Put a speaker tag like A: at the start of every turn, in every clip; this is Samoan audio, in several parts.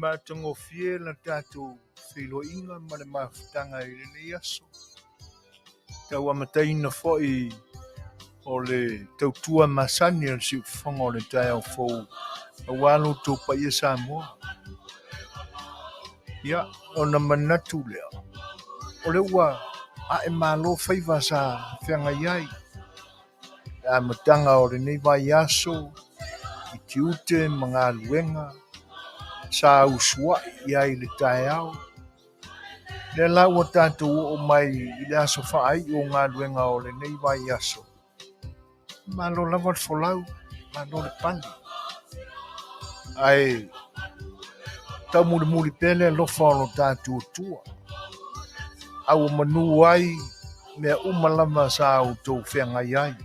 A: matagofie la tatou feiloaiga ma le mafutaga i lenei aso. Tau amataina foi o le tautua masani a le siufofoga o le taeao fou aua lo outou paia Samoa. Ia, ona manatu lea, o lea ua ae malo faiva sa feagai ai le amataga o lenei vaiaso i tiute ma galuega sa usuai i ai i le taeao. Lea la ua tatou oo mai i le aso faaiu o galuega o lenei vaiaso. Malo lava le folau, malo le pale. Ae taumulimuli pea le alofa o lo tatou Atua. A ua manu ai mea uma lava sa outou feagai ai.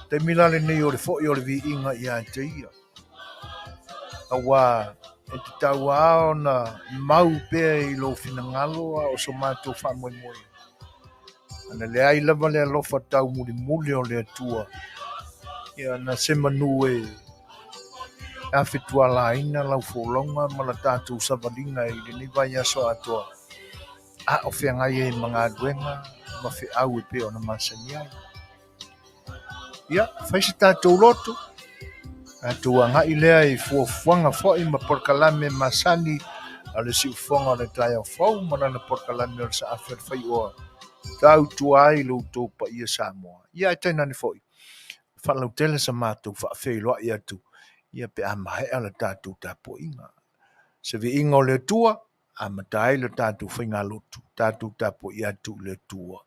A: Taimi la lenei o le foi o le viiga ia te ia. Aua e tatau lava ona mau pea i lou finagalo a o so matou faamoemoe. Ana leai lava le alofa taumulimuli o le Atua, ia na se manu e afetualaina lau folauga ma la tatou savaliga i lenei vaiaso atoa, a o feagai ai ma galuega ma feau e pei ona masani ai. Ia, fai se tatou loto, tatou agai lea i fuafuaga foi ma polokalame masani a le siufofoga o le taeao fou ma lana polokalame o le Saafi o le Faioa, tautua ai lo outou paia Samoa. Ia ae tainane foi, faalautele sa matou faafeiloai atu, ia pe a maea le tatou tapuaiga. Se viiga o le Atua, amata ai le tatou faigalotu, tatou tapuai atu i le Atua.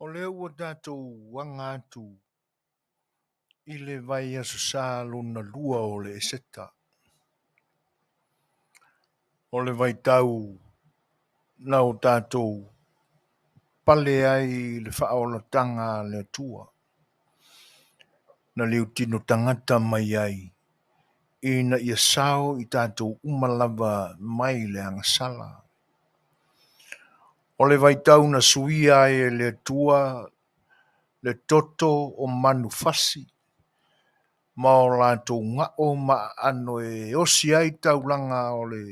A: O lea ua tatou aga atu i le vaiaso sa lona lua o le Eseta. O le vaitau na o tatou pale ai i le faaolataga a le Atua na liutino tagata mai ai ina ia sao i tatou uma lava mai le agasala. O le vaitau na suia ai e le Atua le toto o manufasi ma o latou ga'o ma aano e osi ai taulaga o le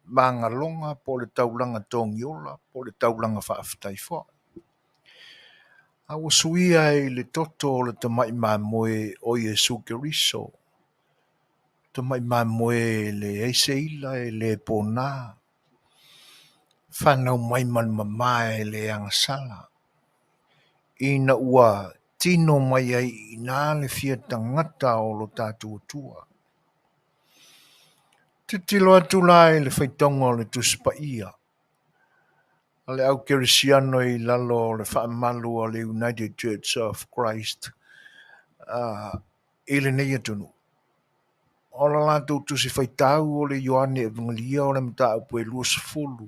A: magaloga po o le taulaga togiola po o le taulaga faafetai foi. A ua suia ai i le toto o le tamai mamoe o Iesu Keriso, tamai mamoe e leai se ila e le pona, fanau mai ma le mama e le agasala, ina ua tino mai ai i ina le fia tagata o lo tatou Atua. Tilotilo atu la i le faitauga o le Tusi Paia a le au kerisiano i lalo o le faamalu a le United Church of Christ i lenei atunuu. O la latou tusi faitau o le Ioane Evagelia o le mataupu e 20,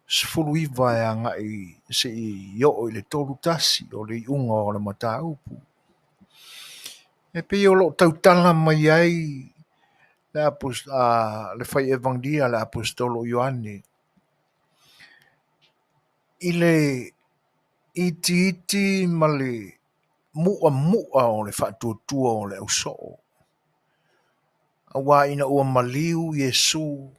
A: 19 e agai seia oo i le 31 o le iuga o le mataupu. E pei o lo o tautala mai ai le fai evagelia a le aposetolo o Ioane i le itiiti ma le mu'amu'a o le faatuatua o le ausoo, auā ina ua maliu Iesu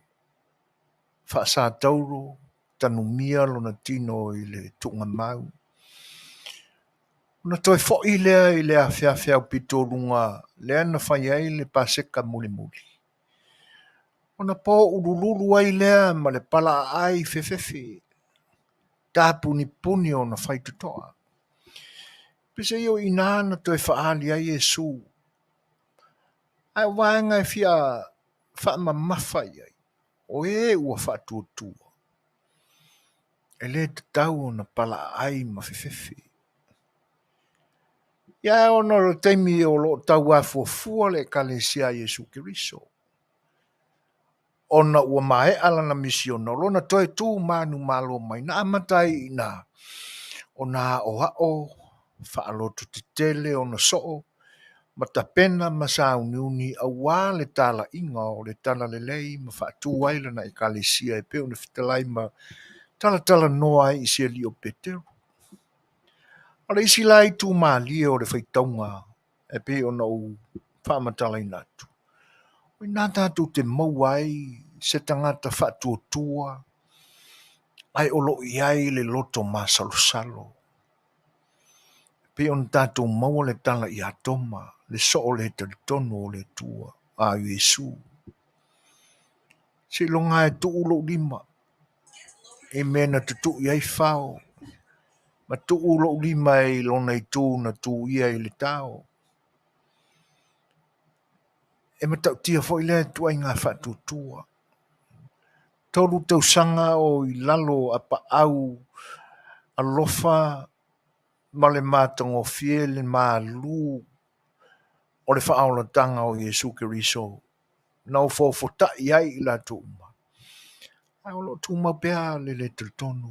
A: faasatauro tanumia lona tino i le tuugamau. Ona toe foi lea i le afeafe aupito luga lea na fai ai le Paseka mulimuli, ona poulululu ai lea ma le palaaai fefefe, tapunipuni ona faitotoa. Peiseai o i ina na toe faaali ai Iesu. Ae o vaega e fia faamamafa i ai, o e ua faatuatua, e le tatau ona palaaai ma fefefe. Ia ae ona o le taimi o lo o tauafuafua le Ekalesia a Iesu Keriso, ona ua maea lana misiona, o lona toe tu manumalo mai, na amata ai i ina ona aoao faalototetele ona soo ma tapena ma sauniuni auā le talaiga o le talalelei ma faatu ai lana Ekalesia e pei ona fetalai ma talatalanoa ai i si alii o Peteru. O le isi la itu malie o le faitauga e pei ona ou faamatalaina atu, o i ina tatou te maua ai se tagata faatuatua ae o lo o i ai le loto masalosalo. E pei ona tatou maua le tala ia Toma, le soo le talitonu o le Atua, a Iesu. Seiloga lava e tuu lou lima i mea na tutui ai fao, ma tuu lou lima i lona itu na tuia i le tao. E matautia foi lea ituaiga faatuatua. 3 tausaga o i lalo o apaau alofa ma le matagofie le malu o le faaolataga o Iesu Keriso na ofoofotai ai i latou uma, ae o lo o tumau pea le le talitonu.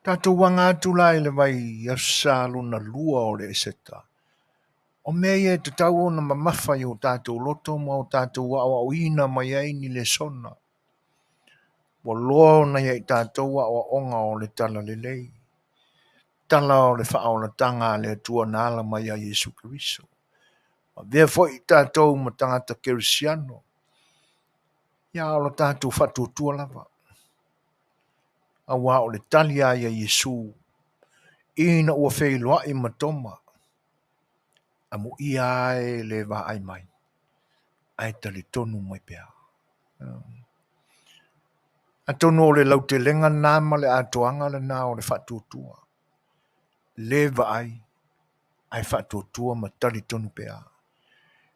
A: Tatou aga atu la i le vaiaso sa lona lua o le Eseta, o mea ia e tatau ona mamafa i o tatou loto ma o tatou aoaoina mai ai ni lesona. Ua loa ona ia i tatou aoaoga o le talalelei, tala o le faaolataga a le Atua na ala mai ia Iesu Keriso. Avea foi i tatou ma tagata kerisiano, ia a o lo tatou faatuatua lava. Auā o le tali a ia Iesu ina ua feiloai ma Toma, amuia lava e le vaai mai, ae talitonu mai pea. Atonu o le lautelega lena ma le atoaga lena o le faatuatua. Le vaai, ae faatuatua ma talitonu pea.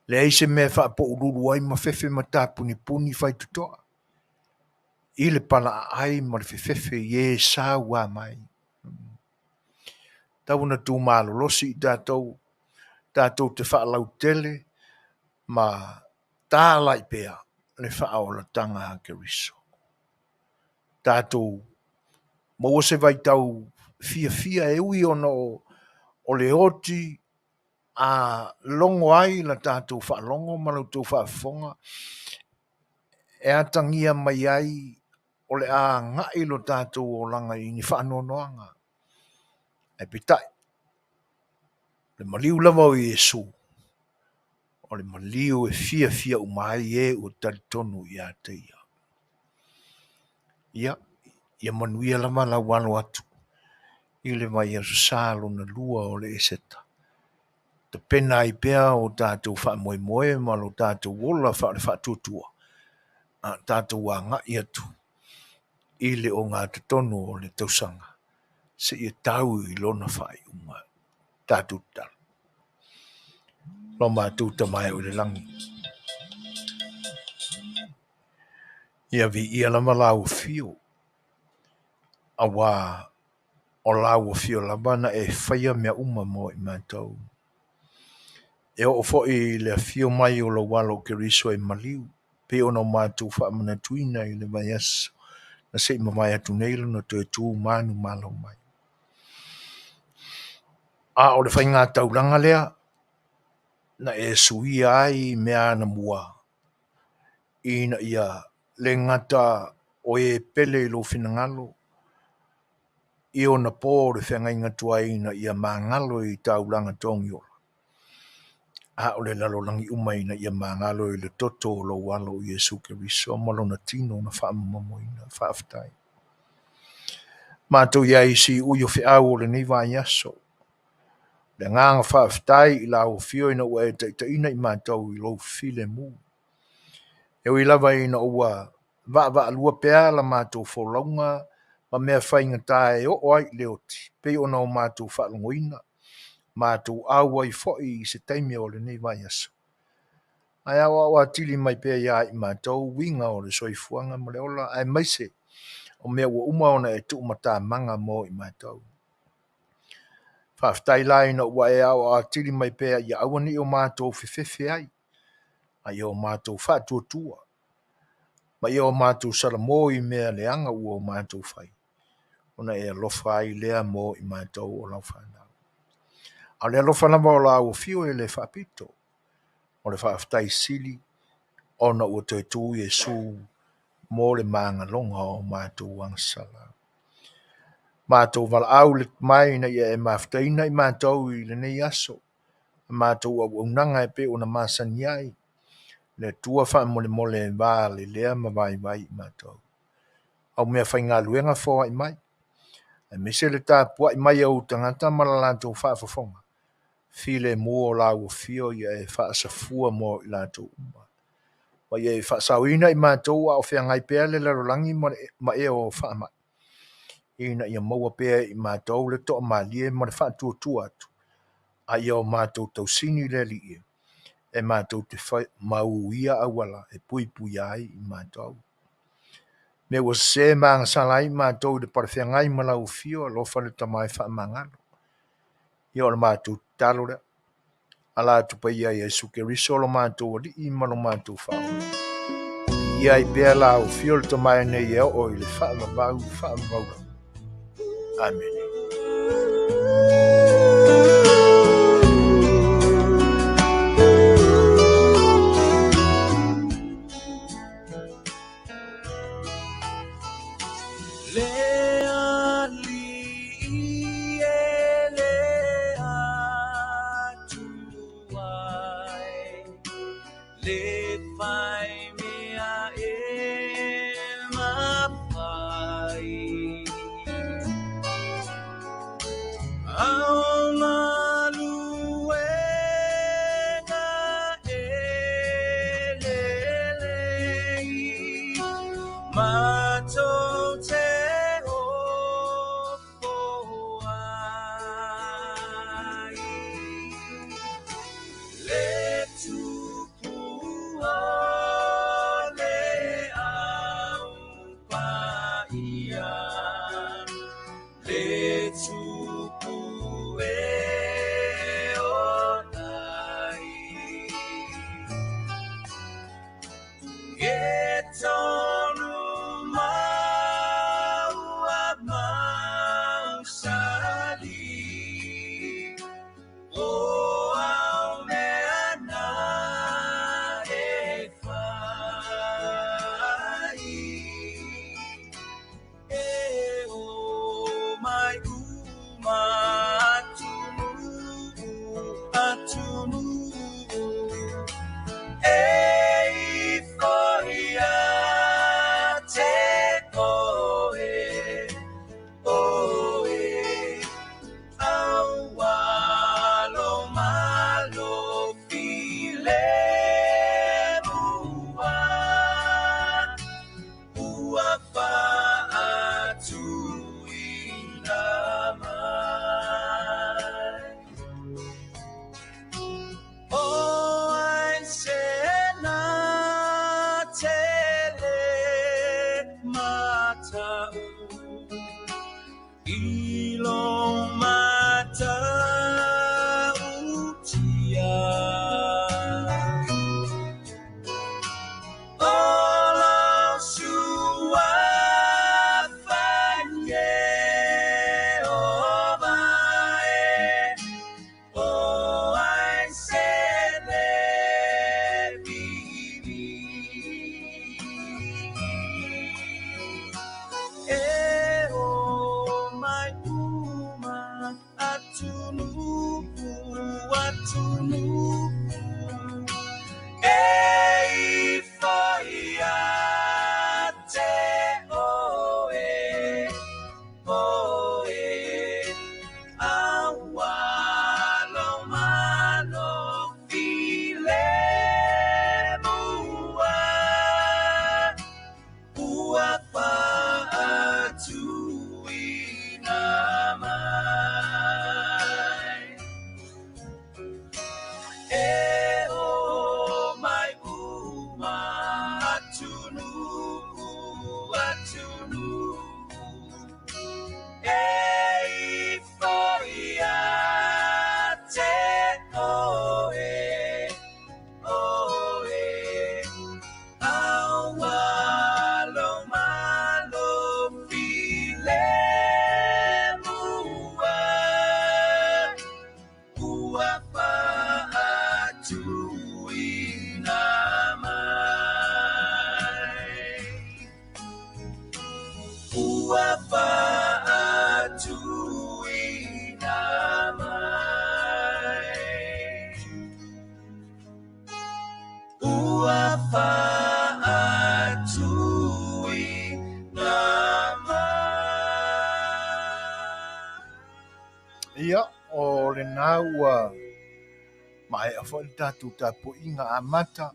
A: Leai se mea e faapoululu ai ma fefe ma tapunipuni faitotoa i le palaaai ma le fefefe i e saua mai. Tau ona tumalolosi i tatou, tatou te faalautele ma talai pea le faaolataga a Keriso. Tatou Maua se vaitau fiafia e ui ona o le oti a logo ai la tatou faalogo ma la outou faafofoga e atagia mai ai o le a agai lo tatou olaga i ni faanoanoaga. Ae peitai, le maliu lava o Iesu, o le maliu e fiafia uma ai e ua talitonu ia te ia. Ia, ia manuia lava lau alo atu i le vaiaso Sa lona lua o le Eseta. Tapena ai pea o tatou faamoemoe ma lo tatou ola faale-faatuatua, a tatou agai atu i le ogatotonu o le tausaga, seia tau i lona faaiuga. Tatou tatalo. Lo matou Tama e oo i le lagi, ia viia lava lau afio, auā o lau afio lava na e faia mea uma mo i matou. E oo foi i le afio mai o lou alo o Keriso e maliu, pei ona o matou faamanatuina i le vaiaso na se i mavae atu nei lona toe tu manumalo mai. A o le faigataulaga lea na e suia ai mea anamua, ina ia le gata o e pele i lou finagalo i ona po o le feagaiga tuai ina ia magalo i taulaga togiola, a o le lalolagi uma ina ia magalo i le toto o lou alo o Iesu Keriso ma lona tino na faamomomoina. Faafetai. Matou i ai i siui o feau o lenei vaiaso. Le agaga faafetai i lau afio ina ua e taitaiina i matou i lou filemu. E ui lava ina ua vaavaalua pea la matou folauga ma mea faigata e oo ai i le oti, pei ona o matou faalogoina, matou auai foi i se taimi o lenei vaiaso. Ae aoao atili mai pea ia i matou uiga o le soifuaga ma le ola, aemaise o mea ua uma ona e tuumatamaga mo i matou. Faafetai la ina ua e aoao atili mai pea ia aua ne i o matou fefefe ai, a ia o matou faatuatua, ma ia o matou salamo i mea leaga ua o matou fai, ona e alofa ai lea mo i matou o lau fanau. A o le alofa lava o lau afio e le faapito, o le faafetai sili ona ua toe tu Iesu mo le magaloga o matou agasala. Matou valaau le mai ina ia e mafutaina i matou i lenei aso, matou auaunaga e pei ona masani ai, le Atua faamolemole e valelea ma vaivai i matou. Au mea faigaluega foai mai, aemaise le tapuai mai a ou tagata ma la latou faafofoga, filemu o lau afio ia e faasafua mo i latou uma. Ma ia e faasaoina i matou a o feagai pea le lalolagi ma ea o faamai, ina ia maua pea i matou le toamalie ma le faatuatua atu, a ia o matou tausini le Alii e matou te mau ia auala e puipuia ai i matou. Mea ua sese ma agasala ai matou i le palefeagai ma lau afio, alofa le Tama e faamagalo. Ia o le matou tatalo lea. Ala atu paia Iesu Keriso lo matou Alii ma lo matou Faaola. Ia ai pea lau afio le Tama e nei e oo i le faavavau faavavau lava. Amene.
B: Le Alii e le Atua e, le fai mea e mafai. Ao galuega e lelei, matou te ofo ai. Le tupuaga atunuu e ifo ia te oe, oe aua lo malo filemua ua faatuina mai. E o mai uma atunuu, atunuu e ifo ia te oe, oe aua lo malo filemua ua faatuina mai. Ua faatuina mai. Ua faatuina mai.
A: Ia, o lena ua maea foi le tatou tapuaiga amata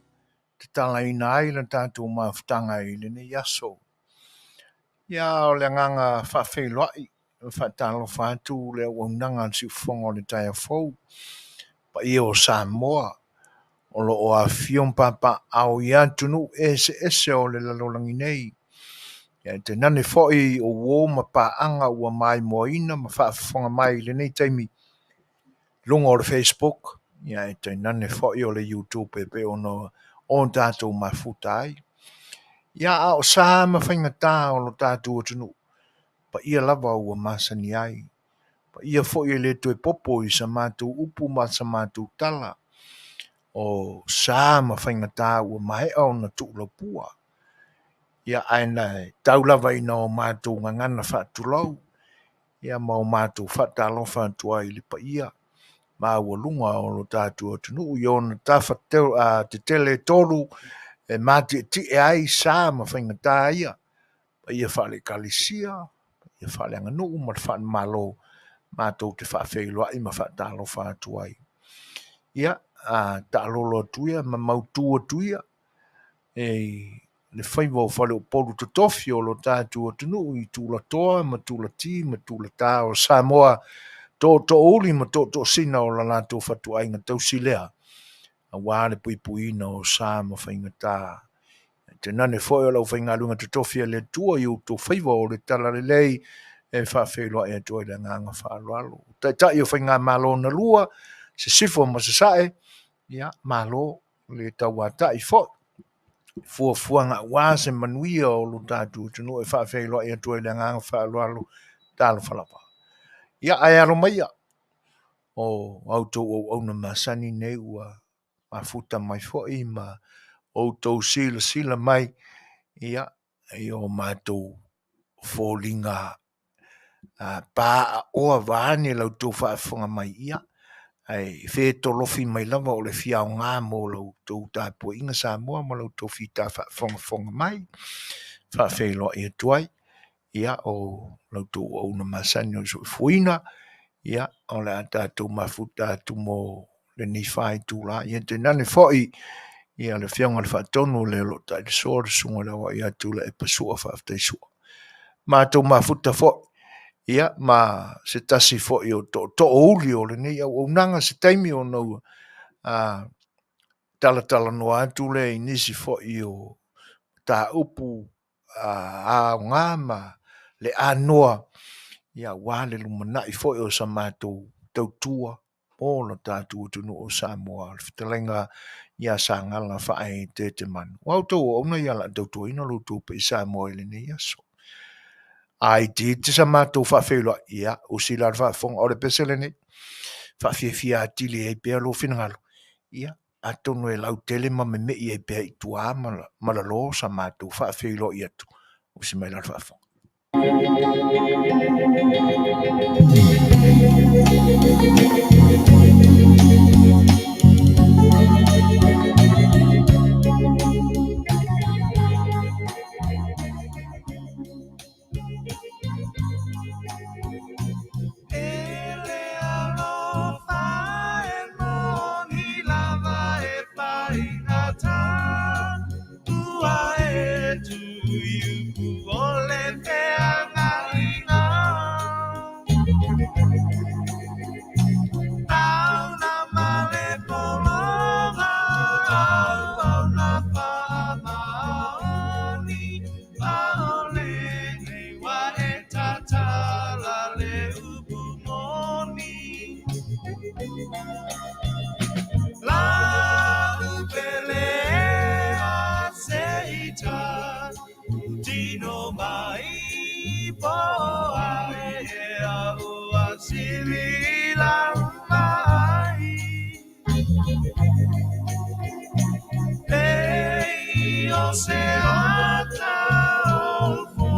A: tatalaina ai le tatou mafutaga i lenei aso. Ia, o le agaga faafeiloai, faatalofa atu le auaunaga a le Siufofoga o le Taeao Fou, paia o Samoa, o lo o afifio ma papaaao i atunuu eseese o le lalolagi nei. Ia e tainane foi o uo ma paaga ua maimoaina ma faafofoga mai i lenei taimi luga o le Facebook, ia e tainane foi o le YouTube e pei ona o tatou mafuta ai. Ia a o sa ma faigata o lo tatou atunuu, paia lava ua masani ai. Paia foi e le toe popo i sa matou upu ma sa matou tala, o sa ma faigata ua maea ona tuulaupua. Ia ae na tau lava ina o matou gagana faatulou, ia ma o matou faatalofa atu ai i le paia maualuga o lo tatou atunuu i ona tafa tetele e tolu e matietie ai sa ma faigata ia, paia faale-Ekalesia, paia faaleaganuu ma le faale-Malo, matou te faafeiloai ma faatalofa atu ai. Ia, taalolo atu ia ma mautu atu ia e le faiva o faleupolu totofi o lo tatou atunuu i tulatoa ma tulati ma tulatā o Samoa, tootoouli ma tootoosina o la latou fatuaiga tausi lea, aua le puipuiina o sa ma faigata. Tainane foi o le aufaigaluega totofi a le Atua i outou faiva o le talalelei e faafeiloai atu ai le agaga faaaloalo. Taitai o faigamalo na lua, Sisifo ma Sasae, ia malo le tauatai foi. Fuafuaga aua se manuia o lo tatou atunuu e faafeiloai atu ai le agaga faaaloalo, talofa lava. Ia ae alo maia o outou auauna masani nei ua mafuta mai foi ma outou silasila mai ia i o matou foliga paaaoa vaeane la outou faafofoga mai, ia ae fetolofi mai lava o le fiaoga mo la outou tapuaiga Samoa ma la outou fita faafogafoga mai, faafeiloai atu ai. Ia o la outou auauna masani o le soifuaina, ia o le a tatou mafuta atu mo lenei faitula. Ia tainane foi ia le afioga i le Faatonu le o lo o tailisoa le susuga i le Aoao ia Tuilaepa Sua, faafetai Sua. Matou mafuta foi ia ma se tasi foi o tootoouli o lenei auaunaga se taimi ona ua talatalanoa atu lea i nisi foi o mataupu aoga ma le anoa ia aua le lumanai foi o sa matou tautua mo lo tatou atunuu o Samoa. Le fetalaiga ia Sagala Faaeteetemanu. Ua outou auauna ia o le a tautuaina lo outou paia Samoa i lenei aso. A itiiti sa matou faafeiloai, ia usi la le faafofoga o le pese lenei. Faafiafia atili ai pea lou finagalo, ia atonu e lautele ma memei ai pea i tua ma lalo sa matou faafeiloai atu. Usi mai la le faafofoga.
B: Lau pele a seita tino mai po ai e au a sili lau mai. E o se ata o fo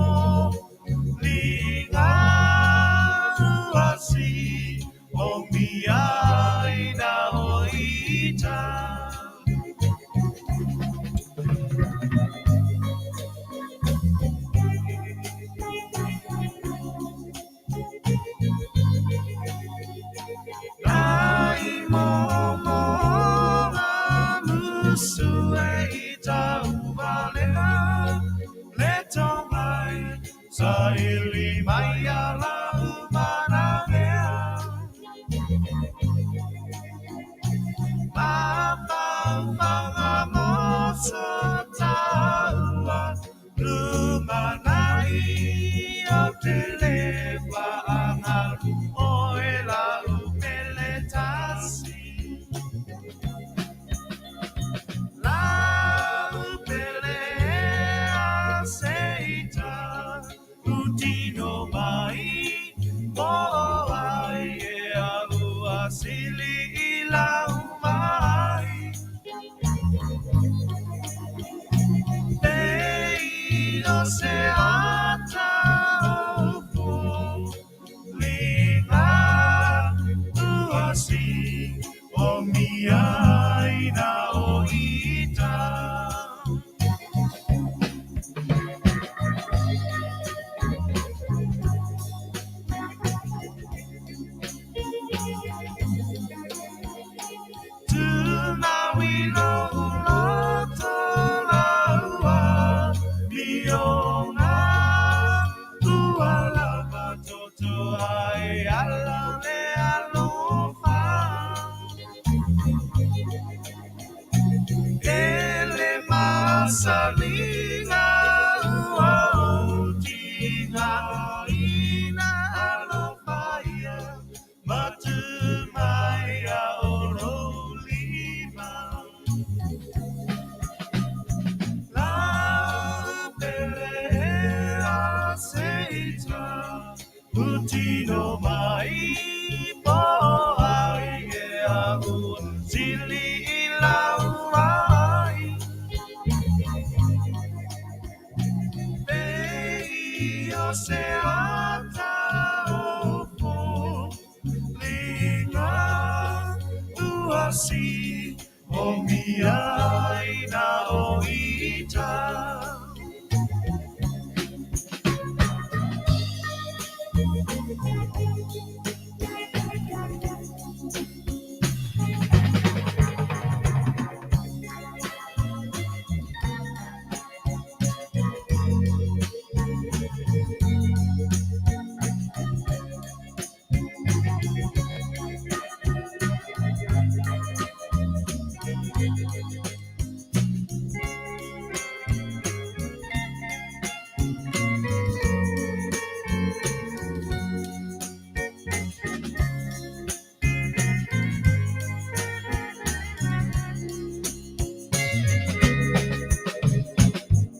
B: linga uasi o mia ina o ita. Nai mo mo musu e ita uvalena le mai sa ili mai ala umana mea. Ma fa mo so taua lumanai o te le waangalu o e la upele tasi. La upele a seita utino mai mo ai e au a sili i lau mai. Ei o se ata o fo linga uasi o mia ina o ita. Tūmaui lo uloto laua Lionga ua lava toto ai ala le alofa. Ele masalinga ua otinga ina alofa ia matu mai a o lima. Lau pele a seita utino mai po ai e au sili i lau ai. Ei o se ata o fo linga uasi o mia ina o ita.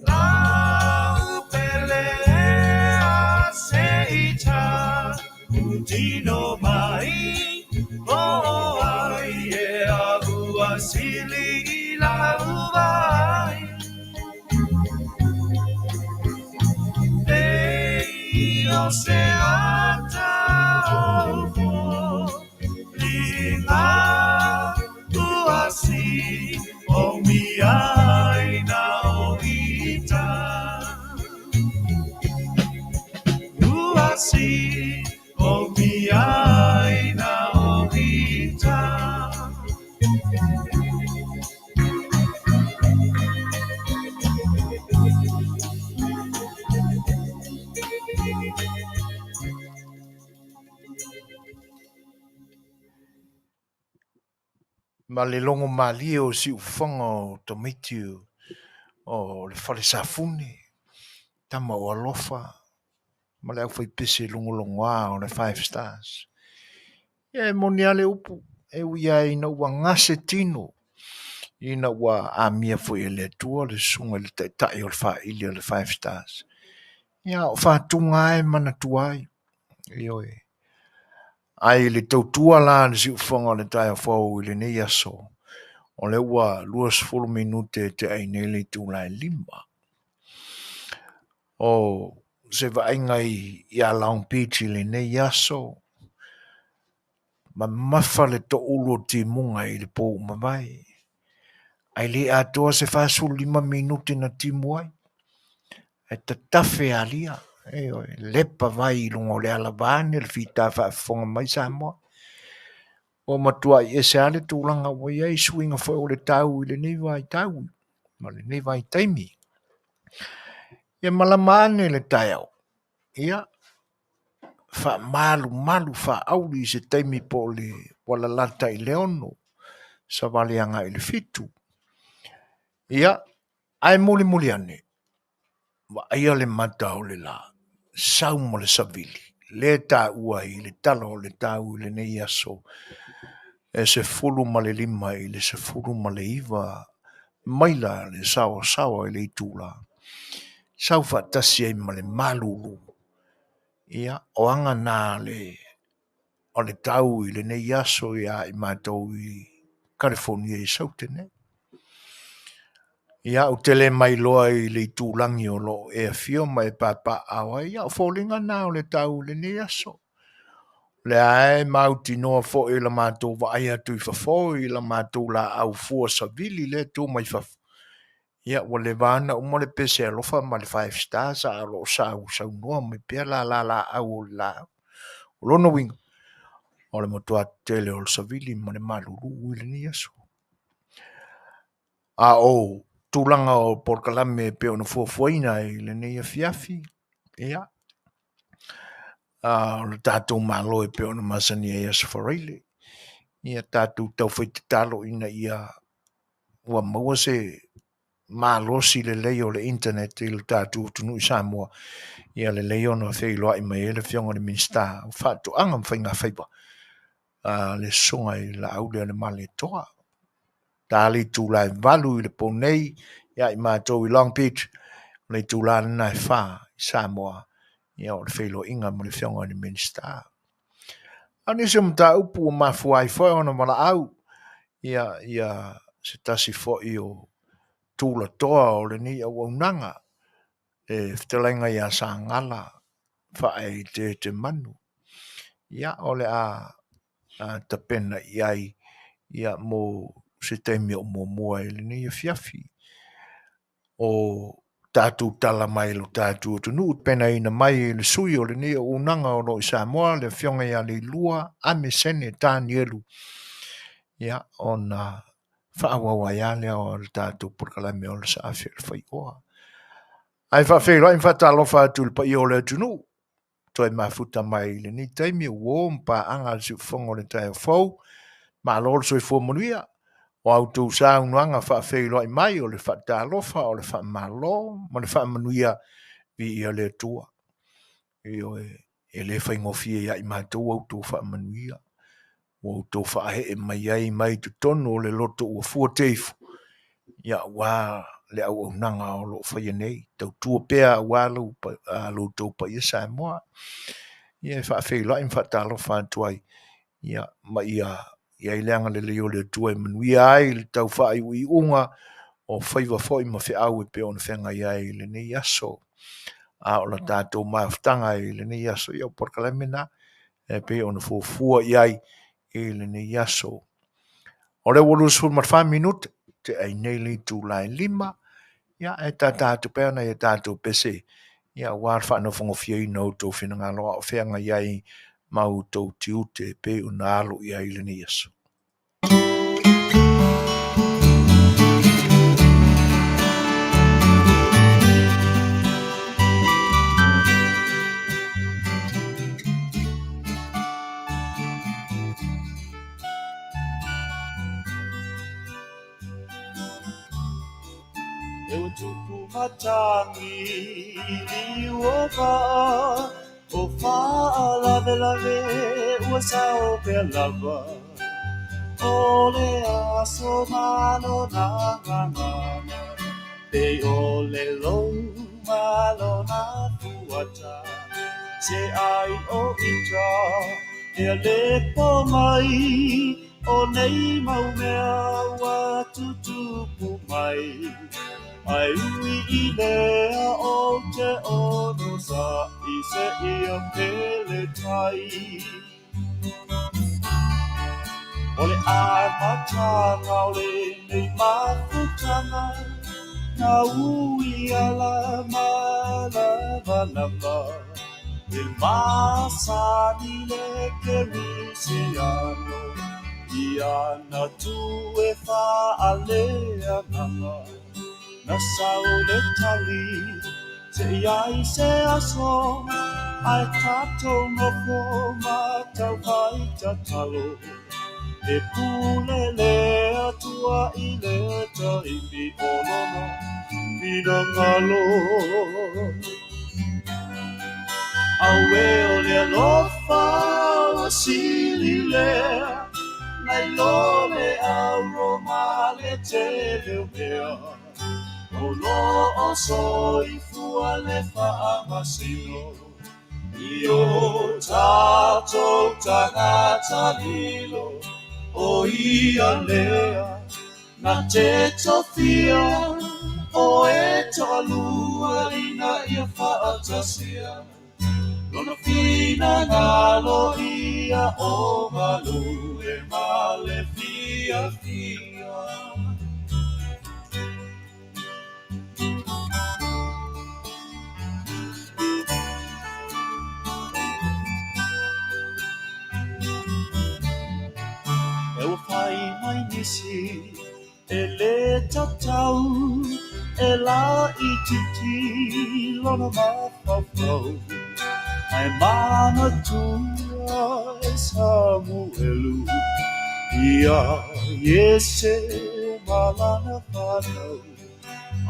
B: Lau pele a seita utino mai o ai e au a sili i lau vai. Ei o se ata o fo linga uasi o mia ina o ita. Uasi o mia ina o ita.
A: Ma le logo malie o siufofoga o tamaiti o le fale safune, tama o alofa, ma le aufaipese logologoā o le Five Stars. Ia e moni lava le upu. E ui lava ina ua gase tino, ina ua amia foi e le Atua le susuga i le Taitai o le Faili o le Five Stars. Ia, o fatuga lava e manatua ai. Ioe. Ae i le tautua la a le siufofoga o le taeao fou i lenei aso, o lea ua 20 minute e tea ai nei le itula e 5. O se vaaiga ia Long Beach i lenei aso, mamafa le toulu o timuga i le po ua mavae, ae le atoa se 45 minute na timu ai, ae tatafe alia, ioe, lepa vai i luga o le ala vaeane le fita faafofoga mai Samoa. Ua matuai ese lava le tulaga ua i ai suiga foi o le tau i lenei vaitau ma lenei vaitaimi. Ia malama ane le taeao, ia faamalumalu faaauli i se taimi po o le ua lalata i le 6, savali agai i le 7. Ia, ae mulimuli ane, vaaia le mata o le la, sau ma le savili, lea e taua ai i le tala o le tau i lenei aso, e 15 i le 19 maila le saoasaoa i le itula, sau faatasi ai ma le malulu. Ia, o aga na o le tau i lenei aso ia i matou i Kalifonia i Saute nei. Ia, ou te le mailoa i le itulagi o lo o e afio ma e papaaao ai, ia o foliga na o le tau i lenei aso. O lea e mautinoa foi i la matou vaai atu i fafo i la matou laau fua savili lea e tu mai fafo, ia ua leva lava ona uma le pese alofa ma le Five Stars a o lo o sausaunoa mai pea lala laau o le laau. O lona uiga, o le matua tele o le savili ma le malulu i lenei aso. A o tulaga o polokalame e pei ona fuafuaina i lenei afiafi, ia, o le tatou Malo e pei ona masani ai i Aso Faraile, ia tatou taufai tatalo ina ia ua maua se malosi lelei o le internet i le tatou atunuu i Samoa, ia lelei ona feiloai mai ai le Afioga i le Minisita o Faatoaga ma Faigafaiva, le Susuga i le Laaulialemalietoa. Ta le itula e 8 i le po nei ia i matou i Long Beach, o le itula lena e 4 i Samoa, ia o le feiloaiga ma le Afioga i le Minisita. A o nisi o mataupu ua mafua ai foi ona valaau ia se tasi foi o tulatoa o lenei auaunaga, le fetalaiga ia Sagala Faaeteetemanu. Ia, o le a tapena i ai ia mo se taimi o muamua i lenei afiafi. O tatou tala mai lo tatou atunuu, penaina mai e le sui o lenei auaunaga o lo o i Samoa, le Afioga ia Leilua Amesene Tanielu, ia ona faaauau ai lava lea o le tatou polokalame o le Saafi o le Faioa. Ae faafeiloai ma faatalofa atu i le paia o le atunuu, toe mafuta mai i lenei taimi uo ma paaga a le siufofoga o le taeao fou. Malo le soifua manuia. O a outou saunoaga faafeiloai mai o le faatalofa, o le faamalo ma le faamanuia, viia le Atua. Ioe, e le faigofie ia i matou a outou faamanuia, ua outou faaee mai ai mai totonu o le loto ua fuateifo, ia aua le auaunaga o lo o faia nei, tautua pea aua lo outou paia Samoa. Ia e faafeiloai ma faatalofa atu ai, ia ma ia i ai le agalelei o le Atua e manuia ai le tau faaiuiuga o faiva foi ma feau e pei ona feagai ai i lenei aso. A o la tatou mafutaga i lenei aso, ia o polokalame na e pei ona fuafua i ai i lenei aso. O lea ua 24 minute te ai nei le itula e 5, ia e tata atu pea nai a tatou pese, ia aua le faanofonofieina o outou finagalo a o feagai ai ma outou tiute e pei ona alo i ai i lenei aso.
B: E ua tupu matagi i liu o vaa, o faalavelave ua sao pea lava. O le aso ma lona gagana, pei o le lou ma lona fuata, se ai o ita ea le po mai, o nei mau mea ua tutupu mai. Ae ui i lea ou te onosaʻi seia pele tai. O le amataga o lenei mafutaga, na ui ala malamalama, e masani le Kerisiano, i ana tu e faaleagaga. Na sau le tali, se i ai se aso, ae tatou nofo ma taufai tatalo. E pule le Atua i le taimi o lona finagalo. Auē o le alofa ua sili lea, nai lo le auro ma le tele o mea. O lo o soifua le faamasino i o tatou tagata lilo, o ia lea na te tofia o e toalua ina ia faatasia lona finagalo ia o malu e ma le fiafia. E ua fai mai nisi e lē tatau e laitiiti lona mafaufau, ae manatua e Samuelu iā Iese ma lana fanau.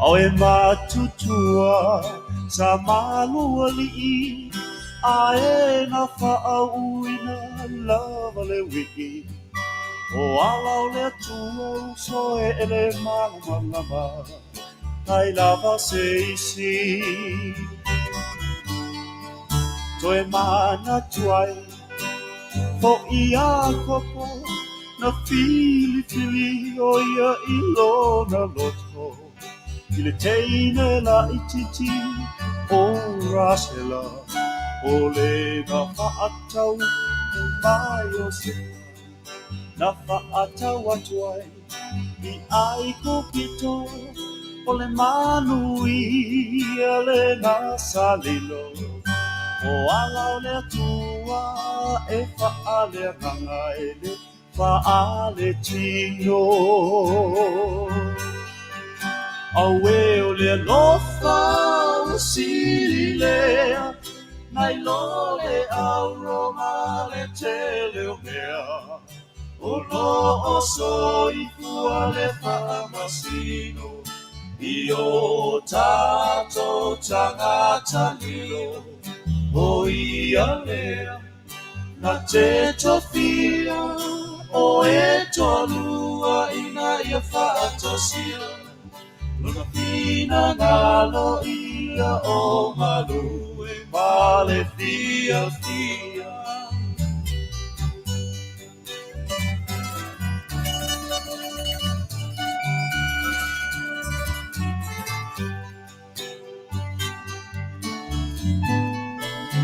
B: Ao e matutua sa malualii, ae na faauuina lava le ui'i. O ala o le Atua uso e e le malamalama, ai lava se isi. Toe manatu ai foʻi Iakopo, na filifili ʻo ia i lona loto, i le teine laitiiti o Rasela, o le na faatau ma Iosepa, na faatau atu ai i ʻAigupito, o le manuia lena sa lilo. O ala o le Atua e faaleagaga e le faaletino. Auē o le alofa ua sili lea, nai lo le auro ma le tele o mea. O lo o soifua le faamasino i o tatou tagata lilo, o ia lea na te tofia o e toalua ina ia faatasia lona finagalo ia o malu e ma le fiafia.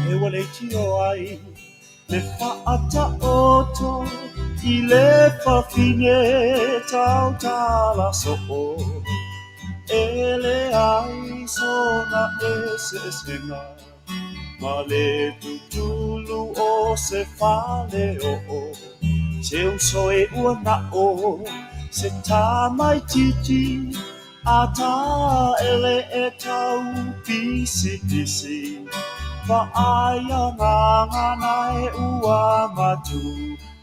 B: E ua leitioa ai le faataoto i le fafine tautala soo, e leai sona eseesega ma le tutulu o se faleoo. Se uso e ua nao se tamaitiiti, a taele e tau pisipisi, vaai agaga e ua matu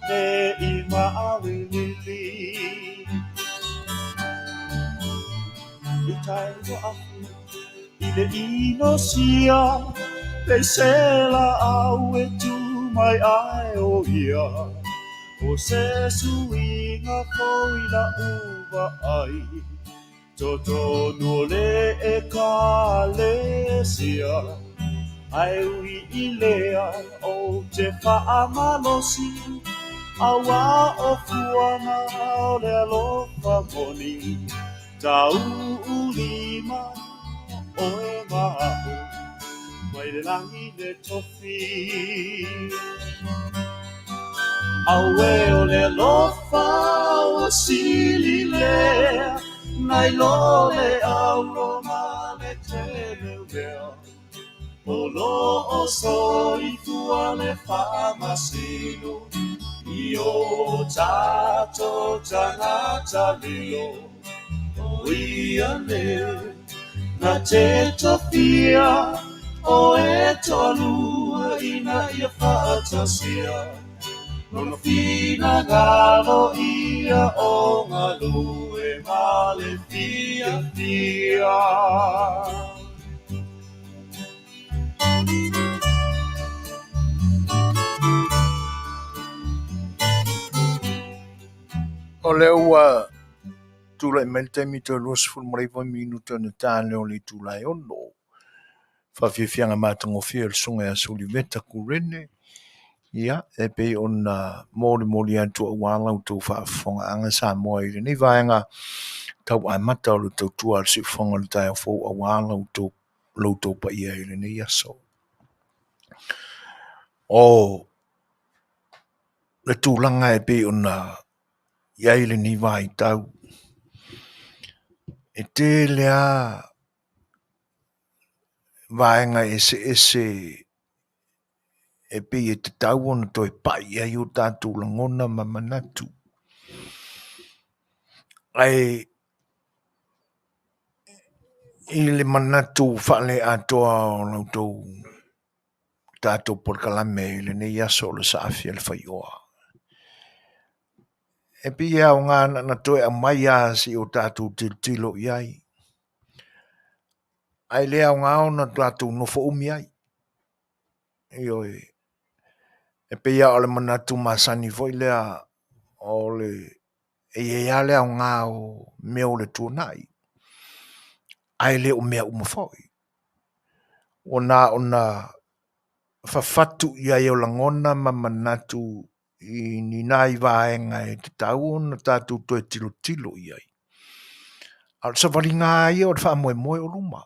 B: nei maawiliwili. I tai ua afu i le inosia, pei se laau e tu mai ai o ia, o se suiga uiga fou i la'u vaai totonu o le Ekalesia. Ae ui i lea ou te faamalosi, auā o fuaga o le alofa moni, tauulima oe ma a'u mai le lagi le tofi. Auē o le alofa ua sili lea nai lo le auro ma le teleuvea, o lo o soifua le faamasino i o tatou tagata lilo, o ia lea na te tofia o e toalua ina ia faatasia lona finagalo ia o galue ma le fiafia.
A: O lea ua tulai mai le taimi toe 29 minute ona ta lea o le itula e 6. Faafiafiaga matagofie i le Susuga ia Suliveta Kurene, ia, e pei ona molimoli atu aua la outou faafofogaaga Samoa i lenei vaega tau amata o le tautua a le siufofoga o le taeao fou aua la outou paia i lenei aso. O le tulaga e pei ona i ai lenei vaitau, e tele lava vaega eseese e pei e tatau ona toe pai i ai o tatou lagona ma manatu. Ae i le manatu faale-atoa o la outou tatou polokalame i lenei aso o le saafi a le faioa, e pei e aoga na ona toe aumai lava se i o tatou tilotilo i ai, ae le aoga ona tatou nofo umi ai. Ioe. E pei lava o le manatu masani foi lea o le e i ai lava le aoga o mea o le tuanai, ae le o mea uma foi. Ua na ona fafatu i ai o lagona ma manatu i ni nai vaega e tatau ona tatou toe tilotilo i ai. A o le savaliga lava ia o le faamoemoe o luma.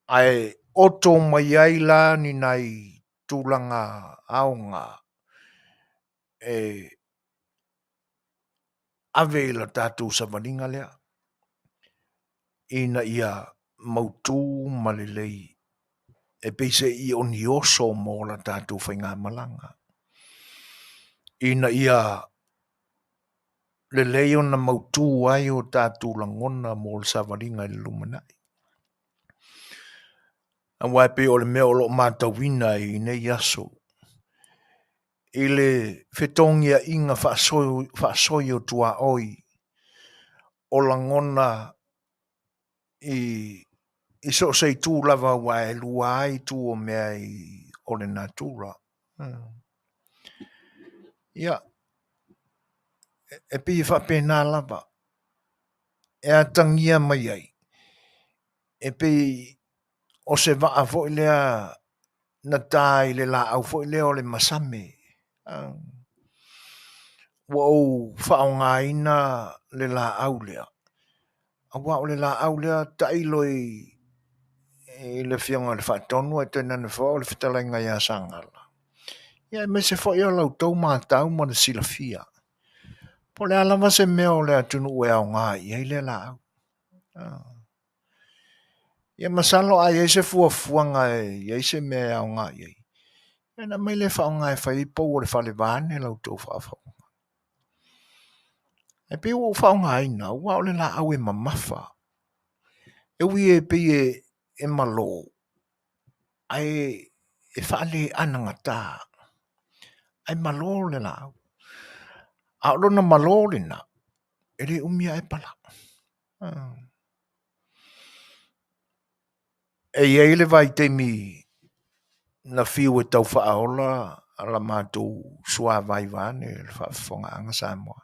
A: Ae oto mai ai la ni nai tulaga aoga e ave i le tatou savaliga lea ina ia mautu ma lelei e pei se i o oso mo la tatou faigamalaga ina ia lelei ona mautu ai o tatou lagona mo le savaliga i le lumanai. Aua e pei o le mea o lo o matauina i nei aso i le fetogiaiga faasoi o tuaoi o lagona i so o se itu lava aua e lua lava itu o mea o le natura. Ia, e pei e faapena lava e atagia mai ai e pei o se vaa foi lea na ta i le laau foi lea o le masame. Ua ou faaaogaina le laau lea, aua o le laau lea tailo i le Afioga i le Faatonu ae tainane foi o le fetalaiga ia Sagala, ia aemaise foi o la outou matau ma le silafia, po o le a lava se mea o le atunuu e aoga i ai lea laau. Ia masalo a i ai se fuafuaga e i ai se mea e aoga i ai, ia ona aumai lea e faaaoga e fai ai pou o le fale vaeane la outou faafofoga. E pei ua ou faaaogaina aua o le laau e mamafa. E ui e pei e malo, ae e faaleanagata, ae malo le laau. A o lona malo lena, e le umi ae pala. E i ai le vaitaimi na fiu e tau faaola la matou suavai vaeane le faafofogaaga Samoa.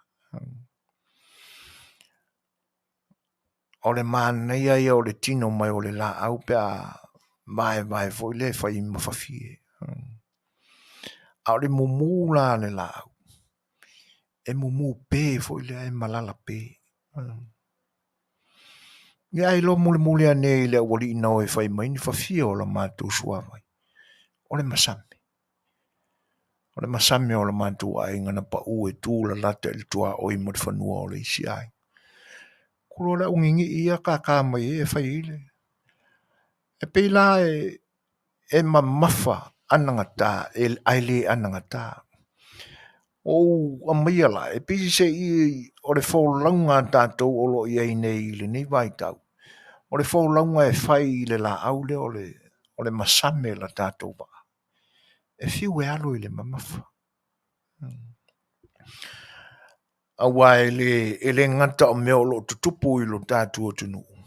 A: O le manaia ia o le tino mai o le laau pe a vaevae foi lea e fai ma fafie. A o le mumu la a le laau, e mumu pe foi lea e malala pe. Ia ae iloa mulimuli ane i le aualii na o e fai mai ni fafie o le matou suavai, o le masame. O le masame o le matou aiga na pau e tu lalata i le tuaoi ma le fanua o le isi aiga. Kulo le au gigii ia kaka mai ai e fai ai le. E pei la e mamafa anagata ae le anagata. Ua ou aumaia la, e pei se i o le folauga a tatou o lo o i ai nei i lenei vaitau, o le folauga e fai i le laau lea o le masame la tatou vaa, e fiu e alo i le mamafa. Aua e le gata o mea o lo o tutupu i lo tatou atunuu,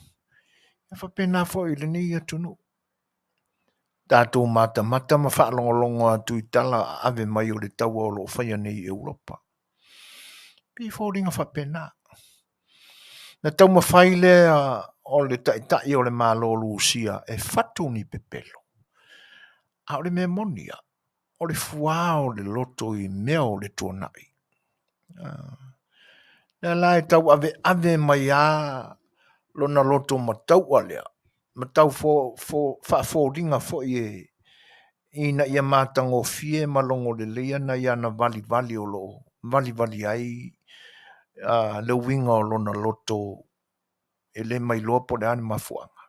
A: e faapena foi i lenei atunuu. Tatou matamata ma faalogologo atu i tala ave mai o le taua o lo o faia nei i Europa. Pei e foliga faapena. Na taumafai lea o le taitai o le Malo o Lusia e fatu ni pepelo. A o le mea moni ia, o le fuā o le loto i mea o le tuanai. Lea la e tauaveave mai lava lona loto mataua lea, ma tau faafoliga foi e ina ia matagofie ma logoleleia nai ana valivali o lo o valivali ai le uiga o lona loto e le mailoa po o le a le mafuaaga.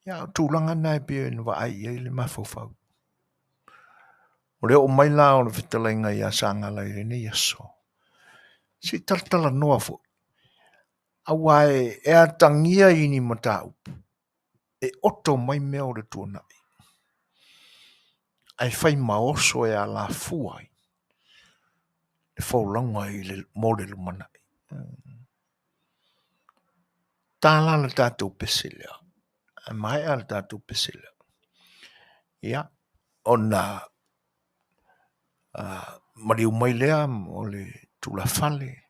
A: Ia, o tulaga na e pei ona vaai i ai le mafaufau. O le oo mai la o le fetalaiga ia Sagala i lenei aso, se i talatalanoa foi, aua e atagia i ni mataupu, e oto mai mea o le tuanai, ae fai ma oso e alafua ai le folauga mo le lumanai. Ta la le tatou pese lea, ae maea le tatou pese lea, ia, ona maliu mai lea o le tulafale,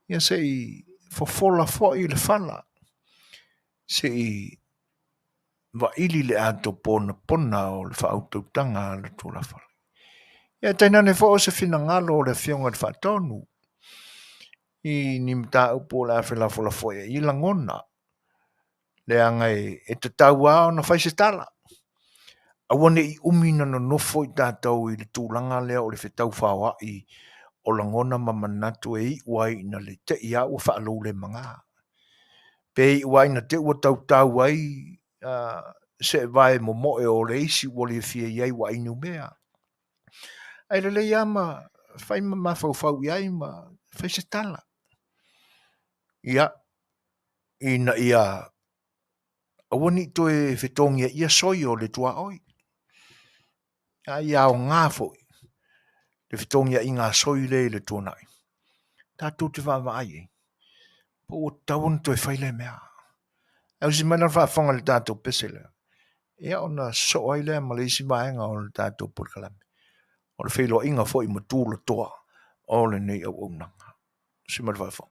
A: ia se i fofola foi le fala, se i vaili le atoponapona o le faautautaga a le tulafale. Ia tainane foi o se finagalo o le Afioga i le Faatonu i ni mataupu o le a felafolafoai ai i lagona, leaga e tatau lava ona fai se tala. Aua ne i umi ona nonofo i tatou i le tulaga lea o le fetaufaoai o lagona ma manatu e iu ai ina le te i lava ua faaloulemagā. Pe iu lava ina te i ua tautau ai seevae momoe o le isi ua le fia i ai ua ainumea. Ae lelei lava ma fai ma mafaufau i ai ma fai se tala. Ia, ina ia aua ne i toe fetogiaia soi o le tuaoi. A ia aoga foi le fetogiaiga a soi lea i le tuanai, tatou te vaavaai i ai, po ua tatau ona toe fai lea mea. Ae usi mai la le faafofoga i le tatou pese lea, ia ona sosoo ai lea ma le isi vaega o le tatou polokalame, o le feiloaiga foi ma tulatoa o lenei auaunaga. Usi mai le faafofoga.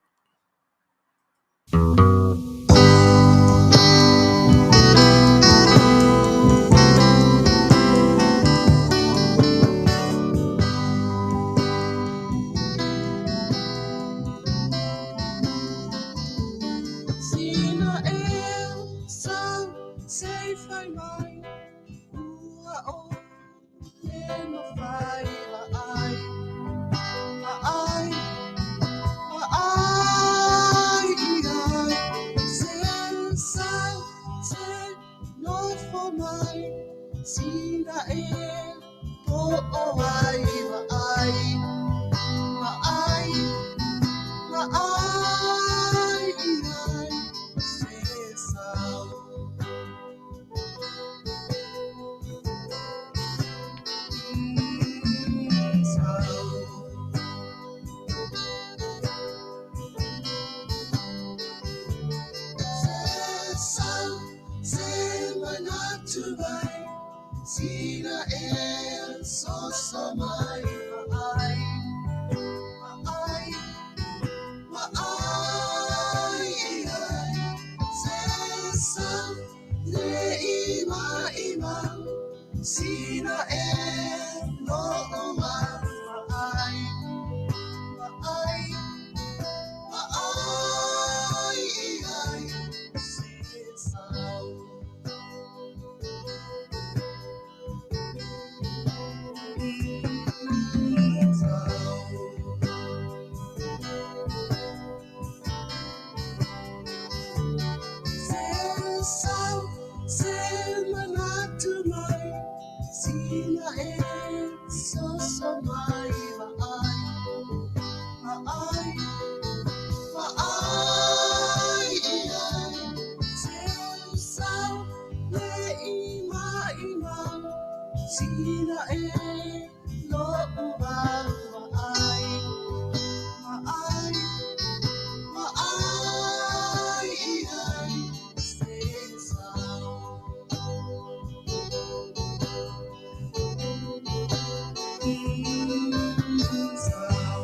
C: Sina ea sau se i fai mai ua o le mafai a ai a ai a ai i ai. soso mai Vaai, vaai, vaai i ai Se sau le ima ima Sina e lo'u Vaai, vaai, vaai i ai Se sau. Se sau se manatu mai Sina e soso mai Vaai, vaai, vaai i ai Se sau le ima ima Sina e lo'u Vaai, vaai, vaai i ai Se sau. Sau.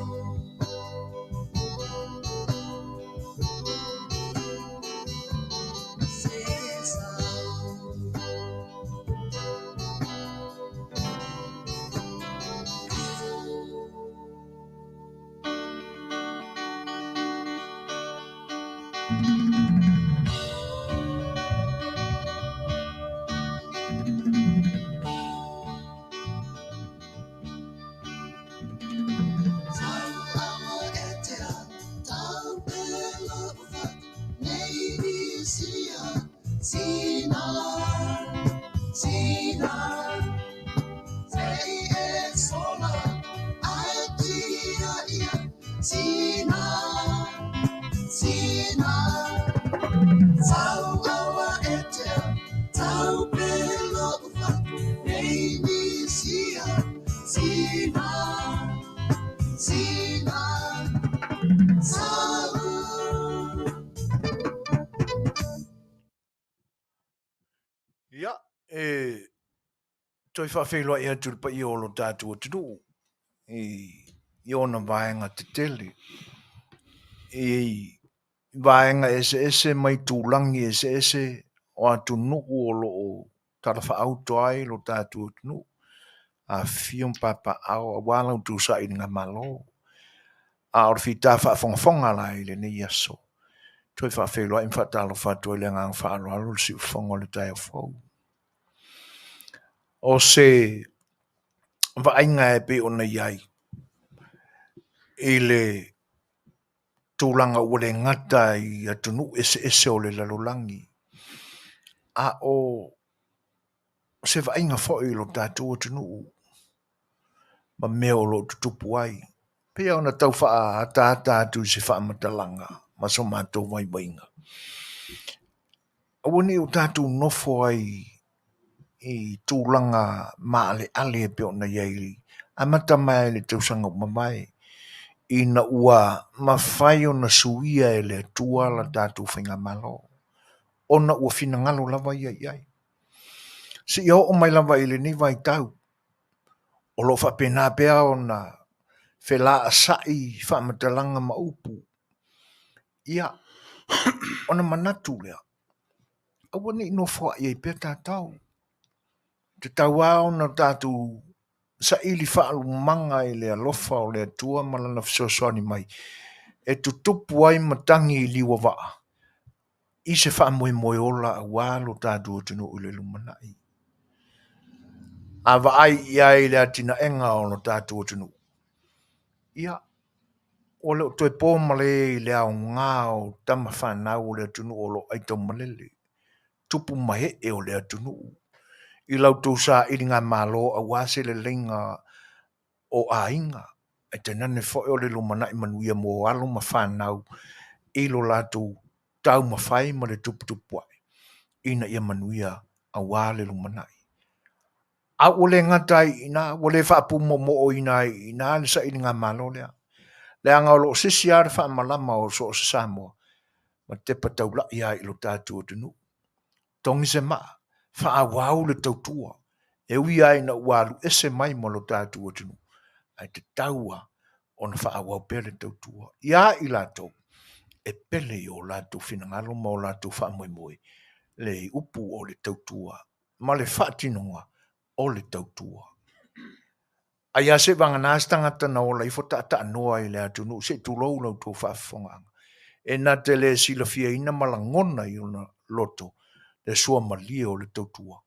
C: Se sau. Tau awa e tea, tau pela ufat, nei misia, sina, sina, sei e sola, ai tia ia, sina, sina, tau awa e tea, tau pela ufat, nei misia, sina, sina, sau.
A: Ia, e toe faafeiloai atu i le paia o lo tatou atunuu i i ona vaega tetele, i vaega eseese ma itulagi eseese o atunuu o lo o talafaauto ai lo tatou atunuu, afifio ma papaaao aua la outou sailiga malo. A o le fita faafogafoga la i lenei aso, toe faafeiloai ma faatalofa atu ai le agaga faaaloalo le siufofoga o le taeao fou. O se vaaiga e pei ona i ai i le tulaga ua le gata i atunuu eseese o le lalolagi, a o se vaaiga foi i lo tatou atunuu ma mea o lo o tutupu ai. Pei ona tau faaataata atu i se faamatalaga ma so matou vaivaiga. Aua ne i o tatou nofo ai i tulaga maaleale e pei ona i ai amata mai i le tausaga ua mavae, ina ua mafai ona suia e le Atua la tatou faigamalo, ona ua finagalo lava ia i ai. Seia oo mai lava i lenei vaitau, o lo o faapena pea ona felaasa'i faamatalaga ma upu. Ia, ona manatu lea, aua ne i nofoa'i ai pea tatou. E tatau lava ona tatou saili faalumaga i le alofa o le Atua ma Lana fesoasoani mai e tutupu ai matagi i liuavaa i se faamoemoe ola aua lo tatou atunuu i le lumanai. A vaai i ai i le atinaega o lo tatou atunuu, ia, ua le o toe po ma le i le aoga o tama fanau o le atunuu o lo o aitaumalele, tupu ma ee o le atunuu, i la outou sailigamalo aua se leleiga o aiga, ae tainane foi o le lumanai manuia mo alo ma fanau i lo latou taumafai ma le tuputupuae ina ia manuia aua le lumanai. A ua le gata ai i ina, ua le faapumoomoona ai i ina le sailigamalo lea, leaga o lo o sisi lava le faamalama o so o se Samoa ma tepa taulai lava i lo tatou atunuu. Togi se maa, faaauau le tautua. E ui lava ina ua alu ese mai ma lo tatou atunuu, ae tatau lava ona faaauau pea le tautua ia i latou e pele i o latou finagalo ma o latou faamoemoe le upu o le tautua ma le faatinoga o le tautua. Ai lava seivagana se tagata na ola ifo taataanoa i le atunuu, se i tulou la outou faafofogaaga, e na te le silafiaina ma lagona i ona loto le suamalie o le tautua,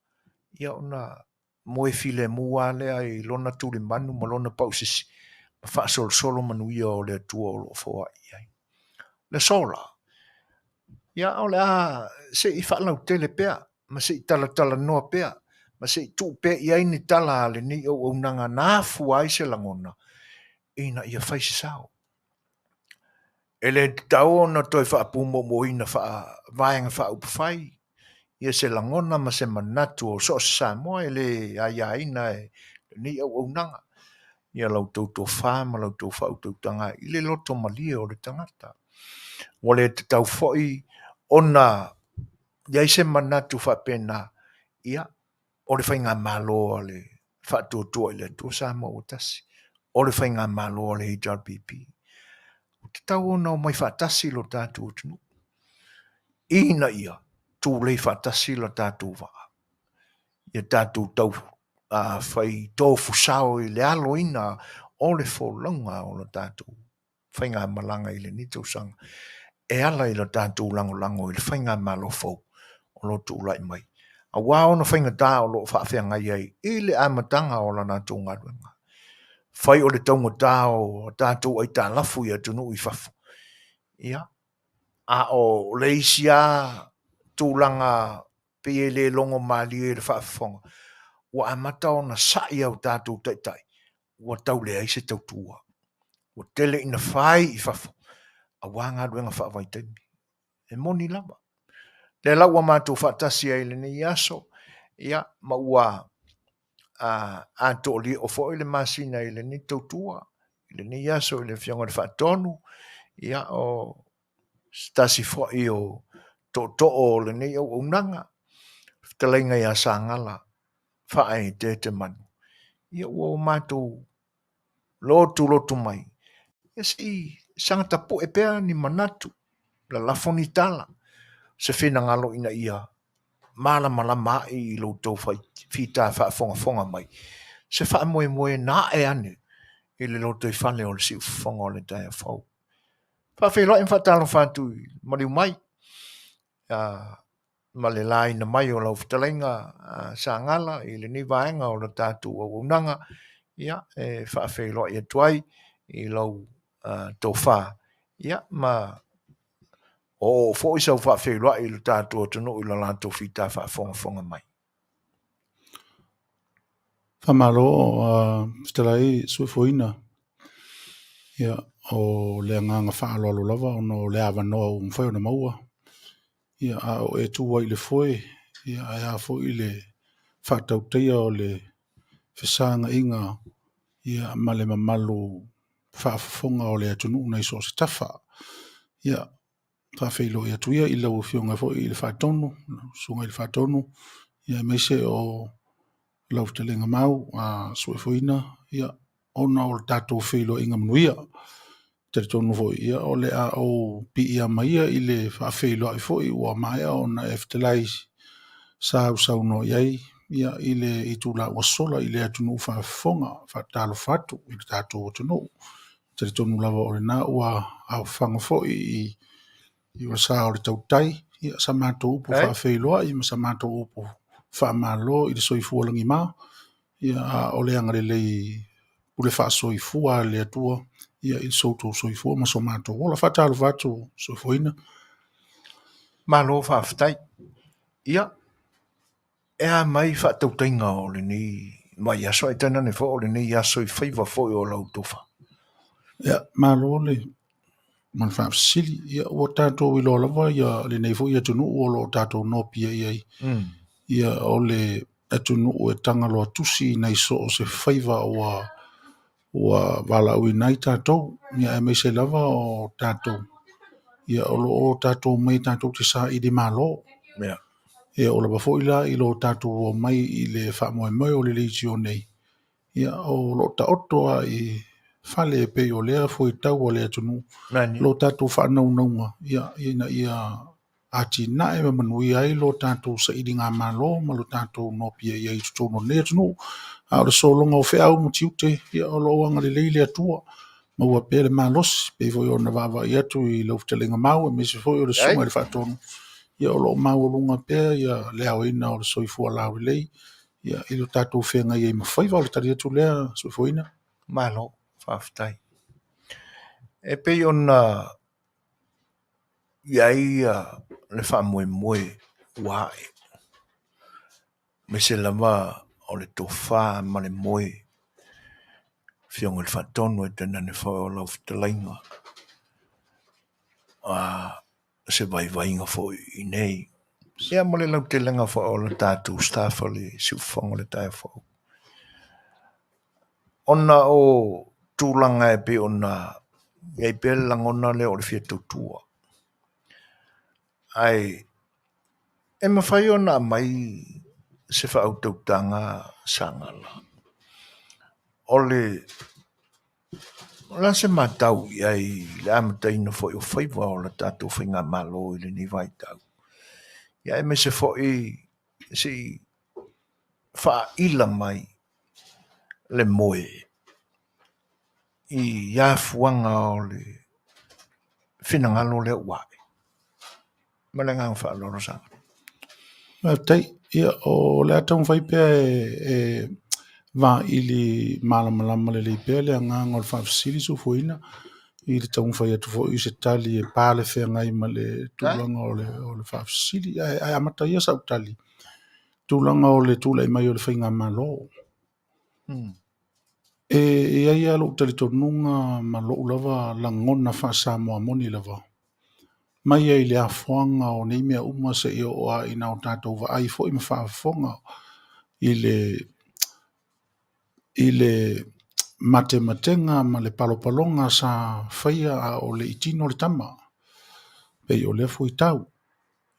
A: ia ona moe filemu lava lea i lona tulimanu ma lona pausisi ma faasolosolo manuia o le Atua o lo o foai i ai. Le aso la, ia o le a se i faalautele pea ma se i talatalanoa pea ma se i tuu pea i ai ni tala a lenei auaunaga na afua ai se lagona ina ia fai se sao. E le tatau ona toe faapumoomooina faa-Vaega Faaupufai ia se lagona ma se manatu o so o se Samoa e le aiaina e lenei auaunaga ia la outou tofa ma la outou faautautaga i le loto malie o le tagata. Ua le tatau foi ona i ai se manatu faapena, ia, o le faigamalo a le Faatuatua i le Atua Samoa ua Tasi, o le faigamalo a le HRPP. Ua tatau ona omai faatasi lo tatou atunuu ina ia tulei faatasi lo tatou vaa, ia tatou tau fai tofusao i le aloina o le folauga o lo tatou faigamalaga i lenei tausaga e ala i lo tatou lagolago i le faigamalo fou o lo o tulai mai, aua ona faigata o lo o faafeagai ai i le amataga o la latou galuega. Fai o le taugata o tatou aitalafu i atunuu i fafo, ia, a o le isi lava tulaga pei e le logo malie i le faafofoga, ua amata ona sai a tatou taitai, ua tau leai se tautua. Ua tele ina fai i fafo aua galuega faavaitaimi. E moni lava. Lea la ua matou faatasi ai i lenei aso, ia, ma ua atoa foi le masina i lenei tautua, i lenei aso i le Afioga i le Faatonu, ia, o se tasi foi o tootoo o lenei auaunaga, fetalaiga ia Sagala Faaeteete Manu, ia ua matou lotulotu mai, ia se i saga tapue pea ni manatu, lalafo ni tala, se finagalo ina ia malamalama ai i lo outou fita faafogafoga mai, se faamoemoe na ae ane i le lotoifale o le siufofoga o le taeao fou. Faafeiloai ma faatalofa atu i maliu mai ma le laina mai o lau fetalaiga Sagala i lenei vaega o le tatou auaunaga, ia, e faafeiloai atu ai i lau tofa, ia, ma oo foi sau faafeiloai i le tatou atunuu i le latou fita faafogafoga mai.
D: Faamalo fetalai Soifuaina. Ia, o le agaga faaaloalo lava ona o le avanoa ua mafai ona maua. Ia, a o e tu ai i le foe, ia, ae a foi le faatautaia o le fesaga'iga, ia, ma le mamalu faafofoga o le atunuu nai so o se tafa. Ia, faafeiloai atu ia i lau Afioga foi i le Faatonu, lau Susuga i le Faatonu, ia, aemaise o lau fetalaiga Mau Soifuaina, ia, ona o le tatou feiloaiga manuia. Talitonu foi, ia, o le a ou piiama ia i le faafeiloai foi ua maea ona e fetalai sausaunoa i ai, ia, i le itula ua sola i le atunuu faafofoga. Faatalofa atu i le tatou atunuu. Talitonu lava o lena ua aofaga foi i le sa o le tautai, ia, sa matou upu faafeiloai ma sa matou upu faamalo i le soifua lagima, ia, a o le agalelei pule faasoifua a le Atua, ia, i so outou soifua ma so matou ola. Faatalofa atu Soifuaina.
A: Malo faafetai. Ia, e a mai faatautaiga o lenei vaiaso ae tainane foi o lenei aso i faiva foi o la outou fa?
D: Ia, malo le ma le faafesili. Ia, ua tatou iloa lava ia lenei foi atunuu o lo o tatou nopiai ai. Ia, o le atunuu e tagaloa tusi nai so o se faiva ua valaauina ai tatou. Ia, aemaise lava o tatou, ia, o lo o tatou omai tatou te saili malo.
A: Yeah.
D: Ia ua lava foi la i lo tatou omai i le faamoemoe o le leitio nei, ia o lo o taoto lava i fale e pei o lea fuaitau a le atunuu lo tatou faanaunauga ia ina ia atinae ma manuia ai lo tatou sailigamalo ma lo tatou nopiai ai i totonu o lenei atunuu. A o le sologa o feau ma tiute, ia o lo o agalelei le Atua, maua pea le malosi, pei foi ona vaavaai atu i lau fetalaiga Mau aemaise foi o le Susuga i le Faatonu, ia o lo o maualuga pea ia le aoina o le soifua laulelei ia i lo tatou feagai ai ma faiva. O le tali atu lea Soifuaina.
A: Malo, faafetai. E pei ona i ai le faamoemoe ua ae, aemaise lava o le tofa ma le moe, Afioga i le Faatonu ae tainane foi o lau fetalaiga, se vaivaiga foi i inei. Ia ma le lautelega foi o le tatou staff o le Siufofoga o le Taeao Fou. Ona o tulaga e pei ona i ai pea le lagona lea o le fia tautua. Ae e mafai ona aumai se faautautaga Sagala o le o le a se matau i ai i le amataina foi o faiva o le tatou faigamalo i lenei vaitau, ia aemaise foi se i faaila mai le moe i afuaga o le finagalo lea ua ae. Ma le agaga faaaloalo Sagala.
D: Faafetai. Ia, o le a taumafai pea e vaili malamalama lelei pea le agaga o le faafesili Soifuaina i le taumafai atu foi i se tali e palefeagai ma le tulaga o le faafesili. Ae amata ia sau tali, tulaga o le tulai mai o le faigamalo. E i ai lava lou talitonuga ma lou lava lagona faa-Samoa moni lava, mai lava i le afuaga o nei mea uma seia oo lava ina o tatou vaai foi ma faafofoga i le matematega ma le palopaloga sa faia a o le i tino le tama. Pei o lea fuaitau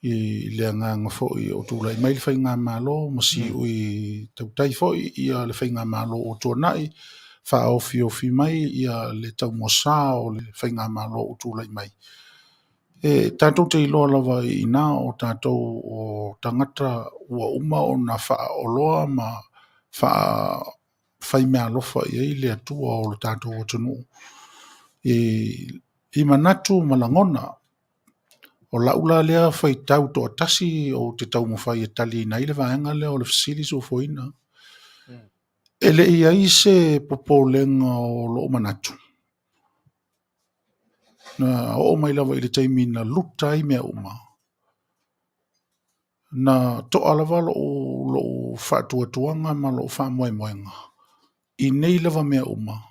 D: i le agaga foi o tulai mai le faigamalo ma siui tautai foi ia le faigamalo ua tuanai, faaofiofi mai ia le taumuasa o le faigamalo ua tulai mai. E tatou te iloa lava i ina o tatou o tagata ua uma ona faaoloa ma faafaimeaalofa i ai le Atua o le tatou atunuu i manatu ma lagona. O lau la lea faitau toatasi ou te taumafai e taliina ai le vaega lea o le fesili Soifuaina. E le i ai se popolega o lou manatu, na oo mai lava i le taimi na luta ai mea uma, na toa lava lou faatuatuaga ma lou faamoemoega i nei lava mea uma.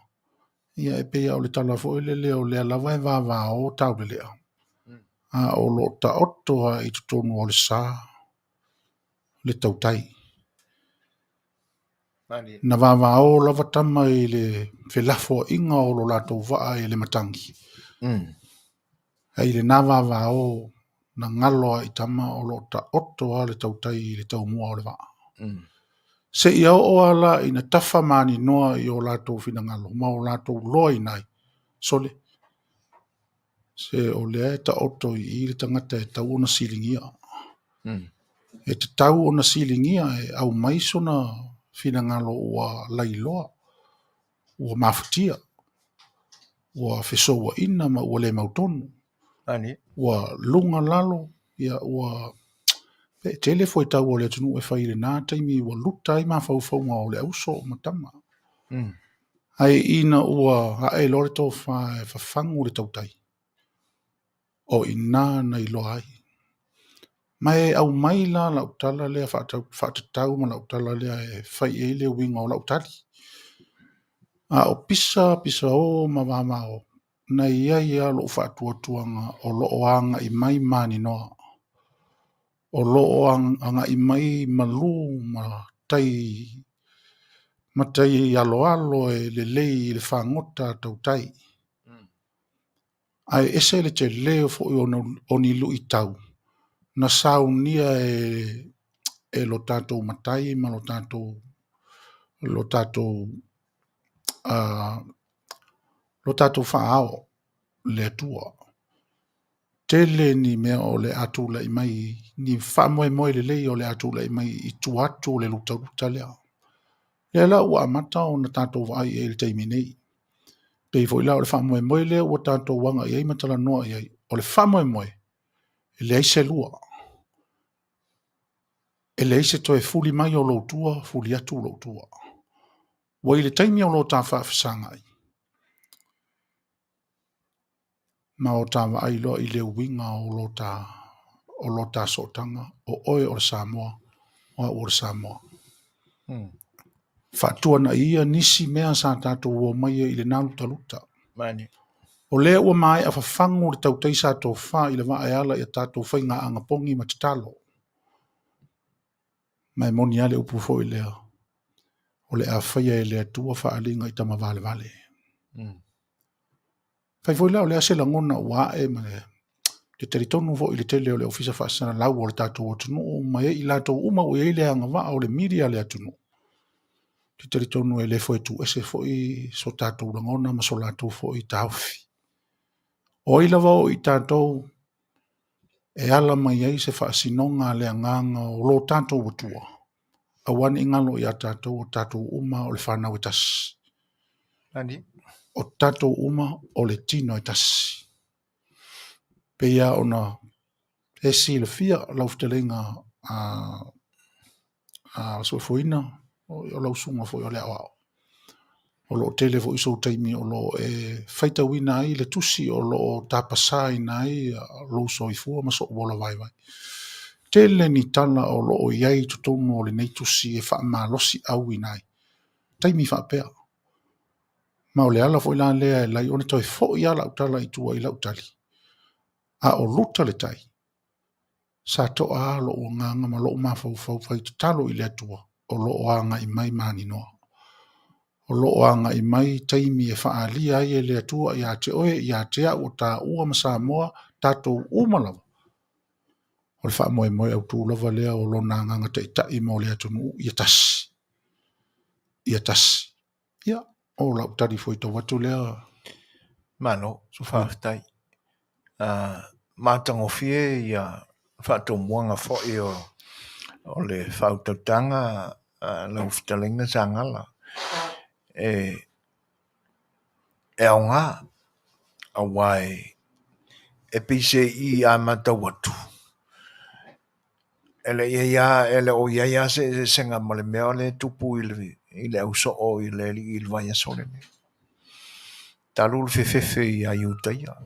D: Ia e pei lava o le tala foi lele o lea lava e vavao taulelea, a o lo o taoto lava i totonu o le sa le tautai. Na vavao lava tama i le felafoaiga o lo latou vaa i le matagi. Ae i lena vavao na galo lava i tama o lo o taoto lava le tautai i le taumua o le vaa. Seia oo lava la ina tafa maninoa i o latou finagalo ma o latou iloaina ai, sole, se o lea e taoto i i le tagata e tatau ona siligia. E tatau ona siligia e aumai sona finagalo ua lailoa, ua mafatia, ua fesouaina ma ua le mautonu. Ua luga lalo, ia ua e tele fuaitau a le atunuu e fai i lena taimi ua luta ai mafaufauga o le auso ma tama. Ae ina ua ae loa le tofa e fafagu le tautai, o i ina na iloa ai. Ma e aumai la lau tala lea faatatau ma lau tala lea e fai i ai le uiga o lau tali. A o pisa, pisaō ma vavao, na i ai lava lou faatuatuaga o lo o agai mai maninoa, o lo o agai mai malū ma tai aloalo e lelei i le fagota a tautai. Ae ese le tele foi o ni luitau Na saunia e lo tatou matai ma lo tatou lo tatou lo tatou faaao le Atua. Tele ni mea o le a tulai mai, ni faamoemoe lelei o le a tulai mai i tua atu o le lutaluta lea. Lea la ua amata ona tatou vaai i ai i le taimi nei. Pei foi la o le faamoemoe lea ua tatou agai i ai ma talanoa i ai, o le faamoemoe, e leai se lua. E leai se toe fuli mai o lou tua, fuli atu lou tua. Ua i le taimi o lo ta faafesagai, ma o ta vaai loa i le uiga o lo ta sootaga, o oe o le Samoa, o au o le Samoa. Faatuanai ia nisi mea sa tatou omai ai i lena lutaluta.
A: Mani.
D: O lea ua maea fafagu le tautai sa tofa i le vaa e ala i a tatou faigaaga pogi ma tatalo. Ma e moni lava le upu foi lea, o le a faia e le Atua faaaliga i tama valevale. Fai foi la o le a se lagona ua ae ma le talitonu foi i le tele o le Ofisa Faasalalau o le tatou atunuu ma e i latou uma ua i ai le agavaa o le mili a le atunuu. Te talitonu e le foe tuese foi so tatou lagona ma so latou foi taofi. O ai lava o i tatou e ala mai ai se faasinoga a le agaga o lo tatou Atua, aua ne i galo ia tatou o tatou uma o le fanau e tasi.
A: Nani.
D: O tatou uma o le tino e tasi. Pei lava ona e silafia lau fetalaiga a Soifuaina, o lau susuga foi o le aoao. O lo o tele foi sou taimi o lo o e faitauina ai le tusi o lo o tapasaina ai lou soifua ma sou ola vaivai. Tele ni tala o lo o i ai i totonu o lenei tusi e faamalosiauina ai taimi faapea. Ma o le ala foi la lea e ala ai ona toe foi lava lau tala i tua i lau tali, a o luta le tai, sa to'a lava lou agaga ma lou mafaufau fai tatalo i le Atua o lo o agai mai maninoa. O lo o agai mai taimi e faaalia ai e le Atua ia te oe, ia te au, o taua ma Samoa, tatou uma lava. O le faamoemoe autu lava lea o lona agaga taitai mo le atunuu, ia tasi. Ia tasi. Ia, o lau tali fuaitau atu lea.
A: Malo, faafetai. Matagofie ia faatomuaga foi o le faautautaga a lau fetalaiga Sagala. E aoga, aua e pei se i a matau atu, e le i ai lava, e le o i ai lava se eseesega ma le mea lea e tupu i le ausoo i le alii i le vaiaso lenei, talu le fefefe ia Iutaia.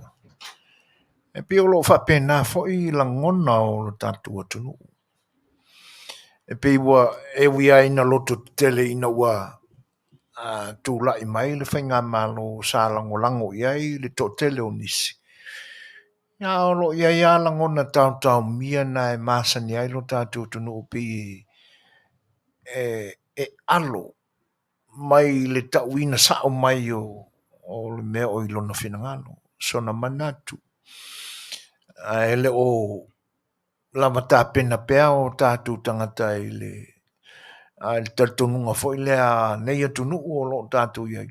A: E pei o lo o faapena foi lagona o lo tatou atunuu. E pei ua e ui lava ina loto tetele ina ua tulai mai le faigamalo sa lagolago i ai le toatele o nisi, a o lo o i ai lava lagona taotaomia na e masani ai lo tatou atunuu pei e alo mai le tauina sao mai o le mea o i lona finagalo, sona manatu. Ae le o lava tapena pea o tatou tagata i le talitonuga foi lea a nei atunuu o lo o tatou i ai,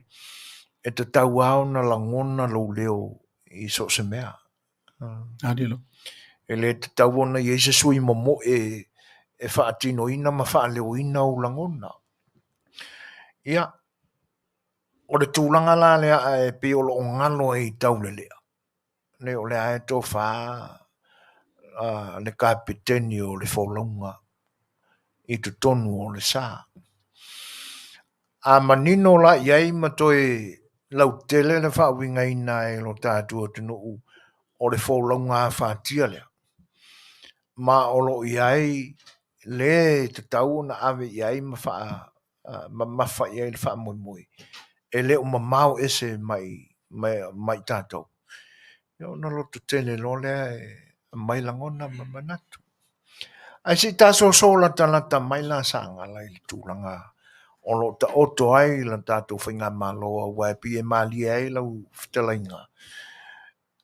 A: e tatau lava ona lagona lou leo i so o se mea. E le tatau ona i ai se sui momoe e faatinoina ma faaleoina ou lagona. Ia, o le tulaga la lea e pei o lo o galo ai i Taulelea, le o lea e tofa le kapeteni o le folauga i totonu o le sa. A manino la i ai ma toe lautele le faauigaina e lo tatou atunuu o le folauga afatia lea, ma o lo o i ai le tatau ona ave i ai ma mamafa i ai le faamoemoe, e le o mamao ese mai tatou. Ia ona loto tele loa lea e aumai lagona ma manatu. Ae se i tasoso latalata mai la Sagala i le tulaga o lo o taoto ai le tatou faigamalo, aua e pei e malie ai lau fetalaiga.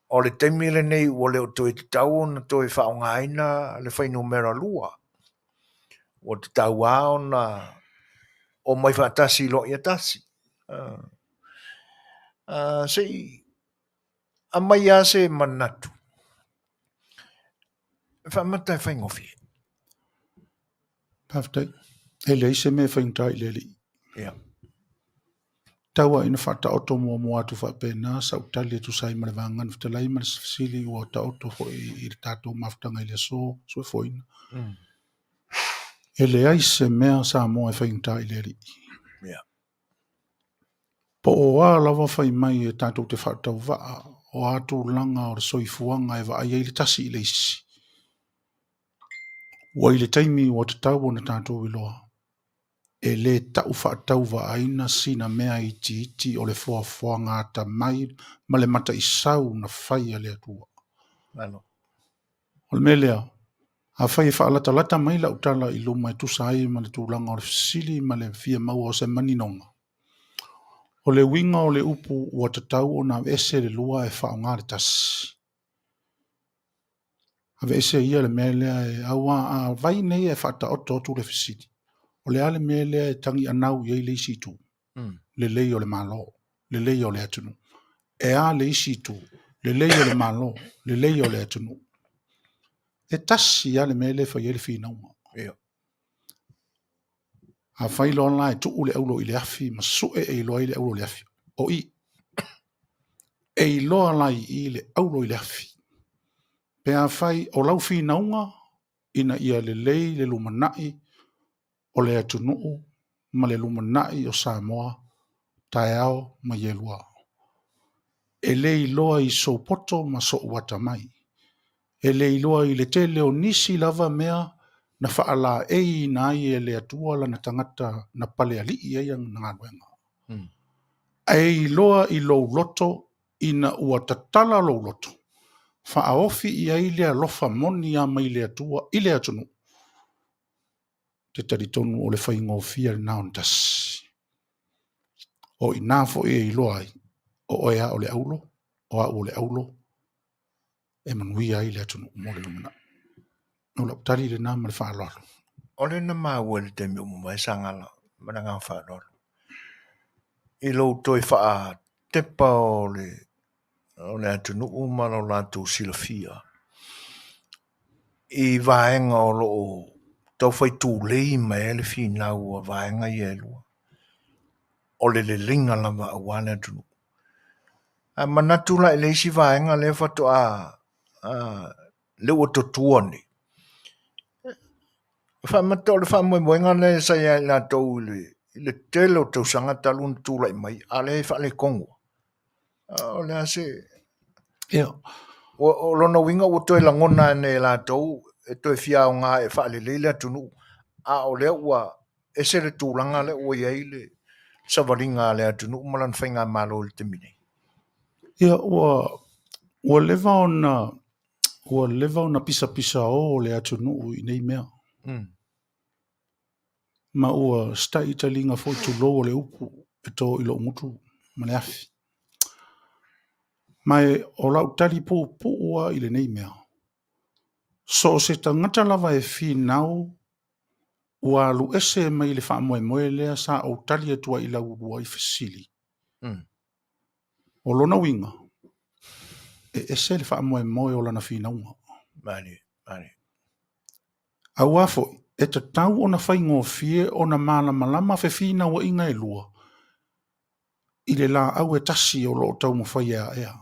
A: O le taimi lenei ua le o toe tatau ona toe faaaogaina le fuainumera 2. Ua tatau lava ona omai faatasi loa ia tasi. Se i aumai lava se manatu e faamata e faigofie.
D: Faafetai. E leai se mea e faigata i le Alii.
A: Ia.
D: Tau lava ina faataoto muamua atu faapena sau tali e tusa ai ma le Vagana Fetalai ma le fesili ua taoto foi i le tatou mafutaga i le aso soifuaina. E leai se mea Samoa e faigata i le Alii.
A: Ia.
D: Po o a lava fai mai e tatou te faatauvaa, o a tulaga o le soifuaga e vaai ai le tasi i le isi, ua i le taimi ua tatau ona tatou iloa, e lē tau faatauvaaina sina mea itiiti o le foafoaga atamai ma le mataisau na fai a le Atua.
A: Malo.
D: O le mea lea, afai e faalatalata mai lau tala i luma e tusa ai ma le tulaga o le fesili ma le fia maua o se maninoga, o le uiga o le upu ua tatau ona aveese le lua ae faaaoga le tasi. Aveese ia le mea lea e aua a vai nei e faataoto atu le fesili, o le a le mea lea e tagianau i ai le isi itu? Lelei o le Malo, lelei o le atunuu. E a le isi itu? Lelei o le Malo, lelei o le atunuu. E tasi lava le mea lea e fai ai le finauga.
A: Ia.
D: Afai loa la e tuu le aulo i le afi ma sue e iloa ai le aulo i le afi, o i. E iloa la i i le aulo i le afi. Pe afai o lau finauga ina ia lelei le lumanai o le atunuu ma le lumanai o Samoa taeao ma ielua. E le iloa i sou poto ma sou atamai. E le iloa i le tele o nisi lava mea na faalaeiina ai e le Atua lana tagata na palealii ai ana galuega. Ae iloa i lou loto ina ua tatala lou loto, faaofi i ai le alofa moni a mai le Atua i le atunuu, ou te talitonu o le faigofie lena o le tasi. O i ina foi e iloa ai, o oe lava o le aulo, o au o le aulo, e manuia ai le atunuu mo le lumanai. O lau tali lena ma le faaaloalo.
A: O lea na maua i le taimi ua mavae Sagala ma le agaga faaaloalo i lou toe faatepa o le atunuu ma lo latou silafia i vaega o lo o taufai tulei mai ai le finau a vaega ia e lua, o le leleiga lava aua le atunuu. A manatu la i le isi vaega lea faatoa lea ua totua nei, faamata o le faamoemoega lea sa ia i latou i le tele o tausaga talu ona tulai mai, a o lea e faaletonu. O le a se...
D: Ia.
A: O lona uiga ua toe lagona ane e latou e toe fia aoga e faalelei le atunuu, a o lea ua ese le tulaga lea ua i ai le savaliga a le atunuu ma lana faigamalo i le taimi nei.
D: Ia, ua leva ona pisapisao le atunuu i nei mea. Ma ua seta'i taliga foi tulou o le upu e to i lou gutu ma le afi. Ma e o lau tali puupuu lava i lenei mea. So o se tagata lava e finau ua alu ese mai le faamoemoe lea sa ou tali atu ai i lau uluai fesili. O lona uiga, e ese le faamoemoe o lana finauga.
A: Mani, mani.
D: Aua foi, e tatau ona faigofie ona malamalama fefinauaiga e lua i le laau e tasi o lo o taumafai e aea.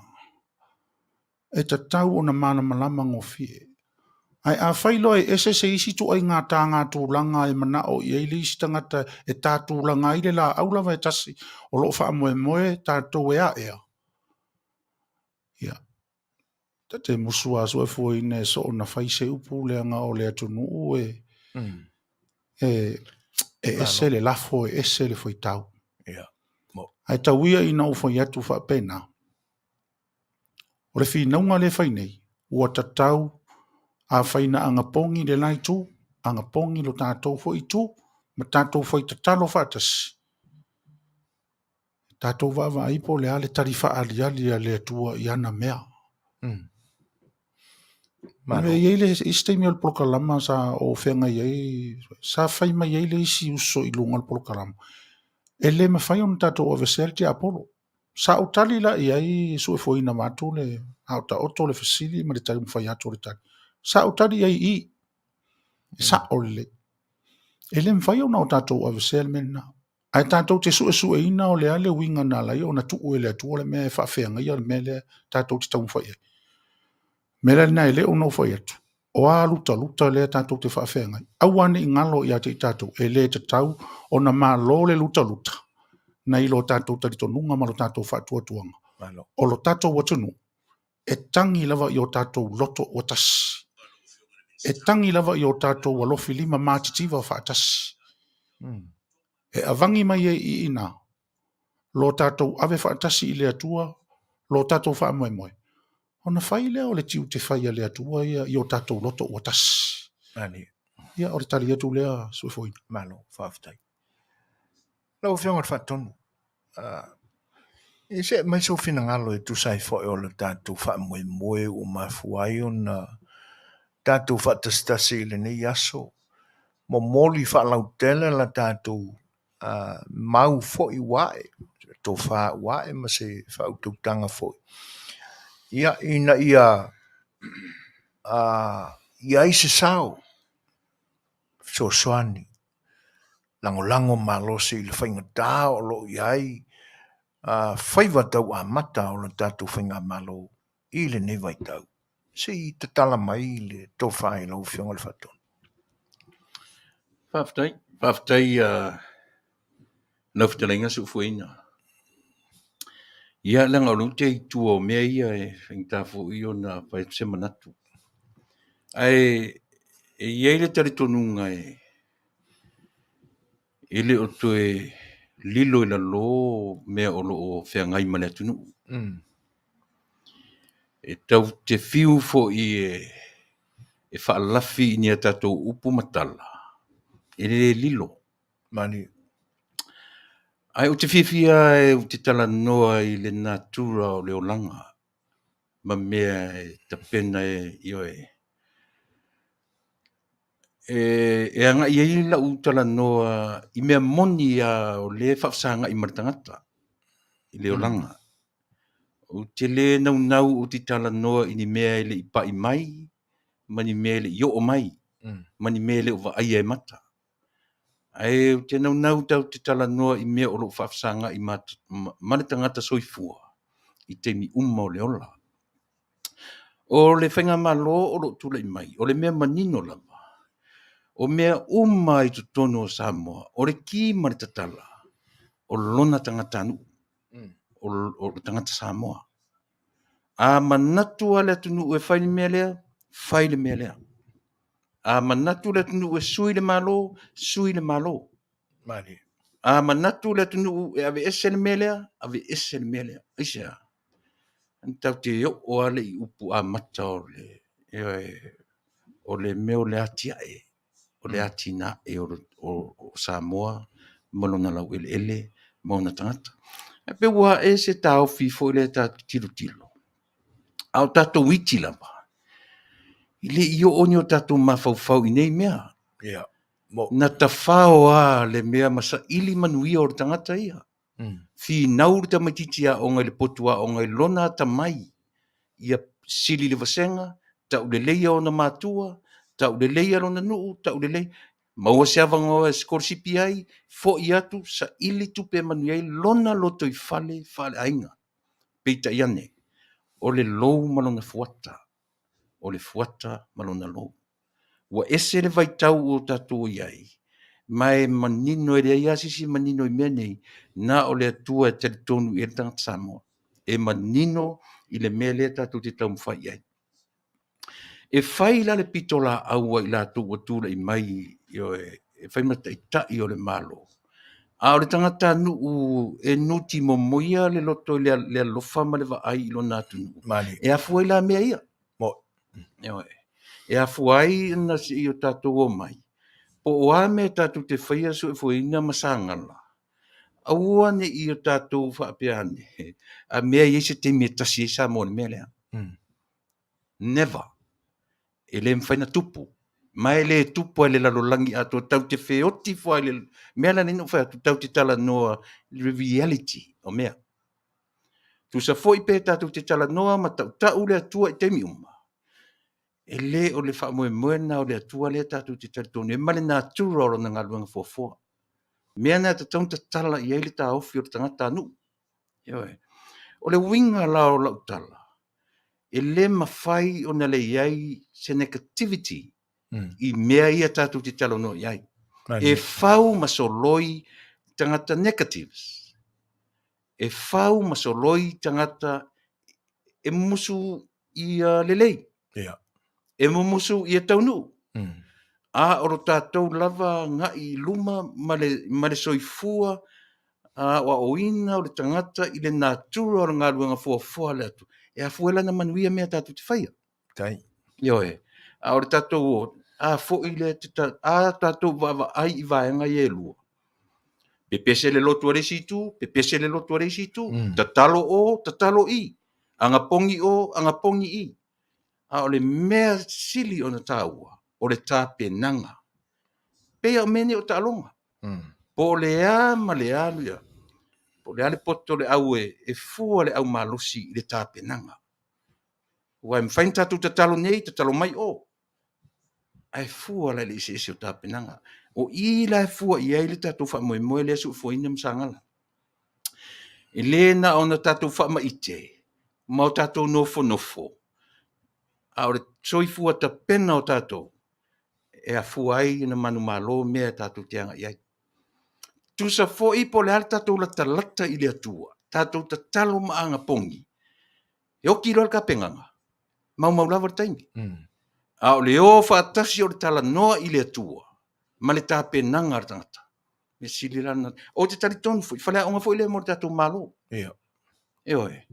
D: E tatau ona malamalama gofie. Ae afai loa e ese se isi ituaiga taga tulaga e manao i ai le isi tagata e tatulaga ai le laau lava e tasi o lo o faamoemoe tatou e aea, ia, ta te musu a soefuaina e soona fai se upu leaga o le atunuu e ese le lafo, e ese le faitau.
A: Ia.
D: Ae tau ia ina ou fai atu faapena. O le finauga lea fai nei, ua tatau afai na agapogi le la itu, agapogi lo tatou foi itu, ma tatou fai tatalo faatasi. Tatou vaavaai po o le a le tali faaaliali a le Atua i ana mea.
A: Malo.
D: E i ai le isi taimi o le polokalama sa ou feagai ai, sa fai mai ai le isi uso i luga o le polokalama, e le mafai ona tatou aveesea le tiapolo. Sa ou tali la i ai e suefuaina vaeatu le, a o taoto le fesili ma le taumafai atu o le tali. Sa ou tali i ai i i, e sa'o lelei. E le mafai ona o tatou aveesea le mea lena. Ae tatou te suesueina o le a le uiga na ala ai ona tuu e le Atua le mea e faafeagaia le mea lea tatou te taumafai i ai. O le mea la lena e le o na ou fai atu, o a lutaluta lea tatou te faafeagai, aua ne i galo ia te i tatou, e le tatau ona malo le lutaluta nai lo tatou talitonuga ma lo tatou faatuatuaga. O lo tatou atunuu, e tagi lava i o tatou loto ua tasi. E tagi lava i o tatou alofilima matitiva faatasi. E avagi mai ai i ina lo tatou ave faatasi i le Atua lo tatou faamoemoe, ona fai lea o le tiute fai a le Atua ia i o tatou loto ua tasi. Ia, o le tali atu lea, Suefuaina.
A: Malo, faafetai. Lau Afioga i le Faatonu, e see mai sou finagalo e tusa ai foi o le tatou faamoemoe ua mafua ai ona tatou faatasitasi i lenei aso, momoli faalautele la tatou mau foi ua ae, tofa ua ae ma se faautautaga foi, ia, ina ia i ai se sao fesoasoani, lagolago malosi i le faigata o lo o i ai faiva tauamata o le tatou faigamalo i lenei vaitau. Se i tatala mai le tofa i lau Afioga i le Faatonu.
E: Faafetai. Faafetai lau fetalaiga Seufuaina. Ia, leaga o lea ou te i tua o mea ia e faigata foi ona fai atu se manatu. Ae e i ai le talitonuga e le o toe lilo i lalo mea o lo o feagai ma le atunuu. E tau te fiu foi e faalafi i ni a tatou upu ma tala, e le lilo.
A: Malie.
E: Ae ou te fiafia ou te talanoa i le natura o le olaga ma mea e tapena e, ioe. E agai ai lau talanoa i mea moni lava o lea e faafesagai ma le tagata i le olaga. Ou te le naunau ou te talanoa i ni mea e le i pai mai, ma ni mea e le i oo mai, ma ni mea e le o vaaia e mata. Ae ou te naunau tatou te talanoa i mea o lo o faafesagai ma le tagata soifua i taimi uma o le ola. O le faigamalo o lo o tulai mai, o le mea manino lava, o mea uma i totonu o Samoa, o le ki ma le tatala, o lona tagatanuu, o le tagata Samoa. A manatu lava le atunuu e fai le mea lea, fai le mea lea. A manatu le atunuu e sui le Malo, sui le Malo. A manatu le atunuu e aveese le mea lea, aveese le mea lea. Aisea? Tatou te oo lava le i upu amata o le, o le mea o le atiae, o le atinae o Samoa ma lona laueleele ma ona tagata. Ae pei ua ae se taofi foi lea tatou te tilotilo, a o tatou iti lava, e le i oo ni o tatou mafaufau i nei mea. Na tafao lava le mea ma saili manuia o le tagata ia. Finau le tamaitiiti aoga i le potu aoga i lona atamai, ia sili le vasega, tauleleia ona matua, tauleleia lona nuu, taulelei, maua se avanoa e sikolasipi ai, foi atu, saili tupe e manuia ai lona lotoifale faaleaiga. Peitai ane, o le lou ma lona fuata, o le fuata ma lona lou. Ua ese le vaitau ua tatou i ai, ma e manino, e leai lava se isi e manino i mea nei, na o le Atua e talitonu i ai le tagata Samoa. E manino i le mea lea tatou te taumafai i ai. E fai la le pitolaau a i latou ua tulai mai, ioe, e fai ma taitai o le Malo. A o le tagatanuu e nuti momoia le loto i le alofa ma le vaai i lona atunuu. E afua ai la mea ia. Ioe. E afua ai ona seia o tatou omai, po o a mea tatou te faia suefueina ma sagala, aua ne i o tatou faapea ane, a mea e i ai se taimi e tasi ai Samoa i le mea lea. Never. E le mafai ona tupu. Ma e le tupu lava i le lalolagi atoa, tatou te feoti fua i le mea lea na ou fai atu, tatou te talanoa i le reality o mea. Tusa foi pe tatou te talanoa ma tautau le Atua i taimi uma, e le o le faamoemoe lena o le Atua lea tatou te talitonu ai ma le natura o Lona galuega fuafua. O mea na e tatau ona tatala i ai le taofi o le tagatanuu. Ioe. O le uiga la o lau tala, e le mafai ona leai se negativity i mea ia tatou te talanoa i ai. E fau ma soloi tagata negatives. E fau ma soloi tagata e mumusu ia lelei. E mumusu ia taunuu. A o lo tatou lava agai i luma ma le soifua aoaoina o le tagata i le natura o le galuega fuafua a le Atua, e afua ai la ona manuia mea tatou te faia. Ioe. A o le tatou o, a foi lea, a tatou vaavaai i vaega ia e lua, pepese le lotu a le isi itu, pepese le lotu a le isi itu, tatalo o, tatalo i, agapogi o, agapogi i. A o le mea sili ona taua, o le tapenaga. Pei lava o mea nei o taaloga. Po o le a ma le a, po o le a le poto o le au e fua le au malosi i le tapenaga. Aua e mafai ona tatou tatalo nei, tatalo mai o, ae fua la i le eseese o tapenaga. O i la e fua i ai le tatou faamoemoe lea Soofoina ma Sagala. E le na ona tatou faamaite ma o tatou nofonofo, a o le soifua tapena o tatou e afua ai ona manumalo mea tatou te agai i ai. Tusa foi po o le a le tatou latalata i le Atua, tatou tatalo ma agapogi, e oti loa le tapenaga, maumau lava le taimi. A o le o faatasi o le talanoa i le Atua ma le tapenaga a le tagata, mea sili la lena. Ou te talitonu foi, faleaoga foi lea mo le tatou Malo. Ioe.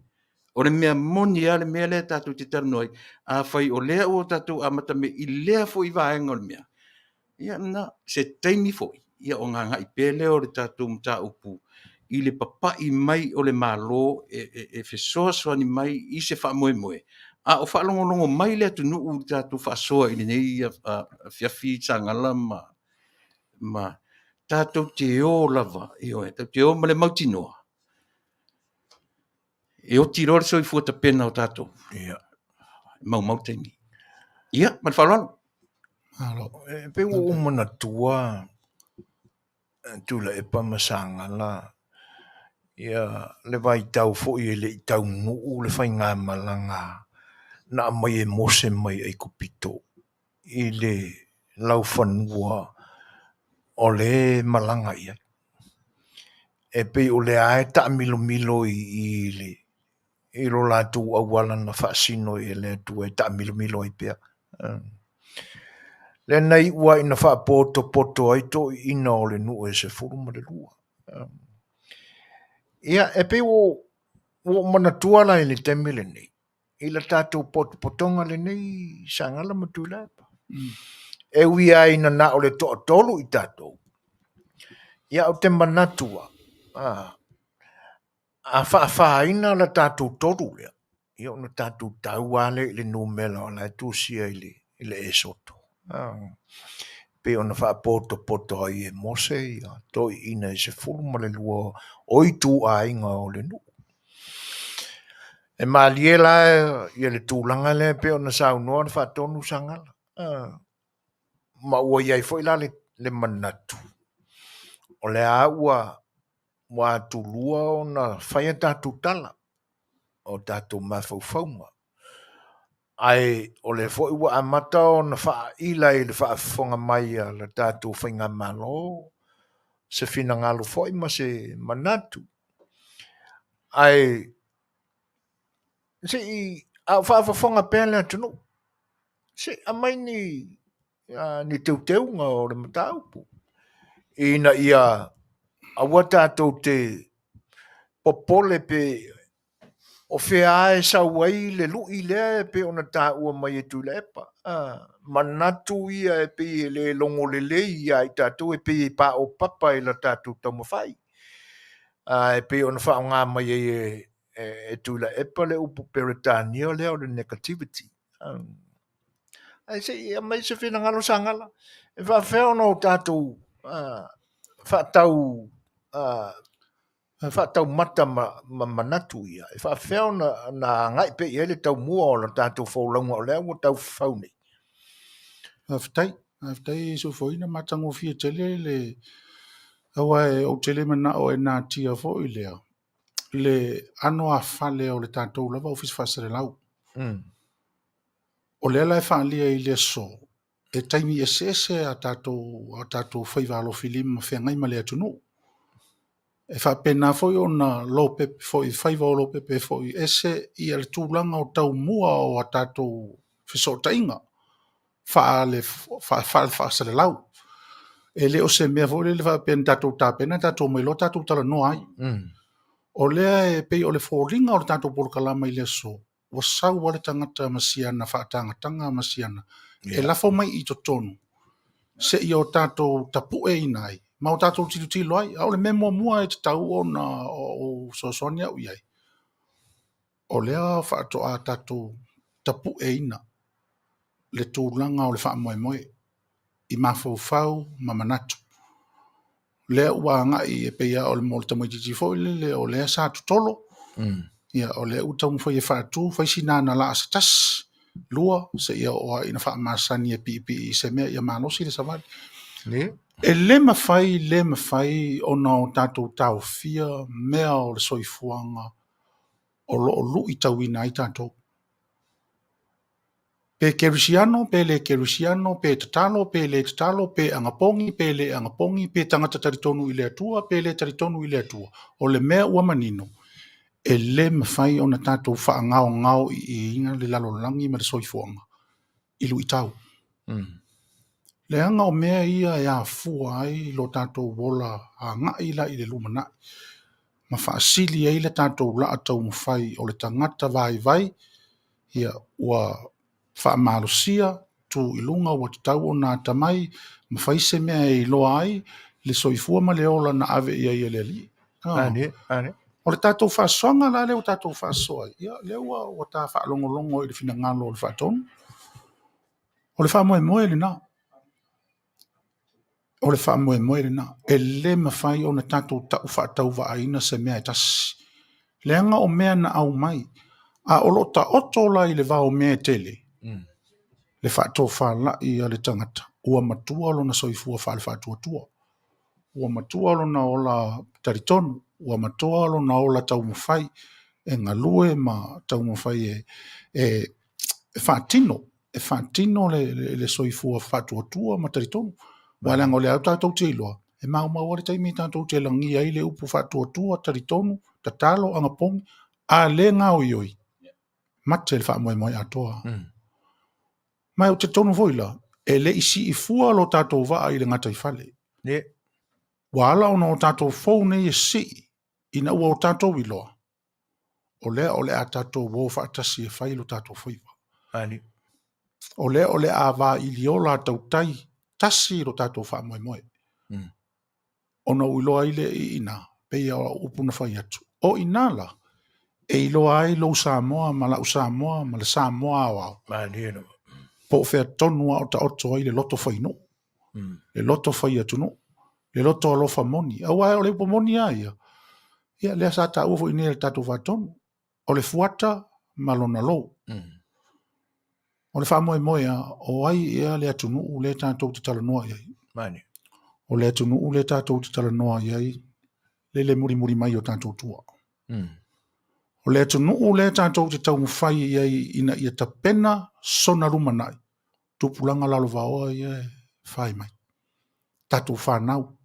E: O le mea moni lava le mea lea tatou te talanoa ai, afai o lea ua tatou amata mai i lea foi vaega o le mea, ia lena, se taimi foi, ia ona agai pea lea o le tatou mataupu i le papai mai o le Malo e fesoasoani mai i se faamoemoe, a o faalogologo mai le atunuu i le tatou faasoa i lenei afiafi Sagala ma tatou te o lava, ioe, tatou te o ma le mautinoa, e oti loa le soifua tapena o tatou. E maumau le taimi. Ia, ma le faaaloalo.
A: Malo. E pei ua ou manatua Tuilaepa ma Sagala ia le vaitau foi e le i taunuu le faigamalaga na aumai e Mose mai Aikupito i le laufanua o le malaga i ai. E pei o lea e taamilomilo i lo latou auala na faasino e le Atua e taamilomilo ai pea. Lea na iu ai ina faapotopoto ai toeaiina o le nuu e 12. Ia, e pei ua ou manatua la i le taimi lenei, i le tatou potopotoga lenei Sagala ma Tuilaepa. E ui lava ina na o le toatolu i tatou, ia ou te manatu lava, a faafaina le tatou tolu lea, ia ona tatou tau lava lea i le numera o la e tusia i le Esoto. Pei ona faapotopoto ai e Mose ia toeaiina e 12 o ituaiga o le nuu. E malie la ia le tulaga lea e pei ona saunoa le faatonu Sagala. Ma ua i ai foi la le manatu, o lea ua atulua ona fai a tatou tala o tatou mafaufauga. Ae o lea foi ua amata ona faaila i le faafofoga mai a le tatou faigamalo se finagalo foi ma se manatu. Ae se i a o faafofoga pea le atunuu, se i aumai ni teuteuga o le mataupu ina ia aua tatou te popole pe o fea e sau ai le lui lea e pei ona taua mai e Tuilaepa. Manatu ia e pei e le logo lelei ia i tatou e pei e paopapa i la tatou taumafai. E pei ona faaaoga mai ai e Tuilaepa le upu Peretania lea o le negativity. Ae se i aumai se finagalo Sagala, e faafefea ona o tatou faatau faataumata ma manatu ia, e faafefea ona agai pea i ai le taumua o le tatou folauga o lea ua tau fafau nei?
D: Faafetai, faafetai Soifuaina, matagofie tele le aua ou te le manao e natia foi lea le ano afale o le tatou lava Ofisa Faasalelau. O lea la e faaalia i le aso, e taimi eseese a tatou faiva alofilima feagai ma le atunuu. E faapena foi ona lopepe foi, faiva o lopepe foi, ese ia le tulaga o taumua o a tatou fesootaiga faale-faasalelau. E le o se mea foi lele faapea na tatou tapena tatou omai loa tatou talanoa ai. O lea e pei o le foliga o le tatou polokalama i le aso, ua sau lava le tagata ma siana faatagataga ma siana e lafo mai i totonu seia o tatou tapueina ai ma o tatou tilotilo ai. A o le mea muamua e tatau ona ou fesoasoani au i ai, o lea faatoa tatou tapueina le tulaga o le faamoemoe i mafaufau ma manatu. Lea ua agai e pei lava o le mo le tamaitiiti foi lele o lea sa totolo, ia o lea ua taumafai e faatu, fai sina ana laa se tasi, lua, seia oo lava ina faamasani e piipii i se mea ia malosi le savali. E le mafai, le mafai ona o tatou taofia mea o le soifuaga o lo o luitauina ai tatou. Pe kerisiano, pe le kerisiano, pe tatalo, pe le tatalo, pe agapogi, pe le agapogi, pe tagata talitonu i le Atua, pe le talitonu i le Atua. O le mea ua manino, e le mafai ona tatou faagaogao iiina le lalolagi ma le soifuaga i luitau. Leaga o mea ia e afua ai lo tatou ola agai la i le lumanai ma faasili ai le tatou laa taumafai o le tagata vaivai, ia ua faamalosia tu i luga ua tatau ona atamai ma fai se mea e iloa ai le soifua ma le ola na ave i ai e le Alii. O le tatou faasoaga la lea ua tatou faasoa ai, ia lea ua ta faalogologo i le finagalo o le Faatonu. O le faamoemoe lena. O le faamoemoe lena. E le mafai ona tatou tau faatauvaaina se mea e tasi. Leaga o mea na aumai, a o lo o taoto la i le vao mea e tele, le faatofalai a le tagata, ua matua lona soifua faale-faatuatua, ua matua lona ola talitonu, ua matua lona ola taumafai e galue ma taumafai e faatino, e faatino le soifua faatuatua ma talitonu. Aua leaga o lea tatou te iloa, e maumau lava le taimi tatou te lagia ai le upu faatuatua, talitonu, tatalo, agapogi, a le gaoioi, mate le faamoemoe atoa. Ma ou te talitonu foi la, e le i siifua lo tatou vaa i le gataifale. Ua ala ona o tatou fou nei e sii ina ua o tatou iloa, o lea o le a tatou o faatasi e fai lo tatou faiva. O lea o le a vailiola tautai tasi lo tatou faamoemoe. Ona ou iloa ai lea i ina, pei o au upu na fai atu. O ina la, e iloa ai lou Samoa ma lau Samoa ma le Samoa aoao. Po o fea tonu a o taoto ai le loto fainuu, le loto fai atunuu, le loto alofa moni. Aua o le upu moni lava ia, ia lea sa taua foi nei e le tatou Faatonu, o le fuata ma lona lou. O le faamoemoe lava, o ai ea le atunuu lea tatou te talanoa i ai? O le atunuu lea tatou te talanoa i ai, le le mulimuli mai o tatou tua. O le atunuu lea tatou te taumafai i ai ina ia tapena sona lumanai, tupulaga lalovaoa ia e fai mai. Tatou fanau.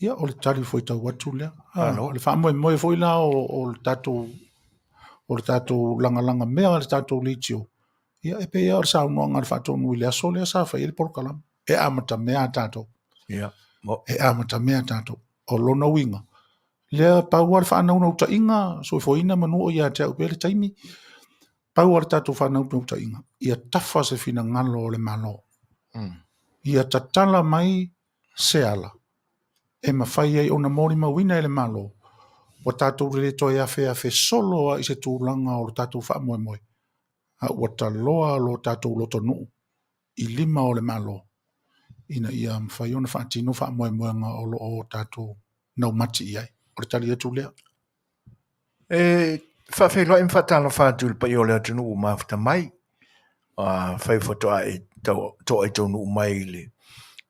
D: Ia, o le tali foi tau atu lea. O le faamoemoe foi la o le tatou lagalaga mea le tatou leitio, ia e pei lava o le saunoaga a le Faatonu i le aso lea sa fai ai le polokalame. E amatamea a tatou. E amatamea a tatou. O lona uiga, lea pau lava le faanaunautaiga, soifuaina manu o ia te au pea le taimi, pau lava le tatou faanaunautaiga, ia tafa se finagalo o le Malo. Ia tatala mai se ala e mafai ai ona molimauina e le Malo, ua tatou le toe afeafe solo ai i se tulaga o le tatou faamoemoe. A ua taloa lo tatou lotonuu i lima o le Malo ina ia mafai ona faatino faamoemoega o loo tatou naumati i ai. O le tali atu lea.
A: E faafeiloai ma faatalofa atu i le paia o le atunuu ua mafuta mai. Afai faatoa e toai taunuu mai i le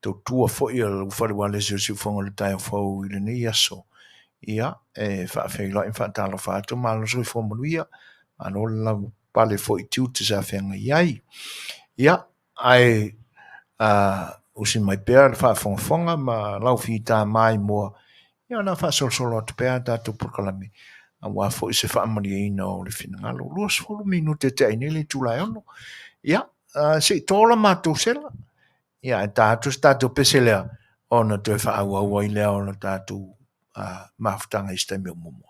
A: tautua foi a lau fale ualesi o le Siufofoga o le taeao fou i lenei aso, ia, e faafeiloai ma faatalofa atu, malo le soifua manuia, malo le lavapapale foi i tiute sa feagai ai. Ia, ae usi mai pea le faafogafoga ma lau fita maimoa, ia o le a faasolosolo atu pea a tatou polokalame aua foi se faamalieina o le finagalo. 20 minute e tea ai nei le itula e 6. Ia, se i to la matou sela. Ia, ae ta atu se tatou pese lea, ona toe faaauau ai lea o le tatou mafutaga i se taimi o muamua.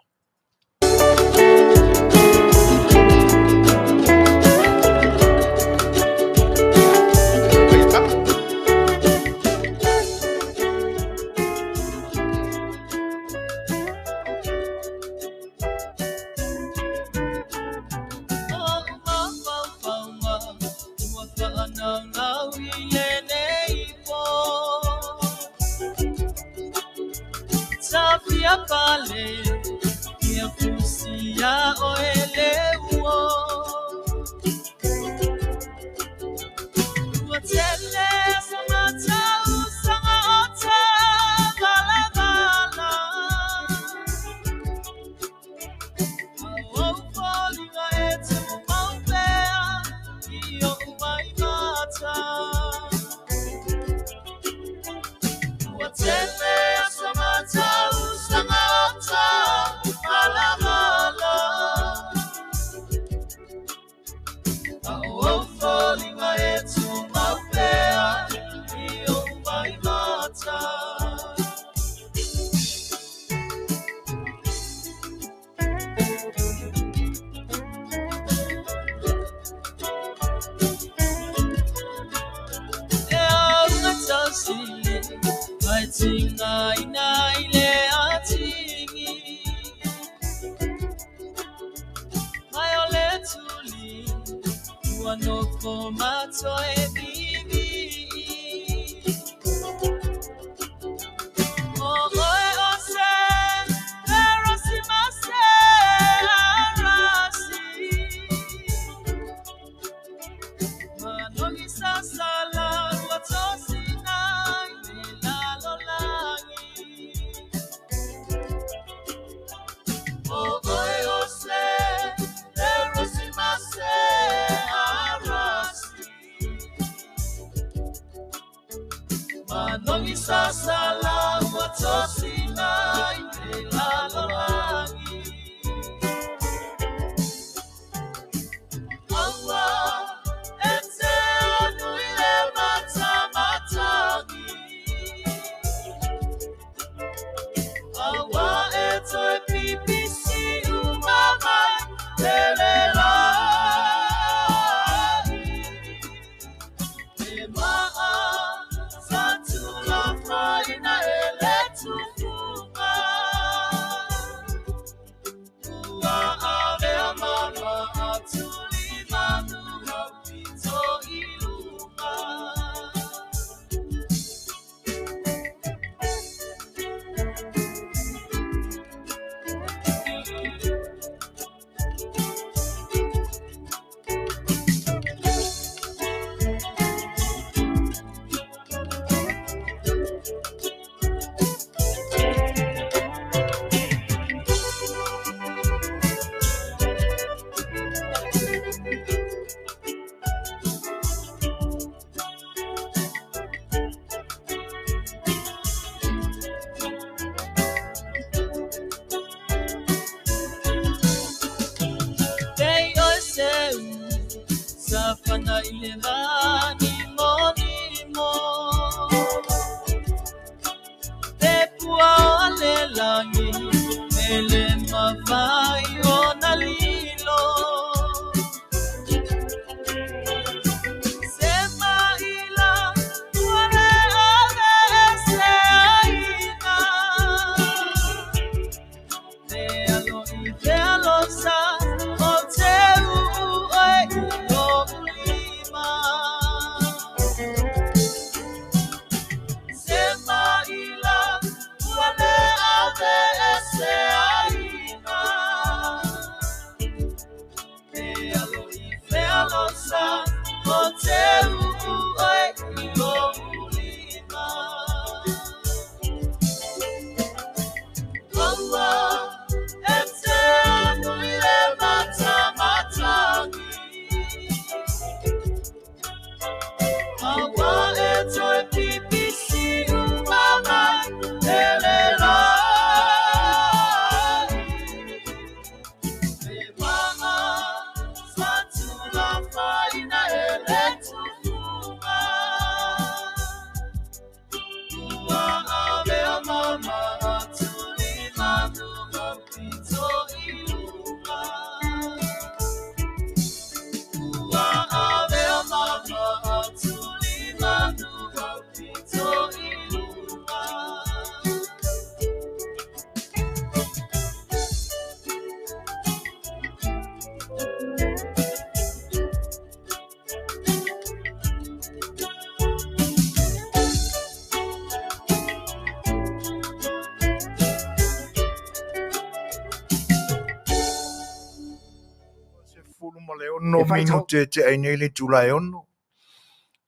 A: 6 minute e tea ai nei le itula e 6,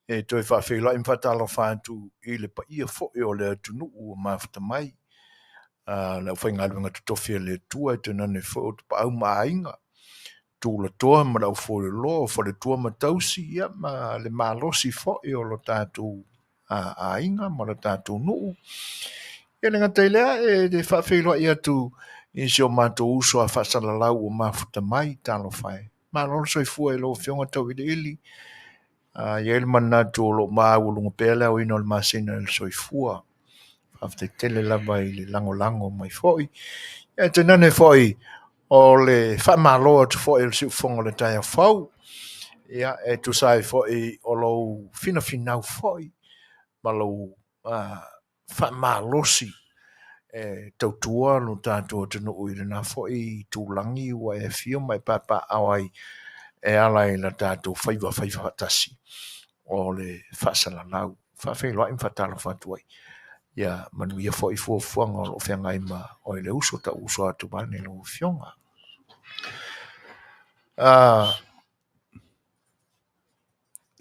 A: e toe faafeiloai ma faatalofa atu i le paia foi o le atunuu ua mafuta mai, le aufaigaluega totofi a le Atua e tainane foi o tapaau ma aiga, tulatoa ma le aufueloloa o faletua ma tausi, ia ma le malosi foi o lo tatou aiga ma lo tatou nuu. E le gata i lea, e faafeiloai atu i si o matou uso a faasalalau ua mafuta mai, talofa e. Malo le soifua i lau Afioga Tauiliili. E i ai le manatu o lo o maualuga pea le aoina o le masina i le soifua. Faafetai tele lava i le lagolago mai foi. Ae tainane foi o le faamalo atu foi o le siufofoga o le taeao fou. Ia, e tusa ai foi o lou finafinau foi ma lou faamalosi e tautua lo tatou atunuu i lena foi itulagi ua e afio ma e papaaao ai e ala i la tatou faiva faifaatasi o le faasalalau. Faafeiloai ma faatalofa atu ai. Ia manuia foi fuafuaga o lo o feagai ma oe le uso, tau uso atu vaeane lau Afioga.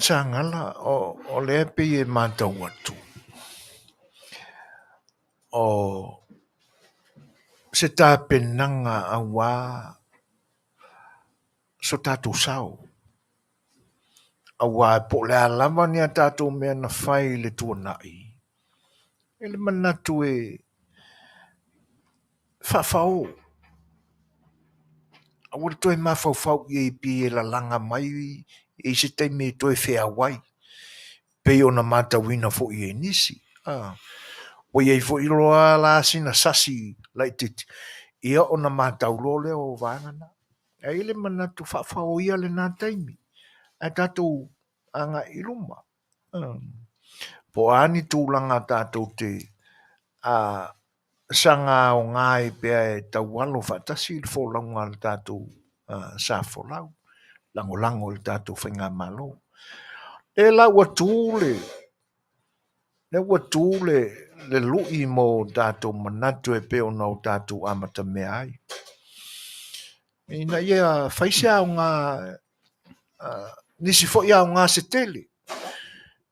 A: Sagala, o lea pei e matau atu, o se tapenaga auā so tatou sao, auā po o le a lava ni a tatou mea na fai i le tuanai, e le manatu e faafao, aua le toe mafaufau i ai pei e lalaga mai i se taimi e toe feau ai, pei ona matauina foi e nisi. Ua i ai foi loa la sina sasi laitiiti, ia ona matau loa lea o vaega na. Ae i ai le manatu faafao ia lena taimi, ae tatou agai i luma. Po o a ni tulaga tatou te saga aoga ai pea e taualo faatasi le folauga a le tatou sa folau, lagolago i le tatou faigamalo. E la ua tu le lea ua tu le lui mo tatou manatu e pei ona o tatou amatamea ai. Ina ia fai se aoga, nisi foi aoga se tele.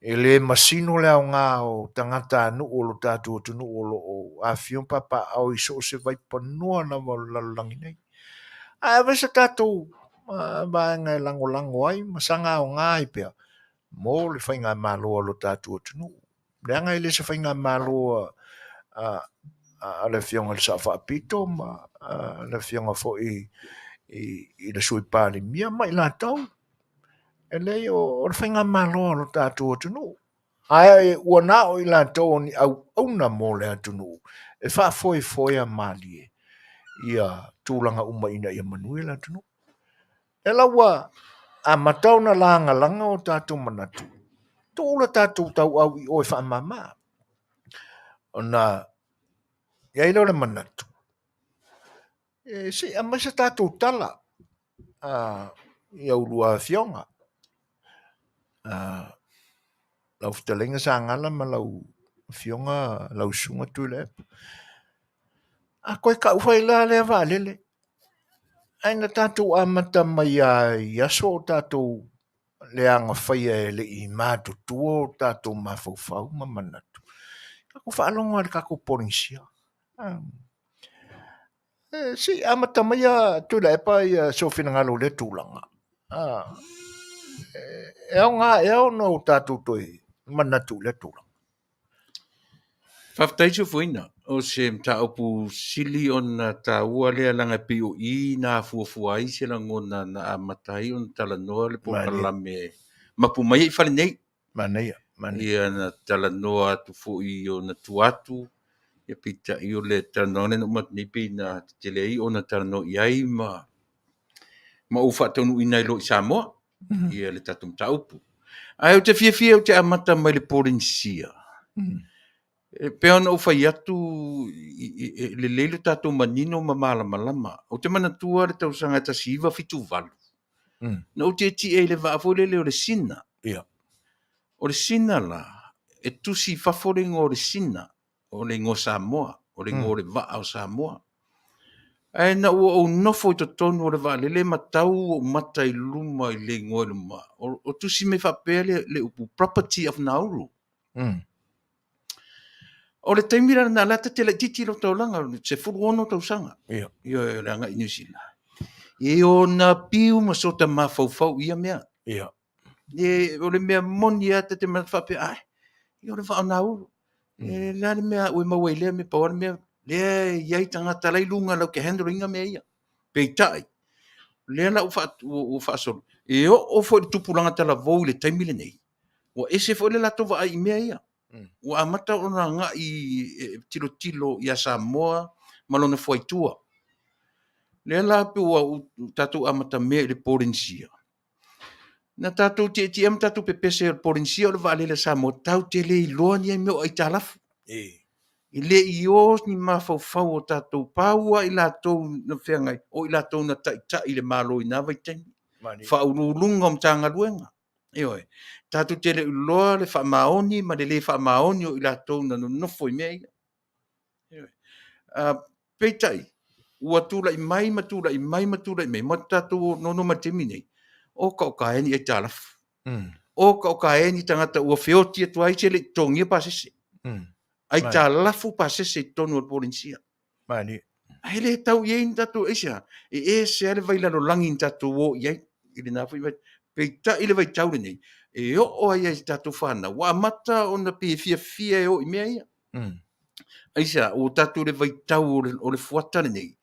A: E le masino le aoga o tagatanuu o lo tatou atunuu o lo o afifio ma papaaao i so o se vaifanua lava o le lalolagi nei. Ae ave se tatou vaega e lagolago ai ma saga aoga ai pea mo le faigamalo a lo tatou atunuu. Leaga e le o se faigamalo a le Afioga i le Sao Faapito ma le Afioga foi i le Sui Palemia ma i latou. E leai, o le faigamalo a lo tatou atunuu. Ae ua na o i latou o ni auauna mo le atunuu e faafoefoea malie ia tulaga uma ina ia manuia le atunuu. E la ua amata ona lagalaga o tatou manatu, tuu le tatou tauau i o e faamama. Ona i ai lea o le manatu, e se i aumai se tatou tala i a ulua afioga, lau fetalaiga Sagala ma lau afioga lau susuga Tuilaepa. A toe tau foi la lea vaalele, ae na tatou amata mai lava i aso o tatou leaga faia e le i matutua o tatou mafaufau ma manatu. Tatou faalogo lava i le tatou Polenisia. Se i amata mai Tuilaepa sou finagalo i lea tulaga. E aoga ea ona o tatou toe manatu i lea tulaga?
E: Faafetai Sofoina, o se mataupu sili ona taua lea leaga e pei o i na afuafua ai se lagona na amata ai ona talanoa le polokalame mapu mai ai i fale nei.
A: Manaia, manaia.
E: Ia na talanoa atu foi i ona tua atu, ia peitai o le talanoaga lea na uma atu nei pei na tetele ai ona talanoa i ai ma ou faataunuuina ai loa i Samoa ia le tatou mataupu. Ae ou te fiafia ou te amata mai le Polenisia. E pei ona ou fai atu, e lelei lo tatou manino ma malamalama. Ou te manatua le tausaga e 1978, na ou tietie i le vaa foi lele o le Sina. O le Sina la, e tusi i fafo le igoa o le Sina, o le igoa Samoa, o le igoa o le vaa o Samoa. Ae ina ua ou nofo i totonu o le vaalele ma tau ou mata i luma i le igoa i luma, o tusi mai faapea le upu Property of Nauru. O le taimi la lena, la ta te laitiiti i lou taulaga, 16 tausaga.
A: Ia.
E: Ioe, o le agai i Niu Sila. E ona piu ma sota mafaufau i ia mea.
A: Ia.
E: E, o le mea moni lava ta te manatu faapea, ai, ia o le vaa o Nauru. E le a le mea a'u e maua ai i lea mea, pau lava le mea, lea e i ai tagata la e i luga latou te handle ina mea ia. Peitai, o lea la ua faasolo, e oo foi i le tupulaga talavou i le taimi lenei, ua ese foi le latou vaai i mea ia. Ua amata ona agai e tilotilo ia Samoa ma lona fuaitua. Lea la pei ua tatou amatamea i le Polenisia. Na tatou tietie ma tatou pepese o le Polenisia o le vaalele a Samoa, tatou te le iloa ni mea o aitalafu. E le i o ni mafaufau o tatou, pau lava i latou na feagai, o i latou na taitai i le Malo i na vaitaimi. Faauluuluga o Matagaluega. Ioe. Tatou te le i iloa le faamaoni ma le le faamaoni o i latou na nonofo i mea ia. Ioe. Peitai, ua tulai mai ma tulai mai ma tulai mai, ma tatou nono mai i le taimi nei, oka oka e ni aitalafu. Oka oka e ni tagata ua feoti atu ai se le i totogia pasese. Aitalafu pasese i totonu o le Polenisia. Ae le tau i ai ni tatou, aisea? E ese lava le vailalolagi na tatou o i ai i lena foi vaitau. Peitai le vaitau lenei, e oo ai i tatou fanau, ua amata ona pei e fiafia e o i mea ia. Aisea? Ua tatou i le vaitau o le fuata lenei,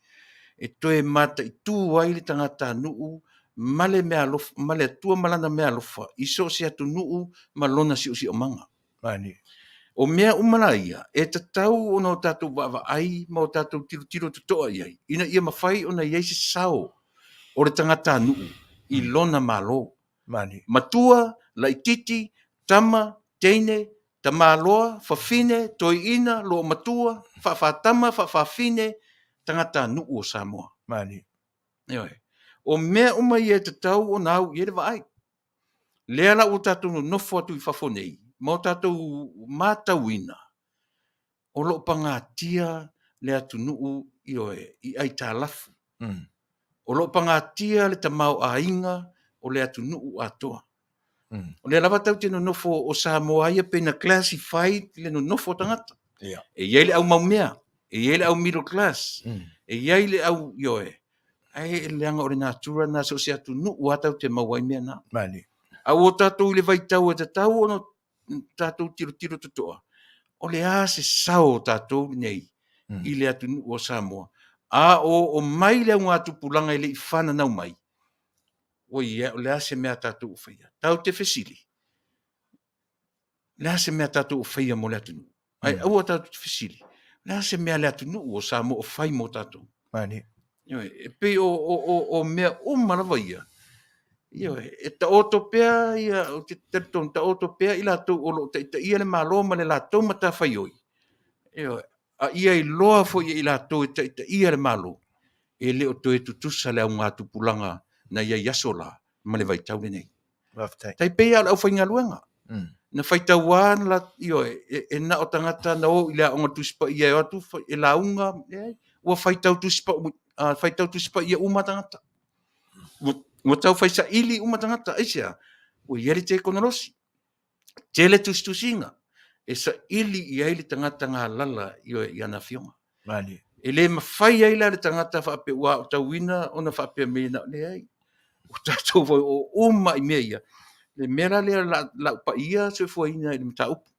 E: e toe mataitu ai le tagatanuu ma le meaalofa, ma le Atua ma lana meaalofa i so o se atunuu ma lona siosiomaga. O mea uma la ia, e tatau ona o tatou vaavaai ma o tatou tilotilo totoa i ai, ina ia mafai ona i ai se sao o le tagatanuu i lona Malo. Matua, laitiiti, tama, teine, tamaloa, fafine, toeaina, loomatua, faafatama, faafafine, tagatanuu o Samoa. Ioe. O mea uma ia e tatau ona au i ai le vaai. Lea la ua tatou nonofo atu i fafo nei ma o tatou matauina o lo o pagatia le atunuu, ioe, i aitalafu. O lo o pagatia le tamaoaiga o le atunuu atoa. O lea lava tatou te nonofo o Samoa ia pei na classify le nonofo o tagata. E i ai le au maumea, e i ai le au middle class, e i ai le au, ioe, ae leaga o le natura lena, so o se atunuu lava tatou te maua ai mea na. A ua tatou i le vaitau e tatau ona tatou tilotilo totoa, o le a se sao o tatou nei i le atunuu o Samoa, a o omai le augatupulaga e le i fananau mai, ua ia, o le a se mea a tatou o faia? Tatou te fesili, o le a se mea a tatou o faia mo le atunuu? Ae aua tatou te fesili, o le a se mea a le atunuu o Samoa o fai mo tatou? Ioe, e pei o mea uma lava ia, ioe, e taoto pea ia, ou te talitonu, taoto pea i latou o lo o taitaia le Malo ma le latou matafaioi, ioe, a ia iloa foi e i latou e taitaia le Malo, e le o toe tutusa le augatupulaga na i ai aso la ma le vaitau lenei.
A: Faafetai.
E: Tai pei lava o le aufaigaluega. Na faitau lava, ioe, e na o tagata na o i le aoga Tusi Paia e o atu e lauga, leai, ua faitau Tusi faitau Tusi Paia uma tagata. Ua tau fai saili uma tagata. Aisea? Ua i ai le tekonolosi, tele tusitusiga e saili i ai le tagata galala, ioe, i ana afioga. E le mafai ai la le tagata faapea ua aotauina ona faapea mai na, leai. O tatou foi o uma i mea ia. Le mea la lea la u paia soifuaina i le mataupu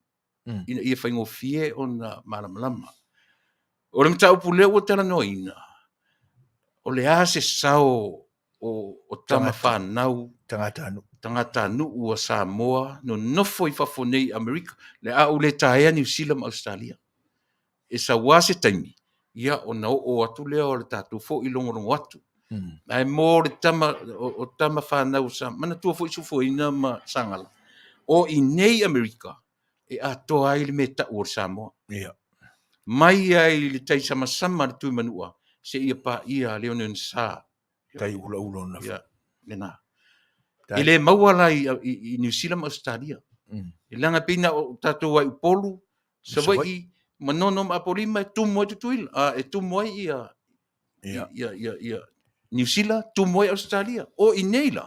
E: ina ia faigofie ona malamalama. O le mataupu lea ua talanoaina, o le a se sao o tama fanau tagatanuu a Samoa nonofo i fafo nei i Amerika, le a ou le taea Niu Sila ma Ausetalia. E sau lava se taimi, ia ona oo atu lea o le tatou foi logologo atu. Ae mo le tama, o tama fanau sa manatua foi Sufuaina ma Sagala, o i nei Amerika e atoa ai le mea tau o le Samoa. Mai ai le taisamasama a le Tuimanua seia paia le oneonesa.
A: Tai ulaula o na.
E: Ia, lena. E le maua la i Niu Sila ma Ausetalia. E leaga pei na o tatou ai Upolu, Savaii, Manono ma Apolima e tumu ai Tutuila, e tumu ai ia Ia Niu Sila, tumu ai Ausetalia. O i inei la,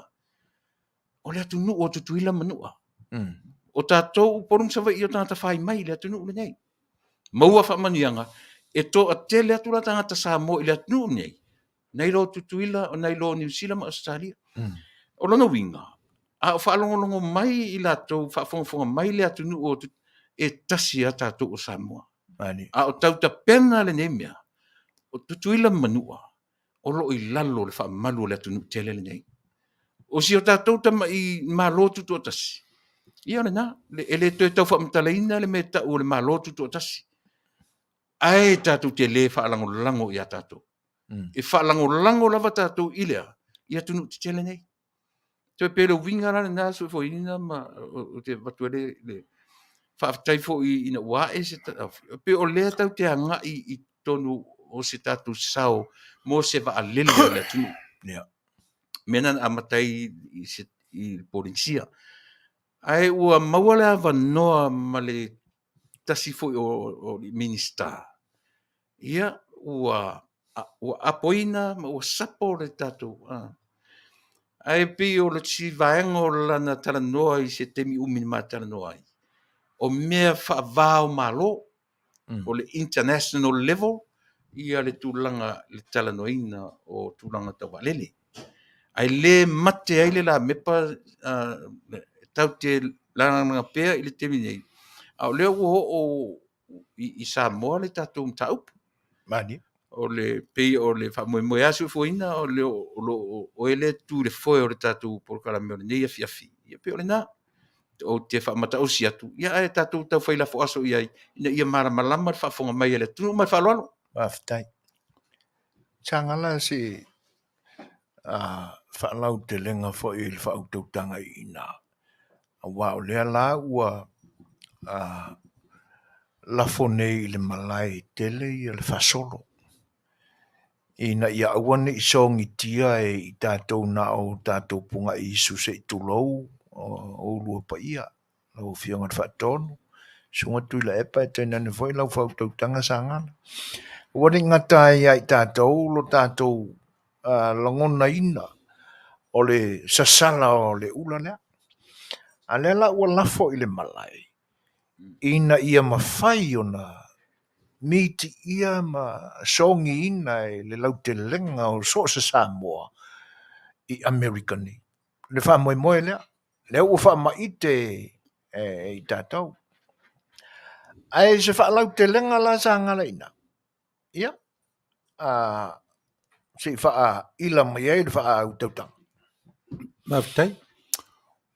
E: o le atunuu o Tutuila ma Manua. O tatou Upolu ma Savaii o tagata fai mai i le atunuu lenei. Maua faamanuiaga, e toatele atu la tagata Samoa i le atunuu lenei, nai lo Tutuila, nai lo Niu Sila ma Ausetalia. O lona uiga, a o faalogologo mai i latou, faafogafoga mai le atunuu o e tasi lava tatou o Samoa. A o tautapena lenei mea, o Tutuila ma Manua, o lo o i lalo o le faamalu o le atunuu tele lenei. O si o tatou tamai Malo Tutoatasi, ia o lena, e le toe tau faamatalaina le mea e tau o le Malo Tutoatasi. Ae tatou te le faalagolago ia tatou. E faalagolago lava tatou i le a? I atunuu tetele nei. Toe pei o le uiga la lena Soifuaina ma ou te avatu ai le faafetai foi ina ua ae se pei o lea tatou te agai i totonu o se tatou sao mo se vaalele o le atunuu. Mea na na amata ai i le Polenisia. Ae ua maua le avanoa ma le tasi foi o Minisita, ia ua apoina ma ua sapo le tatou... Ae pei o le isi vaega o lana talanoa i se taimi umi na ma talanoa ai, o mea faava o Malo, o le international level, ia le tulaga i le talanoaina o tulaga tau vaalele. Ae le mate ai le lamepa tatou te lagalaga pea i le taimi nei, a o lea ua oo i Samoa le tatou mataupu. O le pei o le faamoemoe lava Soifuaina o le oe lea e tu i le foe o le tatou polokalame o lenei afiafi, ia pei o lena. Ou te faamataosi atu, ia ae tatou taufai lafo aso i ai, ina ia malamalama le faafofoga mai a le atunuu. Ma le faaaloalo.
A: Faafetai. Sagala se faalautelega foi i le faautautaga i ina, aua o lea la ua lafo nei i le malae tele ia le faasolo, ina ia aua ne i sogitia e i tatou na o tatou punai isu se i tulou o oulua paia, lau Afioga i le Faatonu, Susuga Tuilaepa e tainane foi lau faautautaga Sagala. Ua le gata ai ia i tatou lo tatou lagonaina o le sasala o le ula lea. A lea la ua lafo i le malae, ina ia mafai ona mitiia ma sogiina e le lautelega o so o se Samoa i Amerika nei. Le faamoemoe lea, lea ua faamaite e i tatou. Ae se faalautelega la Sagala i ina, ia, se i faaila mai ai le faautautaga.
D: Faafetai.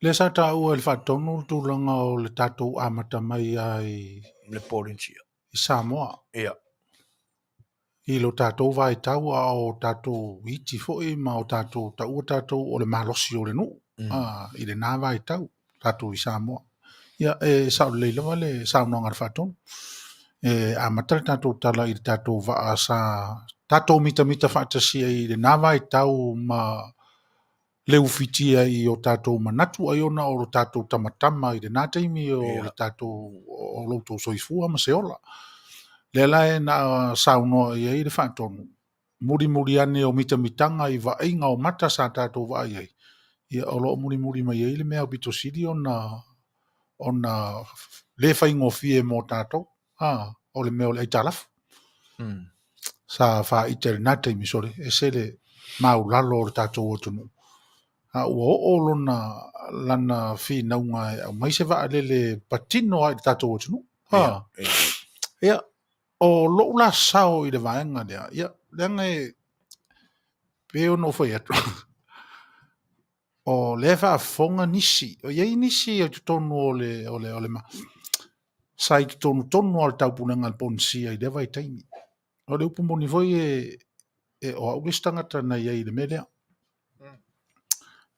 D: Lea sa taua i le faatonu le tulaga o le tatou amata mai ai
A: le Polenisia
D: i Samoa.
A: Ia.
D: I lo tatou vaitau a o tatou iti foi ma o tatou taua tatou o le malosi o le nuu i lena vaitau tatou i Samoa. Ia, e sao lelei lava le saunoaga a le faatonu. E amata le tatou tala i le tatou vaa sa tatou mitamita faatasi ai i lena vaitau ma le ufitia i o tatou manatu ai ona o lo tatou tamatama i lena taimi o le tatou o lo outou soifua ma se ola. Lea la e na saunoa i ai le faatonu, mulimuli ane o mitamitaga i vaaiga o mata sa tatou vaai ai, ia o lo o mulimuli mai ai le mea aupito sili ona le faigofie mo tatou, o le mea o le aitalafu. Sa faaita i lena taimi sole, ese le maulalo o le tatou atunuu. A ua oo lona lana finauga e aumai se vaalele patino ai i le tatou atunuu. Ia, o lou la sao i le vaega lea, ia, leaga e pei ona ou fai atu, o lea e faafofoga nisi, o i ai nisi i totonu o le sa i totonu tonu lava o le taupulega a le Polenisia i lea vaitaimi. O le upu moni foi e o au le isi tagata na i ai i le mea lea.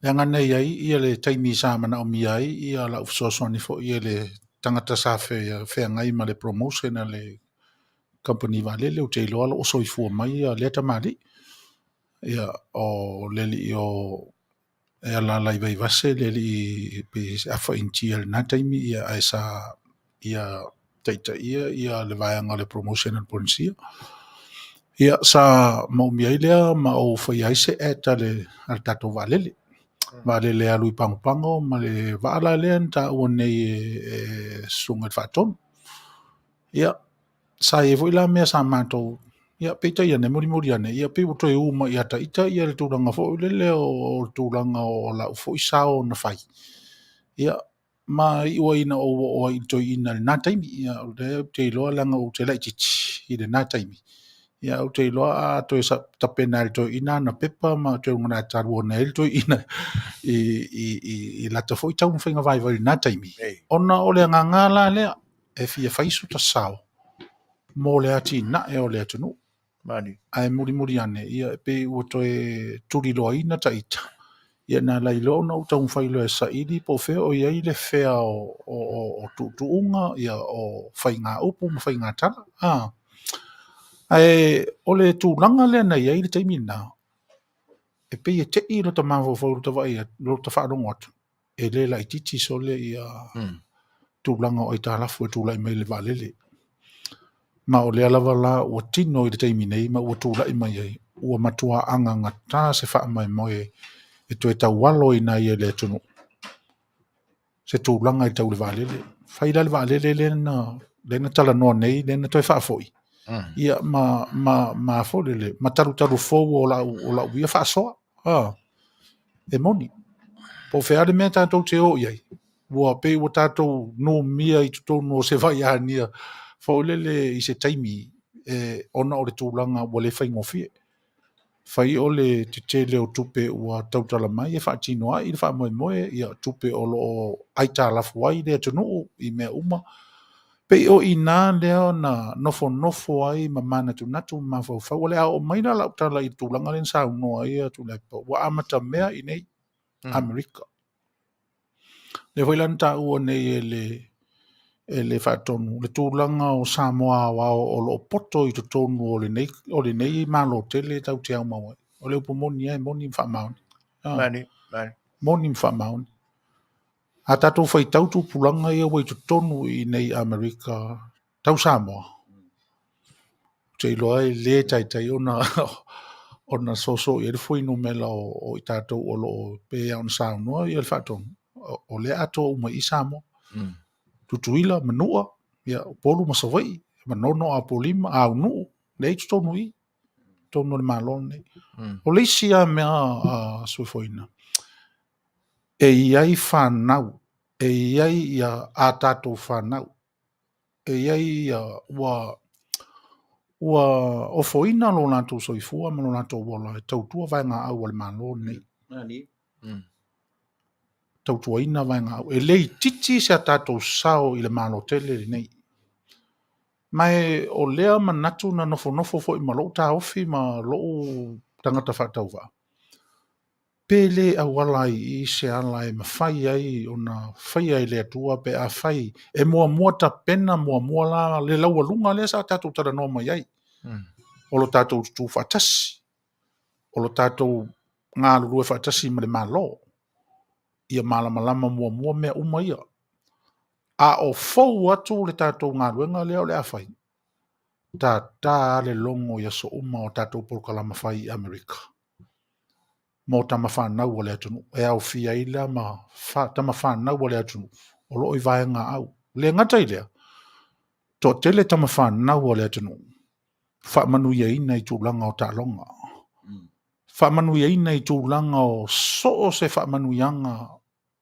D: Leaga na i ai ia le taimi sa manaomia ai ia lau fesoasoani foi e le tagata sa feagai ma le promotion a le kamupani vaalele, ou te iloa o lo o soifua mai ia lea tamalii. Ia, o le alii o e alaala i Vaivase, le alii pei se Afa Initia i lena taimi, ia ae sa ia taitaia ia le vaega o le promotion a le Polenisia. Ia, sa maumia ai lea ma ou faia ai se ad a le, a le tatou vaalele. Vaalele e alu i Pagopago ma le vaa la lea na taua nei e, e Susuga i le Faatonu. Ia, sa i ai foi la mea sa matou, ia, peitai ane, mulimuli ane, ia, pei ua toe u mai ia ita ia le tulaga foi lele o, o le tulaga o lau foi sao na fai. Ia, ma iu ai ina ou oo ai i le toeaina i lena taimi. Ia, o lea ou te iloa leaga ou te laitiiti i lena taimi. Ia, ou te iloa a toe tapena e le toeaina ana pepa ma toe talua ai le toeaina i, i, i, i lata foi taumafaiga vaivai i lena taimi. Ona o le agaga la lea e fia fai so ta sao mo le atinae o le atunuu. Ae mulimuli ane, ia e pei ua toe tuliloaina ta ita, ia na ala ai loa ona ou taumafai loa e saili po o fea o i ai le fea o, o, o, o tuutuuga, ia o faigaupu ma faigatala. Ah. Ae o le tulaga lea na i ai le taimi lena, e pei e tei lota mafaufau i lota vaai atu, lota faalogo atu, e le laitiiti sole ia tulaga o aitalafu e tulai mai i le vaalele. Ma o lea lava la ua tino i le taimi nei ma ua tulai mai ai, ua matua agagata se faamoemoe e toe taualo ina ia i le atunuu se tulaga i tau le vaalele. Fai la le vaalele lea na, lea na talanoa nei, lea na toe faafoi, ia ma, ma, ma foi lele, ma talutalu fou o lau, o lau ia faasoa. Ah, e moni. Po o fea le mea tatou te o i ai, ua pei ua tatou numia i totonu o se vaiania foi lele i se taimi e, ona o le tulaga ua le faigofie. Fai o le tetele o tupe ua tautala mai e faatino ai le faamoemoe, ia tupe o lo o aitalafu ai le atunuu i mea uma. Pei o i ina lea na nofonofo ai ma manatunatu ma mafaufau. O le a oo mai la lau tala i le tulaga lea na saunoa ai Tuilaepa, ua amatamea i inei Amerika. Lea foi la na taua nei e le e le Faatonu le tulaga o Samoa aoao o lo o poto i totonu o lenei, o lenei Malo tele tatou te aumau ai. O le upu moni lava e moni ma faamaoni. Ah,
A: Mani, mani.
D: moni ma faamaoni. A tatou faitau tupulaga ia ua i totonu i inei Amerika tau Samoa, ou te iloa e le taitai ona ona soso i ai le fuainumera o, o i tatou o lo o pei ona saunoa ia le Faatonu, o, o lea atoa uma i Samoa. Tutuila, Manua, ia, Upolu ma Savaii, Manono, Apolima, Aunuu, lea i totonu i i, totonu o le Malo lenei. O le isi lava mea a Suefoina, e i ai fanau, e i ai ia a tatou fanau, e i ai ia ua ua ofoina lo latou soifua ma lo latou ola e tautua vaegaau a le Malo lenei. Tautuaina vaegaau. E le itiiti se a tatou sao i le Malo tele lenei. Ma e o lea manatu na nofonofo foi ma lou taofi ma lou tagata faatauvaa, pe le auala ai i i se ala e mafai ai ona faia e le Atua pe afai e muamua tapena muamua la le laualuga lea sa tatou talanoa mai ai. O lo tatou tutū faatasi, o lo tatou galulue faatasi ma le Malo, ia malamalama muamua mea uma ia. A o fou atu le tatou galuega lea o le a fai, tātā le logo i aso uma o tatou polokalama fai i Amerika mo tama fanau a le atunuu. E aofia ai la ma fa, tama fanau a le atunuu o lo o i vaegaau. Le gata i lea, toatele tama fanau a le atunuu faamanuiaina i tulaga o taaloga. Faamanuiaina i tulaga o so o se faamanuiaga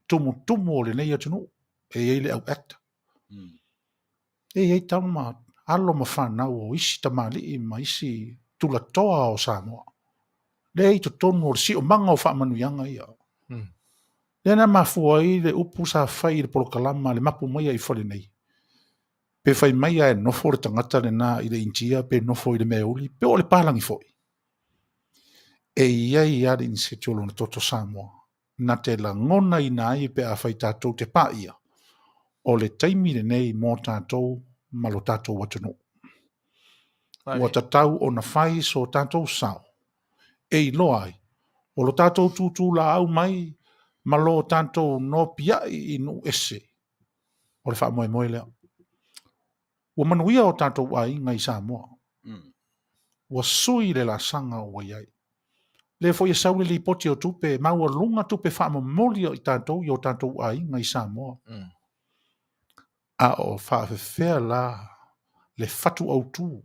D: tumutumu o lenei atunuu. E i ai le au actor. E i ai tama alo ma fanau o isi tamalii ma isi tulatoa o Samoa. Lea i totonu o le siomaga o faamanuiaga ia. Lea na mafua ai le upu sa fai i le polokalama le mapu mai ai i fale nei. Pe fai mai lava e nofo le tagata lena i le Initia pe nofo i le meauli, pe o le palagi foi. E i ai lava le iniseti o lona toto Samoa. Na te lagonaina ai pe afai tatou te paia, o le taimi lenei mo tatou ma lo tatou atunuu. Ua tatau ona fai so tatou sao e iloa ai o lo tatou tutulaau mai ma lo tatou nopiai i nuu ese o le faamoemoe lea. Ua manuia o tatou aiga i Samoa. Ua sui le laasaga ua i ai. Lea foi e sau le lipoti o tupe, e maualuga tupe faamomoli a i tatou i o tatou aiga i Samoa. A o faafefea la le fatu autu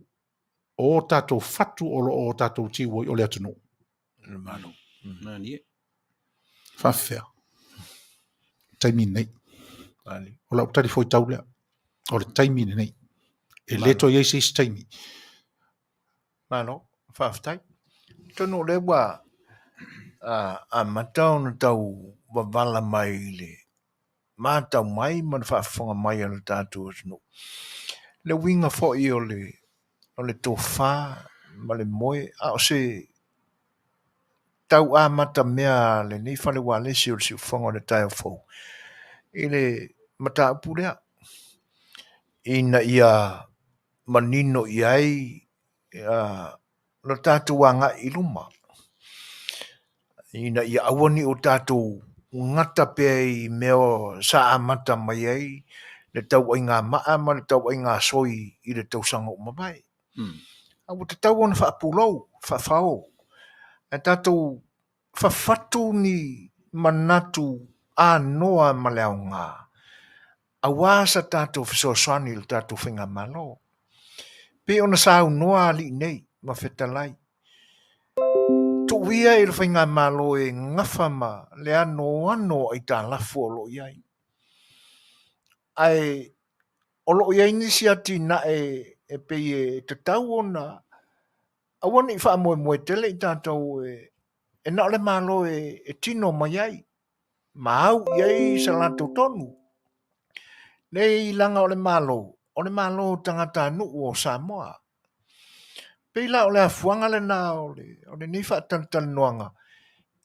D: o tatou fatu o lo o tatou tiu ai o le atunuu?
A: Le Malo.
E: Malie.
D: Faafefea. Taimi lenei.
A: Malie.
D: O lau tali fuaitau lea. O le taimi lenei. E le toe i ai se isi taimi.
A: Malo, faafetai. Atonu o lea ua amata ona tau vavala mai i le matau mai ma le faafofoga mai a le tatou atunuu le uiga foi o le tofa ma le moe, a o se tau amata mea a lenei fale ualesi o le siufofoga o le taeao fou i le mataupu lea, ina ia manino i ai lo tatou agai i luma, ina ia aua ne i o tatou gata pea i mea sa amata mai ai le tauaiga maa ma le tauaiga soi i le tausaga ua mavae. A ua tatau ona faapulou, faafao, ae tatou fafatu ni manatu anoa ma le aoga, aua sa tatou fesoasoani i le tatou faigamalo. Pei ona saunoa alii nei ma fetalai, tuu ia i le faigamalo e gafa ma le anoano o aitalafu o lo o i ai. Ae o lo o i ai nisi atinae e pei e tatau ona aua ne i faamoemoe tele i tatou e na o le Malo e tino mai ai ma au i ai sa latou tonu. Leai, leaga o le Malo, o le Malo o tagatanuu o Samoa. Pei la o le afuaga lena o lenei faatalatalanoaga,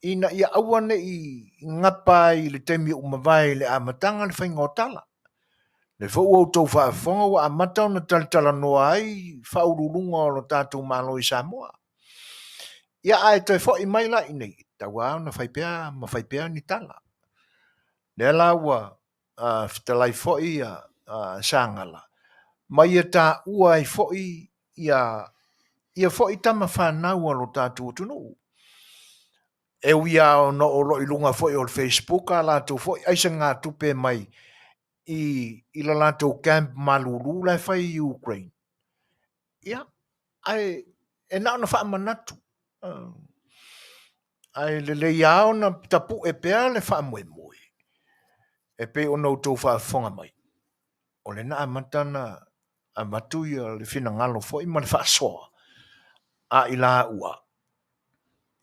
A: ina ia aua ne i gapa ai i le taimi ua mavae i le amataga le faiga o tala. Le foi ua outou faafofoga ua amata ona talatalanoa ai faauluuluga o lo tatou Malo i Samoa. Ia ae toe foi mai la i inei, tatau lava ona fai pea ma fai pea ni tala. Lea la ua fetalai foi Sagala, ma ia taua ai foi ia foi tama fanau a lo tatou atunuu. E ui lava ona o lo o i luga foi o le Facebook a latou foi aisagatupe mai i le latou camp malulu la e fai i Ukraine. Ia, ae e na ona faamanatu. Ae lelei lava ona tapue pea le faamoemoe e pei ona outou faafofoga mai. O lea na amata ona avatu ia le finagalo foi ma le faasoa a i laua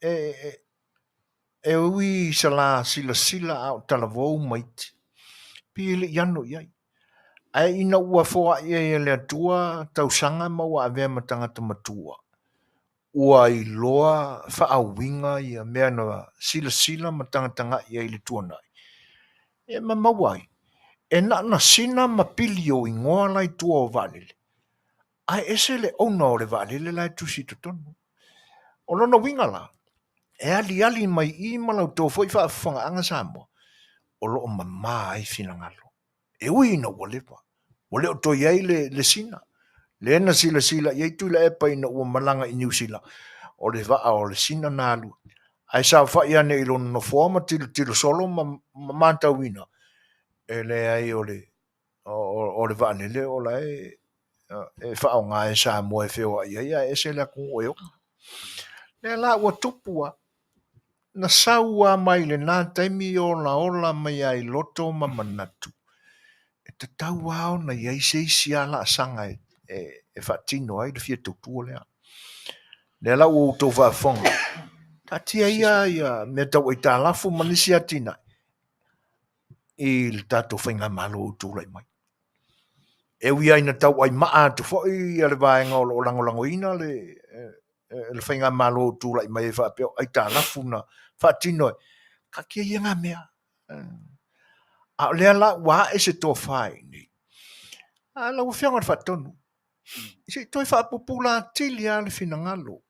A: e ui i sa la silasila a o talavou ma iti, pei e le i ano i ai. Ae ina ua foai ai e le Atua tausaga ma ua avea ma tagata matua, ua iloa faauiga ia mea na silasila ma tagatagai ai i le tuanai, e ma maua ai, e na ona sina ma pili o igoa la i tua o vaalele, ae ese le owner o le vaalele la e tusi i totonu. O lona uiga la, e aliali mai i ma la outou foi faafofogaaga Samoa, o lo o mama ai finagalo. E ui ina ua leva, ua le o toe i ai le sina. Lea na silasila i ai Tuilaepa ina ua malaga i Niu Sila, o le vaa o le sina na alu. Ae saofai ane i lona nofoa ma tilotilo solo ma matauina, e leai o le vaalele o la e faaaoga e Samoa e feoai ai, ae ese le atunuu e ona. Lea la ua tupu lava, na sau lava mai lena taimi olaola mai ai loto ma manatu, e tatau lava ona i ai se isi laasaga e faatino ai le fia tautua lea. Lea la ua outou faafofoga, taatia ia mea tau aitalafu ma nisi atinae i le tatou faigamalo ua tulai mai. E ui lava ina tauai maa atu foi le vaega o lo o lagolagoina le faigamalo ua tulai mai e faapea o aitalafu na faatino ai, taatia ia ngā mea. A o lea la ua ae se tofa i inei. A lau Afioga i le Faatonu, se i toe faapupula atili lava le finagalo,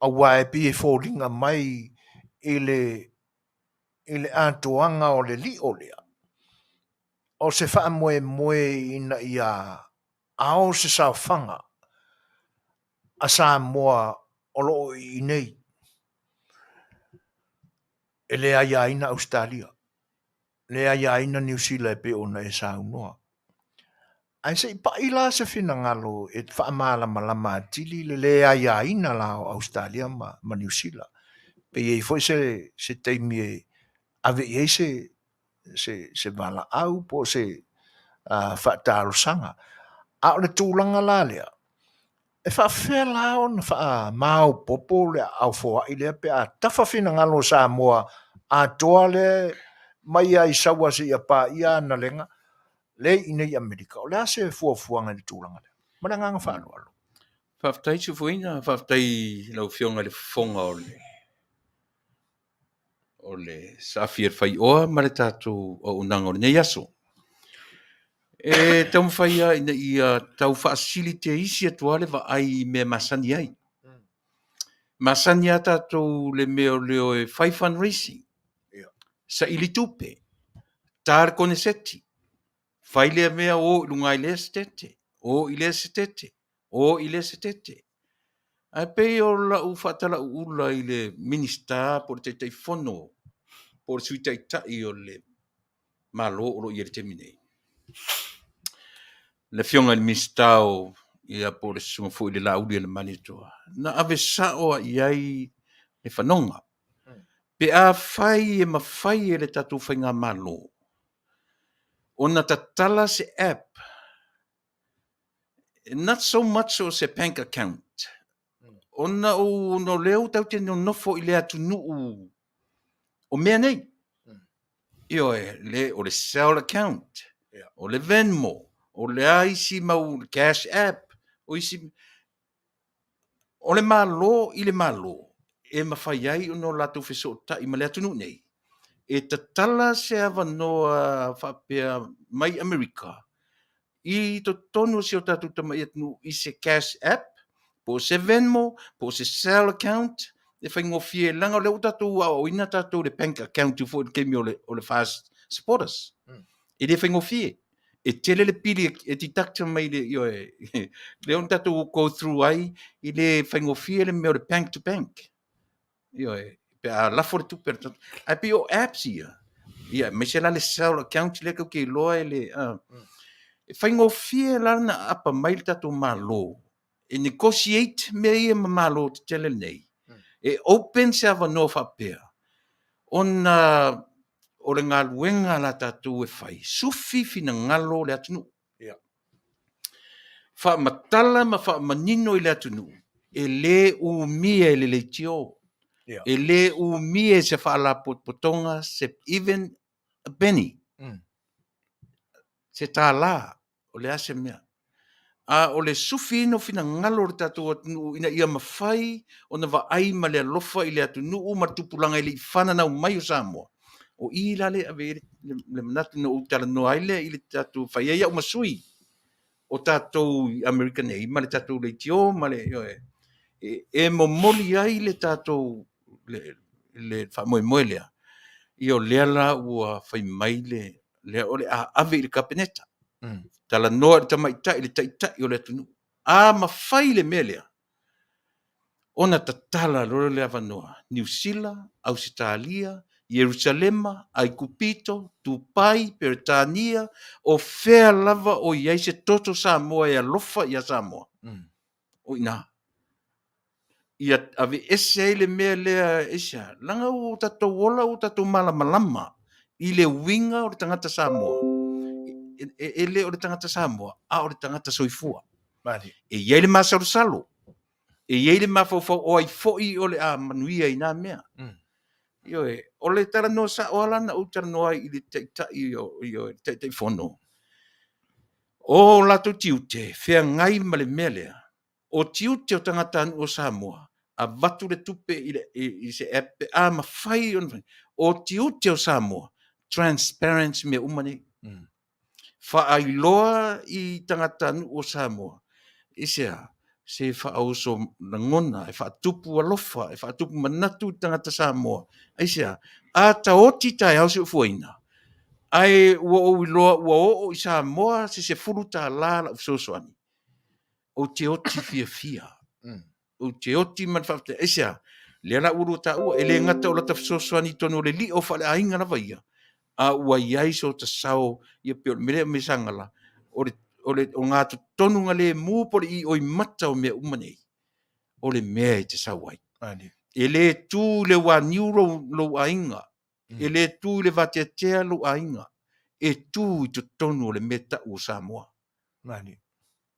A: aua e pei e foliga mai i le atoaga o le lio lea, o se faamoemoe ina ia ao se saofaga. a Samoa o lo o i inei e le aiaina Ausetalia, le aiaina Niu Sila e pei ona e saunoa. Ae se i pai la se finagalo e faamalamalama atili le le aiaina la o Ausetalia ma Niu Sila. Pe i ai foi se taimi e ave i ai se valaau po o se faatalosaga. A o le tulaga la lea, e faafefea la ona faamaopoopo le aao foai lea pe a tafa finagalo o Samoa atoa lea mai lava i Saua seia paia Analega lea i inei i Amerika. O le a se fuafuaga i le tulaga lea? Ma le agaga faaaloalo.
E: Faafetai Suefuaina, faafetai i lau Afioga i le Fofoga o le Saafi e le Faioa ma le tatou auaunaga o lenei aso. E taumafai lava ina ia tau faasili teisi atu lava le vaai i mea masani ai. Masani lava tatou le mea o le o e fai fundraising, saili tupe, ta le koneseti, fai lea mea o i luga i lea setete, o i lea setete, o i lea setete. Ae pei o lau faatalauula i le Minisita po o le Taitaifono po o le Sui Taitai o le Malo o lo o i ai i le taimi nei, le Afioga i le Minisita o ia po o le Susuga foi i le Laauli a le Malietoa, na ave sao lava i ai le fanoga. Pe afai e mafai e le tatou faigamalo ona tatala se app, not so much o se bank account, ona o lea ua tatou te nonofo i le atunuu o mea nei. Ioe, le, o le Zelle account, o le Venmo, o le a isi mau cash app, o isi. O le Malo i le Malo e mafai ai ona o latou fesootai ma le atunuu nei, e tatala se avanoa faapea mai Amerika i totonu o si o tatou tamai atunuu i se cash app, po o se Venmo, po o se Zelle account, e faigofie, leaga o lea ua tatou aoaoina tatou i le bank account foi i le taimi o le FAST supporters. E le faigofie. E tele le pili e deduct mai le, ioe, lea ua tatou go through ai, e le faigofie le mea o le bank to bank. Ioe, pe a lafo le tupe a le tagata. Ae pei o apps ia, ia, aemaise la le Zelle account lea tatou te iloa e le, e faigofie la ona aapa mai le tatou Malo e negotiate mea ia ma Malo tetele nei, e open se avanoa faapea, ona o le galuega la tatou e fai, sufi finagalo o le atunuu. Faamatala ma faamanino i le atunuu, e le umia e le leitio, e le umia e se faalapotopotoga, se even a penny, se tala, o le a se mea. A o le sufiina o finagalo o le tatou atunuu ina ia mafai ona vaai ma le alofa i le atunuu ma le tupulaga e le i fananau mai o Samoa, o i la lea e ave i ai le manatu na ou talanoa ai lea i le tatou fai ai au ma sui o tatou i Amerika nei ma le tatou leitio ma le, ioe, e momoli ai le tatou le faamoemoe lea. Ia o lea la ua fai mai le lea o le a ave i le Kapeneta. Talanoa i le tamaitai, le taitai o le atunuu. A mafai le mea lea, ona tatala loa le avanoa. Niu Sila, Ausetalia, Ierusalema, Aikupito, Tupai, Peretania, o fea lava o i ai se toto Samoa e alofa ia Samoa. O i ina. Ia aveese ai le mea lea, aisea, leaga ua tatou ola ua tatou malamalama i le uiga o le tagata Samoa. E le o le tagata Samoa, a o le tagata soifua. E i ai le masalosalo, e i ai le mafaufau o ai foi o le a manuia i na mea. Ioe, o le talanoa sao lava la na ou talanoa ai i le taitai o, ioe, le Taitaifono. O latou tiute, feagai ma le mea lea, o tiute o tagatanuu o Samoa, avatu le tupe i se app pe a mafai ona fai. O tiute o Samoa, transparent mea uma nei. Faailoa i tagatanuu o Samoa, i se a? Se faaoso lagona, e faatupu alofa, e faatupu manatu i tagata Samoa. Aisea? A taoti taeao soifuaina, ae ua ou iloa ua oo i Samoa se $10 lau fesoasoani, ou te oti fiafia. Ou te oti ma le faafetai. Aisea? Lea la ua lua taua, e le gata o lata fesoasoani i totonu o le lio faaleaiga lava ia, a ua i ai so ta sao, ia pei o le mea lea e aumai e Sagala, o le, o le ogatotonu galemu po o le ioimata o mea uma nei, o le mea e te sau ai. E le tu i le uaniu lou, lou aiga, e le tu i le vateatea lou aiga, e tu i totonu o le mea tau o Samoa.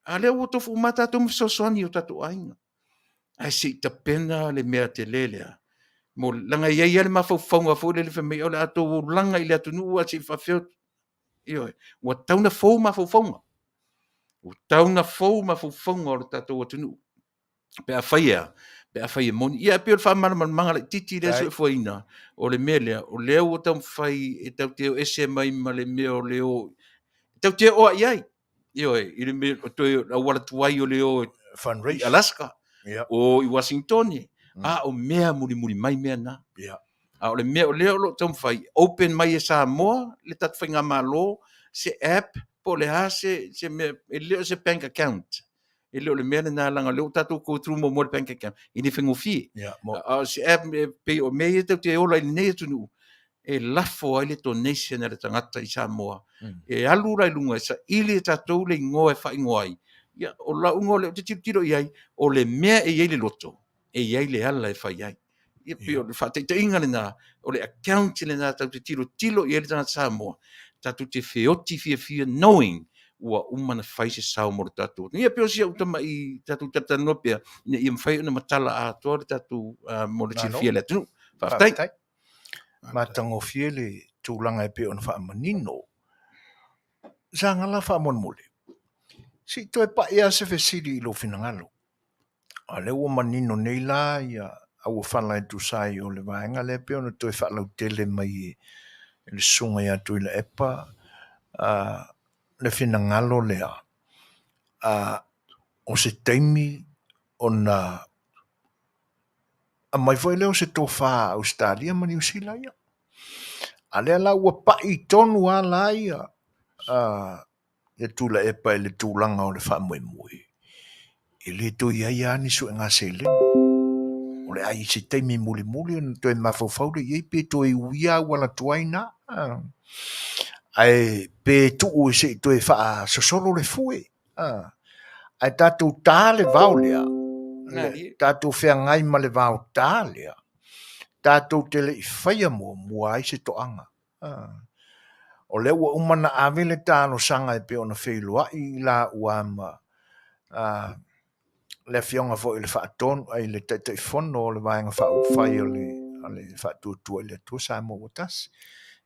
E: A lea ua tofu uma tatou ma fesoasoani i o tatou aiga. Ae se i tapena le mea tele lea. Mo, leaga e i ai lava le mafaufauga foi lele fai mai, o le a tou olaga i le atunuu ae se i faafefea. Ioe, ua tatau ona fou mafaufauga. Ua tatau ona fou mafaufauga o le tatou atunuu. Pe afai e a? Pe afai e moni. Ia e pei o le faamalamalamaga laitiiti lea soifuaina, o le mea lea, o lea ua taumafai e tatou te o ese mai ma le mea o le o, tatou te oo lava i ai. Ioe, i le mea o toe auala tuai o le o i Alaska, o i Uasinitone, a o mea mulimuli mai mea na. A o le mea o lea o lo o taumafai, open mai e Samoa le tatou faigamalo se app po o le a se mea, e le o se bank account. E le o le mea lena, leaga o lea ua tatou go through muamua le bank account, e le faigofie. A o se app e pei o mea ia tatou te ola i lenei atunuu, e lafo ai le donation a le tagata i Samoa. E alu la i luga e saili e tatou le igoa e faaigoa ai. Ia, o lau igoa lea ou te tilotilo i ai, o le mea e i ai le loto, e i ai le ala e fai ai. Ia, pei o le faataitaiga lena, o le account lena tatou te tilotilo i ai le tagata Samoa, tatou te feoti fiafia knowing ua uma ona fai se sao mo le tatou atunuu. Ia pei o si au tamai tatou talatalanoa pea, ina ia mafai ona matala atoa le tatou mo le silafia e le atunuu. Faafetai.
A: Faafetai. Matagofie le tulaga e pei ona faamanino. Sagala faamolemole, se i toe pai lava se fesili i lou finagalo. A o lea ua manino nei la ia auofala e tusa ai o le vaega lea pei ona toe faalautele mai e le susuga ia Tuilaepa le finagalo lea o se taimi ona aumai foi lea o se tofa a Ausetalia ma Niu Sila ia. A lea la ua pai tonu lava la ia ia Tuilaepa i le tulaga o le faamoemoe, e le toe i ai lava ni suega seleni. O le a i ai se taimi mulimuli ona toe mafaufau lea i ai pe toe uia auala tuai na, ae pe tuu se i toe faasosolo le fue. Ae tatou ta le vao lea, tatou feagai ma le vao ta lea, tatou te le i faia muamua ai se toaga. O lea ua uma ona ave le talosaga e pei ona feiloai i laua ma le afioga foi i le faatonu ai le Taitaifono o le Vaega Faaupufai o le Faatuatua i le Atua Samoa ua Tasi.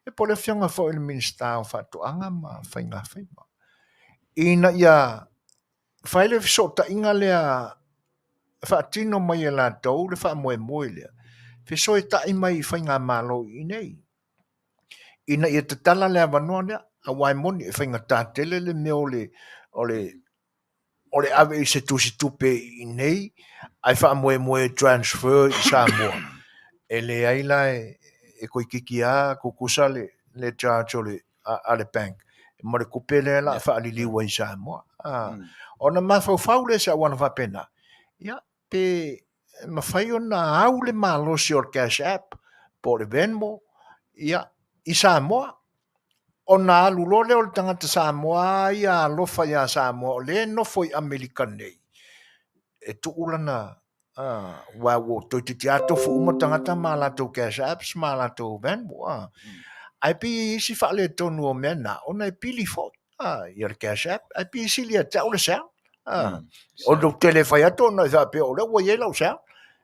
A: E po o le afioga foi i le Minisita o Faatoaga ma Faigafaiva. Ina ia fai le fesootaiga lea faatino mai e latou le faamoemoe lea, fesoetai mai i faigamalo i inei. Ina ia tatala le avanoa lea, aua e moni e faigata tele le mea o le o le o le ave i se tusitupe i inei ae faamoemoe e transfer i Samoa. E leai la e toeitiiti lava tutusa le le charge o le a le bank ma le tupe lea o le a faaliliu ai i Samoa. Ona mafaufau lea i se auala faapena, ia pe mafai ona au le malosi o le Cash App po o le Venmo ia, i Samoa, ona alu loa lea o le tagata Samoa lava ia alofa ia Samoa o lea e nofo i Amerika nei, e tuu lana aua ua toeitiiti lava tofu uma tagata ma latou Cash Apps ma latou Venmo. Ae pei e i ai si faaletonu o mea na, ona e pili foi. Ia le Cash App, ae pei e sili ia te au le Zelle. O lou tele fai atu ona e faapea o lea ua i ai lau Zelle.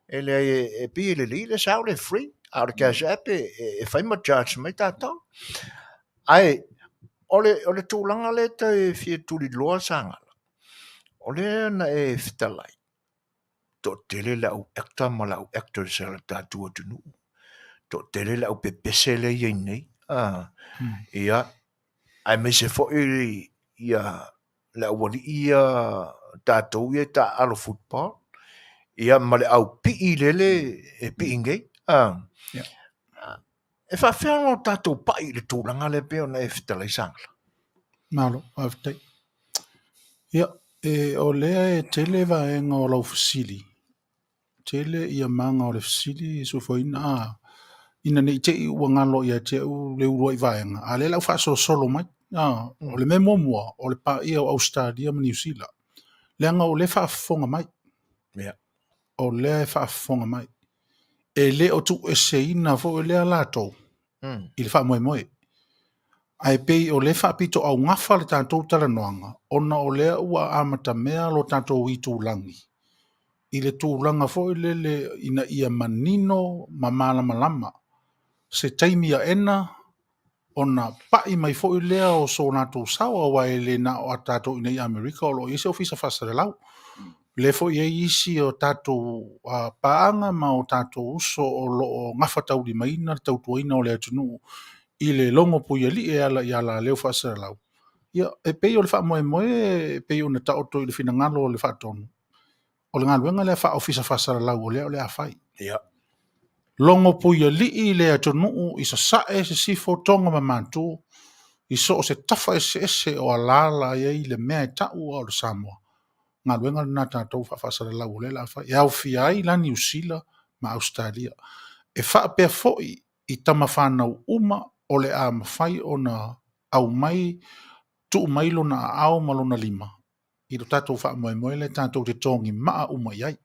A: E leai e pei e lelei le Zelle e free, a o le Cash App e fai ma charge mai tatou. Ae o le tulaga lea e toe fia tuliloa Sagala, o lea na e fetalai, toatele le au actor ma le au actors a le tatou atunuu, toatele le au pepese lea e i ai nei, ia, aemaise foi ia le aualii ia tatou ia e taaalo football, ia ma le au pii lele e pii nei. E faafefea ona tatou pai i le tulaga lea pei ona e fetalai Sagala?
D: Malo, faafetai. Ia, e, o lea e tele vaega o lau fesili. Tele ia maga o le fesili Soifuaina a ina ne i te i ua galo ia te au le uluai vaega, a lea la ua faasolosolo mai. A, o le mea muamua, o le paia o Ausetalia ma Niu Sila, leaga o lea e faafofoga mai. O lea e faafofoga mai. E le o tuueseina foi lea latou i le faamoemoe. Ae pei o lea e faapitoaugafa le tatou talanoaga ona o lea ua amatamea lo tatou itulagi i le tulaga foi lele ina ia manino ma malamalama se taimi aena ona pai mai foi lea o so latou sao, aua e le na o a tatou i nei Amerika o lo o i ai se ofisa faasalalau. Lea foi e i ai isi o tatou paaga ma o tatou uso o lo o gafataulimaina le tautuaina o le atunuu i le logo puialii e ala i alaleo faasalalau. Ia, e pei o le faamoemoe e pei ona taoto i le finagalo o le Faatonu, o le galuega lea faa-ofisa faasalalau o lea o le a fai. Logo puialii le atunuu i sasae, sisifo, Toga ma Matu, i so o se tafa eseese o alaala ai ai le mea e tau o le Samoa. Galuega lena tatou faafaasalalau o lea o le a fai. E aofia ai la Niu Sila ma Ausetalia. E faapea foi i tamafanau uma o le a mafai ona aumai, tuu mai lona aao ma lona lima i lo tatou faamoemoe lea tatou te togimaa uma i ai.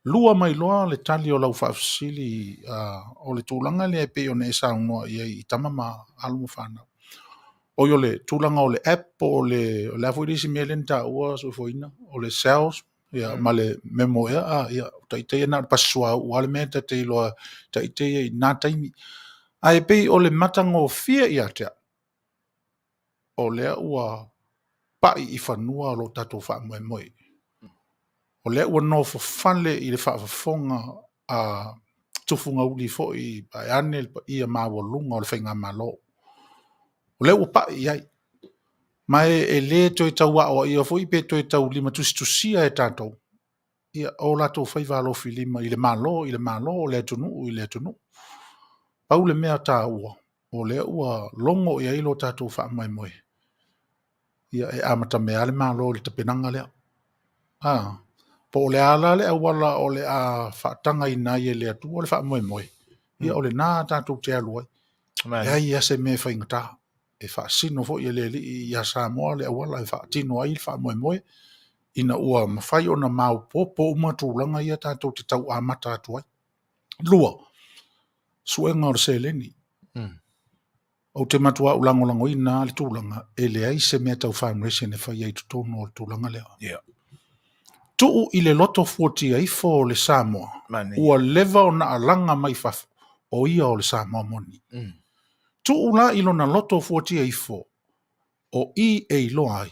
D: Lua mai loa le tali o lau faafesili o le tulaga lea e pei ona e saunoa i ai i tama ma alo ma fanau. Oi o le tulaga o le app po o le a foi le isi mea lea na taua Soifuaina, o le cells ia ma le memo ea, a ia ita ia na o le pasi suauu lava le mea ta te iloa ita ia i na taimi. Ae pei o le matagofie ia te au, o lea ua pai i fanua lo tatou faamoemoe. O lea ua nofofale i le faafofoga a tufugauli foi vaeane le paia maualuga o le faigamalo. O lea ua pai i ai. Ma e le toe tau aoaia foi pe toe tau limatusitusia e tatou ia o latou faiva alofilima i le Malo, i le Malo, o le atunuu, i le atunuu. Pau le mea taua, o lea ua logo i ai lo tatou faamoemoe. Ia e amatamea lava le Malo i le tapenaga lea. Po o le a la le auala o le a faatagaina ai e le Atua le faamoemoe, ia o lena tatou te alu ai. Leai lava se mea e faigata. E faasino foi e le Alii ia Samoa le auala e faatino ai le faamoemoe, ina ua mafai ona maopoopo uma tulaga ia tatou te tau amata atu ai. Lua, suega o le seleni. Ou te matua ou lagolagoina le tulaga e leai se mea tau fundraising e faia i totonu o le tulaga lea. Tuu i le loto fuatia ifo o le Samoa, ua leva ona alaga mai fafo, o ia o le Samoa moni. Tuu la i lona loto fuatia ifo, o i e iloa ai,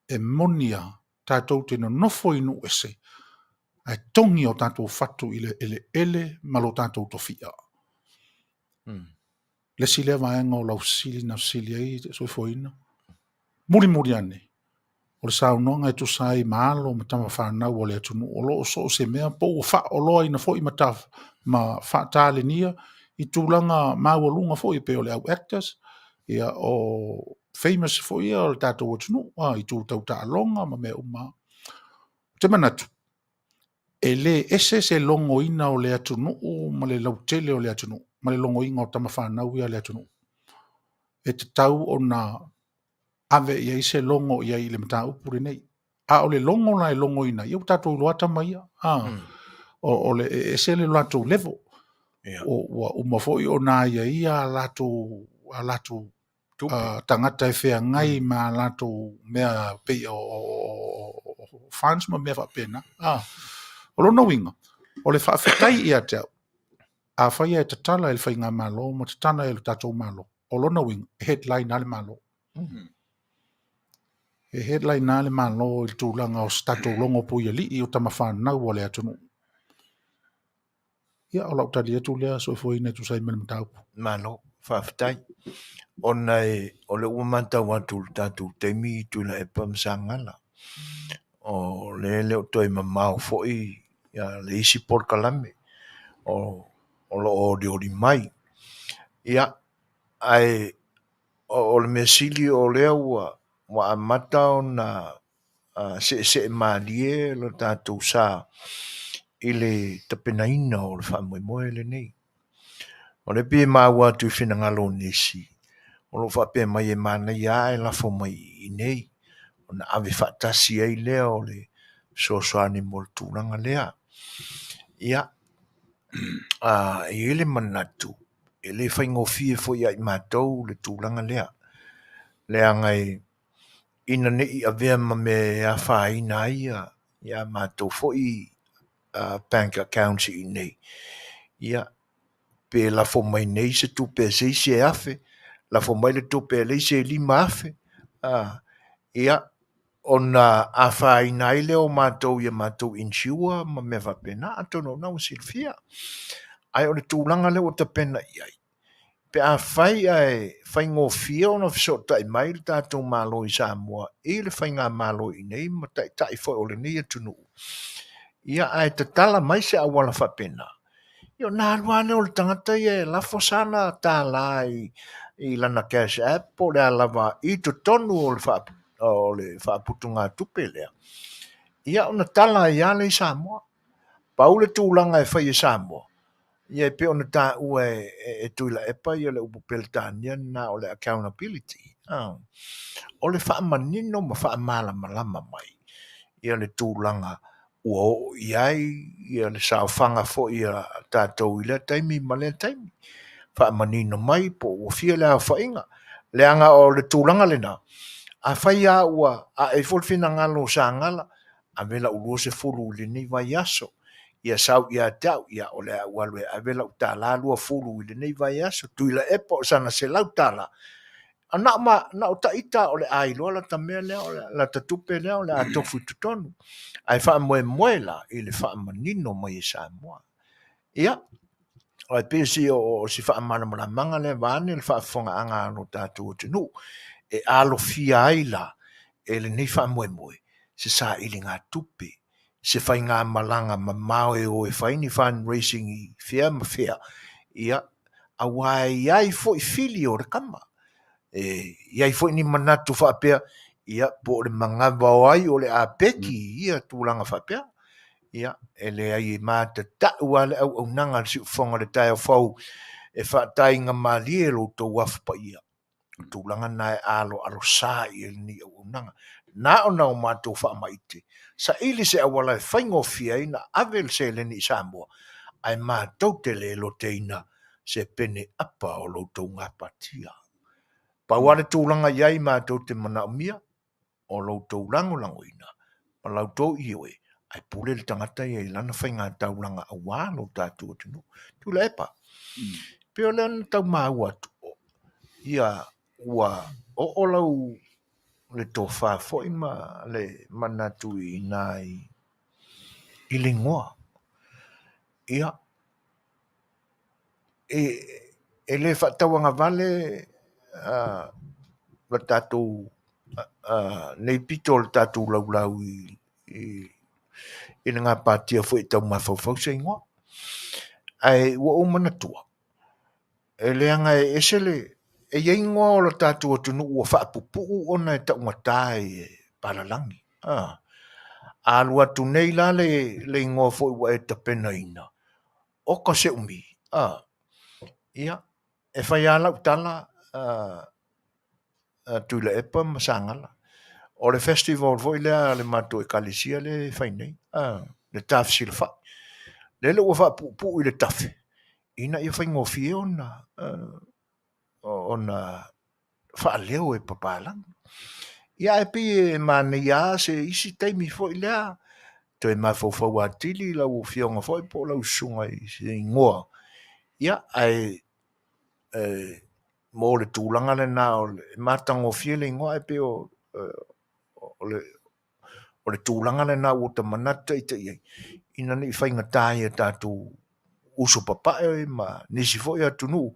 D: e moni a tatou te nonofo i nuu ese, ae togi o tatou fatu i le eleele ma lo tatou tofia. Le isi lea vaega o lau fesili na fesili ai Soifuaina, mulimuli ane, o le saunoaga e tusa ai ma alo ma tamafanau o le atunuu o lo o so o se mea po ua faaoloaina foi ma faatalenia i tulaga maualuga foi e pei o le au actors, ia o famous foi ia o le tatou atunuu, i tu tau taaloga ma mea uma. Ou te manatu, e le ese se logoina o le atunuu ma le lautele o le atunuu, ma le logoina o tamafanau ia le atunuu. E tatau ona ave i ai se logo i ai i le mataupu lenei. A o le logo la e logoina, ia ua tatou iloa tama ia. O le e ese le latou level. Ua uma foi ona aiaia a latou tagata e feagai ma latou mea pei o funds ma mea faapena. O lona uiga, o le faafetai ia te au, afai e tatala e le faigamalo ma tatala e le tatou Malo, o lona uiga, e headline lava le Malo. E headline lava le Malo i le tulaga o se tatou logo puialii o tamafanau a le atunuu. Ia, o lau tali atu lea Soifuaina e tusa ai ma le mataupu.
A: Malo, faafetai. Ona o lea ua matau atu i le tatou taimi Tuilaepa ma Sagala. O lea e le o toe mamao foi le isi polokalame o lo o olioli mai. Ia, ae o le mea sili o lea ua amata ona seesee malie lo tatou sa. i le tapenaina o le faamoemoe lenei. O lea pei e maua atu i finagalo o nisi, o lo o faapea mai e manaia lava ae lafo mai i inei ona ave faatasi ai lea o le fesoasoani mo le tulaga lea. Ia, e i ai le manatu, e le faigofie foi ia i matou le tulaga lea, leaga ina ne i avea ma mea e afaina ai a matou foi bank accounts i inei, ia, pe lafo mai nei se tupe a se isi e $1,000, lafo mai le tupe a le isi e $5,000, ia, ona afaina ai lea o matou i a matou insure ma mea faapena, atonu o lena ua silafia. Ae o le tulaga lea ua tapena i ai, pe afai ae faigofie ona fesootai mai le tatou Malo i Samoa i le faigamalo i inei ma taitai foi o lenei atunuu, ia ae tatala mai se auala faapena, ia ona alu lava lea o le tagata ia e lafo sana tala i lana cash app po o le a lava i totonu o le faaputugatupe lea, ia ona tala ai lava lea i Samoa. Pau le tulaga e fai e Samoa, ia e pei ona taua e Tuilaepa ia le upu Peretania lena o le accountability. O le faamanino ma faamalamalama mai ia le tulaga ua oo i ai ia le saofaga foi a tatou i lea taimi ma lea taimi. Faamanino mai po ua fia le aofaiga. Leaga o le tulaga lena, afai lava ua ae ifo le finagalo o Sagala, ave lau 20 i lenei vaiaso, ia sau ia te au, ia o le a ou alu e ave lau $20 i lenei vaiaso, Tuilaepa o sana $100. Na o taita o le a iloa lata mea lea, lata tupe lea o le a tofu i totonu. Ae faamoemoe la i le faamanino mai e Samoa. Ia, ae pei o si faamalamalamaga lea vaeane le faafofogaaga a lo tatou atunuu, e alofia ai la e lenei faamoemoe se sailigatupe, se faigamalaga mamao e o e fai ni fundraising i fea ma fea, ia, aua e i ai foi fili o le kama. E i ai foi ni manatu faapea, ia, po o le manava o ai o le a peki i ia tulaga faapea. Ia, e leai e matatau lava le auaunaga a le Siufofoga o le Taeao Fou e faataigamalie lo outou afu paia. O le tulaga lena e aloalosa i ai lenei auaunaga. Na ona o matou faamaite, saili se auala e faigofie ai ona ave le seleni i Samoa, ae matou te le loteina se pene apa o lo outou gapatia. Pau lava le tulaga i ai matou te manaomia, o lo outou lagolagoina ma la outou ioe, ae pule le tagata ia i lana faigataulaga aua lo tatou atunuu. Tuilaepa, pei o lea na tau maua atu, ia ua oo lau le tofa foi ma le manatu i ina i le igoa. Ia, e le faatauagavale la tatou nei pito o le tatou laulau i le gapatia foi e tau mafaufau se igoa. Ae ua ou manatua, e leaga e ese le, e i ai igoa o le tatou atunuu ua faapupuu ona e taugata i palalagi. A alu atu nei la le igoa foi ua e tapenaina, oka se umi. Ia, e fai lava lau tala, Tuilaepa ma Sagala, o le festival foi lea a le matou ekalesia lea e fai nei, le tafesilafai. Lele ua faapuupuu i le tafe, ina ia faigofie ona faaleo e papalagi. Ia ae pei e manaia lava se isi taimi foi lea, toe mafaufau atili lau afioga foi po o lau susuga i se igoa, ia ae mo le tulaga lena o le matagofie le igoa, ae pei o le tulaga lena ua ta manatu ita i ai, ina ne i faigata i a tatou uso papae ma nisi foi atunuu,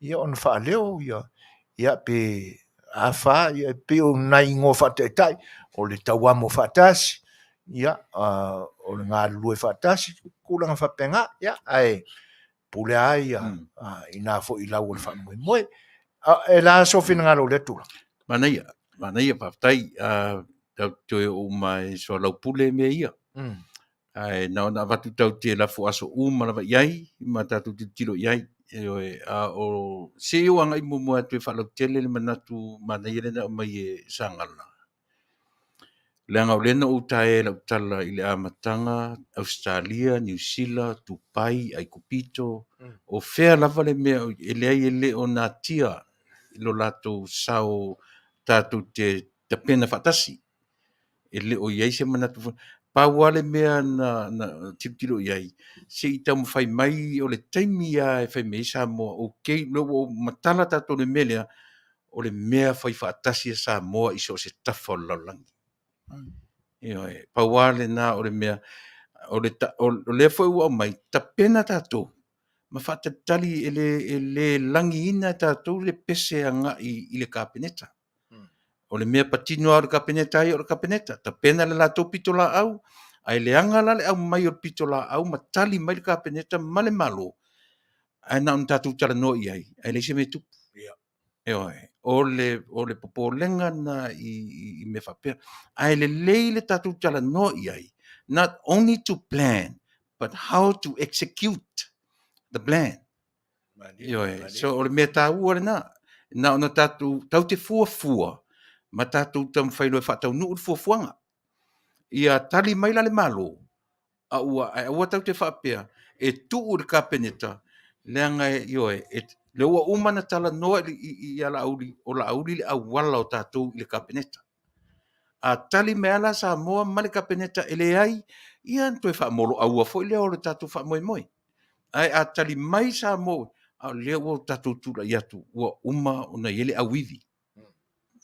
A: ia ona faaleo ia pe a fa, ia pei o nai igoa faataitai, o le tauamo faatasi, ia o le galulue faatasi, tulaga faapena, ia ae pule lava ia i ina foi i lau o le faamoemoe. E le a sou finagalo i lea tulaga?
E: Manaia, manaia, faafetai. Tatou te toe oo uma lava e soalaupule mea ia. Ae na ona avatu tatou te lafo aso uma lava i ai ma tatou tilotilo i ai. Ioe, a o se i ou agai muamua atu e faalautele le manatu manaia lea na aumai e Sagala, leaga o lea na ou taea i lau tala i le amataga, Ausetalia, Niu Sila, Tupai, Aikupito, o fea lava le mea e leai e le o natia lo latou sao tatou te tapena faatasi. E le o i ai se manatu foi. Pau lava le mea na, na tilotilo i ai, se i taumafai mai o le taimi lava e fai mai ai Samoa, okay, lea ua matala tatou i le mea lea, o le mea fai faatasi a Samoa i so o se tafa o le lalolagi. Ioe, pau lava lena o le mea, o le, o lea foi ua aumai, tapena tatou ma faatalitali e le, e le lagiina e tatou le pese agai i le Kapeneta. O le mea patino lava o le Kapeneta ia o le Kapeneta, tapena le latou pitolaau, ae leaga la le aumai o le pitolaau ma tali mai le Kapeneta ma le Malo, ae na ona tatou talanoa i ai, ae leai se mea e tupu. Ioe, o le popolega lena i mea faapea. Ae lelei le tatou talanoa i ai, not only to plan, but how to execute the plan. Ioe, so o le mea taua lena, na ona tatou tatou te fuafua ma tatou taumafai loa e faataunuu le fuafuaga. Ia tali mai la le Malo, a ua, ae aua tatou te faapea e tuu i le Kapeneta, leaga e, ioe, e, lea ua uma ona talanoa ia Laauli, o Laauli le auala o tatou i le Kapeneta. A tali mai lava la Samoa ma le Kapeneta e leai, ia ona toe faamoloaua foi lea o le tatou faamoemoe. Ae a tali mai Samoa, a o lea ua tatou tulai atu, ua uma ona i ai le auivi.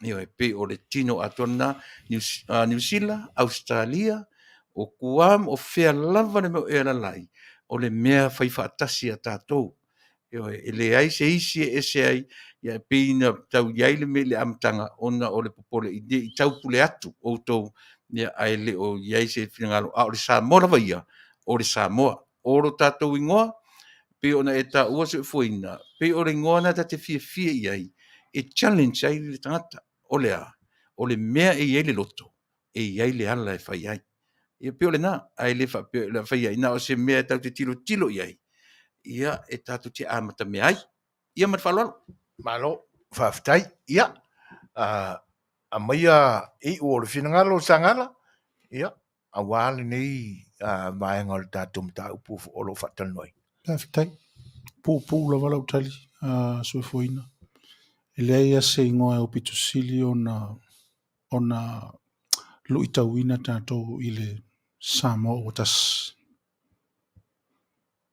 E: Ioe, pei o le tino atoa lena, Niu Sila, Ausetalia, o Guam, o fea lava le mea o e alaala ai, o le mea fai faatasi a tatou. Ioe, e leai se isi e ese ai, ia e pei ona tau i ai le mea i le amataga, ona o le popole ne i taupule atu outou, ia ae le o i ai se finagalo, a o le Samoa lava ia, o le Samoa. O lo tatou igoa, pei ona e taua Soifuaina, pei o le igoa lena ta te fiafia i ai, e challenge ai le tagata. O le a? O le mea e i ai le loto, e i ai le ala e fai ai. Ia pei o lena, ae le faapea o le a fai ai, na o se mea tatou te tilotilo i ai, ia e tatou te amatamea ai. Ia ma le faaaloalo.
A: Malo, faafetai. Ia, aumaia iu o le finagalo o Sagala, ia, aua lenei vaega o le tatou mataupu o lo o faatalanoaina.
D: Faafetai. Puupuu lava lau tali, Soifuaina. E leai lava se igoa e aupito sili ona luitauina tatou i le Samoa ua tasi.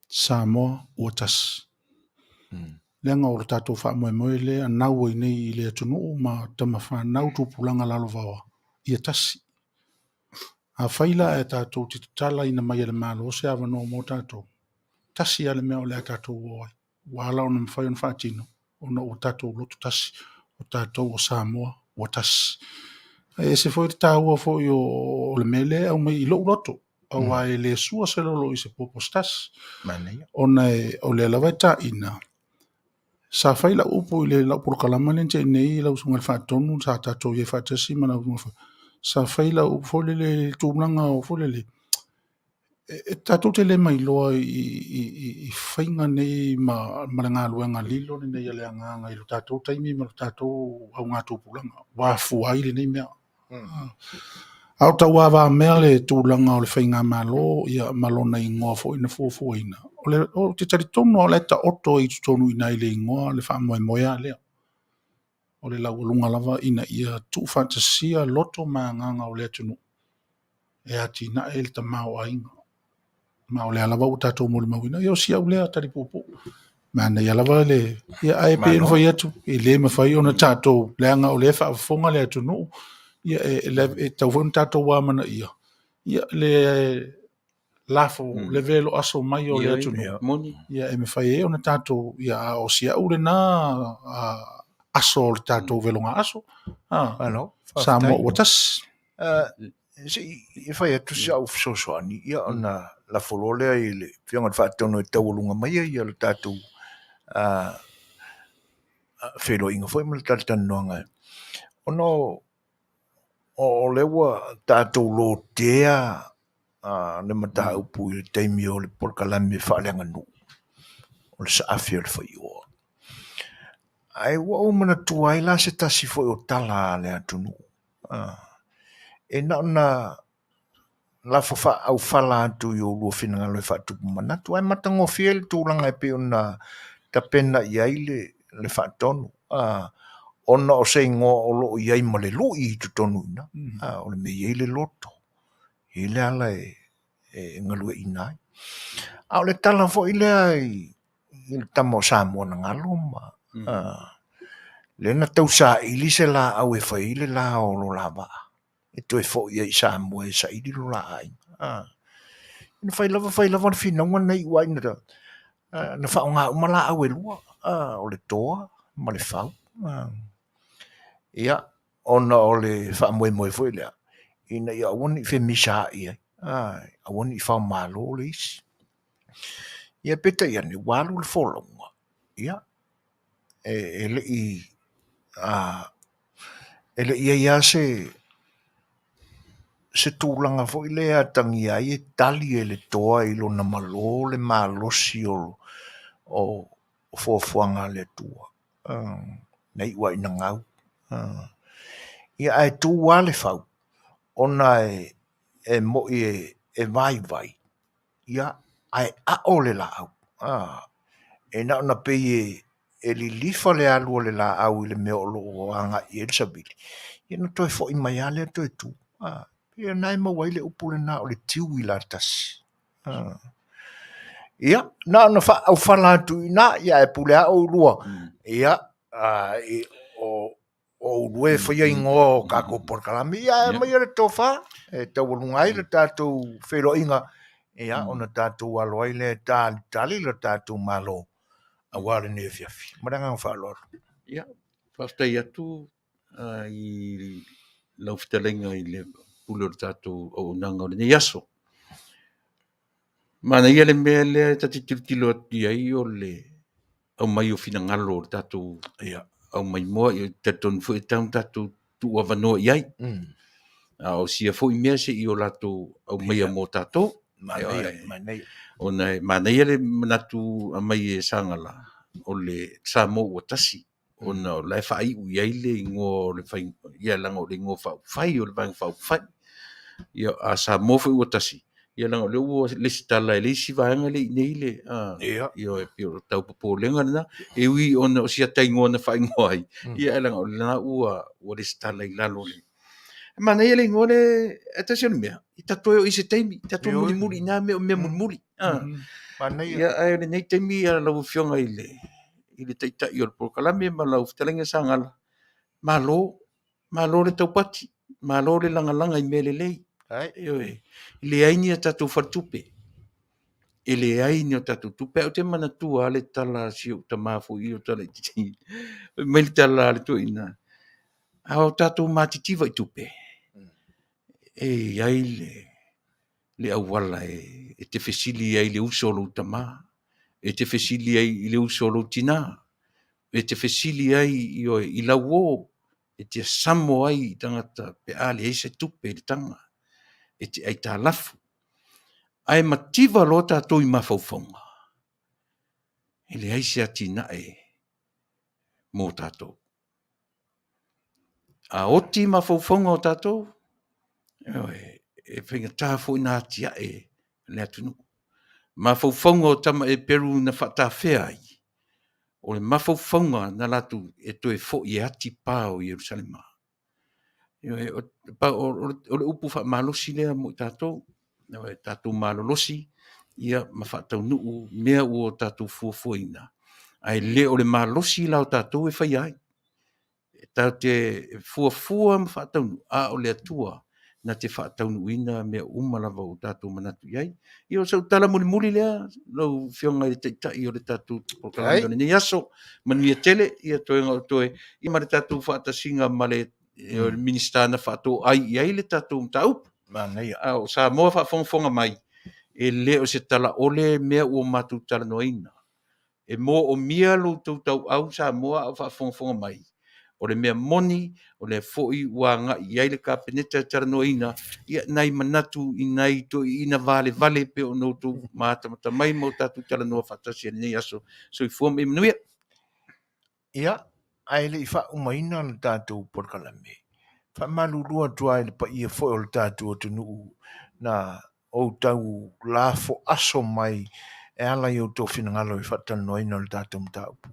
D: Samoa ua tasi. Leaga o le tatou faamoemoe lea e anau ai nei i le atunuu ma tamafanau tupulaga lalovaoa, ia tasi. Afai la ae tatou te tatalaina mai e le Malo se avanoa mo tatou, tasi lava le mea o le a tatou o ai. Ua ala ona mafai ona faatino ona ua tatou loto tasi, o tatou o Samoa ua tasi. E ese foi le taua foi o le mea lea e aumai i lou loto, aua e le sua se lolo i se popo se tasi. Ona o lea lava e taina, sa fai lau upu i le lau polokalama lea na tea nei lau Susuga i le Faatonu, sa tatou i ai faatasi ma lau Susuga, sa fai lau upu foi lele i le tulaga foi lele, e tatou te le mailoa i faiga nei ma le galuega lilo lenei a le Agaga i lo tatou taimi ma lo tatou augatupulaga, ua afua ai lenei mea. A o tauavamea le tulaga o le faigamalo ma lona igoa foi na fuafuaina, o te talitonu lava o la e taoto i totonu i ina i le igoa le faamoemoe lea. O le laualuga lava ina ia tuufaatasia loto ma agaga o le atunuu e atinae le tamaoaiga. Ma o lea lava ua tatou molimauina, ia o si au lea tali puupuu. Manaia lava le... Ia, ae pei ona fai atu, e le mafai ona tatou, leaga o lea e faafofoga le atunuu, ia e tatau foi ona tatou amanaia, ia le lafo, le velo aso mai o le atunuu, ia e mafai ai ona tatou, ia a o si au lena aso o le tatou veloga aso, Samoa ua tasi.
A: Se i fai atu si au fesoasoani, ia ona lafo loa lea i le Afioga i le Faatonu e taualuga mai ai le tatou feiloaiga foi ma le talatalanoaga. Ona o lea ua tatou lotea le mataupu i le taimi o le polokalame faaleaganuu o le saafi o le faioa. Ae ua ou manatua ai la se tasi foi o tala a le atunuu. E na ona lafo faaaufala atu i oulua finagalo e faatupu manatu, ae matagofie le tulaga e pei ona tapena i ai le faatonu, ona o se igoa o lo o i ai ma le lui i totonu i ina, o le mea e i ai le loto, e i ai le ala e galueaiina ai. A o le tala foi lea i le tama o Samoa na galo ma lea na tausaili se laau e fai ai le la o lo la vaa e toe foi ai i Samoa e saili lo la aiga. Na fai lava fai lava le finauga na iu ai na faaaoga uma laau e lua, o le toa ma le fau. Ia, ona o le faamoemoe foi lea, ina ia aua ne i femisaai ai, aua ne i faomalo le isi. Ia peitai ane, ua alu le folauga, ia, e le i i ai lava se tulaga foi lea e atagia ai e tali e le toa i lona malo le malosi o fuafuaga a le Atua. Na iu lava ina gau. Ia ae tu lava le fau ona e moi e vaivai, ia, ae ao le laau. E na ona pei e lilifa le alu a le laau i le mea o lo o agai i ai le savili, ia ona toe foi mai lava lea toe tu. Ia na e maua ai le upu lena o le tiuilatasi. Ia, na ona faaaufala atu i ina, ia ae pule lava oulua. Ia, o oulua e faia igoa o tatou polokalame, ia ae aumaia le tofa e taualuga ai le tatou feiloaiga, ia ona tatou alo ai lea e talitali le tatou Malo aua lenei afiafi. Ma le agaga faaaloalo.
E: Ia, faafetai atu i lau fetalaiga i le pule o le tatou auaunaga o lenei aso. Manaia le mea lea ta te tilotilo atu i ai o le aumai o finagalo o le tatou aumaimoa, e talitonu foi e tatau ona tatou tuuavanoa i ai. A o sia foi mea se i o latou aumaia mo tatou. Ona e manaia le manatu aumai e Sagala, o le Samoa ua tasi, ona o la e faaiu i ai le igoa o le fai, ia leaga o le igoa faaupufai, o le Vaega Faaupufai. Ia, a Samoa foi ua tasi, ia leaga o lea ua lesitala e le isi vaega lea i inei le, ia e pei o le tau popolega lena, e ui ona o si ata igoa na faaigoa ai, ia ae leaga o lena ua lesitala i lalo o le... E manaia le igoa lea, e tasi o le mea, e tatou toe oo i se taimi, tatou mulimuli i na mea o mea mulimuli. Ia, ae o lenei taimi lau Afioga i le Taitai o le polokalame ma lau fetalaiga Sagala, malo, malo le taupati, malo le lagalaga i mea lelei. Ioe, e leai ni a tatou faletupe, e leai ni o tatou tupe. Ae ou te manatua lava le tala a si ou tama foi o tala itiiti, fai mai le tala a le toeaina, a o tatou matitiva i tupe, e i ai le auala e te fesili ai i le uso o lou tama, e te fesili ai i le uso o lou tina, e te fesili ai ioe, i lau uo, e te samo ai i tagata pe a leai se tupe i le taga, e te aitalafu. Ae mativa loa tatou i mafaufauga, e leai se atinae mo tatou. A oti mafaufauga o tatou, e faigata foi na atiae le atunuu. Mafaufauga o tama Eperu na faatafea ai, o le mafaufauga na latou e toe foi e ati pa o Ierusalema. O le upu faamalosi lea mo i tatou, tatou malolosi ma faataunuu mea ua tatou fuafuaina, ae le o le malosi la o tatou e faia ai. E tatou te fuafua ma faataunuu, a o le Atua na te faataunuuina mea uma lava ua tatou manatu i ai. Ia o sau tala mulimuli lea, lau Afioga i le Taitai o le tatou polokalame o lenei aso. Manuia tele, ia toega o totoe, ia ma le tatou faatasiga ma le Minisita na faatoai i ai le tatou mataupu. A o Samoa faafogafoga mai, e le o se talaole mea ua matou talanoaina. E moomia lo outou tauau Samoa a o faafogafoga mai. O le mea moni, o lea foi ua agai i ai le Kapeneta e talanoaina, ia, nai manatu i nai toeaiina valevale e pei ona outou matamata mai ma o tatou talanoa faatasi i lenei aso. Soifua ma ia manuia.
A: Ia, ae le i faaumaina le tatou polokalame, faamalulu atu lava i le paia foi o le tatou atunuu na ou tau lafo aso mai e ala i outou finagalo i le faatalanoaina o le tatou mataupu.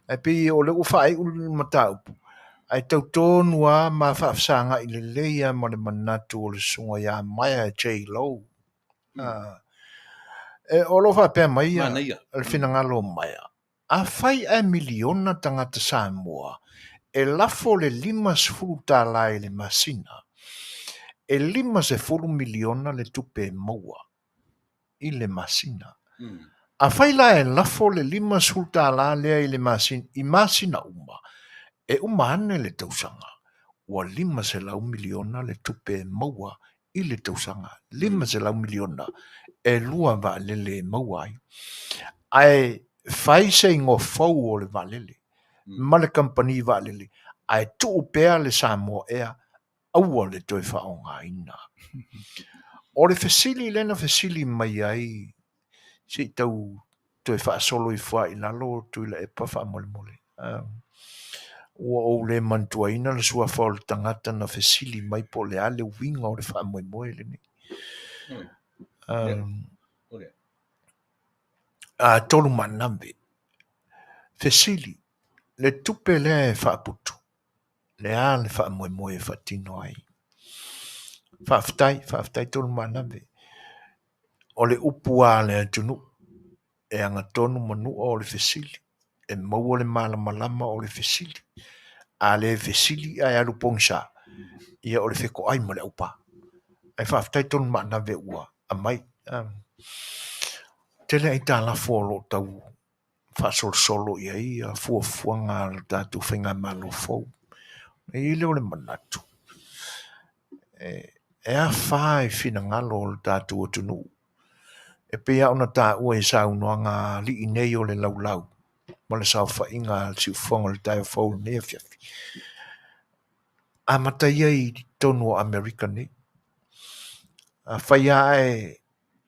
A: Ae pei o lea ua faaiu le mataupu, ae tau tonu lava ma faafesagai lelei lava ma le manatu o le susuga ia Maia J. Low. O lo o faapea mai le finagalo o Maia, afai ae miliona tagata Samoa e lafo le $50 i le masina, e $50 miliona le tupe e maua i le masina. Afai la e lafo le $50 lea i le masina i masina uma, e uma ane le tausaga, ua $500 miliona le tupe e maua i le tausaga. $500 miliona e lua vaalele e maua ai. Ae fai se igoa fou o le vaalele ma le kamupani vaalele, ae tuu pea le Samoa Air aua le toe faaaogaina. O le fesili lea na fesili mai ai, se i tau toe faasolo ifo lava i lalo Tuilaepa faamolemole. Ua ou le manatuaina le suafa o le tagata na fesili mai po o le a le uiga o le faamoemoe lenei. Tolu Manave. Fesili, le tupe lea e faaputu, le a le faamoemoe e faatino ai? Faafetai, faafetai Tolu Manave. O le upu a le atunuu, e agatonu manua o le fesili, e maua le malamalama o le fesili. A le fesili ae alu pogisa, ia o le fetoai ma le aupa. Ae faafetai Tolu Manave ua aumai. Tele aitalafu o lo o tau faasolosolo i ai fuafuaga a le tatou faigamalo fou. E i ai lea o le manatu, e afa i finagalo o le tatou atunuu. E pei lava ona taua i saunoaga a alii nei o le laulau ma le saofaiga a le siufofoga o le taeao fou i lenei afiafi. Amata ia i totonu o Amerika nei. Afai lava ae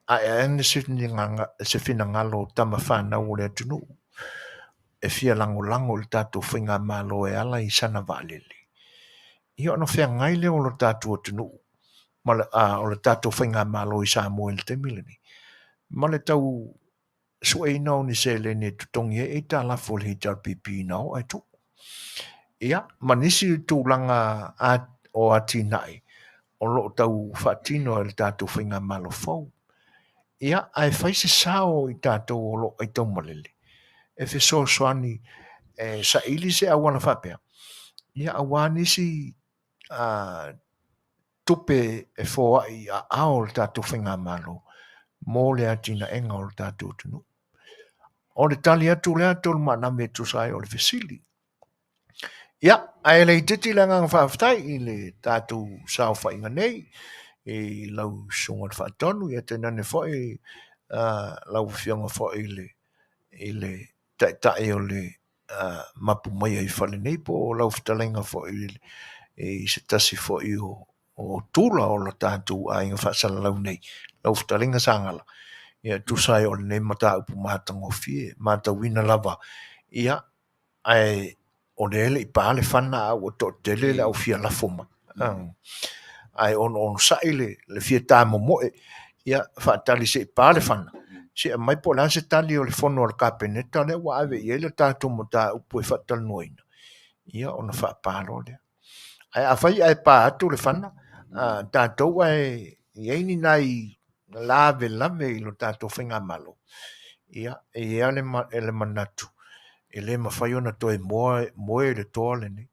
A: ae ane se finagalo o tama fanau o le atunuu e fia lagolago i le tatou faigamalo e ala i sana vaalele, ia ona feagai lea o le tatou atunuu ma le, o le tatou faigamalo i Samoa i le taimi lenei, ma le tau sueina o ni seleni e totogi ai aitalafu a le HRPP na oo ae tuu. Ia, ma nisi tulaga o atinae o lo o tau faatino e le tatou faigamalo fou. Ia, ae fai se sao i tatou o lo o aitaumalele e fesoasoani e saili se auala faapea, ia aua nisi tupe e foai i aao o le tatou faigamalo mo le atinaega o le tatou atunuu. O le tali atu lea Tolu Manave e tusa ai o le fesili. Ia, ae le itiiti le agaga faafetai i le tatou saofaiga nei i lau susuga i le Faatonu, ia tainane foi lau afioga foi i le taitai o le mapu mai ai fale nei po o lau fetalaiga foi i se tasi foi o tula o le tatou aiga faasalalau nei, lau fetalaiga Sagala, ia tusa ai o lenei mataupu matagofie, matauina lava, ia, ae o lea e le i pa le fana a ua toatele le au fia lafo mai. Ae onosai le fia tamomoe, ia faatali se i pa le fana, se i aumai po o le a se tali o le fono a le Kapeneta lea ua ave i ai le tatou mataupu e faatalanoaina, ia ona faapa loa lea. Ae afai ae pa atu le fana, tatou ae i ai ni nai lavelave i lo tatou faigamalo, ia, e i ai le manatu, e le mafai ona toe moe le toa lenei.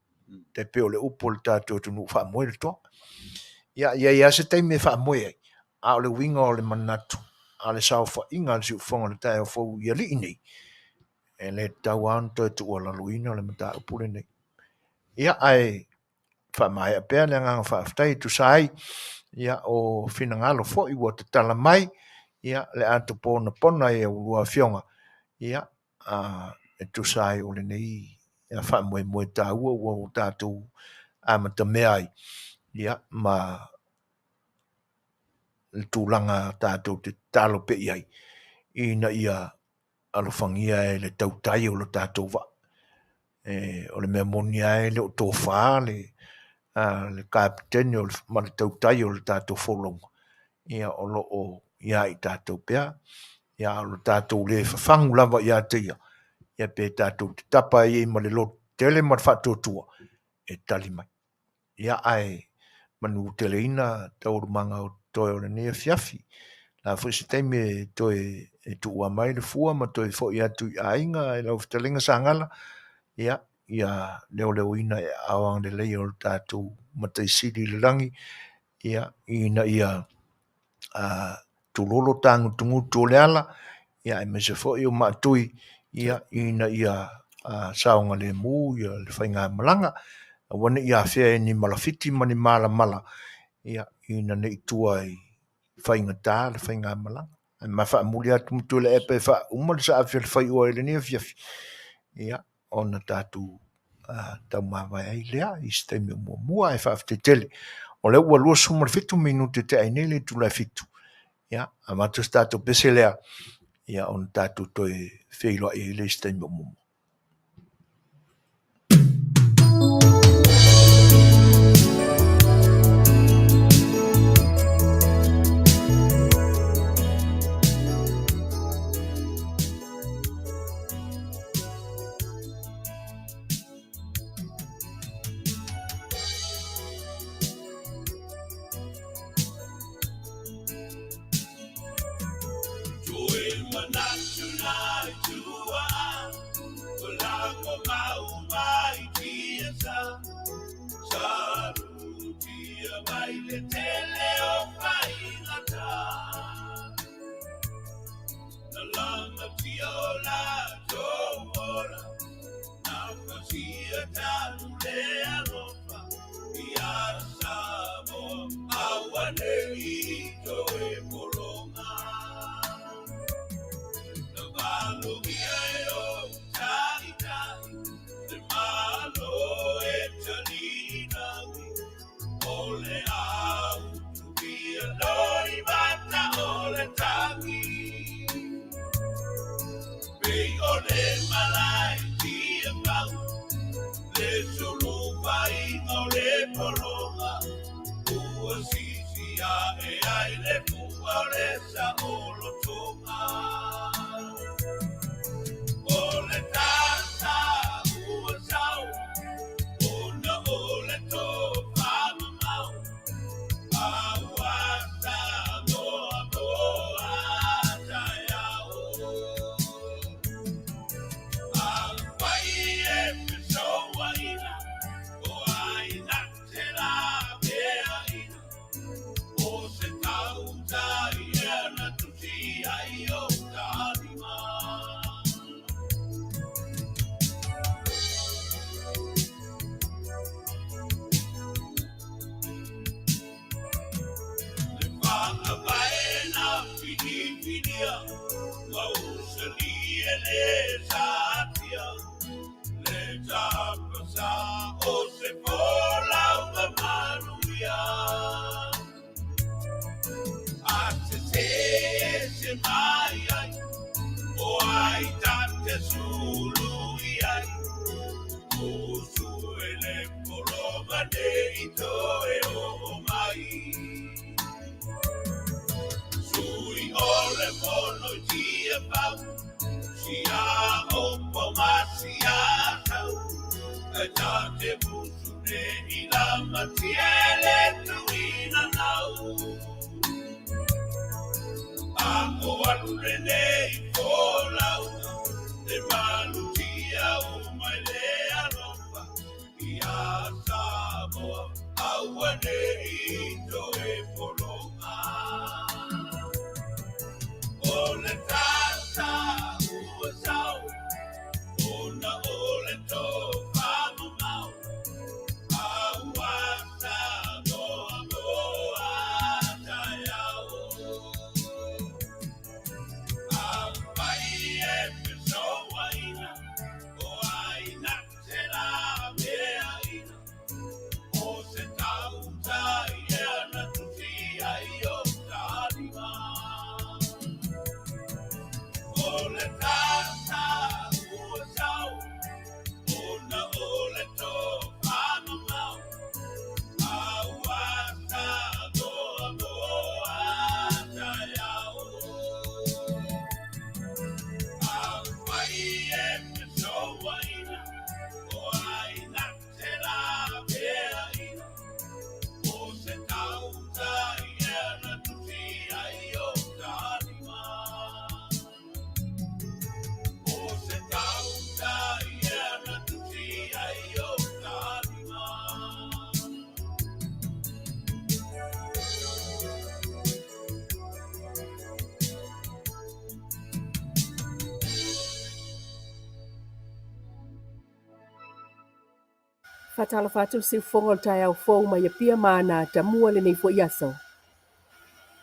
A: Tai pei o le upu o le tatou atunuu, faamoe le toa. Ia, e i ai lava se taimi e faamoe ai, a o le uiga o le manatu a le saofaiga a le siufofoga o le taeao fou i alii nei, e le tatau lava ona toe tuualaloina le mataupu lenei. Ia, ae faamaea pea le agaga faafetai e tusa ai, ia, o finagalo foi ua tatala mai, ia, le atoponapona i a oulua afioga, ia, e tusa ai o lenei faamoemoe taua ua o tatou amatamea ai, ia, ma le tulaga tatou te tatalo pea i ai, ina ia alofagia e le tautai o lo tatou vaa. O le mea moni lava e le o tofa le kapetene ma le tautai o le tatou folauga, ia o lo o ia i tatou pea, ia a o le tatou le fafagu lava ia te ia, ia pe tatou te tapa ai ma le lototele ma le faatuatua, e tali mai. Ia ae manuteleina taualumaga o totoe o lenei afiafi. O le a foi se taimi e toe e tuua mai le fua ma toe foi atu i aiga e lau fetalaiga Sagala, ia, ia leoleoina e aao agalelei o le tatou Matai Sili i le lagi, ia, ina ia tulolo tagutugutu o le ala, ia aemaise foi o maatui, ia, ina ia saogalemu ia le faigamalaga. Aua ne i afea e ni malafiti ma ni malamala, ia, ina ne i tua i faigata le faigamalaga. Ae ma faamuli atu ma Tuilaepa e faauma le saafi a le faioa i lenei afiafi, ia, ona tatou taumavae ai lea i se taimi o muamua, ae faafetai tele. O lea ua 27 minute tea ai nei le itula e 7, ia, avatu se tatou pese lea, ia ona tatou toe feiloai ai lea i se taimi o muamua.
F: Faatalofa atu le siufofoga o le taeao fou mai Apia ma ana atamua lenei foi aso.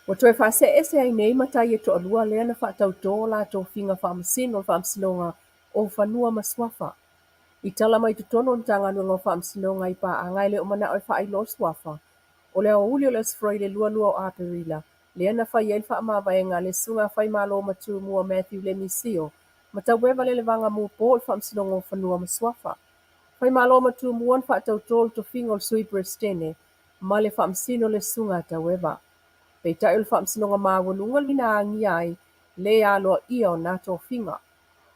F: Ua toe faaseese ai nei matai e toalua lea na faatautō la tofiga faamasino o le Faamasinoga o Fanua ma Suafa. I tala mai totonu o le Matagaluega o Faamasinoga i paaga e le o manao e faailoa suafa, o le aoauli o le Aso Faraile 22 o Aperila, lea na fai ai le faamavaega a le Susuga Faimalo Matumua Matthew Lemi Sio ma Taueva Lelevaga Mupo o le Faamasinoga o Fanua ma Suafa. Faimalo ma Tumua na faatautō le tofiga o le Sui Peresetene ma le Faamasino le Susuga a Taueva. Peitai o le Faamasinoga Maualuga na agia ai le aloaia o na tofiga.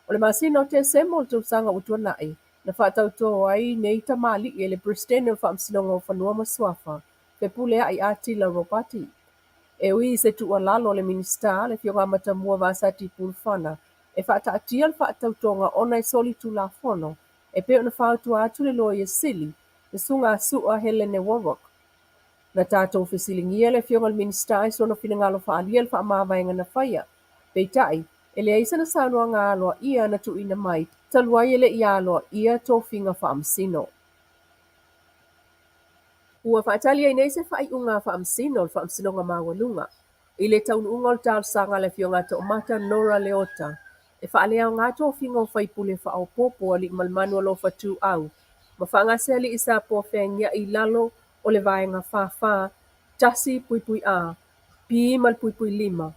F: O le masina o Tesema o le tausaga ua tuanai, na faatautō ai nei tamalii e le Peresetene o le Faamasinoga o Fanua ma Suafa, Fepuleai Atila Ropati. E ui i se tuualalo a le Minisita, le Afioga Matamua Vasati Pulufana, e faataatia le faatautoga ona e solitulafono, e pei ona fautua atu le Loia Sili, le Susuga a Su'a Helene Warrock. Na tatou fesiligia le Afioga i le Minisita i sona finagalo faaalia i le faamavaega na faia. Peitai, e leai sana saunoaga aloaia na tuuina mai, talu ai e le i aloaia tofiga faamasino. Ua faatali ai nei se faaiuga a Faamasino o le Faamasinoga Maualuga i le taunuuga o le talosaga a le Afioga Toomata Nora Leota e faaleaoga tofiga o faipule faaopoopo Aliimalemanu Alofa Tuuau ma Faagasealii Sapoa Feagiai i lalo o le Vaega 44 1 A B ma le (5)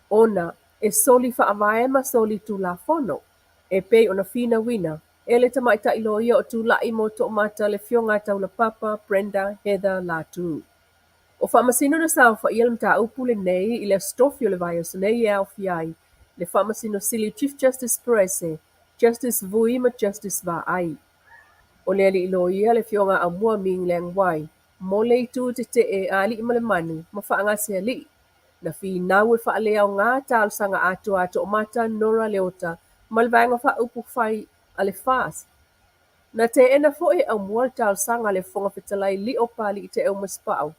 F: ona e soli faavae ma soli tulafono e pei ona finauina e le tamaitai loia o tulai mo Toomata le Afioga a Taulapapa Brenda Heather Latu. O faamasino na saofaia le mataupu lenei i le Aso Tofi o le vaiaso nei e aofia ai le Faamasino Sili Chief Justice Perese, Justice Vui ma Justice Vaai. O le alii loia le Afioga a Aumua Ming Leang Wai mo le itu tetee a Aliimalemanu ma Faagasealii. Na finau e faaleaoga talosaga atoa a Toomata Nora Leota ma le Vaega Faaupufai a le FAST. Na teena foi e Aumua le talosaga a le Fofoga Fetalai Lio Papalii Te'o Masepau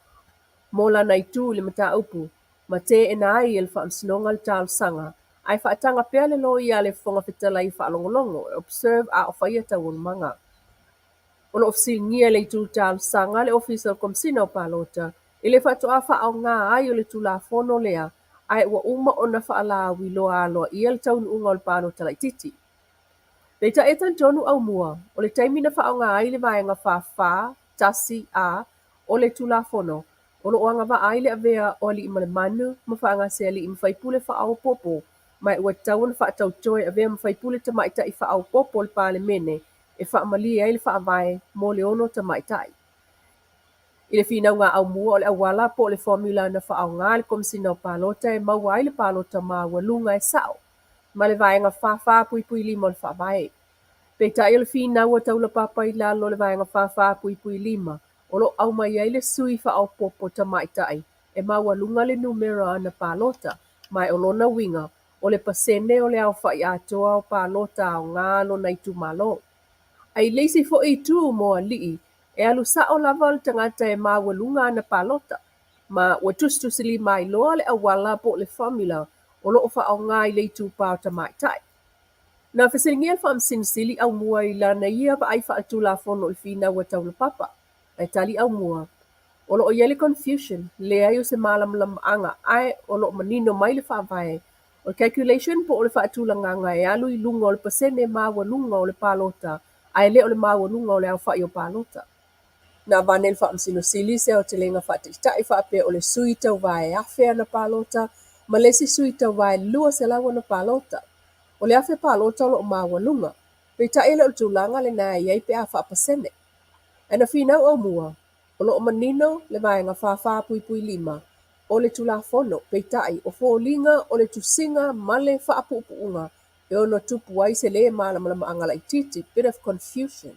F: mo lana itu i le mataupu ma teena ai e le Faamasinoga le talosaga ae faataga pea le loia a le Fofoga Fetalai e faalogologo e observe a o faia taualumaga. O lo o fesiligia e le itu talosaga le Ofisa o le Komesina o Palota i le faatoa faaaoga ai o le Tulafono lea ae ua uma ona faalauiloa aloaia le taunuuga o le palota laitiiti. Peitai e talitonu Aumua, o le taimi na faaaoga ai le Vaega 44, 1, A o le Tulafono, o lo o agavaa ai le avea o Aliimalemanu ma Faagasealii ma faipule faaopoopo ma ua tatau ona faatauto e avea ma faipule tamaitai faaopoopo o le Palemene e faamalie ai le faavae mo le ono tamaitai. I le finauga a Aumua o le auala po o le formula na faaaoga e le Komesina o Palota e maua ai le palota maualuga e sao ma le Vaega 44(5) o le Faavae. Peitai o le finau a Taulapapa i lalo o le Vaega 44(5) o lo o aumai ai le sui faaopoopo tamaitai e maualuga le numera o ana palota, ma o lona uiga o le pasene o le aofai atoa o palota aoga lona itumalo. Ae i le isi foi itu mo alii, e alu sao lava le tagata e maualuga ana palota, ma ua tusitusilima ai loa le auala po o le formula o lo o faaaoga i le itupa o tamaitai. Na fesiligia le Faamasino Sili Aumua i lana ia vaai faaletulafono i le finau a Taulapapa, ae tali Aumua, O lo o i ai le confusion, leai o se malamalamaaga ae o lo o manino mai le faavae, o le calculation po o le faatulagaga e alu i luga o le pasene maualuga o le palota ae le o le maualuga o le aofai o palota. Na avane e le Faamasino Sili se aotelega faataitai faapea o le sui tauva e 1,000 ana palota ma le isi sui tauva e 200 ana palota. O le 1,000 palota o lo o maualuga, peitai e le o le tulaga lena e i ai pe a faapasene. Ae na finau Aumua, o lo o manino le Vaega 44(5) o le Tulafono, peitai, o foliga o le tusiga ma le faapuupuuga e ono tupu ai se lē malamalamaaga laitiiti, bit of confusion.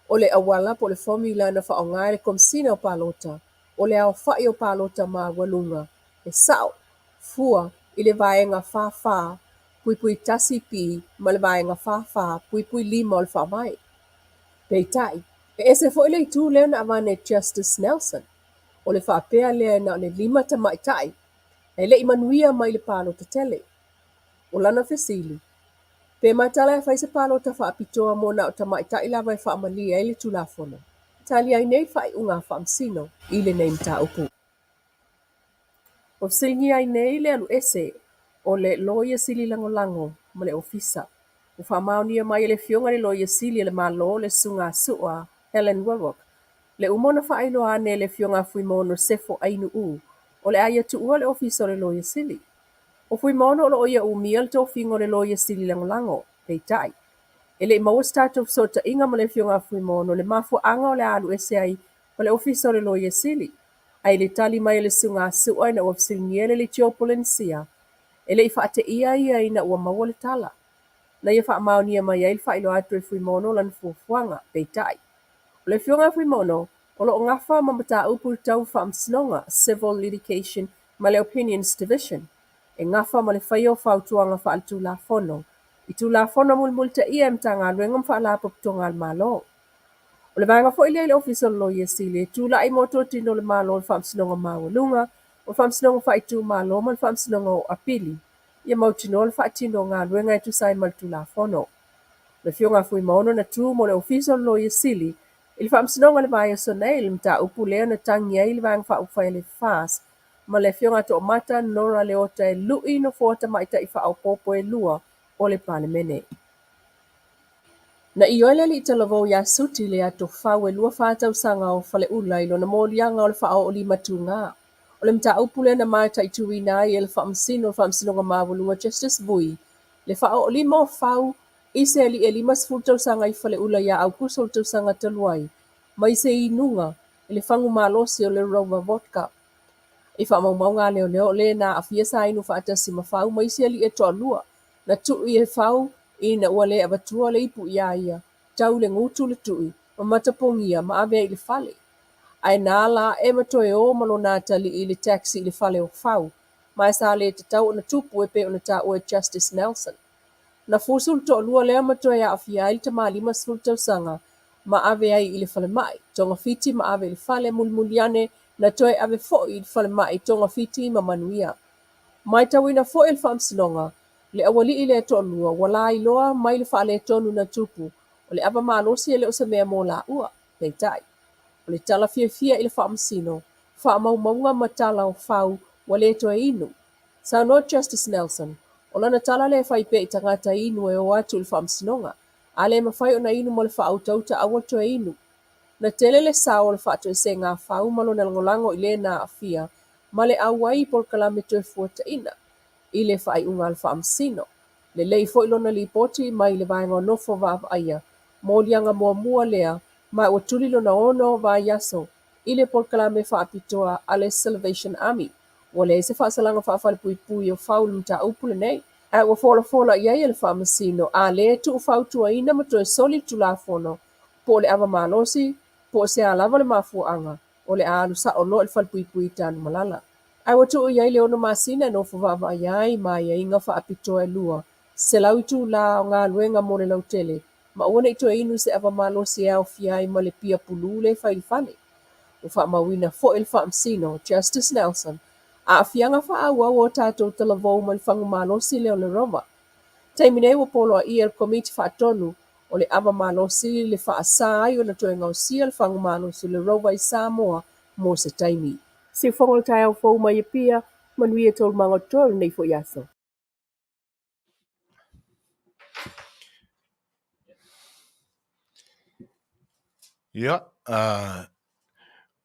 F: O le auala po o le formula na faaaoga e le Komesina o Palota, o le aofai o palota maualuga e sao fua i le Vaega 44(1) B ma le Vaega 44(5) o le Faavae. Peitai, e ese foi le itu lea na avane e Justice Nelson, o le faapea lea na o le 5 tamaitai ae le i manuia mai le palota tele. O lana fesili, pe matala e fai se palota faapitoa mo na o tamaitai lava e faamalie ai le Tulafono. Tali ai nei le faaiuga a Faamasino i lenei mataupu. Ua fesiligia ai nei le alu ese o le Loia Sili Lagolago ma le Ofisa. Ua faamaonia mai e le Afioga i le Loia Sili a le Malo le Susuga Su'a Helen Wewak le uma ona faailoa ane e le Afioga a Fuimaono Sefo Ainuu o le a ia tuua le Ofisa o le Loia Sili. O Fuimaono o lo o ia umia le tofiga o le Loia Sili Lagolago, peitai, e le i maua se tatou fesootaiga ma le Afioga a Fuimaono i le mafuaaga o le a alu ese ai ma le Ofisa o le Loia Sili. Ae i le tali mai a le Susuga a Su'a ina ua fesiligia e le Leitio Polenisia, e le i faateia ia ina ua maua le tala. Na ia faamaonia mai ai le faailoa atu e Fuimaono lana fuafuaga, peitai, o le Afioga a Fuimaono, o lo o gafa ma mataupu tau faamasinoga, Civil Litigation, ma le Opinions Division, e gafa ma le faia o fautuaga faaletulafono i Tulafono mulimulitaia e Matagaluega ma Faalapotopotoga a le Malo. O le vaega foi lea i le Ofisa o le Loia Sili e tulai mo totino o le Malo i le Faamasinoga Maualuga, o le Faamasinoga Faaitumalo ma le Faamasinoga o Apili, ia mautinoa le faatino o galuega e tusa ai ma le Tulafono. O le Afioga a Fuimaono na tu mo le Ofisa o le Loia Sili i le Faamasinoga i le vaiaso nei i le mataupu lea na tagi ai le Vaega Faaupufai a le FAST ma le Afioga a Toomata Norah Leota e lui nofoa tamaitai faaopoopo e lua o le Palemene. Na ioe le alii talavou ia Suti le atofau e 24 tausaga o Faleula i lona moliaga o le faaoo limatuga. O le mataupu lea na mataituina ai e le Faamasino o le Faamasinoga Maualuga Justice Vui le faaoolima o Fau i se alii e 50 tausaga i Faleula ia Aukuso o le tausaga talu ai mai se inuga i le fagu malosi o le Rover Vodka. I faamaumauga a leoleo o le na aafia sa inu faatasi ma Fau ma isi alii e toalua. Na tui e Fau ina ua le avatua le ipu iā ia, tau i le gutu le tui, ma matapogia ma ave ai i le fale. Ae na ala ae ma toe o ma lona atalii i le taxi i le fale o Fau, ma e sa le tatau ona tupu e pei ona taua e Justice Nelson. Na fusu le toalua lea ma toe aafia ai le tama 50 tausaga ma ave ai i le falemai, togafiti ma ave i le fale, mulimuli ane na toe ave foi i le falemai togafiti ma manuia. Matauina foi e le Faamasinoga le aualii lea e toalua ua lailoa mai le faaletonu na tupu o le ava malosi e le o se mea mo laua. Peitai, o le tala fiafia i le Faamasino, faamaumauga ma tala o Fau ua le toe inu. Saunoa Justice Nelson, o lana tala lea e fai pea i tagata inu e o atu i le Faamasinoga, a le mafai ona inu ma le faautauta aua le toe inu. Na tele le sao o le faatoesega a Fau ma lona lagolago i le na aafia ma le auai i polokalame toefuataiga i le faaiuga a le Faamasino. Lelei foi lona lipoti mai le vaega o nofo vaavaaia moliaga muamua lea ma ua tuli lona ono vaiaso i le polokalame faapitoa a le Salvation Army. Ua leai se faasalaga faafalepuipui o Fau i le mataupu lenei, ae ua folafola i ai e le Faamasino a le tuufautuaina ma toe soli le Tulafono po o le ava malosi po o se a lava le mafuaaga, o le a alu sao loa i le falepuipui i Tanumalala. Ae ua tuu i ai le ono masina e nofo vaavaaia ai ma aiaiga faapitoa e 200 itulā o galuega mo le lautele ma aua ne i toe inu i se ava malosi e aofia ai ma le pia pulū lea e fai i le fale. Ua faamauina foi e le Faamasino, Justice Nelson, aafiaga faaauau o tatou talavou mai le fagu malosi lea o le Rover. Taimi nei ua poloaia e le Komiti Faatonu o le ava malosi le faasa ai ona toe gaosia le fagu malosi o le Rover i Samoa mo se taimi. Siufogo o le taeao fou mai Apia, manuia taualumaga o totoe o lenei foi aso.
A: Ia,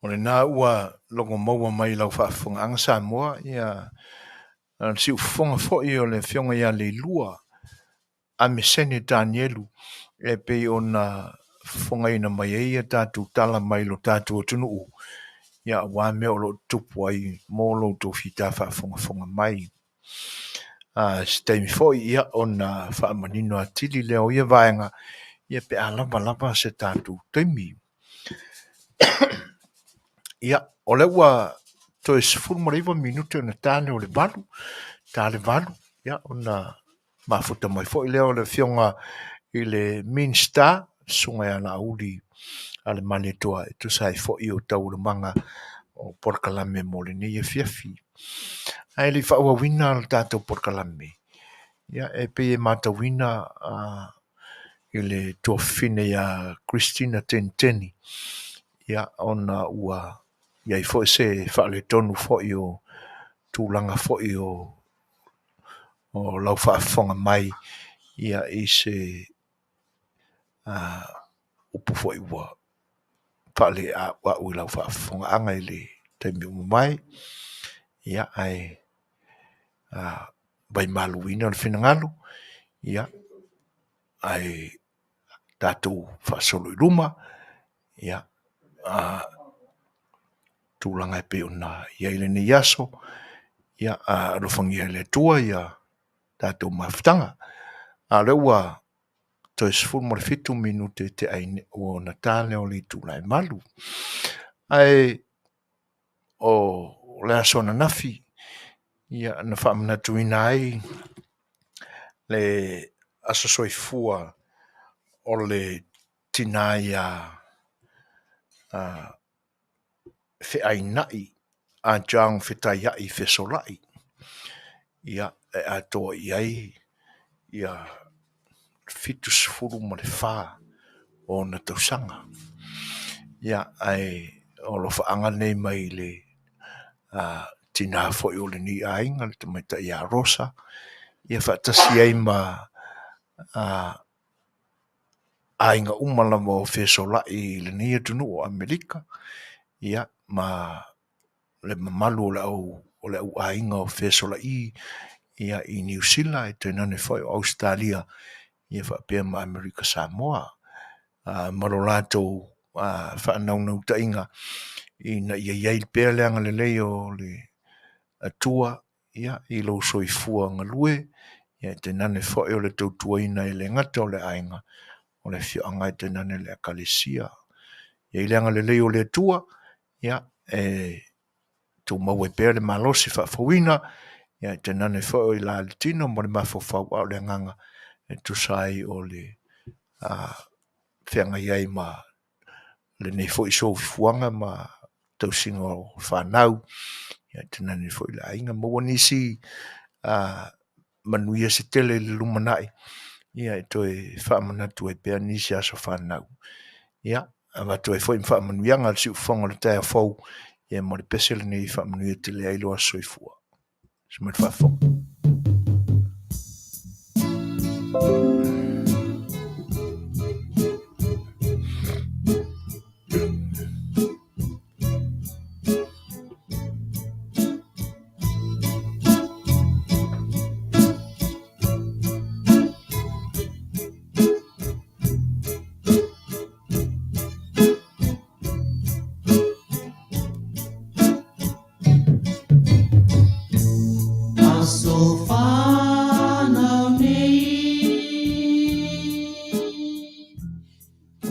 A: o lena ua logo maua mai i lau faafofogaaga Samoa, ia, le siufofoga foi o le Afioga ia Leilua Amesene Tanielu e pei ona fofogaina mai ai a tatou tala mai lo tatou atunuu, ia aua mea o lo o tutupu ai mo lo outou fita faafogafoga mai. Se taimi foi ia ona faamanino atili lea o ia vaega ia pe a lava lava se tatou taimi. Ia, o lea ua toe 19 minute ona ta lea o le 8, ta le 8, ia ona mafuta mai foi lea o le Afioga i le Minisita, le Susuga ia Laauli Alemalietoa e tusa ai foi o taualumaga o polokalame mo lenei afiafi. Ae le i faaauauina le tatou polokalame, ia e pei e matauina i le tuafafine ia Christina Teniteni. Ia, ona ua i ai foi se faaletonu foi o tulaga foi o lau faafofoga mai ia i se upu foi ua faaleauau i lau faafofogaaga i le taimi ua mavae. Ia, ae vaimaluina le finagalo, ia, ae tatou faasolo i luma, ia, tulaga e pei ona i ai lenei aso, ia alofagia e le Atua ia tatou mafutaga. A o lea ua toe 17 minute tea ua ona ta lea o le itula e 8. Ae o le aso ananafi, ia na faamanatuina ai le aso soifua o le tina ia Feainai Ah John Fetaiai Fesolai, ia, e atoa i ai ia 74 o ona tausaga. Ia, ae o alofaaga nei mai le tina foi o lenei aiga, le tamaitai ia Rosa, ia faatasi ai ma aiga uma lava o Fesolai i lenei atunuu o Amerika, ia, ma le mamalu o le auaiga o Fesolai ia i Niu Sila, e tainane foi o Ausetalia, ia faapea ma Amerika Samoa, ma lo latou faanaunautaiga ina ia i ai pea le agalelei o le Atua ia i lou soifua galue, ia tainane foi o le tautuaina e le gata o le aiga, o le afioaga ae tainane le ekalesia. Ia i ai le agalelei o le Atua, ia e tumau ai pea le malosi faafouina, ia tainane foi la le tino ma le mafaufau, a o le agaga e tusa ai o le feagai ai ma lenei foi soifuaga ma tausiga o fanau, ia tainane foi le aiga. Maua nisi manuia se tele i le lumanai, ia e toe faamanatu ai pea nisi aso fanau. Ia, avatu ai foi ma faamanuiaga a le siufofoga o le taeao fou, ia ma le pese lenei e faamanuia tele ai lo aso soifua. Se mai le faafofoga.
C: Aso whanau nei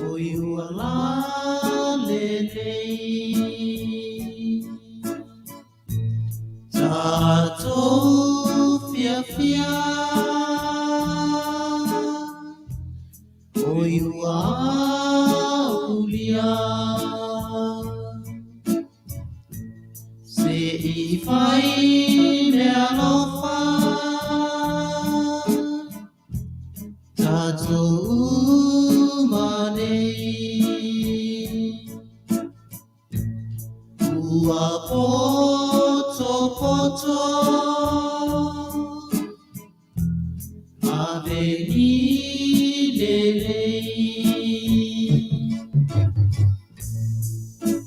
C: O iua la lenei Tatou fiafia O iua aulia Se i fai mea alofa Tatou uma nei Ua poto poto Ave ni lelei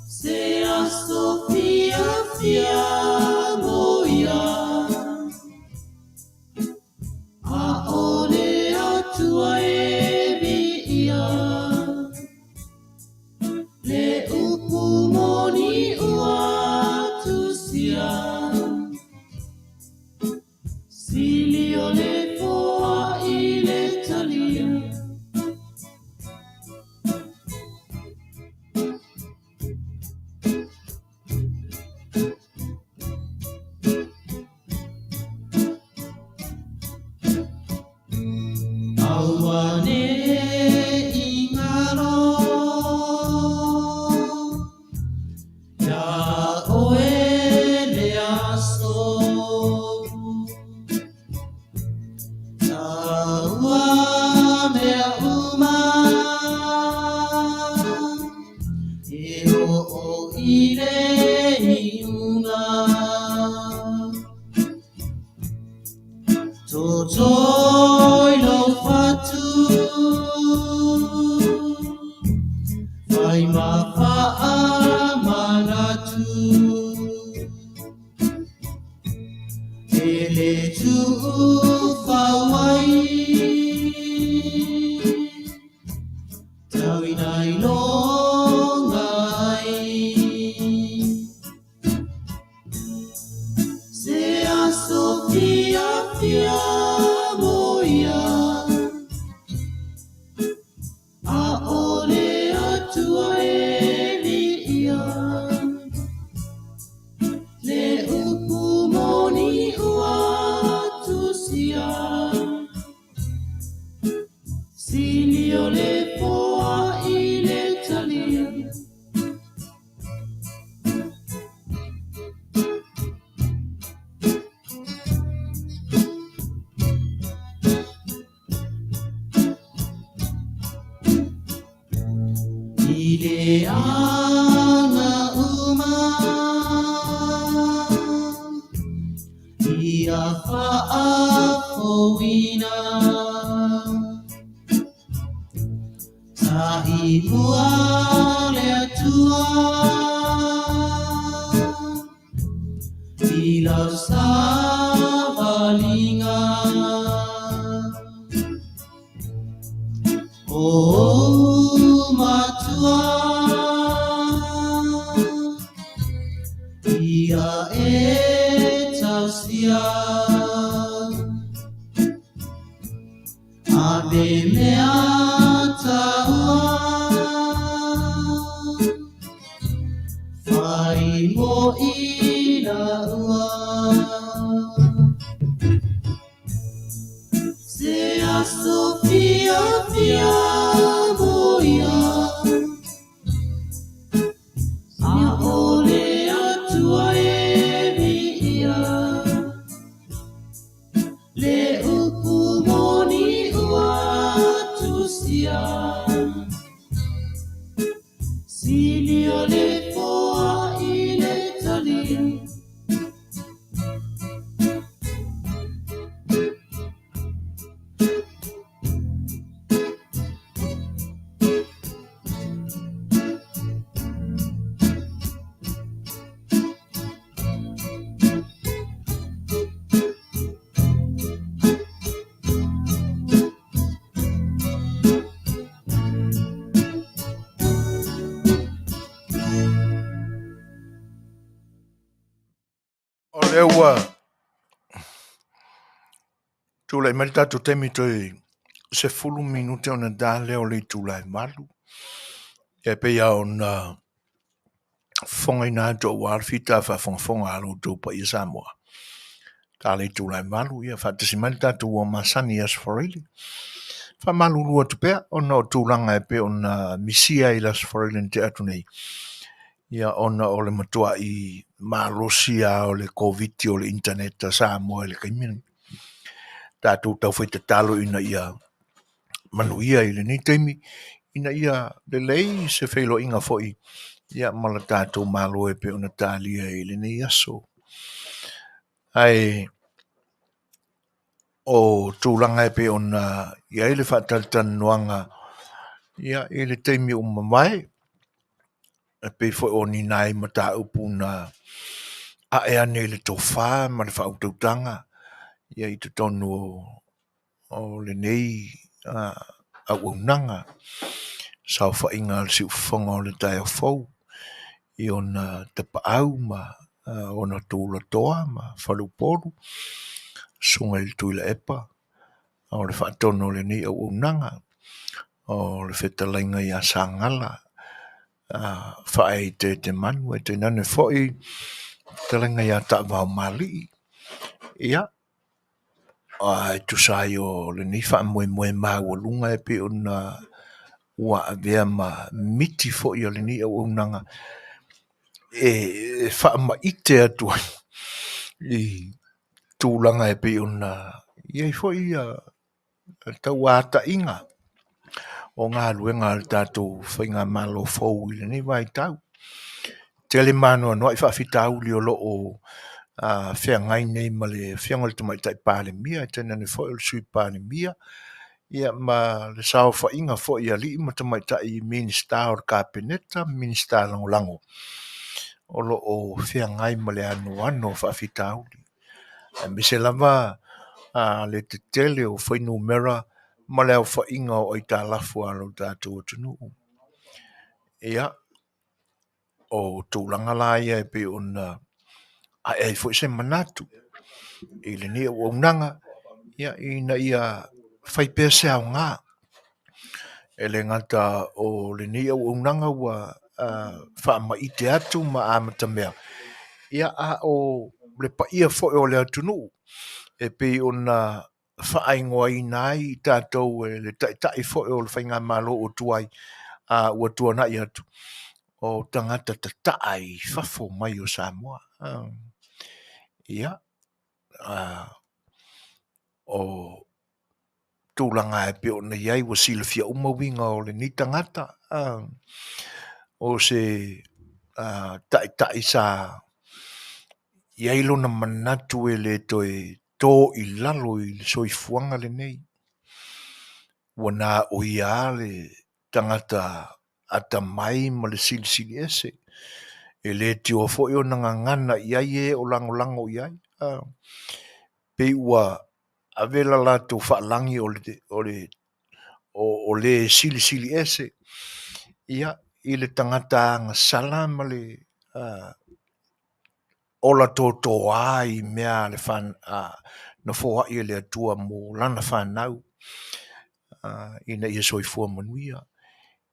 C: Se aso fiafia mo ia ʻAʻole Atua e viia Le upu moni ua tusia Sili o le foai le i le iuga. Totoi lou fatu, fai ma faamanatu. E le tuufau ai, tau ina iloga ai. Se aso fiafia mo ia, a o le Atua e viia. Le upu moni ua tusia, sili o le foa i le talia. I le aga uma, ia faafouina. Taimua le Atua i lau savaliga. O ou matua, ia e tausia. A me mea taua, fai mo ina ua. Se aso fiafia mo ia, a o le Atua e viia. Le upu moni ua tusia, sili o le foa i le talia.
A: O lea ua tulai mai le tatou taimi toe 10 minute ona ta lea o le itula e 8. Ia e pei lava ona fofogaina atu aua le fita faafogafoga a lo outou paia Samoa. Ta le itula e 8, ia faatasi mai le tatou ua masani i Aso Faraile. Faamalulu atu pea ona o tulaga e pei ona misia i le Aso Faraile na tea atu nei. Ia ona o le matuai malosi lava o le Koviti o le internet a Samoa i le taimi lenei. Tatou taufai tatalo ina ia manuia i lenei taimi, ina ia lelei se feiloaiga foi ia ma le tatou Malo e pei ona talia i lenei aso. Ae o tulaga e pei ona i ai le faatalatalanoaga ia i le taimi ua mavae, e pei foi o ni nai mataupu na ae ane i le tofa ma le faautautaga ia i totonu o lenei auaunaga, saofaiga a le siufofoga o le taeao fou i ona tapaau ma ona tulatoa ma faleupolu, susuga i le Tuilaepa, o le faatonu o lenei auaunaga, o le fetalaiga ia Sagala, Faaeteetemanu, e tainane foi fetalaiga ia Taavaomalii, ia, e tusa ai o lenei faamoemoe maualuga e pei ona ua avea ma miti foi o lenei auaunaga e faamaite atu ai i tulaga e pei ona i ai foi tauataiga o galuega a le tatou faigamalo fou i lenei vaitau. Tele ma anoanoai faafitauli o lo o feagai nei ma le Afioga i le Tamaitai Palemia, tainane foi o le Sui Palemia, ia ma le saofaiga foi a alii ma tamaitai Minisita o le Kapeneta ma Minisita Lagolago o lo o feagai ma le anoano o faafitauli, aemaise lava le tetele o fuainumera ma le aofaiga o aitalafu a lo tatou atunuu. Ia, o tulaga la ia e pei ona ae ai foi se manatu i lenei auaunaga, ia, ina ia fai pea se aoga. E le gata o lenei auaunaga ua faamaite atu ma amatamea, ia, a o le paia foi o le atunuu e pei ona faaigoaina ai i tatou e le Taitai foi o le Faigamalo ua tuai, ua tuanai atu, o tagata tataa i fafo mai o Samoa. Ia, o tulaga e pei ona i ai ua silafia uma uiga o lenei tagata, o se taitai sa i ai lona manatu e le toe to i lalo i le soifuaga lenei. Ua na o ia lava le tagata atamai ma le silisili ese. E le tioa foi ona gagana i ai e o lagolago i ai. Pei ua ave le latou faalagi o le o le silisili ese ia i le tagata agasala ma le ola totoa i mea a le na foai e le Atua mo lana fanau ina ia soifua manuia.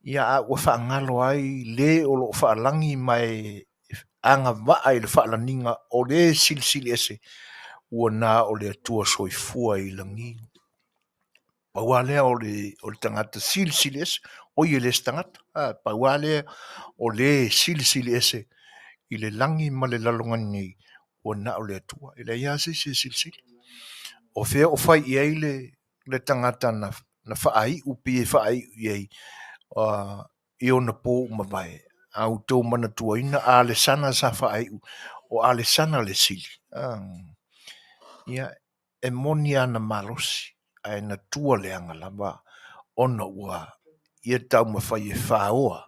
A: Ia a ua faagalo ai le o lo o faalagi ma e agavaa i le faalaniga o le Silisili Ese, ua na o le Atua soifua i lagi. Pau lava lea o le tagata Silisili Ese, oi e le o se tagata, pau lava lea o le Silisili Ese i le lagi ma le lalolagi nei, ua na o le Atua, e leai lava se isi e silisili. O fea o fai i ai le tagata na faaiu pei e faaiu i ai i ona po ua mavae? A outou manatuaina Alesana sa faaiu, o Alesana le sili. Ia, e moni lava na malosi, ae na tua leaga lava ona ua ia taumafai e faoa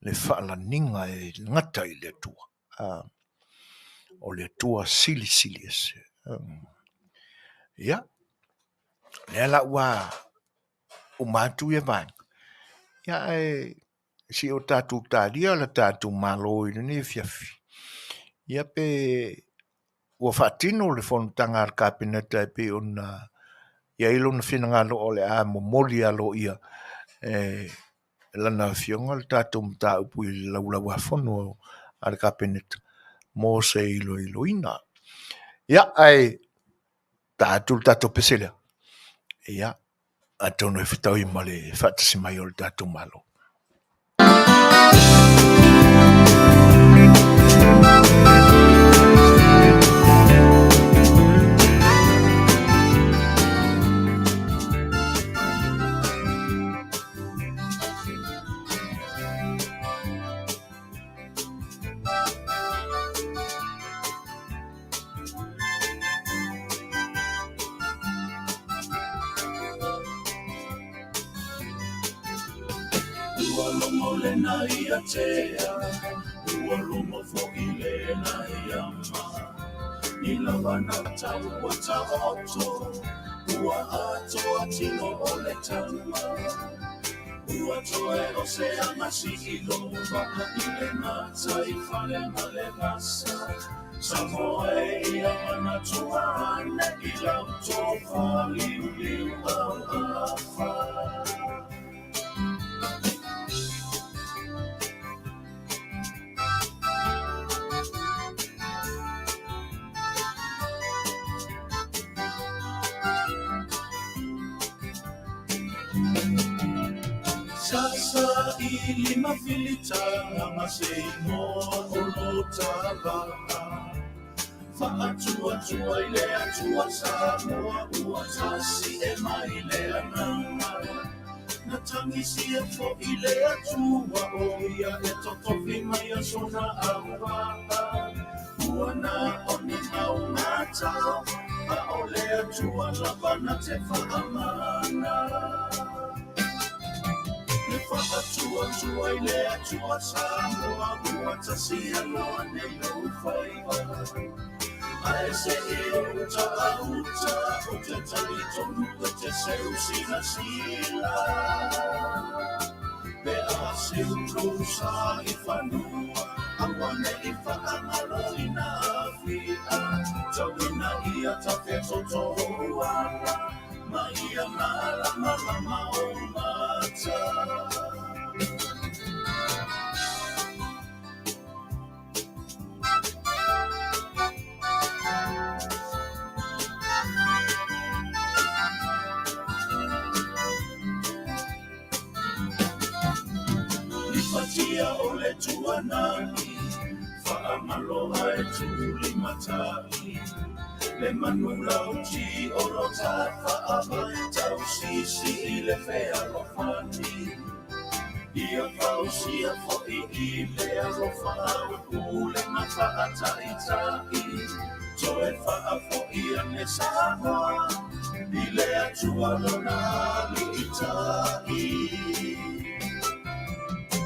A: le faalaniga e gata i le Atua. O le Atua Silisili Ese. Ia, lea la ua uma atu ia vaega, ia ae se i o tatou talia le tatou Malo i lenei afiafi, ia pe ua faatino le fonotaga a le Kapeneta e pei ona i ai lona finagalo o le a momoli aloaia e lana afioga le tatou mataupu i le Laulau-a-Fono a le Kapeneta mo se iloiloina. Ia, ae ta atu le tatou pese lea. Ia, atonu e fetaui ma le faatasi mai o le tatou Malo.
C: Ua logo lena ia tea, ua logo foi lena ia ma. Ni lava na tau ua taoto, ua atoa tino o le tama. Ua toe o se aga si ilova, i le gata i fale ma le vasa. Samoa e ia manatua ane i lau tofa liuliu au afa. Sasa i lima filitaga ma se igoa o lo ta vaa. Faatuatua i le Atua Samoa ua tasi e mai le agaga. Na tagisia foʻi le Atua o ia e totofi mai aso na auaʻa. Ua na o ni maugata, a o le Atua lava na te faamana. Le faatuatua i le Atua Samoa, ua tasi aloa nei lou faiva. Ae seʻi ou uta a uta, ou te talitonu e te seu silasila. Pe a seu lou sa i fanua, aua ne i faagaloina Afika. Tau ina ia tafetoto ou ala, ma ia malamalama ou mata. Lipatia o le tuanai, faamaloa e tulimatai, le manu lauti o lo tafaava, tausisi i le fealofani. Ia fausia foʻi i le alofa au pulega faataitai, toe faafoʻi ane Samoa i le Atua lona aliitai.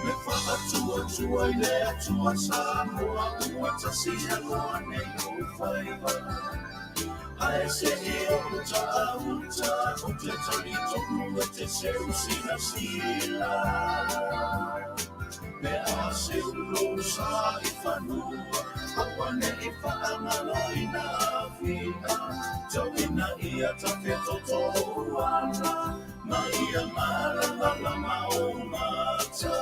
C: Le faatuatua i le Atua Samoa, ua tasi aloa nei lou faiva. Ae seʻi ou uta a uta, ou te talitonu e te seu silasila. Pe a seu lou sa i fanua, aua ne i faagaloina Afika. Tau ina ia tafetoto ou ala, ma ia malamalama ou mata.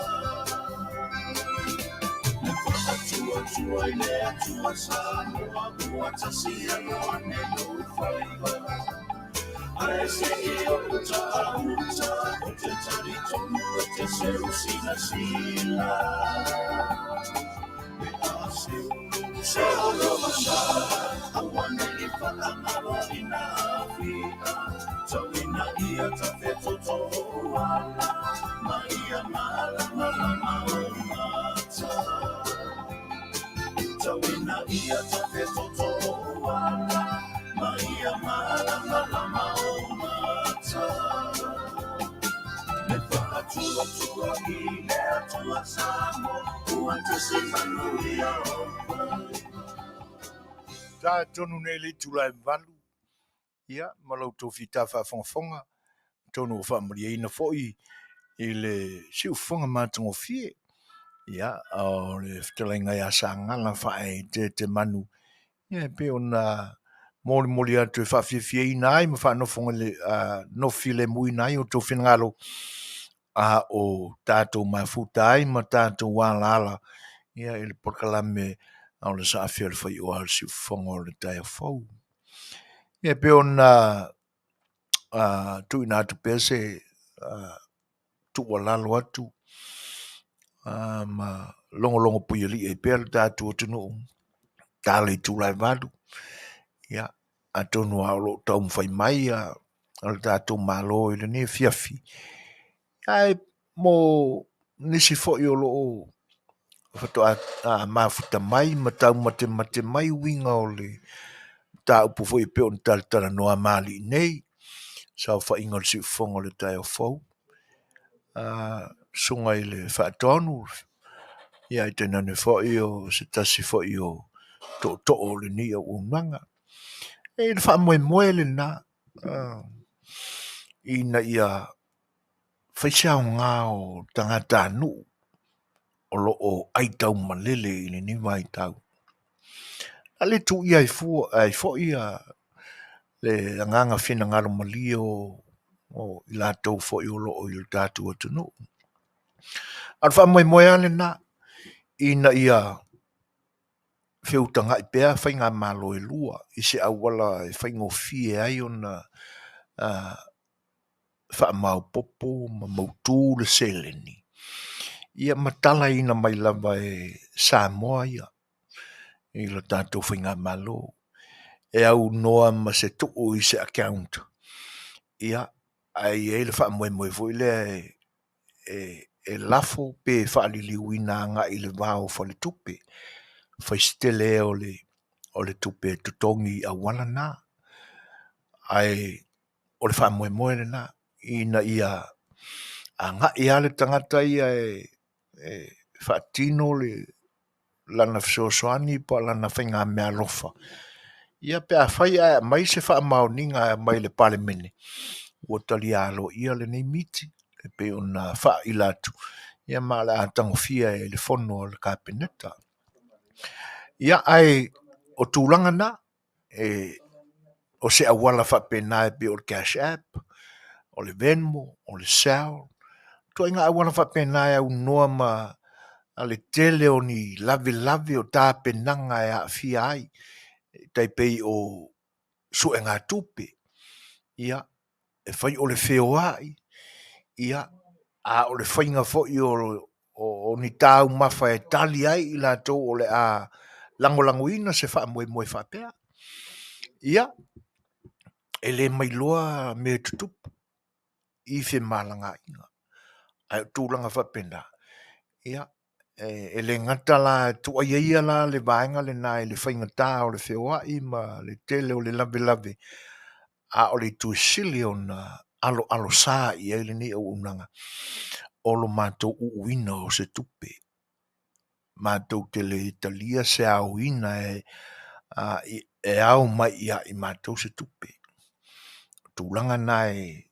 C: Le faatuatua i le Atua Samoa, ua tasi aloa nei lou faiva. Ae seʻi ou uta a uta, ou te talitonu e te seu silasila. Pe a seu lou sa i aua ne i faagaloina Afika. Tau ina ia tafetoto ou ala, ma ia malamalama ou mata. Tau ina ia tafetoto ou ala, ma ia malamalama ou mata. Le faatuatua i le Atua Samoa, ua tasi manuia ou faiva.
A: Ta tonu nei le itula e 8, ia, ma la outou fita faafogafoga, atonu ua faamalieina foi i le siufofoga matagofie, ia, o le fetalaiga ia Sagala Faaeteete Manu, ia, e pei ona molimoli atu e faafiafiaina ai ma faanofo filemuina ai outou finagalo, a o tatou mafuta ai ma tatou alaala, ia, i le polokalame o le saafi o le faioa o le siufofoga o le taeao fou. Ia, e pei ona tuuina atu pea se tuualalo atu ma logologo puialii ai pea le tatou atunuu, ta le itula e 8, ia, atonu lava o lo o taumafai mai le tatou Malo i lenei afiafi, ae mo nisi foi o lo o faatoa mafuta mai ma taumatemate mai uiga o le mataupu foi e pei ona talatalanoa ma alii nei, saofaiga o le siufofoga o le taeao fou, susuga i le Faatonu, ia ae tainane foi o se tasi foi o tootoo o lenei auaunaga. E le faamoemoe lena ina ia fai se aoga o tagatanuu o lo o aitaumalele i lenei vaitau. A le tuuia ai fua ai foi le agaga finagalo malie o i latou foi o lo o i le tatou atunuu. A o le faamoemoe lava lena ina ia feutagai pea faigamalo e lua i se auala e faigofie ai ona faamaopoopo ma mautu le seleni, ia ma talaina mai lava e Samoa ia i le tatou faigamalo e aunoa ma se tuu i se account, ia. Ae i ai le faamoemoe foi lea e lafo pe faaliliuina agai i le va o faletupe, fai si tele o le tupe e totogi i auala na. Ae o le faamoemoe lena ina ia agai lava le tagata ia e faatino le lana fesoasoani po o lana faigameaalofa, ia pe afai ae aumai se faamaoniga mai le Palemene, ua talia aloaia lenei miti e pei ona faaila atu, ia ma o le a tagofia e le fono a le Kapeneta. Ia, ae o tulaga na, o se auala faapena e pei o le Cash App, o le Venmo, o le Zelle, ituaiga auala faapena e aunoa ma le tele o ni lavelave o tapenaga e aafia ai, e tai pei o suegatupe, ia, e fai o le feoai, ia, a o le faiga foi o ni taumafa e tali ai i latou o le a lagolagoina se faamoemoe faapea. Ia, e le mailoa mea e tutupu i femalagaaiga. Ae o tulaga faapena, ia, e le gata la, tuuaia ia la le vaega lena i le faigata o le feoai ma le tele o le lavelave, a o le itu e sili ona aloalosa i ai lenei auaunaga, o lo matou uuina o se tupe. Matou te le talia se aoina e ao mai ia i matou se tupe. O tulaga na e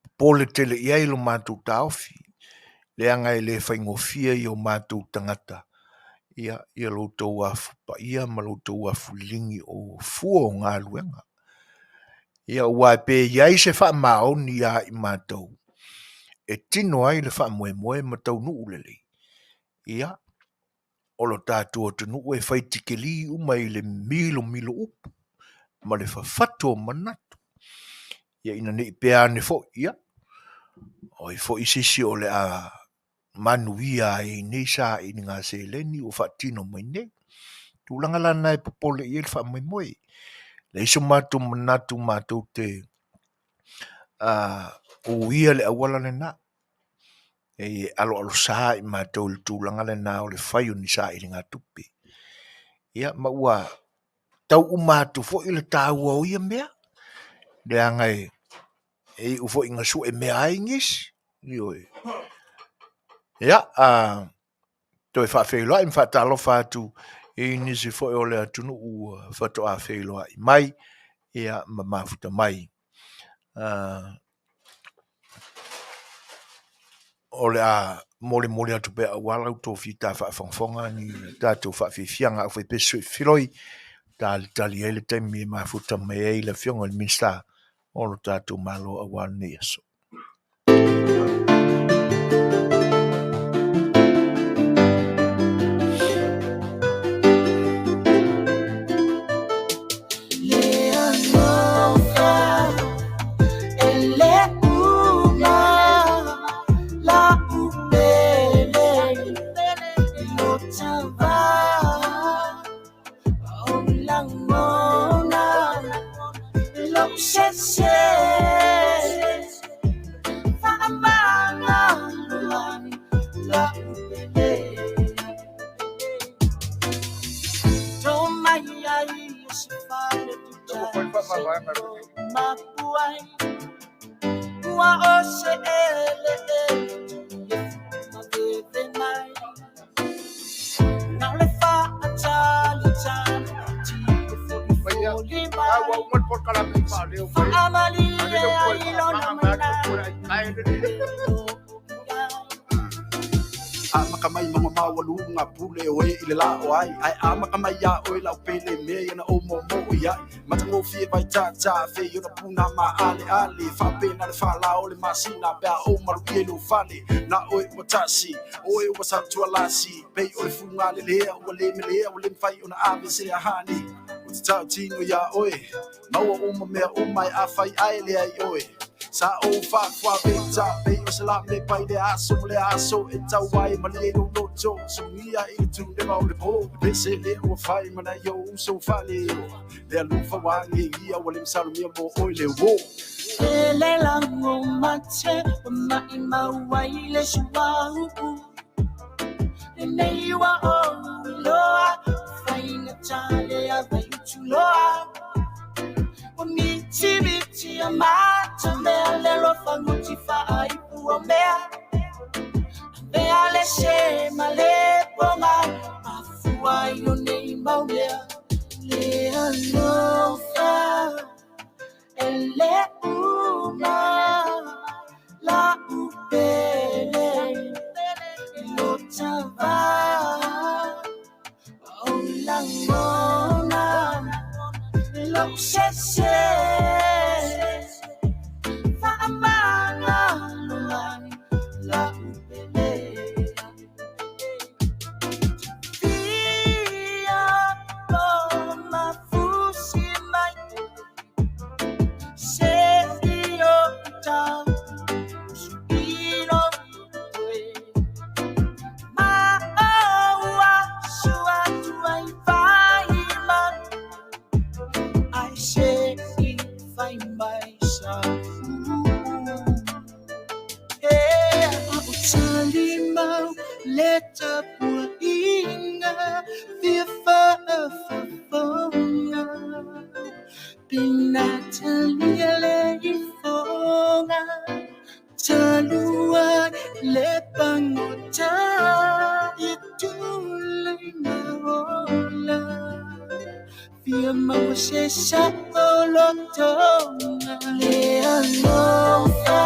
A: popole tele i ai lo matou taofi, leaga e le faigofie i o matou tagata ia lo outou afu paia ma lo outou afu liligi o fua o galuega. Ia aua pe i ai se faamaoni ia i matou e tino ai le faamoemoe ma taunuu lelei, ia, o lo tatou atunuu e fai tikeli uma i le milomilo upu ma le fafatu o manatu. Ia ina ne i pea ane foi, ia, o ai foi se isi o le a manuia ai i nei sailiga seleni ua faatino mai nei. Tulaga la na e popole i ai le faamoemoe. Leai so matou manatu matou te uia le auala lena. E aloalosa i matou i le tulaga lena o le fai o ni sailiga tupe. Ia ma ua tau uma atu foi le taua o ia mea, leaga e iu foi ina sue mea ai nisi. Ioe. Ia, toe faafeiloai ma faatalofa atu i nisi foi o le atunuu ua faatoa feiloai mai, ia ma mafuta mai. O le a molimoli atu pea aua la outou fita faafogafoga ni tatou faafiafiaga aufaipese soifiloi, talitali ai le taimi e mafuta mai ai le Afioga i le Minisita o lo tatou Malo aua lenei aso.
G: Amata mai mauga maualuga pule o e i le la o ai ae amata mai iā oe lau pele mea ia na ou moomoo i ai matagofie vaetātā fei ona puna maaleale faapena le fālā o le masina pe a ou maluia i lou fale na oe ua tasi oe ua sautualasi pei o le fuga lelea ua le melea ua le mafai ona ave se ahani ua te tautino iā oe maua uma mea uma e afai ae leai oe. Sa ou faafuaveta pei o se la me pai le aso ma le aso e tau ai malie lou loto sugia i le tuneva o le po. Pese le ua fai ma nai ou uso faaleo le alofa ua agegia ua le masalomia mo oe le uō.
H: Ele lango mate o mai mau ai le suauu. Lenei ua ou iloa, faina tale a vai utuloa. Ua miti miti a mata mea le lofa nguti faaipu o mea. Avea le se ma le ponga, afua i o nei mau mea. Le alofa, e le uma, la upele, lo tava, o langona, lo sese, faamanga luai, la upele. Fia o mafusi mai, se io ta ilo oe. Ma oa sua tua i vai ma, ai se i vai mai sa u. E o tali mau le tapuaiga, fia faafofoga. Pina talia le ifoga, talua le pagota, i tulaga ola. Fia maua se saolotoga, le alofa,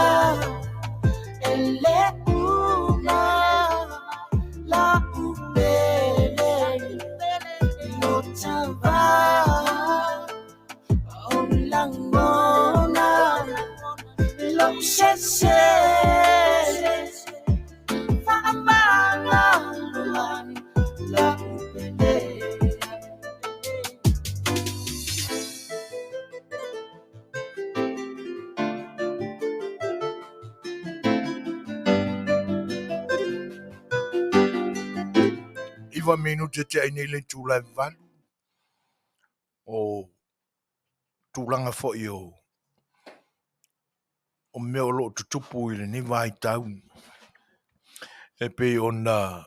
H: e le uma, la upele, lo tava, o langona, lo sese, faamanga luai, la upele.
A: Iva minute te ai nei le itula e 8 o tulaga foi o mea o loo tutupu i lenei vaitau e pei ona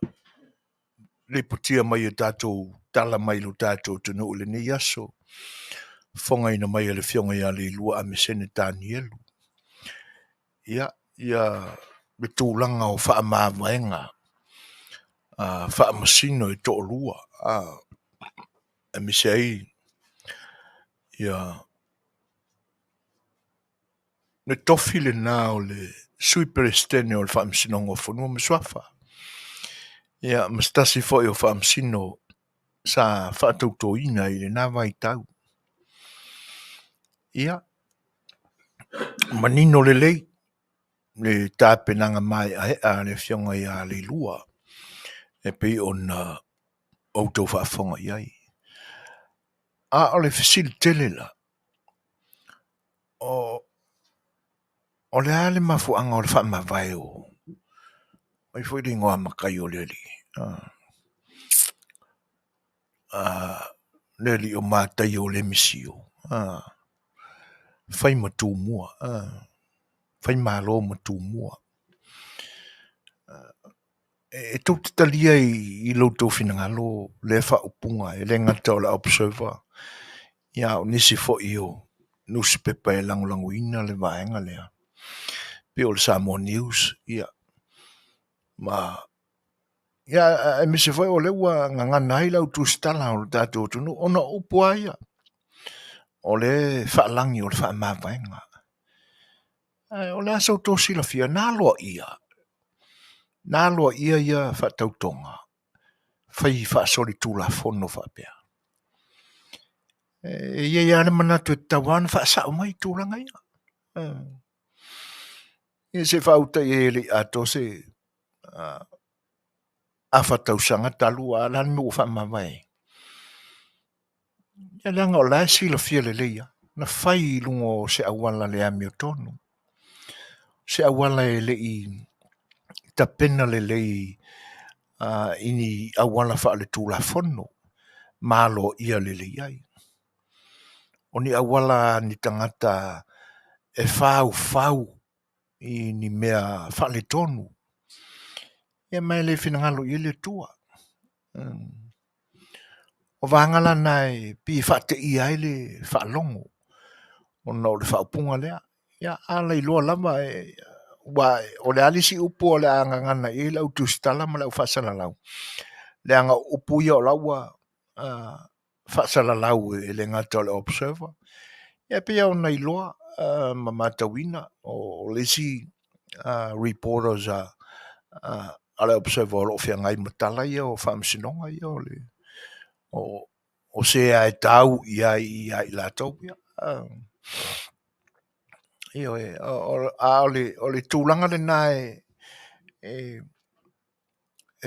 A: lipotia mai e tatou tala mai lo tatou atunuu i lenei aso, fofogaina mai e le afioga ia Leilua Amesene Tanielu. Ia, ia le tulaga o faamavaega faamasino e toalua, aemaise ai ia le tofi lena o le Sui Peresetene o le Faamasinoga o Fanua ma Suafa. Ia, ma se tasi foi o faamasino sa faatautoina i lena vaitau. Ia, manino lelei le tapenaga maeaea a le afioga ia Leilua e pei ona outou faafofoga i ai. A o le fesili tele la, o le a le mafuaaga o le faamavae o ai foi le igoa matai o le alii. Le alii o Mataio o Lemisio. Fai ma Tumua. Fai malo ma Tumua. E tou te talia i lo outou finagalo lea faaupuga e le gata o le Observer, ia o nisi foi o newspaper e lagolagoina le vaega lea. Pei o le Samoa News, ia. Ma ia aemaise foi o lea ua gagana ai le au tusitala o le tatou atunuu ona o upu lava ia. O le faalagi o le faamavaega. O le a sa outou silafia, na aloaia ia faatautoga, fai faasolitulafono faapea. E i ai lava le manatu e tatau lava ona faasao mai tulaga ia. Ia se faauta i ai e le i atoa se afa tausaga talu a o le a le mea ua faamavae ai. Ia leaga o la e silafia lelei lava, na fai i luga o se auala le amiotonu. se auala e le i tapena lelei i ni auala faaletulafono ma aloaia lelei ai. O ni auala a ni tagata e faufau i ni mea faaletonu, ia ma e le finagalo i ai le Atua. O vaega la na e pei e faateia ai le faalogo ona o le faaupuga lea. Ia a lailoa lava e aua o le a le isi upu o le a gagana i ai le au tusitala ma le au faasalalau, leaga o upu ia o la ua faasalalau e le gata o le Observer, ia pei lava ona iloa ma matauina o le isi reporters a le Observer o lo o feagai ma tala ia o faamasinoga ia o le o se lava e tau i ai ia i latou ia. Ioe, a o le tulaga lena e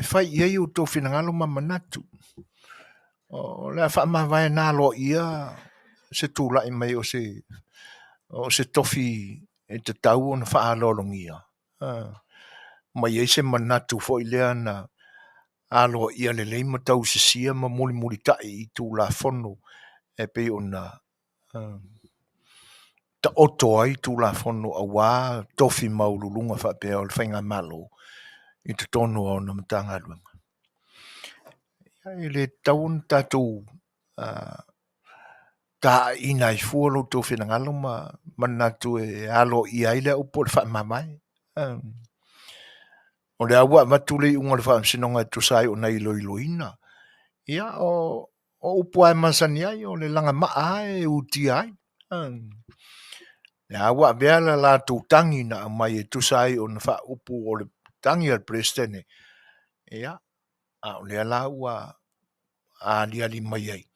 A: fai i ai outou finagalo ma manatu. O le a faamavae na aloaia se tulai mai o se tofi e tatau ona faaaloalogia ma i ai se manatu foi lea na aloaia lelei ma tausisia ma mulimulitai i Tulafono e pei ona taoto ai Tulafono aua tofi maualuluga faapea o le faigamalo i totonu o ona Matagaluega. E le tatau ona tatou taaiina ai fua lo outou finagalo ma manatu e aloaia ai lea upu o le faamavae. O lea ua avatu le iuga o le faamasinoga e tusa ai o na iloiloina. Ia, o upu lava e masani ai, o le lagamaa lava e utia ai. Lea ua avea le latou tagi na aumai e tusa ai o na faaupu o le tagi a le Peresetene, ia, a o lea la ua aliali mai ai,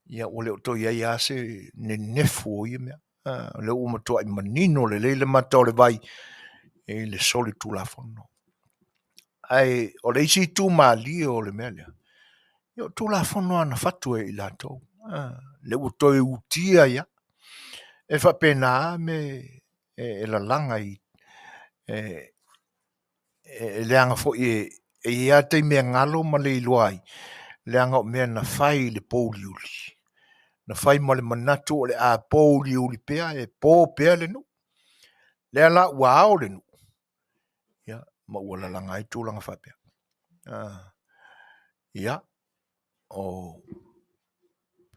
A: ia ua le o toe i ai lava se nenefu o ia mea. O lea ua matuai manino lelei le mata o le vai i le solitulafono. Ae o le isi itu malie o le mea lea, ia o Tulafono lava na fatu e i latou, lea ua toe utia ai lava. E faapena lava mea e lalaga i e leaga foi e i ai lava taimi e galo ma le iloa ai, leaga o mea na fai i le pouliuli, na fai ma le manatu o le a pouliuli pea e po pea le nuu. Lea la ua ao le nuu, ia, ma ua lalaga ai tulaga faapea. Ia, o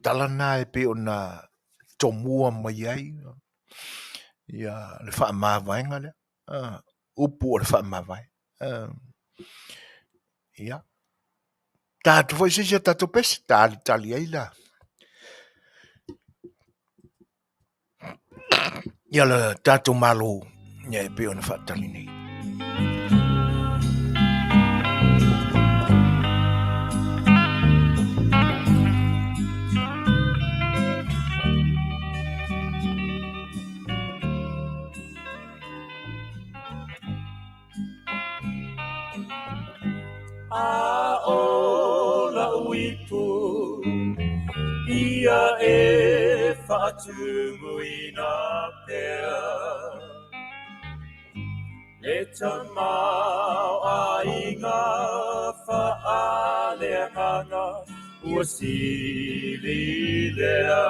A: tala na e pei ona tomua mai ai le faamavaega lea, upu o le faamavae. Ia, ta atu foi se isi a tatou pese, talitali ai la ia le tatou Malo ia e pei ona faatali nei.
C: A o la'u ipu ia e faatumuina pea le tamaoaiga faaleagaga ua sili lea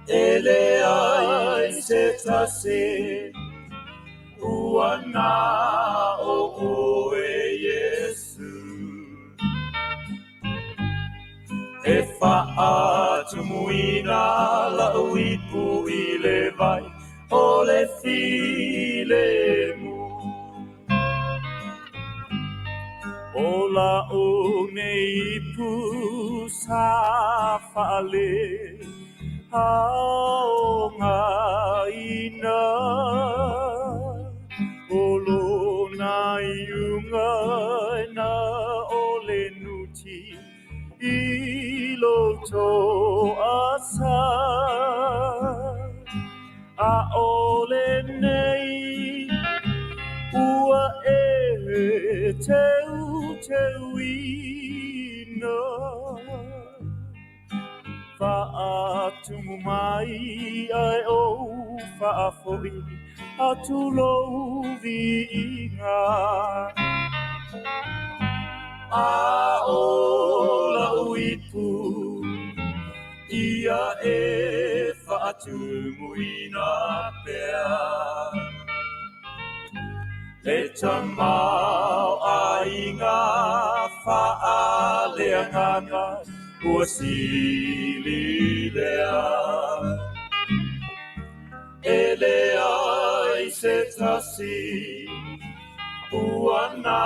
C: e leai se tasi ua na o oe Iesu e faatumuina la'u ipu i le vai o le filemu. O la'u nei ipu sa faale aogaina o lona iuga na o le nuti i loto asa a o lenei ua e teuteuina faatumu mai ai ou
B: Faafo'i atu lou viiga. A o la'u ipu ia e faatumuina pea. Le tamaoaiga faaleagaga ua sili lea. E leai se tasi ua na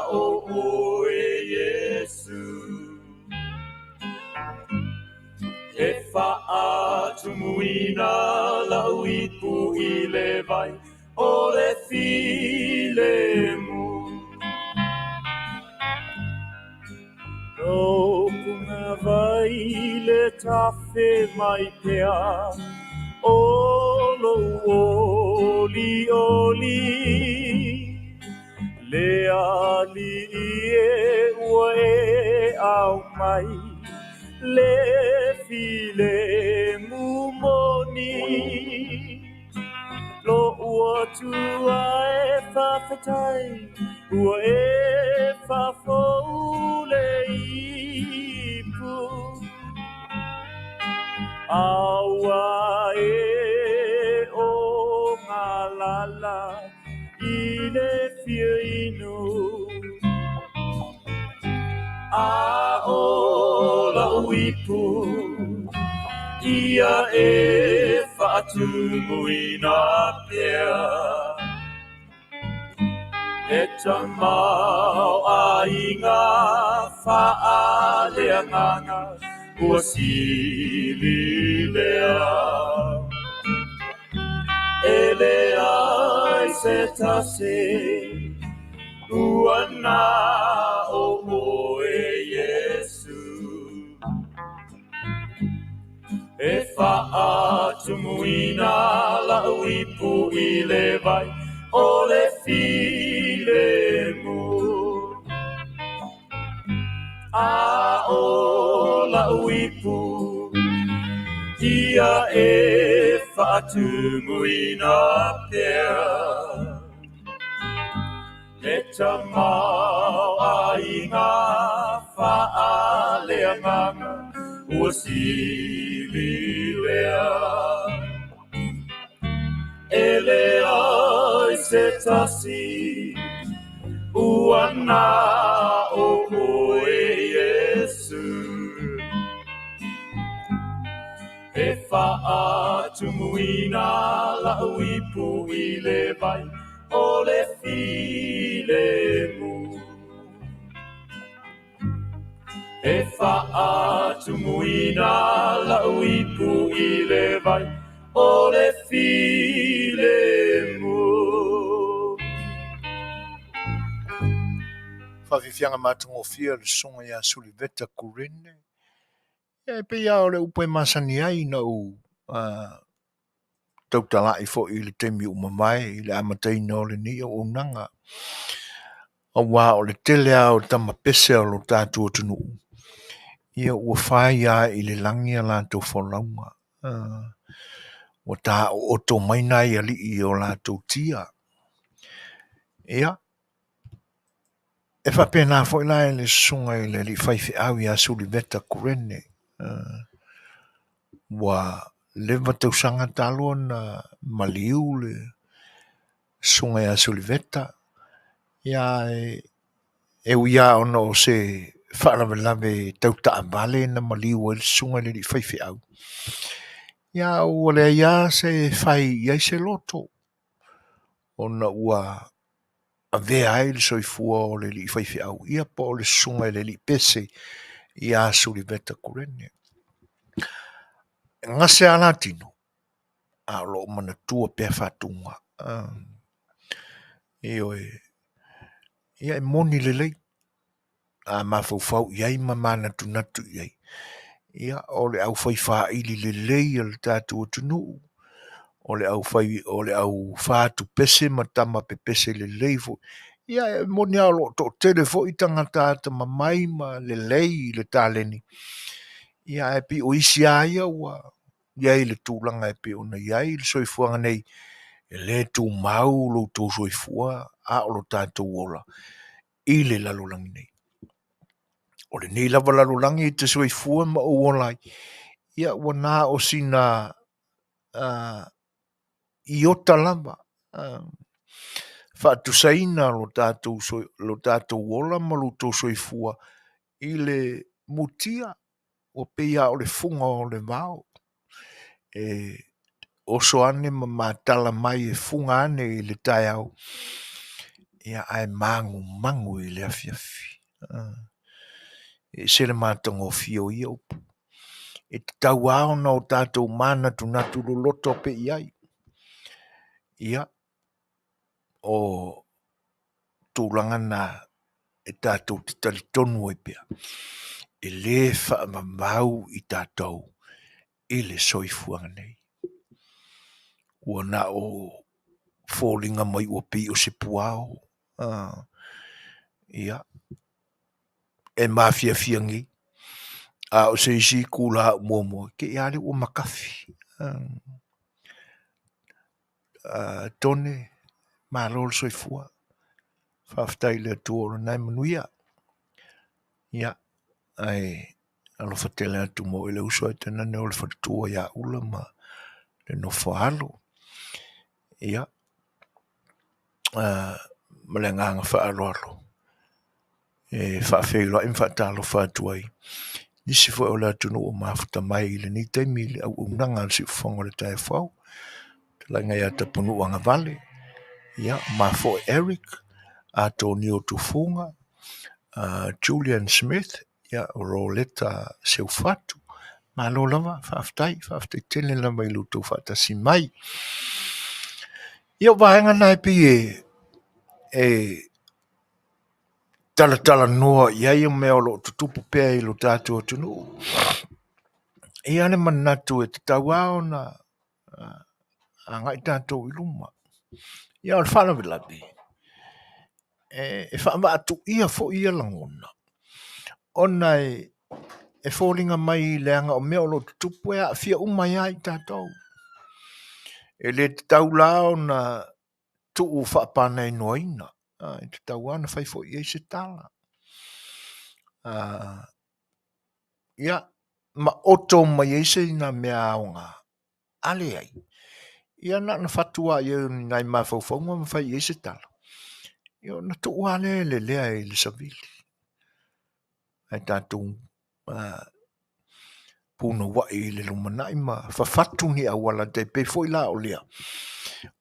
B: o oe Iesu. E faatumuina la'u ipu i le vai o le filemu. Lou pugavai le tafe mai pea o lou olioli. Le Alii e ua e aumai le filemu moni. Lo'u Atua e faafetai ua e faafou le ipu. A ua e ogalala i le fia inu. A o la'u ipu ia e faatumuina pea. Le tamaoaiga faaleagaga ua sili lea. E leai se tasi ua na o oe Iesu. E faatumuina la'u ipu i le vai o le filemu. A o la'u ipu ia e faatumuina pea. Le tamaoaiga faaleagaga ua sili lea. E leai se tasi ua na o oe Iesu. E faatumuina la'u ipu i le vai o le filemu. E faatumuina la'u ipu i le vai o le filemu.
A: Faafiafiaga matagofie le susuga ia Suliveta Kurene. Ia e pei lava o le upu e masani ai ina ua tautala'i foi i le taimi ua mavae i le amataina o lenei auaunaga. Auā o le tele lava o tama pese o lo tatou atunuu, ia ua fai lava i le lagi a latou folauga. Ua taooto mai nai alii i o latou tia. Ia, e faapena foi la i le susuga i le alii faifeau ia Suliveta Kurene. Ua leva tausaga talu ona maliu le susuga ia Suliveta, ia ae e ui lava ona o se faalavelave tau taavale na maliu ai le susuga i le alii faifeau, ia ua leai lava se fai i ai se loto, ona ua avea ai le soifua o le alii faifeau, ia po o le susuga i le alii pese ia Suliveta Kurene. E gase lava la tino, a o lo o manatua pea faatuga. Ioe, ia e moni lelei, a mafaufau i ai ma manatunatu i ai, ia o le aufaifaili lelei a le tatou atunuu, o le aufai o le aufatupese ma tama pepese lelei foi. Ia e moni lava o lo o toatele foi tagata atamamai ma lelei i le taleni, ia ae pei o isi lava ia ua i ai le tulaga e pei ona i ai le soifuaga nei, e le tumau lo outou soifua a o lo tatou ola i le lalolagi nei. O lenei lava lalolagi e te soifua ma ou ola ai, ia ua na o sina iota lava faatusaina lo tatou ola ma lo outou soifua i le mutia ua pei lava o le fuga o le vao e oso ane ma matala mai e fuga ane i le taeao, ia ae magumagu i le afiafi. E ese le matagofie o ia upu. E tatau lava ona o tatou manatunatu loloto pea i ai. Ia, o tulaga na e tatou te talitonu ai pea, e lē faavavau i tatou i le soifuaga nei. Ua na o foliga mai ua pei o se puao, ia, e mafiafia nei, a o se isi itula au muamua, te i lava lea ua matafi. Tone, malo le soifua. Faafetai i le Atua o lena e manuia. Ia, ae alofa tele atu mo oe le uso ae tainane o le faletua ia Ula ma le nofo a alo. Ia, ma le agaga faaaloalo e faafeiloai ma faatalofa atu ai nisi foi o le atunuu o mafuta mai i lenei taimi i le auaunaga a le Siufofoga o le Taefau, fetalaiga ia Tapunuu Agavale, ia Mafoe Eric, Atonio Tufuga, Julian Smith, ia Roleta Seufatu. Malo lava, faafetai, faafetai tele lava i lo outou faatasi mai. Ia o vaega na e pei e talatalanoa i ai mea o lo o tutupu pea i lo tatou atunuu. E i ai le manatu e tatau lava ona agai tatou i luma. Ia o le faalavelave, e faavaatuia foi ia lagona, ona e foliga mai leaga o mea o lo o tutupu e aafia uma ai lava i tatou. E le tatau la ona tuu faapanainoaina, e tatau lava ona fai foi i ai se tala. Ia, maoto mai ai sina mea aoga, a leai, ia na ona fatu lava i ai o ni nai mafaufauga ma fai i ai se tala, ia ona tuu lava lea e lelea i le savili. Ae tatou punouai i le lumanai ma fafatu ni auala tai pei foi la o lea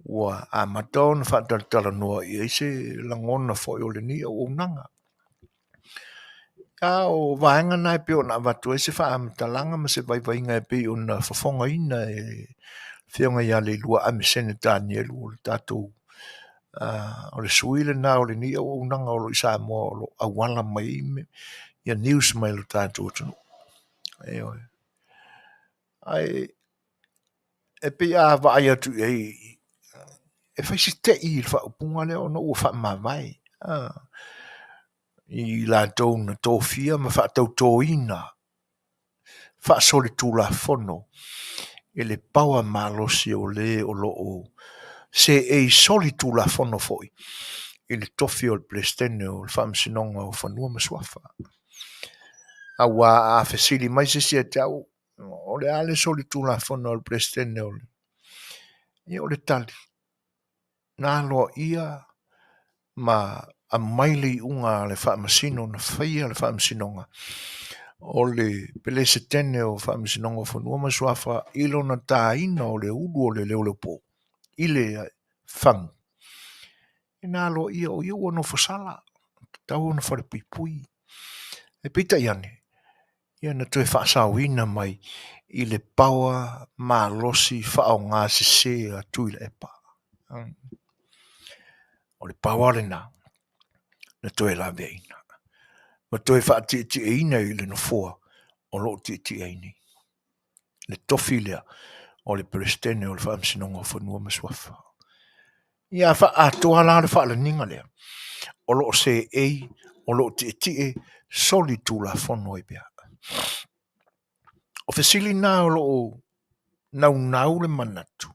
A: ua amata ona faatalatalanoa i ai se lagona foi o lenei auaunaga. A o vaega na e pei ona avatu ai se faamatalaga ma se vaivaiga e pei ona fofogaina e le Afioga ia Leilua Amesene Tanielu o le tatou o le sui lena o lenei auaunaga o lo o i Samoa o lo o auala mai ai ia news mai lo tatou atunuu. Ioe. Ae e pei a vaai atu i ai e fai si tei i le faaupuga lea ona ua faamavae i latou na tofia ma faatautoina faasolitulafono e le paoa malosi o le o lo o seei solitulafono foi i le tofi o le Peresetene o le Faamasinoga o Fanua ma Suafa. Aua a fesili mai se isi ia te au, o le a le solitulafono a le Peresetene o le... Ia o le tali, na aloaia ma aumai le iuga a le Faamasino na faia le Faamasinoga o le Peresetene o Faamasinoga o Fanua ma Suafa i lona taina o le ulu o le leoleopo i le fagu. E na aloaia o ia ua nofosala, tatau ona falepuipui. Ae peitai ane, ia na toe faasaoina mai i le paoa malosi faaaoga sese a Tuilaepa. O le paoa lena na toe laveaiina ma toe faatietieina i le nofoa o lo o tietie ai nei. Le tofi lea o le Peresetene o le Faamasinoga o Fanua ma Suafa. Ia faaatoa la le faalaniga lea o lo o seei, o lo o tietie solitulafono ai pea. O fesili na o lo o naunau le manatu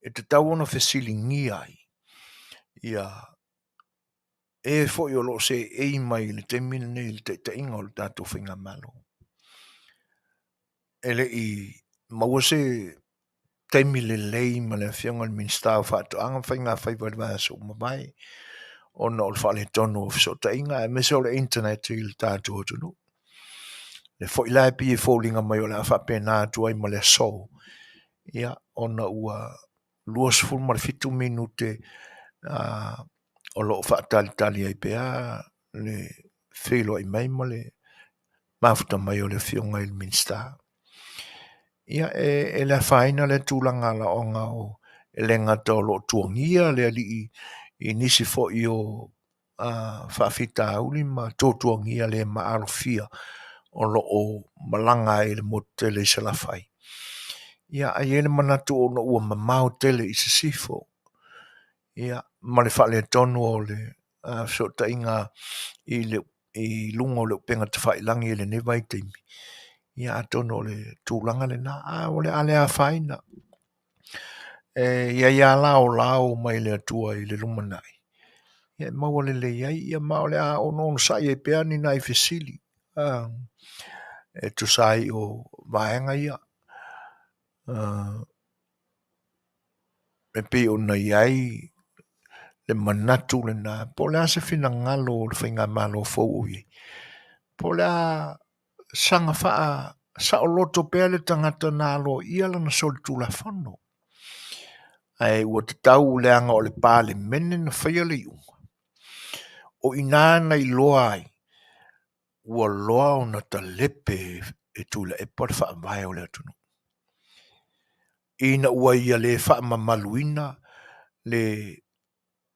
A: e tatau ona fesiligia ai ia e foi o lo o seei mai i le taimi lenei i le taitaiga o le tatou faigamalo. E le i maua se taimi lelei ma le Afioga i le Minisita o Faatoaga ma Faigafaiva i le vaiaso ua mavae ona o le faaletonu o fesootaiga aemaise o le internet i le tatou atunuu. Le foi la e pei e foliga mai o le a faapena atu ai ma le aso, ia ona ua 27 minute o lo o faatalitali ai pea le feiloai mai ma le mafuta mai o le Afioga i le Minisita. Ia, e le afaina lea tulaga alaoga o e le gata o lo o tuagia le alii i nisi foi o faafitauli ma tuatuagia le maalofia o lo o malaga ai i le motu tele i Salafai. Ia, ae i ai le manatu ona ua mamao tele i sisifo, ia, ma le faaletonu o le fesootaiga i le i luga o le upega tafailagi i lenei vaitaimi, ia atonu o le tulaga lena, a o le a le afaina. E i ai lava laolao mai le Atua i le lumanai, ia e maua lelei ai, ia ma o le a onoonosai ai pea ni nai fesili e tusa ai o vaega ia. E pei ona i ai le manatu lena, po o le a se finagalo o le faigamalo fou o i ai, po o le a saga faasaoloto pea le tagata na aloaia lana solitulafono, ae ua tatau leaga o le Palemene na faia le iuga. O i ina na iloa ai ua loa ona talepe e Tuilaepa le faavae o le atunuu. Ina ua ia le faamamaluina le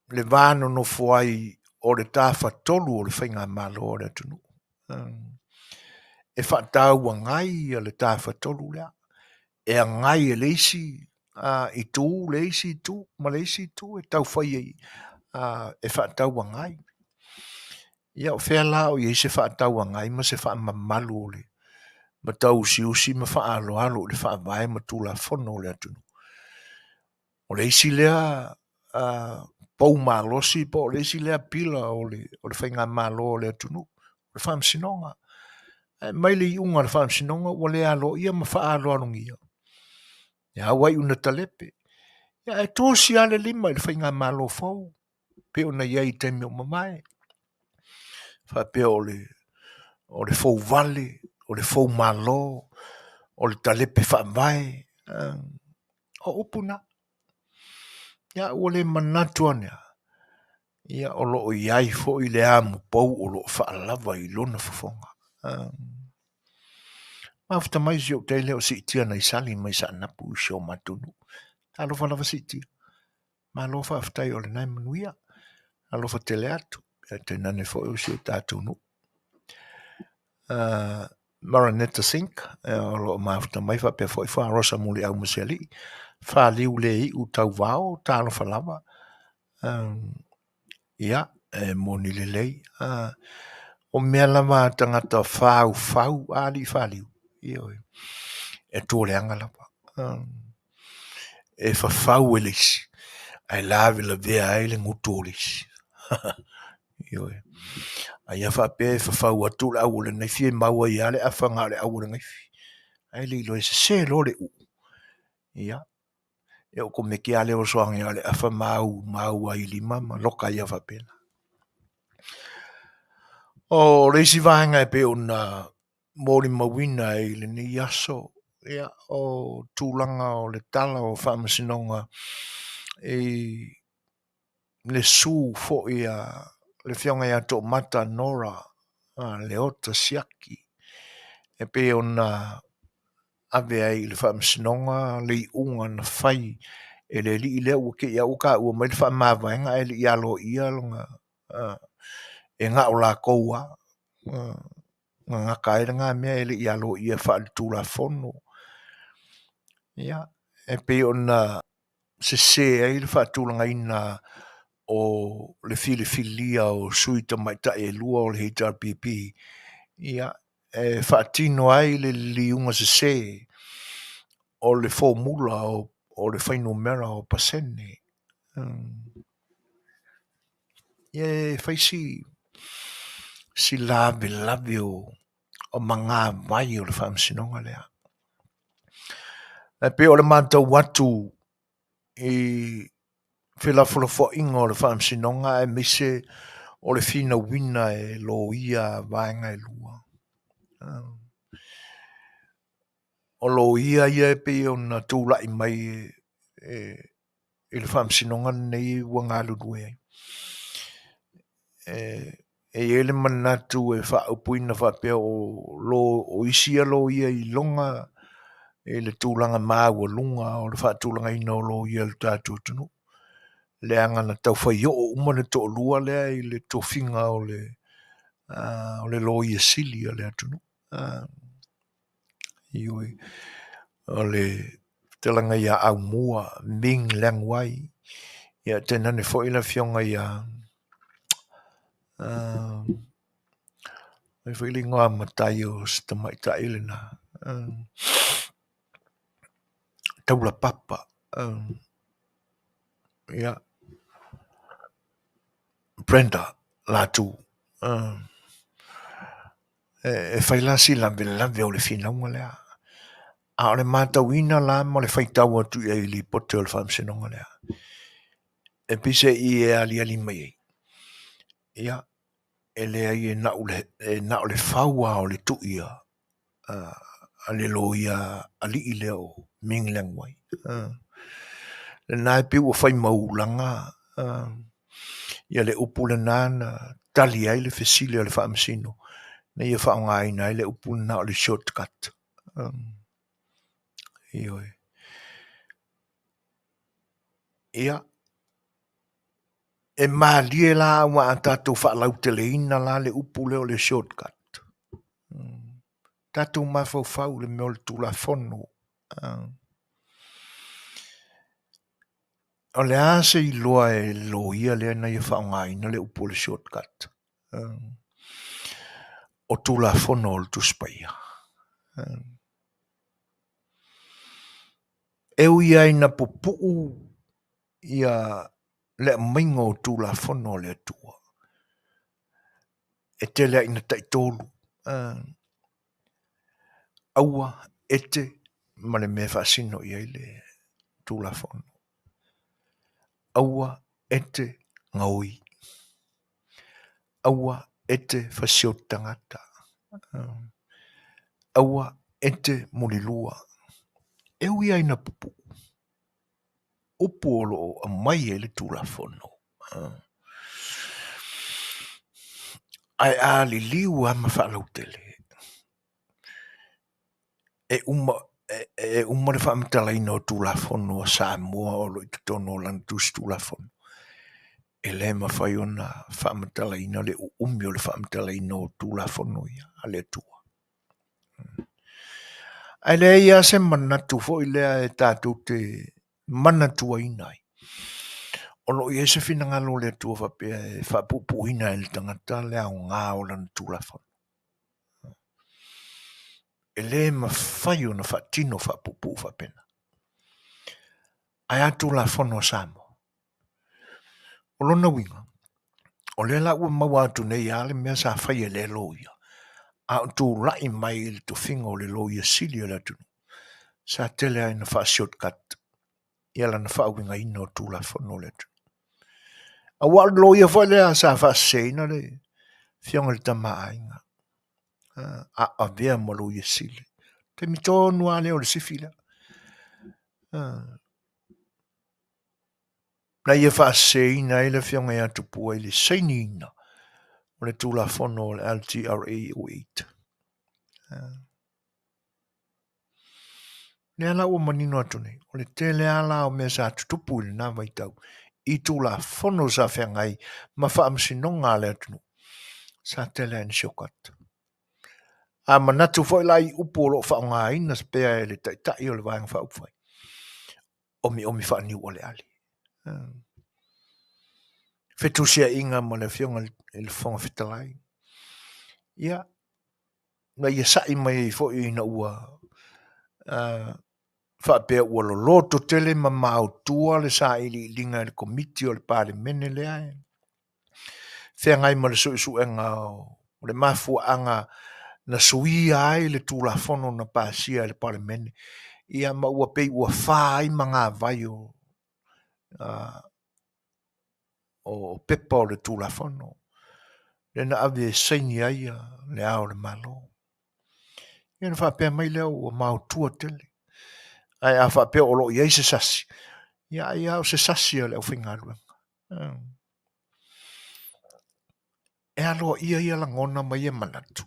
A: le va nonofo ai o le tafatolu o le faigamalo a le atunuu. E faatauagai ia le tafatolu lea, e agai e le isi itu le isi itu ma le isi itu e taufai ai e faatauagai. Ia o fea la o i ai se faatauagai ma se faamamalu o le matauusiusi ma faaaloalo i le faavae ma Tulafono o le atunuu? O le isi lea pou malosi po o le isi lea pila o le faigamalo a le atunuu, o le faamasinoga. Ae aumai le iuga a le faamasinoga ua le aloaia ma faaaloalogia, ia ua iu ina talepe. Ia ae tosi lava le lima i le faigamalo fou pei ona i ai i taimi ua mavae. Faapea o le o le fouvale, o le foumalo, o le talepe faavae, o upu na. Ia ua le manatu ane lava, ia o lo o i ai foi le amupou o lo o faalava i lona fofoga. Mafuta mai si ou tai lea o Siitia Naisali mai Saanapu i si o matou nuu. Talofa lava Siitia. Malo faafetai o lena e manuia. Alofa tele atu. Ia tainane foi o si o tatou nuu. Maraneta Sink, o lo o mafuta mai faapea foi Faarosa Muliau ma se alii. Faliu le iu tauvao, talofa lava. Ia, e moni lelei. O mea lava a tagata faufau a alii faliu, ioe, e tuleaga lava. E fafau e le isi, ae lavelavea ai le gutu o le isi. Ioe. A ia faapea e fafau atu le au o le naifi e mau ai lava le afa na o le au o le naifi. Ae le iloa e sese loa le uu, ia, e okomeki lava le oso ane o le afa ma au ma au ai i lima ma loka ai lava faapena. O le isi vaega e pei ona molimauina ai i lenei aso, ia, o tulaga o le tala o faamasinoga i le su foi a le Afioga ia Toomata Nora Leota Siaki e pei ona ave ai i le faamasinoga le iuga na fai e le alii lea ua te i lava ua taua mai le faamavaega ae le i aloaia lona e na o latou lava na gata ai lena mea e le i aloaia faale-tulafono. Ia, e pei ona sese ai le faatulagaina o le filifilia o sui tamaitai e lua o le HRPP, ia, e faatino ai le liliuga sese. o le formula o le fuainumera o pasene. Ia e fai si lavelave o magavai o le faamasinoga lea. Ae pei o le matau atu i felafolafoaiga o le faamasinoga aemaise o le finauina e loia a vaega e lua. O loia ia e pei ona tulai mai i le faamasinoga lenei ua galulue ai. E i ai le manatu e faaupuina faapea o isi ia loia iloga i le tulaga maualuga o le faatulagaina o loia i le tatou atunuu, leaga na taufai oo uma le toalua lea i le tofiga o le Loia Sili a le atunuu. Ioe, o le fetalaiga ia Aumua Ming Leung Wai, ia tainane foi le afioga ia o ai foi le igoa matai o si tamaitai lena, Taulapapa, ia, Brenda Latu. E fai la si lavelave o le finauga lea. A o le matauina la ma le faitau atu i ai i lipoti o le faamasinoga lea, e pei se i e aliali mai ai, ia, e leai e na o le fau lava o le tui a le loia alii lea o Ming Leung Wai. Lena e pei ua fai ma ulaga ia le upu lena na tali ai le fesili a le faamasino na ia faaaogaina ai le upu lena o le shortcut. Ioe. Ia, e malie la aua a tatou faalauteleina la le upu lea o le shortcut. Tatou mafaufau i le mea o le Tulafono. O le a se iloa e le loia lea na ia faaaogaina le upu o le shortcut? O Tulafono o le Tusi Paia. E ui lava ina pupuu ia le aumaiga o Tulafono a le Atua, e tele lava ina taitolu, aua, ete ma le mea e faasino i ai le Tulafono. Aua e te gaoi. Aua e te fasioti tagata. Aua e te mulilua. E ui lava ina pupuu, upu o lo o aumai ai le Tulafono. Ae a liliu lava ma faalautele, e uma le faamatalaina o Tulafono a Samoa o lo o i totonu o lana Tusi Tulafono, e le mafai ona faamatalaina le uumi o le faamatalaina o Tulafono ia a le Atua. Ae leai lava se manatu foi lea e tatou te manatuaina ai. O lo o i ai se finagalo o le Atua faapea e faapuupuuina e le tagata le aoga o lana Tulafono. E le mafai ona faatino faapuupuu faapena. Ae a Tulafono a Samoa? O lona uiga, o lea la ua maua atu nei lava le mea sa fai e lea loia, a o tulai mai i le tofiga o le Loia Sili o le atunuu, sa tele lava ina faa-shortcut ia lana faauigaina o Tulafono o le atunuu. Aua o le loia foi lea sa faaseseina le afioga i le Tama a Aiga, a avea ma Loia Sili. Taimi tonu lava lea o le sifi lea. Na ia faaseseina ai le afioga ia Tupua i le sainiina o le Tulafono o le LTRA 08. Lea la ua manino atu nei, o le tele lava la o mea sa tutupu i lena vaitau i Tulafono sa feagai ma faamasinoga a le atunuu, sa tele lava ina shortcut. A manatu foi la i upu o lo o faaaogaina pea e le Taitai o le Vaega Faaupufai, omiomi faaniualeale. Fetusiaiga ma le afioga i le Fofoga Fetalai. Ia, na ia sa'i mai ai foi ina ua faapea ua loloto tele ma maotua le sailiiliga e le Komiti o le Palemene lea e feagai ma le suesuega o le mafuaaga na suia ai le Tulafono na pasia e le Palemene, ia ma ua pei ua fa ai magavai o pepa o le Tulafono lea na ave e saini ai le Ao o le Malo. Ia ona faapea mai lea ua maotua tele. Ae a faapea o lo o i ai se sasi, ia ai lava o se sasi a le aufaigaluega. E aloaia ia lagona ma ia manatu.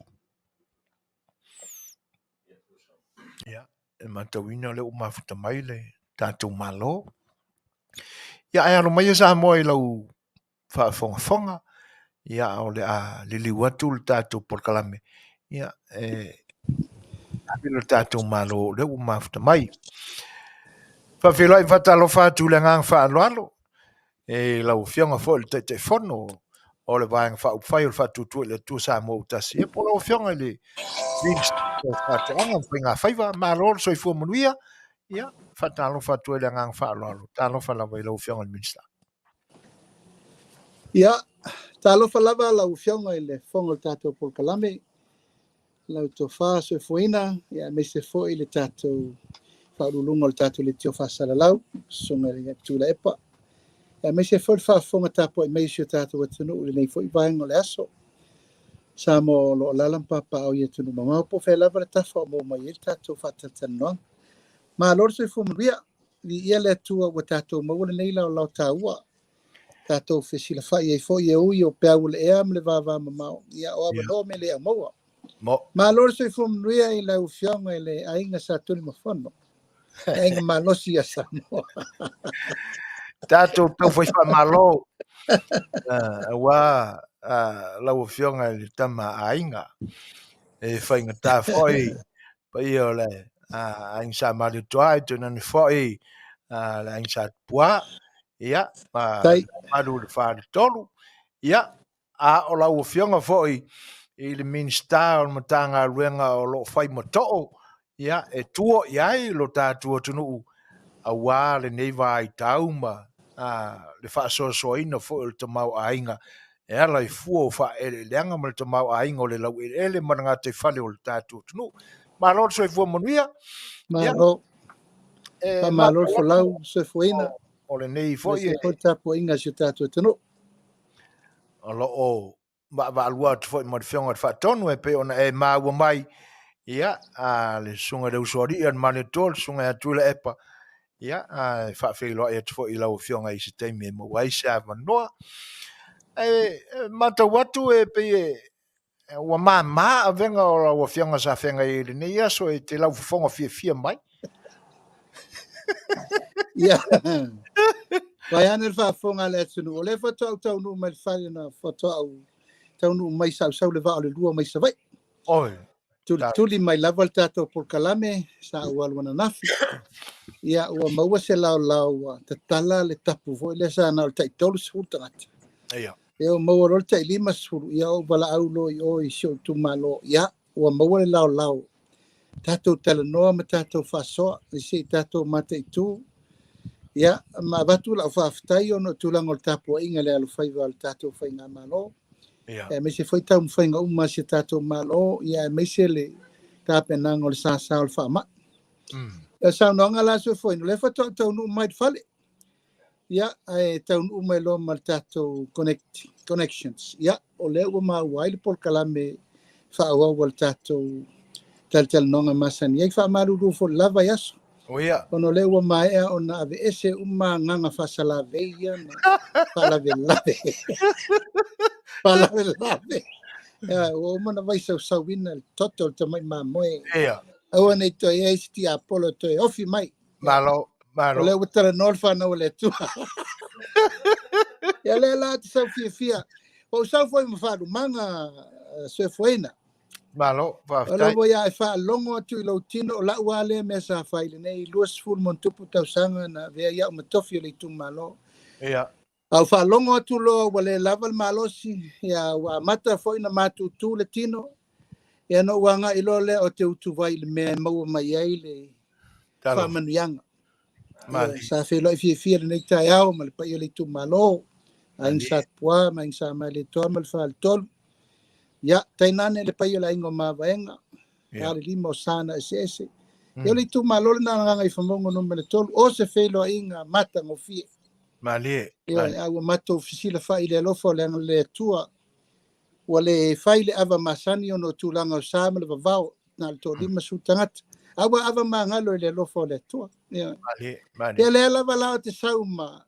A: Ia, e matauina o lea ua mafuta mai le tatou Malo. Ia, ae alo maia Samoa i lau faafogafoga, ia, o le a liliu atu le tatou polokalame, ia, e ave le tatou Malo o lea ua mafuta mai. Faafeiloai ma faatalofa atu i le agaga faaaloalo e lau Afioga foi i le Taitaifono o le Vaega Faaupufai o le Faatuatua i le Atua Samoa ua Tasi. Ia po o lau Afioga i le Minisita o Faatoaga ma Faigafaiva, malo le soifua manuia. Ia, faatalofa atu ai i le agaga faaaloalo. Talofa lava i lau Afioga i le Minisita.
I: Ia, talofa lava lau Afioga i le Fofoga o le tatou polokalame, lau tofa soifuaina, ia aemaise foi le tatou faauluuluga o le tatou leitio faasalalau, Susuga i le Tuilaepa, ia aemaise foi le faafofoga tapuai mai a si o tatou atunuu i lenei foi vaega o le aso. Samoa o lo o alaala ma papaaao i atunuu mamao po o fea lava le tafa o maua mai ai le tatou faatalatalanoaga. Malo le soifua manuia, viia le Atua ua tatou maua lenei laolao taua, tatou fesilafai ai foi e ui o peau o le ea ma le vavamamao, ia o avanoa mea le aumaua. Malo le soifua manuia i lau Afioga i le Aiga Sa Tulimafono, le Aiga Malosi ia Samoa.
A: Tatou taufai faamalo aua lau Afioga i le Tama Aiga e faigata foi paia o le Aiga Sa Malietoa, tainane foi le Aiga Sa Tupua, ia, mamalu i le Faletolu, ia, a o lau Afioga foi i le Minisita o le Matagaluega o lo o fai ma too, ia, e tua i ai lo tatou atunuu aua lenei vaitau ma le faasoasoaina foi o le tamaoaiga e ala i fua o faaeleeleaga ma le tamaoaiga o le laueleele ma le gataifale o le tatou atunuu. Malo le soifua manuia.
I: Malo. Faamalo le folau soifuaina.
A: O lenei foi
I: e tapuaiga a si o tatou atunuu.
A: O lo o vaavaalua atu foi ma le Afioga i le Faatonu e pei ona e maua mai, ia, le Susuga i le Usoalii a le Malietoa, le Susuga ia Tuilaepa, ia, e faafeiloai atu foi i lau Afioga i se taimi e maua ai se avanoa. E matau atu e pei e ua mama avega o lau Afioga sa feagai ai i lenei aso e te laufofoga fiafia mai.
I: Ia, vaeane le faafofoga a le atunuu, o lea faatoa ou taunuu mai le fale na faatoa ou taunuu mai sausau le vaa o le lua mai Savaii.
A: Oi.
I: Tulituli mai lava le tatou polokalame sa ou alu ananafi. Ia, ua maua se laolao ua tatala le tapu foi lea sa na o le tai 30 tagata.
A: Ia.
I: Ia ua maua loa le tai 50, ia ou valaau loa i o i si ou itumalo. Ia, ua maua le laolao. Tatou talanoa ma tatou faasoa, se i tatou mataitu. Ia, ma avatu lau faafetai ona o tulaga o le tapuaiga i le alofaiva o le tatou faigamalo.
A: Ia.
I: Aemaise foi taumafaiga uma a si o tatou Malo, ia aemaise le tapenaga o le sasa o le faamai. Ia, saunoaga la soifuaina, o lea faatoa taunuu mai le fale. Ia, ae taunuu mai loa ma le tatou connections. Ia, o lea ua maua ai le polokalame faaauau a le tatou talatalanoaga masani ai. Faamalulu foi lava i aso.
A: O ia.
I: Ona o lea ua maea ona aveese uma agaga faasalavei ia na faalavelave. Faalavelave. Ia, ua uma na vaisausauina le toto o le tamai mamoe.
A: Ia.
I: Aua nei toe i ai se tiapolo toe ofi mai.
A: Malo, malo.
I: O lea ua talanoa le fanau a le Atua. Ia lea la te sau fiafia. Ua ou sau foi ma faalumaga soifuaina.
A: Malo, faafetai.
I: O lea ua ia e faalogo atu i lou tino, o lau lava lea mea sa fai i lenei 20 ma ono tupu tausaga na avea ai au ma tofi o le itumalo.
A: Ia.
I: A ou faalogo atu loa ua le lava le malosi, ia ua amata foi na matutu le tino, ia na ou agai loa lea o te utuvai i le mea e maua mai ai le Faamanuiaga. Sa feiloai fiafia lenei taeao ma le paia o le itumalo, Aiga Sa Tupua ma Aiga Sa Malietoa ma le Faletolu. Ia, tainane le paia o le Aiga o Mavaega, Falelima o sa na eseese. Ia o le itumalo lena o Gagaifomauga Nu.3, o se feiloaiga matagofie.
A: Malie.
I: Ioe, a ua matou fesilafai i le alofa o le agalelei o le Atua, ua le fai le ava masani ona o tulaga o sa ma le vavao, na o le toa-50 tagata, a ua ava magalo i le alofa o le Atua. Ioe.
A: Malie, malie.
I: Ia lea lava la o te sau ma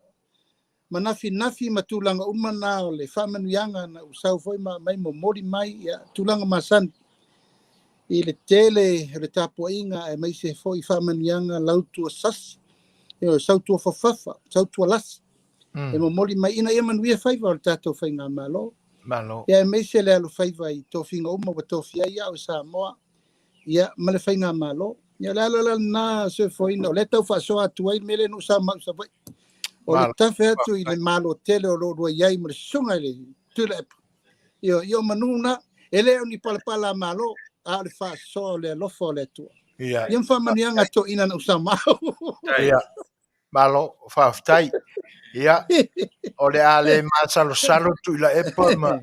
I: manafinafi ma tulaga uma na o le faamanuiaga na ou sau foi ma aumai momoli mai ia tulaga masani i le tele o le tapuaiga aemaise foi faamanuiaga lautuasasi, ioe, sautuafafafa, sautualasi e momoli mai ina ia manuia faiva o le tatou faigamalo.
A: Malo.
I: Ia aemaise le alofaiva i tofiga uma ua tofia ai au e Samoa ia ma le faigamalo. Ia o le ala la lena Soifuaina o lea e tau faasoa atu ai le mea lea na ou sau ma au i Savaii. O le tafe atu i le Malo tele o lo o lua i ai ma le susuga i le Tuilaepa. Ia, ia o manu na, e le o ni palapala a Malo, a o le faasoa o le alofa o le Atua.
A: Ia.
I: Ia ma faamanuiaga toeaina na ou sau ma au.
A: Ia. Malo, faafetai. Ia, o le a le masalosalo Tuilaepa ma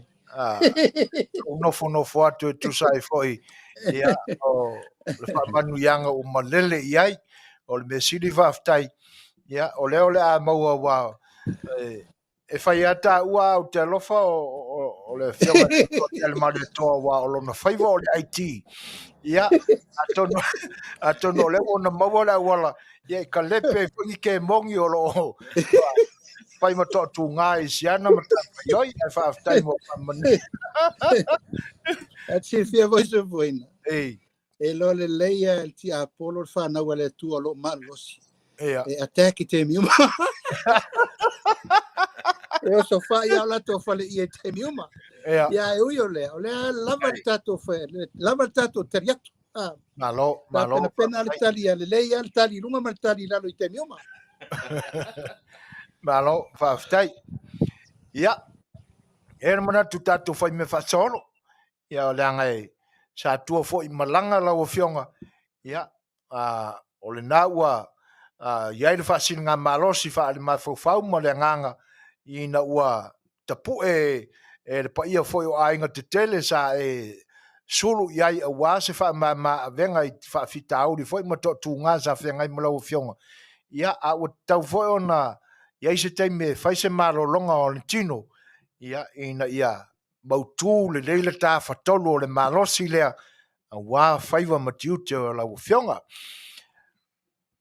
A: ou nofonofo atu e tusa ai foi ia, o le faamanuiaga ua malele i ai. O le mea sili faafetai, ia, o lea o le a maua ua e fai lava taua au te alofa o le afioga i le Malietoa aua o lona faiva o le IT. Ia, atonu, atonu o lea ua ona maua le auala, ia e kalepe ai foi ni kemoni o lo o fai ma toatuga i siana matafaioi, ae faafetai mo faamanuia.
I: Ae te silafia foi Soifuaina.
A: Ei.
I: E iloa lelei lava e le tiapolo le fanau a le Atua o lo o malolosi.
A: Ia.
I: E attack i taimi uma. E osofai lava o latou faleia i taimi uma.
A: Ia.
I: Ia e ui o lea, o lea lava le tatou lava le tatou tali atu. Ah.
A: Malo, malo.
I: Tapenapena le tali a lelei lava le tali i luga ma le tali i lalo i taimi uma.
A: Malo, faafetai. Ia, e le manatu tatou fai mea faasolo. Ia, leaga e sa tua foi malaga lau afioga, ia, o lena ua i ai le faasiligamalosi faale-mafaufau ma le agaga ina ua tapue e le paia foi o aiga tetele sa e sulu i ai aua se faamama avega i faafitauli foi ma toatuga sa feagai ma lau afioga. Ia, a ua tatau foi ona i ai se taimi e fai se malologa o le tino, ia, ina ia mautu lelei le tafatolu o le malosi lea aua faiva ma tiute o lau afioga.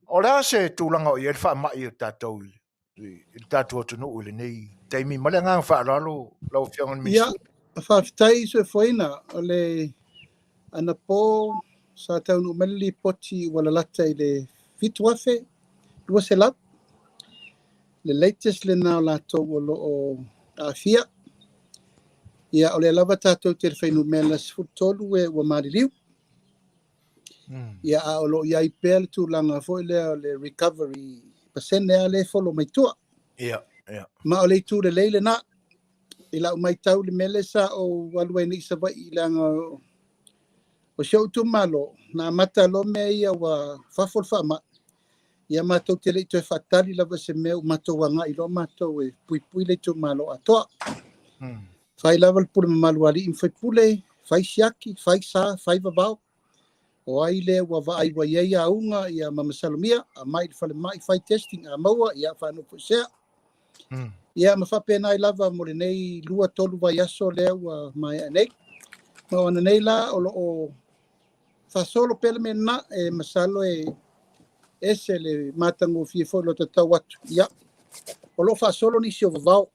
A: O le a se tulaga o i ai le faamai o tatou i le tatou atunuu i lenei taimi ma le agaga faaaloalo lau afioga i le Minisita?
I: Ia, faafetai Soifuaina. O le anapo sa taunuu mai le lipoti ua lalata i le 7,200. Le latest lena o latou o lo o aafia. Ia, o lea lava tatou te i le fuainumera 13 e ua maliliu. Ia, a o lo o i ai pea le tulaga foi lea o le recovery pasene lava lea e follow mai tua.
A: Ia, ia.
I: Ma o le itu lelei lena. I lau matau i le mea lea sa ou alu ai nei i Savaii leaga o si ou itumalo, na amata loa mea ia ua fafo le faamai. Ia matou te le i toe faatali lava i se mea ua matou agai loa matou e puipui le itumalo atoa. Fai lava le pule mamalu a alii ma faipule, fai siaki, fai sa, fai vavao. O ai lea ua vaai ua i ai auga ia ma masalomia, aumai i le falemai, fai testing, a maua, ia faanofoesea. Ia ma faapena ai lava mo lenei 2-3 vaiaso lea ua maea nei. Ma o ananei la o lo o faasolo pea le mea lena, e masalo e ese le matagofie foi o lo ta tau atu. Ia, o lo o faasolo nisi o vavao,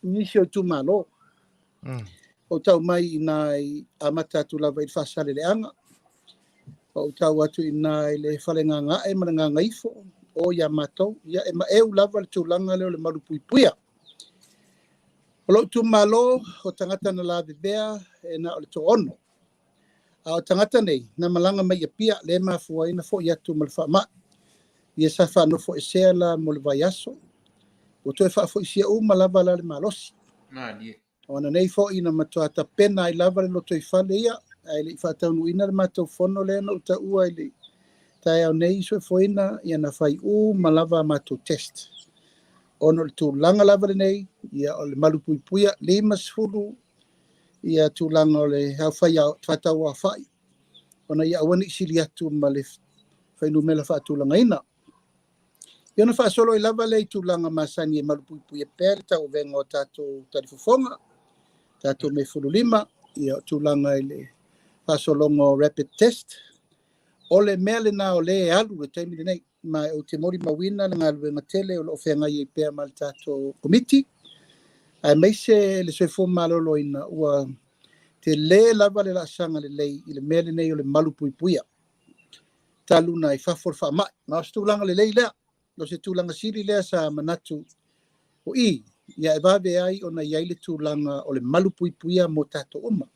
I: nisi o itumalo. Ou tau mai i ina i amata atu lava i le Faasaleleaga, ou tau atu i ina i le Falegagae ma le Gagaifo, o ia matou, ia e maeu lava le tulaga lea o le malupuipuia. O lou itumalo, o tagata na lavevea e na o le toaono. A o tagata nei, na malaga mai i Apia, lea e mafua ai ona foi atu ma le faamai. Ia sa faanofoesea la mo le vaiaso, ua toe faafoisia uma lava la le malosi. O ananei foi na matua tapena ai lava le lotoifale ia, ae le i faataunuuina le matou fono lea na ou taua i le Taeao nei soifuaina, ia na fai uma lava a matou test. Ona o le tulaga lava lenei, ia o le malupuipuia, 50 ia tulaga o le aufai faatauaofai, ona ia aua ne i sili atu ma le fuainumera faatulagaina. Ia ona faasolo ai lava lea i tulaga masani e malupuipuia pea le tauavega o tatou talifofoga, tatou mea ia o tulaga i le faasologa o rapid test. O le mea lena o lea e alu le taimi lenei, ma ou te molimauina le galuega tele o lo o feagai ai pea ma le tatou komiti, aemaise le soifua maloloina ua tele lava le laasaga lelei i le mea lenei o le malupuipuia. Talu na i fafo le faamai. Ma o se tulaga lelei lea, o se tulaga sili lea sa manatu o i, ia e vave ai ona i ai le tulaga o le malupuipuia mo tatou uma.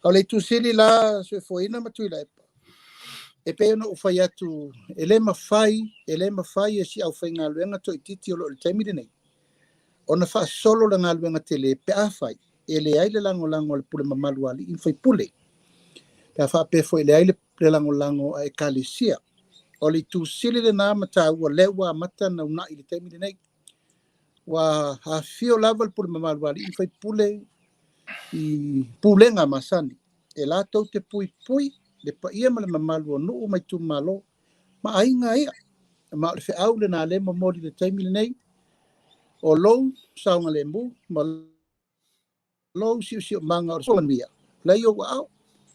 I: O le itu sili la soifuaina ma Tuilaepa, e pei ona ou fai atu, e le mafai e si aufaigaluega toaitiiti o lo o i le taimi lenei, ona faasolo le galuega tele pe afai e leai le lagolago a le pule mamalu a alii ma faipule, pe a faapea foi e leai le lagolago a ekalesia. O le itu sili lena ma taua lea ua amata ona uunai i le taimi lenei. Ua afifio lava le pule mamalu a alii ma faipule i pulega masani, e latou te puipui le paia ma le mamalu o nuu ma itumalo ma aiga ia. Ma o le feau lena lea e momoli i le taimi lenei, o lou saogalemu ma lou siusiumaga o le manuia, lea i ou aao,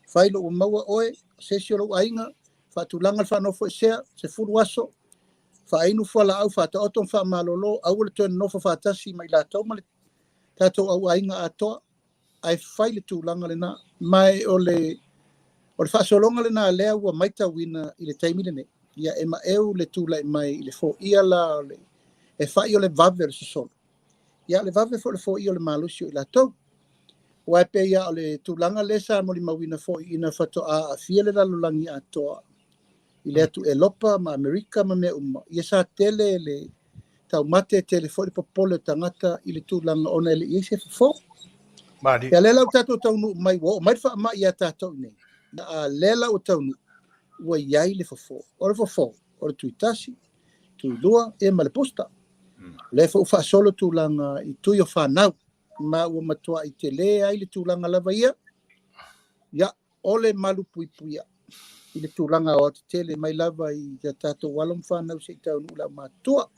I: fai lou maua oe, se isi o lou aiga, faatulaga le faanofoesea, 10 aso, faainu fualaau, faataoto ma faamalolo, aua le toe nonofo faatasi ma i latou ma le tatou auaiga atoa, ae fai le tulaga lena. Ma o le faasologa lena lea ua matauina i le taimi lenei, ia e maeu le tulai mai i le foia la o le, e fai o le vave o le sosolo. Ia le vave foi o le foia o le malosi o i latou. Ua e pei o le tulaga lea sa molimauina foi ina faatoa aafia le lalolagi atoa i le atu Elopa ma Amerika ma mea uma. Ia sa tele le taumate, tele foi le popole o tagata i le tulaga ona e le i ai se fofo. Ia lea la ua tatou taunuu mai, ua oo mai le faamai ia tatou nei. A lea la ua taunuu, ua i ai le fofo. O le fofo, o le tuitasi, tuilua, ia ma le booster. Lea foi ua faasolo tulaga i tui o fanau, ma ua matuai tele ai le tulaga lava ia. Ia, o le malupuipuia i le tulaga o aotetele mai lava i ia tatou alo ma fanau se i taunuu le aumatua.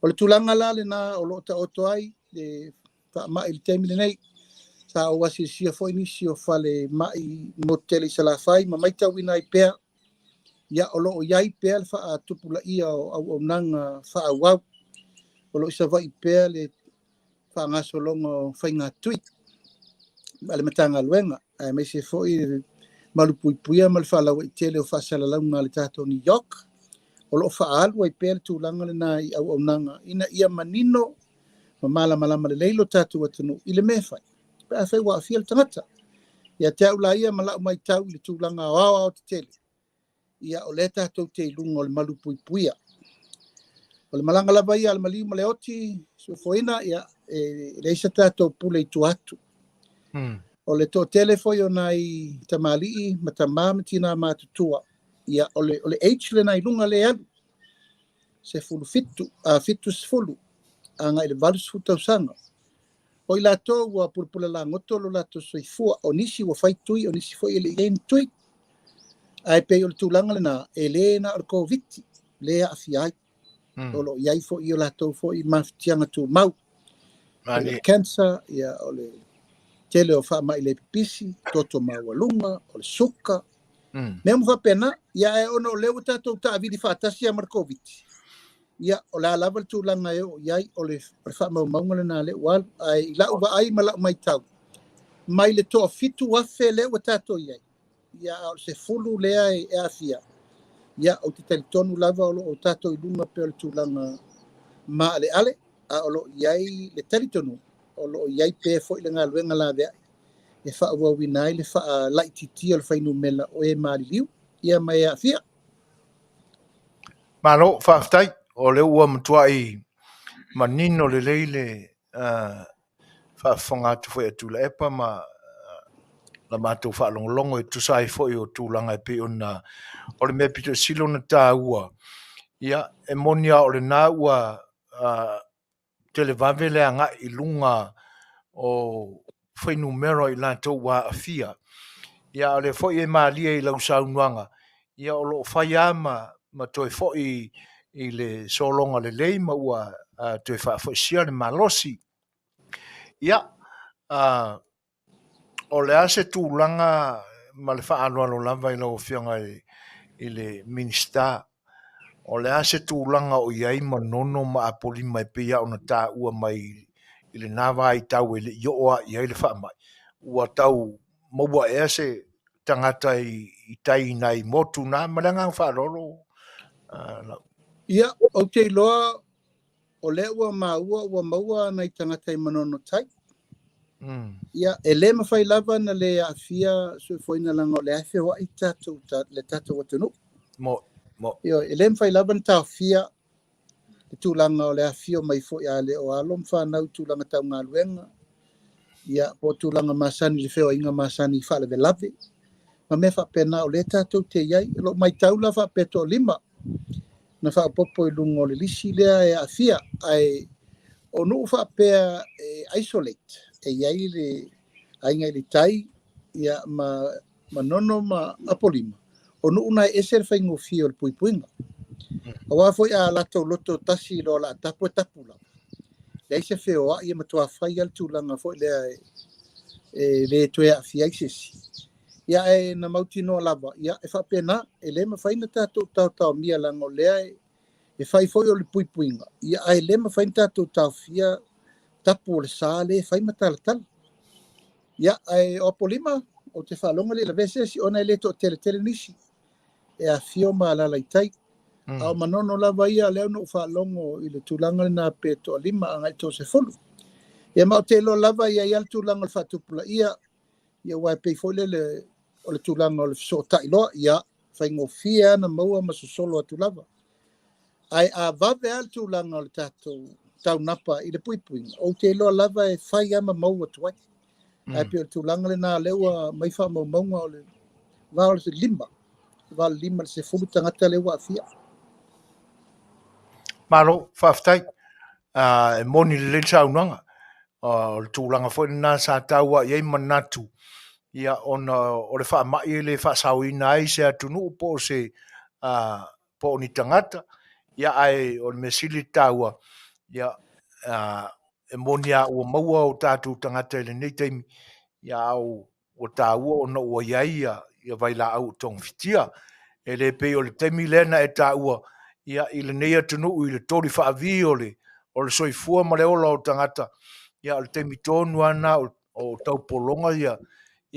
I: O le tulaga la lena o lo o taoto ai le faamai i le taimi lenei. Sa ou asiasia foi nisi o fale mai mo tele i Salafai ma maitauina ai pea, ia o lo o i ai pea le faatupulaia o auaunaga faaauau. O lo o i Savaii pea le faagasologa o faigatui a le Matagaluega, aemaise foi le malupuipuia ma le faalauaitele o faasalalauga a le tatou New York. O lo o faaalu ai pea le tulaga lena i auaunaga ina ia manino ma malamalama lelei lo tatou atunuu i le mea e fai, pe afai ua aafia le tagata. Ia te au la ia ma lau maitau i le tulaga aoao tetele, ia o lea tatou te i luga o le malupuipuia. O le malaga lava ia a le maliu ma le oti, soifuaina, ia e leai se tatou pule i tua atu. O le toatele foi o nai tamalii ma tamā ma tinā matutua, ia o le age lena i luga le alu, 17, 70, agai i le 80 tausaga. O i latou ua pulapula lagoto lo latou soifua, o nisi ua fai tui, o nisi foi e le i ai ni tui. Ae pei o le tulaga lena, e le na o le Koviti le aafia ai. O lo o i ai foi o latou foi mafatiaga tumau. O le cancer, ia, o le tele o faamai le pipisi, toto maualuga, o le suka. Mea uma faapena, ia e ona o lea ua tatou taavili faatasi ma le Koviti. Ia, o le a lava le tulaga e oo i ai, o le faamaumauga lena lea ua alu. Ae i lau vaai ma lau maitau, mai le 7,000 lea ua tatou i ai, ia o le 10 lea e aafia. Ia, ou te talitonu lava o lo o tatou i luga pea o le tulaga maaleale, a o lo o i ai le talitonu, o lo o i ai pea foi le galuega laveai e faaauauina ai le faalaititia o le fuainumera o e maliliu, ia ma e aafia.
A: Malo, faafetai. O lea ua matuai manino lelei le faafofoga atu foi a Tuilaepa ma la matou faalogologo e tusa ai foi o tulaga e pei ona o le mea pito sili ona taua. Ia, e moni lava o lena ua televave le agai i luga o fuainumera o i latou ua aafia. Ia, a o lea foi e malie i lau saunoaga, ia o lo o fai lava ma toe foi i le sologa lelei ma ua toe faafoisia le malosi. Ia, o le a se tulaga ma le faaaloalo lava i lau Afioga i le Minisita, o le a se tulaga o i ai Manono ma Apolima e pei lava ona taua mai i lena vaitau e le i oo lava i ai le faamai, ua tau maua ea se tagata i tai i nai motu na? Ma le agaga faaaloalo.
I: Ia, ou te iloa o lea ua maua ua maua nai tagata i Manono tai. Ia, e le mafai lava na le aafia soifuaina leaga o lea e feoai tatou, le tatou atunuu.
A: Mo, mo.
I: Ioe, e le mafai lava na taofia le tulaga o le afio mai foi a le o alo ma fanau i tulaga tau galuega, ia, po o tulaga masani, le feoaiga masani i faalavelave, ma mea faapena o lea tatou te i ai. O lou matau la faapea toalima na faaopoopo i luga o le lisi lea e aafia, ae o nuu faapea e isolate, e i ai le aiga i le tai, ia, ma Manono ma Apolima, o nuu na e ese le faigofie o le puipuiga. Aua foi a latou loto tasi loa o le a tapu, e tapu lava. Leai se feoai, e matua fai lava le tulaga foi lea e le toe aafia ai se isi. Ia, ae na mautinoa lava, ia, e faapena, e le mafai ona tatou taotaomia leaga o lea e fai foi o le puipuiga, ia, ae le mafai ona tatou taofia tapu o le sa lea e fai ma talatala. Ia, ae o Apolima, ou te faalogo e le i lavea se isi ona e le toateletele nisi e afio ma alaala i tai. A o Manono lava ia, lea na ou faalogo i le tulaga lena pe toalima agai 30. Ia, ma ou te iloa lava e i ai lava le tulaga o le faatupulaia, ia, aua e pei foi lele o le tulaga o le fesootai loa, ia, faigofie lava na maua ma sosolo atu lava. Ae a vave lava le tulaga o le tatou taunapa i le puipuiga, ou te iloa lava e fai lava ma maua atu ai. Ae pei o le tulaga lena, lea ua mai faamaumauga o le va o le 5, va o le 5 i le 10 tagata lea ua aafia.
A: Malo, faafetai. E moni lelei le saunoaga. O le tulaga foi lena sa taua i ai manatu, ia, ona o le faamai e le faasaoina ai se atunuu po o se po o ni tagata, ia, ae o le mea sili taua, ia, e moni lava ua maua o tatou tagata i lenei taimi, ia, a ua taua ona ua i ai ia vailaau o togafitia. E le pei o le taimi lea na e taua, ia, i lenei atunuu i le toli faavi o le soifua ma le ola o tagata, ia, o le taimi tonu lava lena o taupologa ia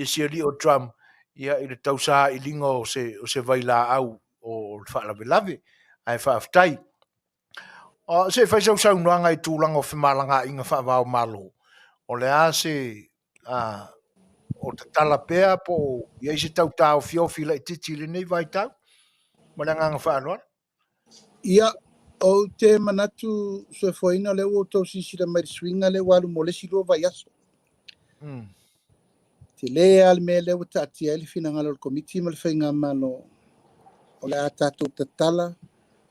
A: sialii o Trump, ia, i le tausailiga o se vailaau o le faalavelave. Ae faafetai. Se i fai sau saunoaga i tulaga o femalagaaiga faava-o-Malo. O le a se o tatala pea po o i ai se tau taofiofi laitiiti i lenei vaitau? Ma le agaga faaaloalo.
I: Ia, ou te manatu soifuaina o lea ua outou silasila mai i le suiga lea ua alu mo le isi 2 vaiaso. Tele lava le mea lea ua taatia ai le finagalo o le Komiti ma le Faigamalo, o le a tatou tatala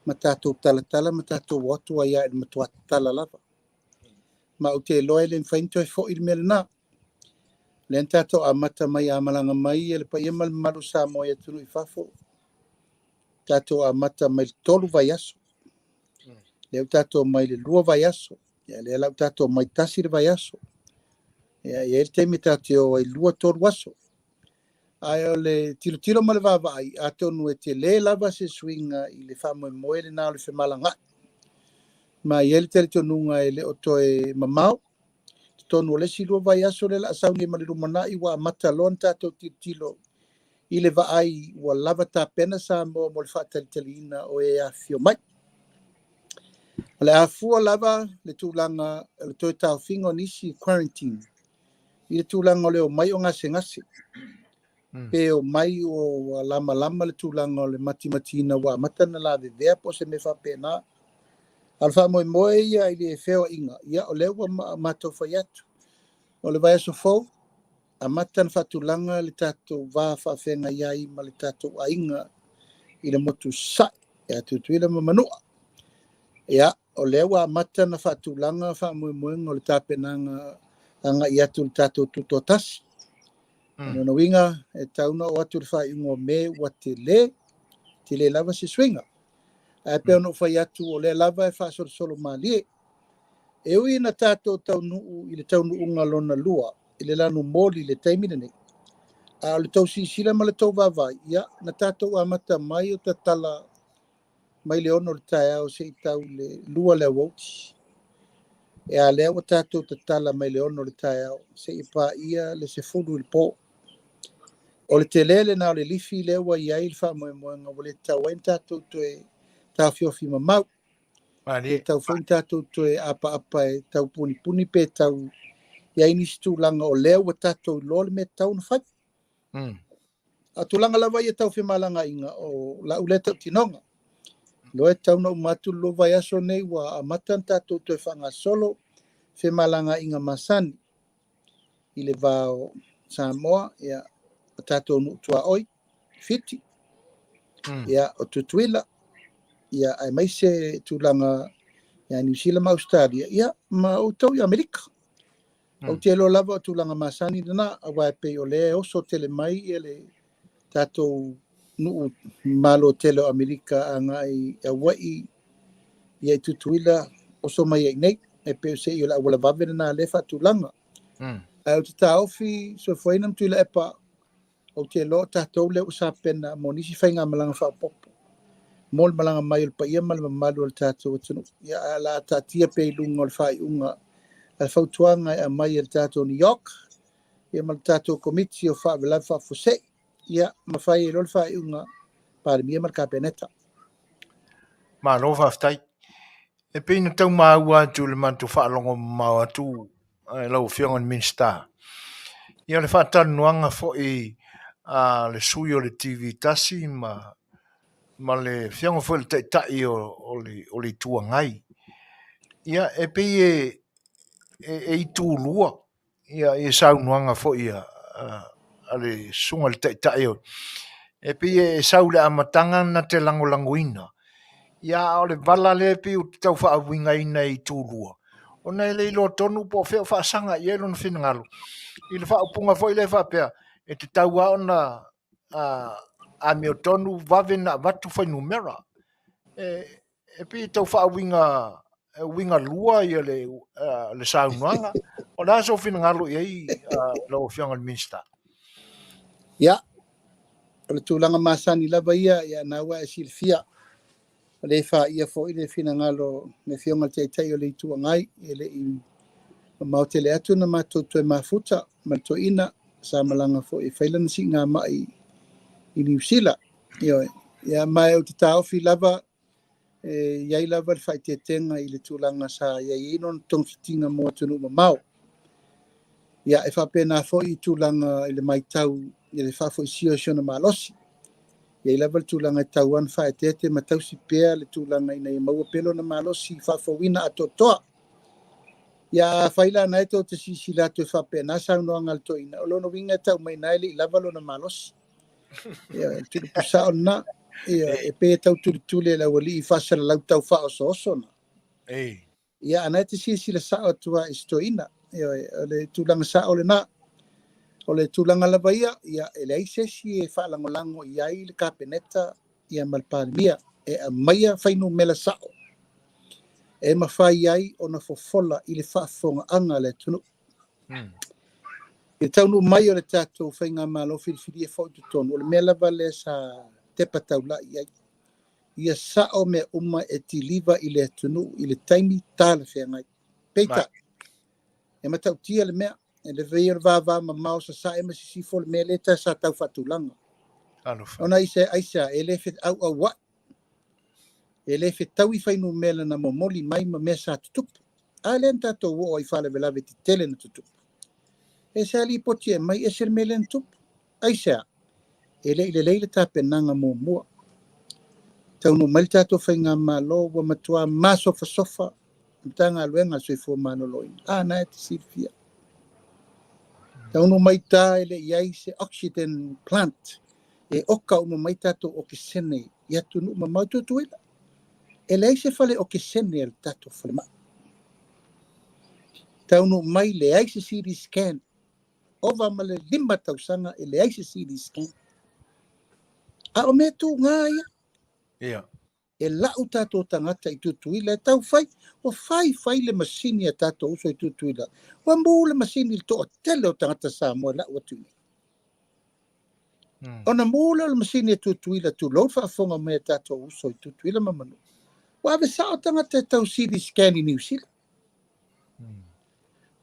I: ma tatou talatala ma tatou o atu ai lava i le matua tatala lava. Ma ou te iloa e le mafai ona toe foi le mea lena. Lea na tatou amata mai a malaga mai le paia ma le mamalu o Samoa i atunuu i fafo, tatou amata mai le 3 vaiaso. Lea ua tatou mai le 2 vaiaso. Ia, lea la ua tatou mai 1 le vaiaso. Ia, e i ai le taimi tatou te o ai 2, 3 aso. Ae o le tilotilo ma le vaavaai, atonu e tele lava se suiga i le faamoemoe lena o le femalagaai. Ma e i ai le talitonuga e le o toe mamao. Totonu o le isi 2 vaiaso lea o le a sau nei ma le lumanai, ua amata loa ona tatou tilotilo i le vaai ua lava tapena Samoa mo le faatalitaliina o e afifio mai. O le a fua lava le tulaga o le toe taofiga o nisi quarantine i le tulaga o le omai o gasegase. Pe omai ua lamalama le tulaga o le matimatiina ua amata na lavevea po o se mea faapena. A o le faamoemoe ia i le feoaiga, ia o lea ua matou fai atu. O le vaiaso fou, amata ona faatulaga le tatou va faafeagai ai ma le tatou aiga i le motu sae ia Tutuila ma Manua. Ia, o lea ua amata ona faatulaga faamoemoega o le tapenaga agai atu i le tatou tutoatasi. O lona uiga, e tatau ona oo atu i le faaiuga o Me ua tele, tele lava se suiga. Ae pei ona ou fai atu, o lea lava e faasolosolo malie. E ui ina tatou taunuu i le taunuuga lona lua i le lanumoli i le taimi lenei, a o le tou silasila ma le tou vaavaai, ia, na tatou amata mai o tatala mai le 6 o le taeao seia tau i le 2 le aoauli. Ia, a lea ua tatou tatala mai le 6 o le taeao seia paia le 10 i le po. O le tele lena o le lifi lea ua i ai le faamoemoega ua le tatau ai ona tatou toe taofiofi mamau. Le tatau foi ona tatou toe apaapa e tau punipuni pe tau i ai nisi tulaga o lea ua tatou iloa le mea e tatau ona fai. A o tulaga lava ia tau femalagaaiga, o lau lea tautinoga. Iloa e tatau ona uma atu le 2 vaiaso nei ua amata ona tatou toe faagasolo femalagaaiga masani i le va o Samoa, ia, o tatou nuu tuaoi, Fiti, ia, o Tutuila, ia, aemaise tulaga ia Niu Sila ma Ausetalia, ia, ma outou i Amerika. Ou te iloa lava o tulaga masani lena, aua e pei o lea e oso tele mai ia le tatou nuu malo tele o Amerika agai i Hawaii, ia i Tutuila, oso mai ai i nei. E pei o se i o le auala vave lena lea e faatulaga. Ae ou te taofi Soifuaina ma Tuilaepa, ou te iloa o tatou lea ua sapena mo nisi faigamalaga faaopoopo mo le malaga mai o le paia ma le mamalu o le tatou atunuu. Ia, ae o le a taatia pea i luga o le faaiuga a le fautuaga e aumai e le tatou New York ia ma le tatou Komiti o Faalavelave Faafuasei, ia, ma fai ai loa le faaiuga Palemia ma le Kapeneta.
A: Malo faafetai. E pei na tau maua atu i le matou faalogo mamao atu lau Afioga i le Minisita, ia le faatalanoaga foi a le sui o le TV1 ma le Afioga foi i le Taitai o le Itu Agai. Ia, e pei e itulua ia saunoaga foi a le susuga i le Taitai o e pei e sau i le amataga na te lagolagoina, ia a o le vala lea e pei ou te tau faauigaina e itulua, ona e le iloa tonu po o fea o faasaga i ai lona finagalo i le faaupuga foi lea faapea e tatau lava ona amiotonu vave na avatu fuainumera. E pei e tau faauiga uiga lua ia le saunoaga. O le a sou finagalo i ai lau Afioga i le Minisita?
I: Ia, o le tulaga masani lava ia, ia na ua e silafia. O lea e faia foi le finagalo le Afioga i le Taitai o le Itu Agai, e le i mamao tele atu na matou toe mafuta ma le toeaina sa malaga foi e fai lana siigamai i Niu Sila. Ioe. Ia, ma ou te taofi lava e i ai lava le faaeteetega i le tulaga sa i ai lona togafitiga mo atunuu mamao. Ia, e faapena foi i tulaga i le matau i le faafoisia o si ona malosi. E i ai lava le tulaga e tatau lava ona faaeteete ma tausi pea le tulaga ina ia maua pea lona malosi faafouina atoatoa. Ia, afai la na e tou te silasila atu e faapena saunoaga a le toeaina, o lona uiga e tau mai i ina e le i lava lona malosi. Ia, e tulipu sao lena. Ia, e pei e tau tulituli e le aualii faasalalau tau faaosooso na. Ia, a na e te silasila sao atu lava i si toeaina. Ia, o le tulaga sao lena. O le tulaga lava ia, ia, e leai se isi e faalagolago i ai le Kapeneta ia ma le Palemia e aumaia fuainumera sao e mafai ai ona fofola i le faafofogaaga a le atunuu. I le taunuu mai o le tatou faigamalo filifilia foi i totonu, o le mea lava lea sa tepa taulai i ai, ia sao mea uma e tiliva i le atunuu i le taimi talafeagai. Peitai, e matautia le mea, e lelei o le vavamamao sasae ma sisifo le mea lea sa tau faatulaga. Ona aisea, e le feauauai, e le fetaui fuainumera na momoli mai ma mea sa tutupu. A lea na tatou oo ai i faalavelave tetele na tutupu. E se lipoti e mai ese le mea lea na tupu. Aisea, e le i lelei le tapenaga muamua. Taunuu mai le tatou faigamalo ua matua masofasofa le Matagaluega a le Soifua Maloloina. A na e te silafia. Taunuu mai uta e le i ai se oxygen plant e oka uma mai tatou okesene i atunuu mamao i Tutuila. E leai se fale okesene a le tatou falemai. Taunuu mai leai se CT scan. Ova ma le 5 tausaga e leai se CT scan. A o mea tuga ia.
A: Ia.
I: E lau tatou tagata i Tutuila e tau fai, ua fai fai le masini a tatou uso i Tutuila, ua mu le masini i le toatele o tagata Samoa e lau atu i inei. Ona mu lea o le masini a Tutuila, tulou le faafofoga mai a tatou uso i Tutuila ma Manua, ua ave sao tagata e tau CT scan i Niu Sila.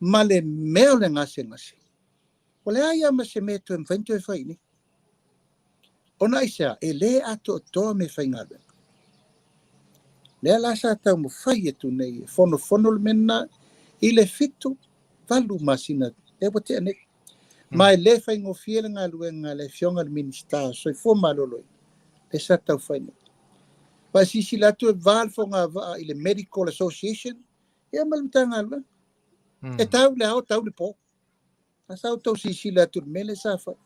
I: Ma le mea o le gasegase, ua leai lava ma se mea e toe mafai ona toe fai i inei. Ona aisea? E lē atoatoa meafaigaluega. Lea la sa taumafai atu nei e fonofono le mea lena i le 7, 8 masina lea ua tea nei. Ma e lē faigofie le galuega a le Afioga i le Minisita o Soifua Maloloina lea sa tau fai nei. Ua e silasila atu e va le fogavaa i le Medical Association ia ma le Matagaluega. E tau le ao tau le po. A sa outou silasila atu i le mea lea sa fai.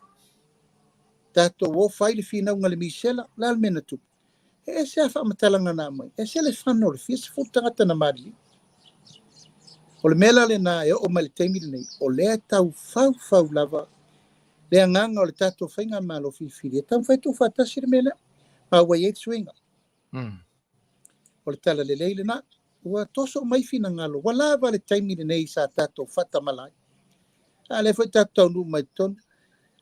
I: Tatou o fai le finauga i le misela, o le a le mea na tupu? E ese lava faamatalaga na aumai, ese le fano o le fia sefulu tagata na maliliu. O le mea la lena e oo mai i le taimi lenei, o lea e tau faufau lava le agaga o le tatou faigamalo filifili e taumafai e tuufaatasi le mea lea, ma ua i ai le suiga. O le tala lelei lena. Ua toso mai finagalo, ua lava le taimi lenei sa tatou faatamala ai. A lea foi tatou taunuu mai totonu.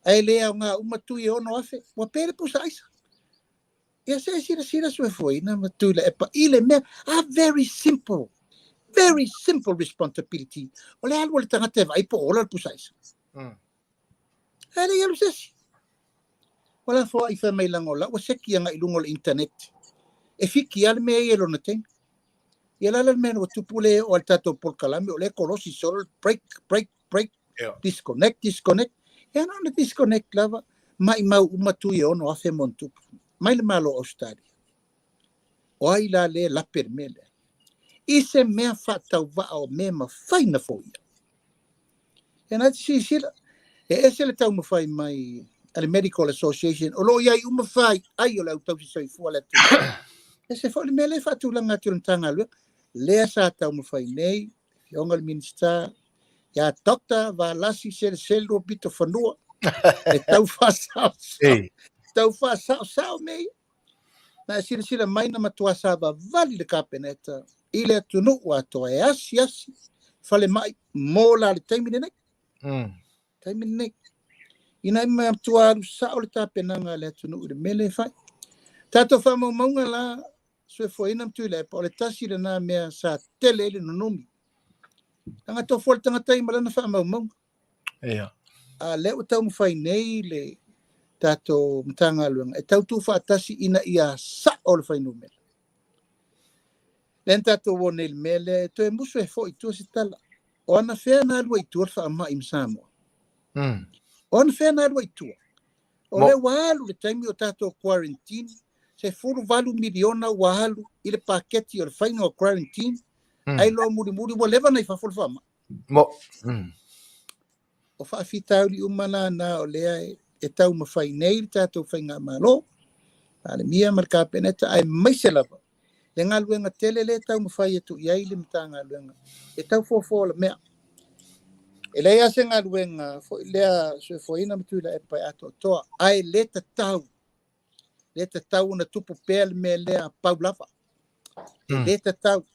I: Ae le aoga uma tui e 6,000, ua pe le pusa aisa. Ia se i silasila Soefuaina ma Tuilaepa i le mea, a very simple, very simple responsibility. O le alu o le tagata e vaai po o ola le pusa aisa. Ae le i alu se isi. Ua lafoai fai mai leaga o la ua seki agai i luga o le internet. E fiki lava le mea ia i lona taimi. Ia la le mea ua tupu le oo a le tatou polokalame o lea e kolosi solo le break, break, break, disconnect, disconnect. Ia na ona disconnect lava, maimau uma tui e 6,000 ma ona tupu. Mai le Malo o Ausetalia. O ai la lea e lape le mea lea? I se mea faatauvaa o mea e mafai ona foia. Ia na te silasila, e ese le taumafai mai a le Medical Association, o lo o i ai uma fai ai o le au tausi soifua a le atunuu. Ese foi le mea lea e faatulaga atu e le Matagaluega, lea sa taumafai nei, Afioga i le Minisita, ia Dr. Valasi Selesele Luapito Fanua, e tau faasaosao, tau faasaosao mea ia. Na e silasila mai na matua savavali le Kapeneta i le atunuu atoa e asiasi falemai mo la le taimi lenei. Taimi lenei. Ina i matua alu sao le tapenaga a le atunuu i le mea lea e fai. Tatou faamaumauga la, Soefuaina ma Tuilaepa, o le tasi lena mea sa tele ai le nunumi. Leaga tofu le tagata ia ma lana faamaumauga.
A: Ia.
I: A lea ua taumafai nei le tatou Matagaluega e tau tuufaatasi ina ia sao le fuainumera. Lea na tatou o nei i le mea lea e toe musu e foi i tua se tala. O anafea na alu ai i tua le faamai ma Samoa? O anafea na alu ai i tua? O lea ua alu le taimi o tatou quarantine, 18 miliona ua alu i le paketi o le faiga o quarantine, ai loa mulimuli ua leva na i fafo le faamai.
A: Mo.
I: O faafitauli uma la na o lea e taumafai nei le tatou faigamalo, Palemia ma le Kapeneta, aemaise lava le galuega tele lea e taumafai atu i ai le Matagaluega e tau fuafua le mea. E leai lava se galuega foi lea Soefuaina ma Tuilaepa e atoatoa, ae le tatau, le tatau ona tupu pea le mea lea pau lava. E le tatau,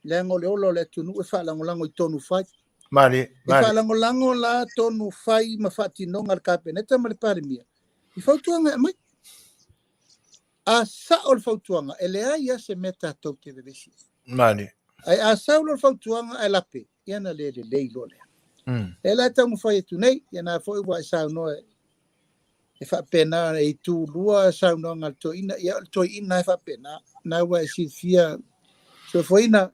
I: leaga o le ola o le atunuu e faalagolago i tonu fai.
A: Mali,
I: E
A: mali.
I: faalagolago la tonu fai ma faatinoga a le Kapeneta ma le Palemia i fautuaga e aumai. A sao le fautuaga, e leai lava se mea tatou te vevesi.
A: Mali.
I: Ae a sau loa le fautuaga ae lape, ia na le lelei loa lea. Lea la e taumafai atu nei, ia na foi ua e saunoa e faapena e itu lua saunoaga a le toeaina, ia o le toeaina e faapena, na ua e silafia Soefuaina,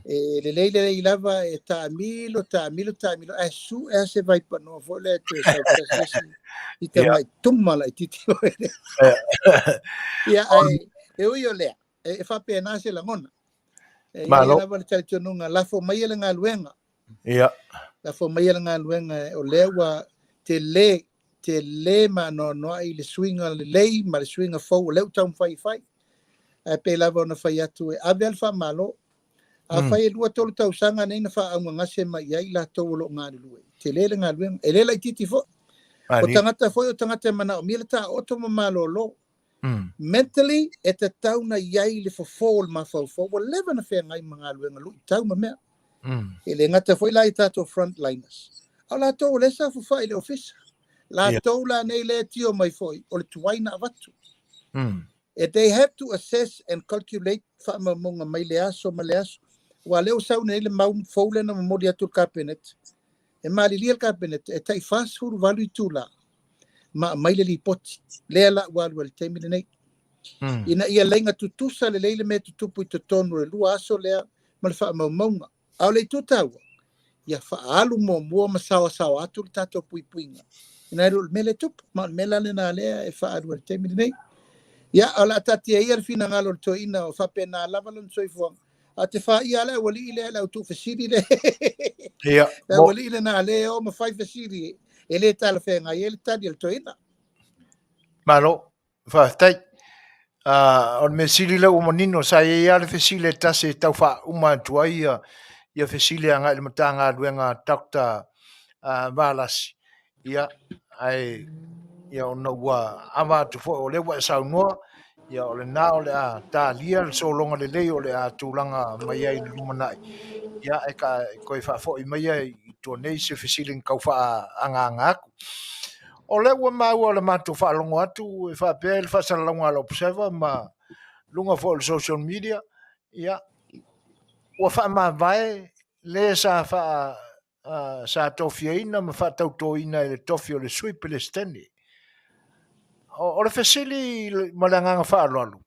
I: e lelei lelei lava e taamilo, taamilo, taamilo, ae sue lava se vaipanoa foi lea e toe sau tasi isi i tamai tuma laitiiti foi lea. Ia, ae e ui o lea, e faapena se lagona. E i ai
A: Malo.
I: lava le talitonuga, lafo maia le galuega.
A: Ia.
I: Lafo maia le galuega o lea ua tele tele ma anoanoai le suiga lelei ma le suiga fou o lea ua taumafai e fai. Ae pei lava ona fai atu e ave lava le faamalo. Afai e 2, 3 tausaga nei na faaaaugagase mai i ai i latou o lo o galulue, tele le galuega. E le laitiiti foi. O tagata foi o tagata e manaomia le taooto ma malolo. Mentally, e tatau ona i ai le fofo o le mafaufau, ua leva ona feagai ma galuega luitau ma mea. E le gata foi la i tatou frontliners, a o latou o lea sa fufai i le ofisa. Latou la nei lea e tio mai foi, o le tuai na avatu. They have to assess and calculate faamaumauga mai le aso ma le aso. Aua o lea ua sau nei le mau fou lea na momoli atu i le Kapeneta, e malilie le Kapeneta e tai 48 itula ma aumai le lipoti lea la ua alu ai i le taimi lenei. Ina ia laina tutusa lelei le mea e tutupu i totonu o le 2 aso lea ma le faamaumauga. A o le itu taua, ia faaalu muamua ma saoasaoa atu le tatou puipuiga ina ia le mea lea e tupu. Ma o le mea la lena lea e faaalu ai i le taimi lenei. Ia, o le a taatia ia le finagalo o le toeaina o faapena lava lona soifuaga. A o te faia lava le aualii lea, le au tuufesili lea.
A: Ia,
I: Le aualii lena lea e o ma fai fesili e le talafeagai ai le tali a le toeaina.
A: Malo, faafetai. O le mea sili lea ua manino, sa i ai lava le fesili e tasi e tau faauma atu ai ia fesili agai i le Matagaluega a Dr. Valasi. Ia, ae ia ona ua ava atu foi o lea ua e saunoa, ia o lena o le a talia le sologa lelei o le a tulaga mai ai i le lumanai. Ia, e ka toe faafoi mai i tua nei se fesili na tau faaagaaga atu. O lea ua maua o le matou faalogo atu e faapea i le faasalalauga a le Observer ma luga foi o le social media, ia, ua faamavae le sa faa sa tofiaina ma faatautoina i le tofi o le Sui Peresetene. O le fesili ma le agaga faaaloalo,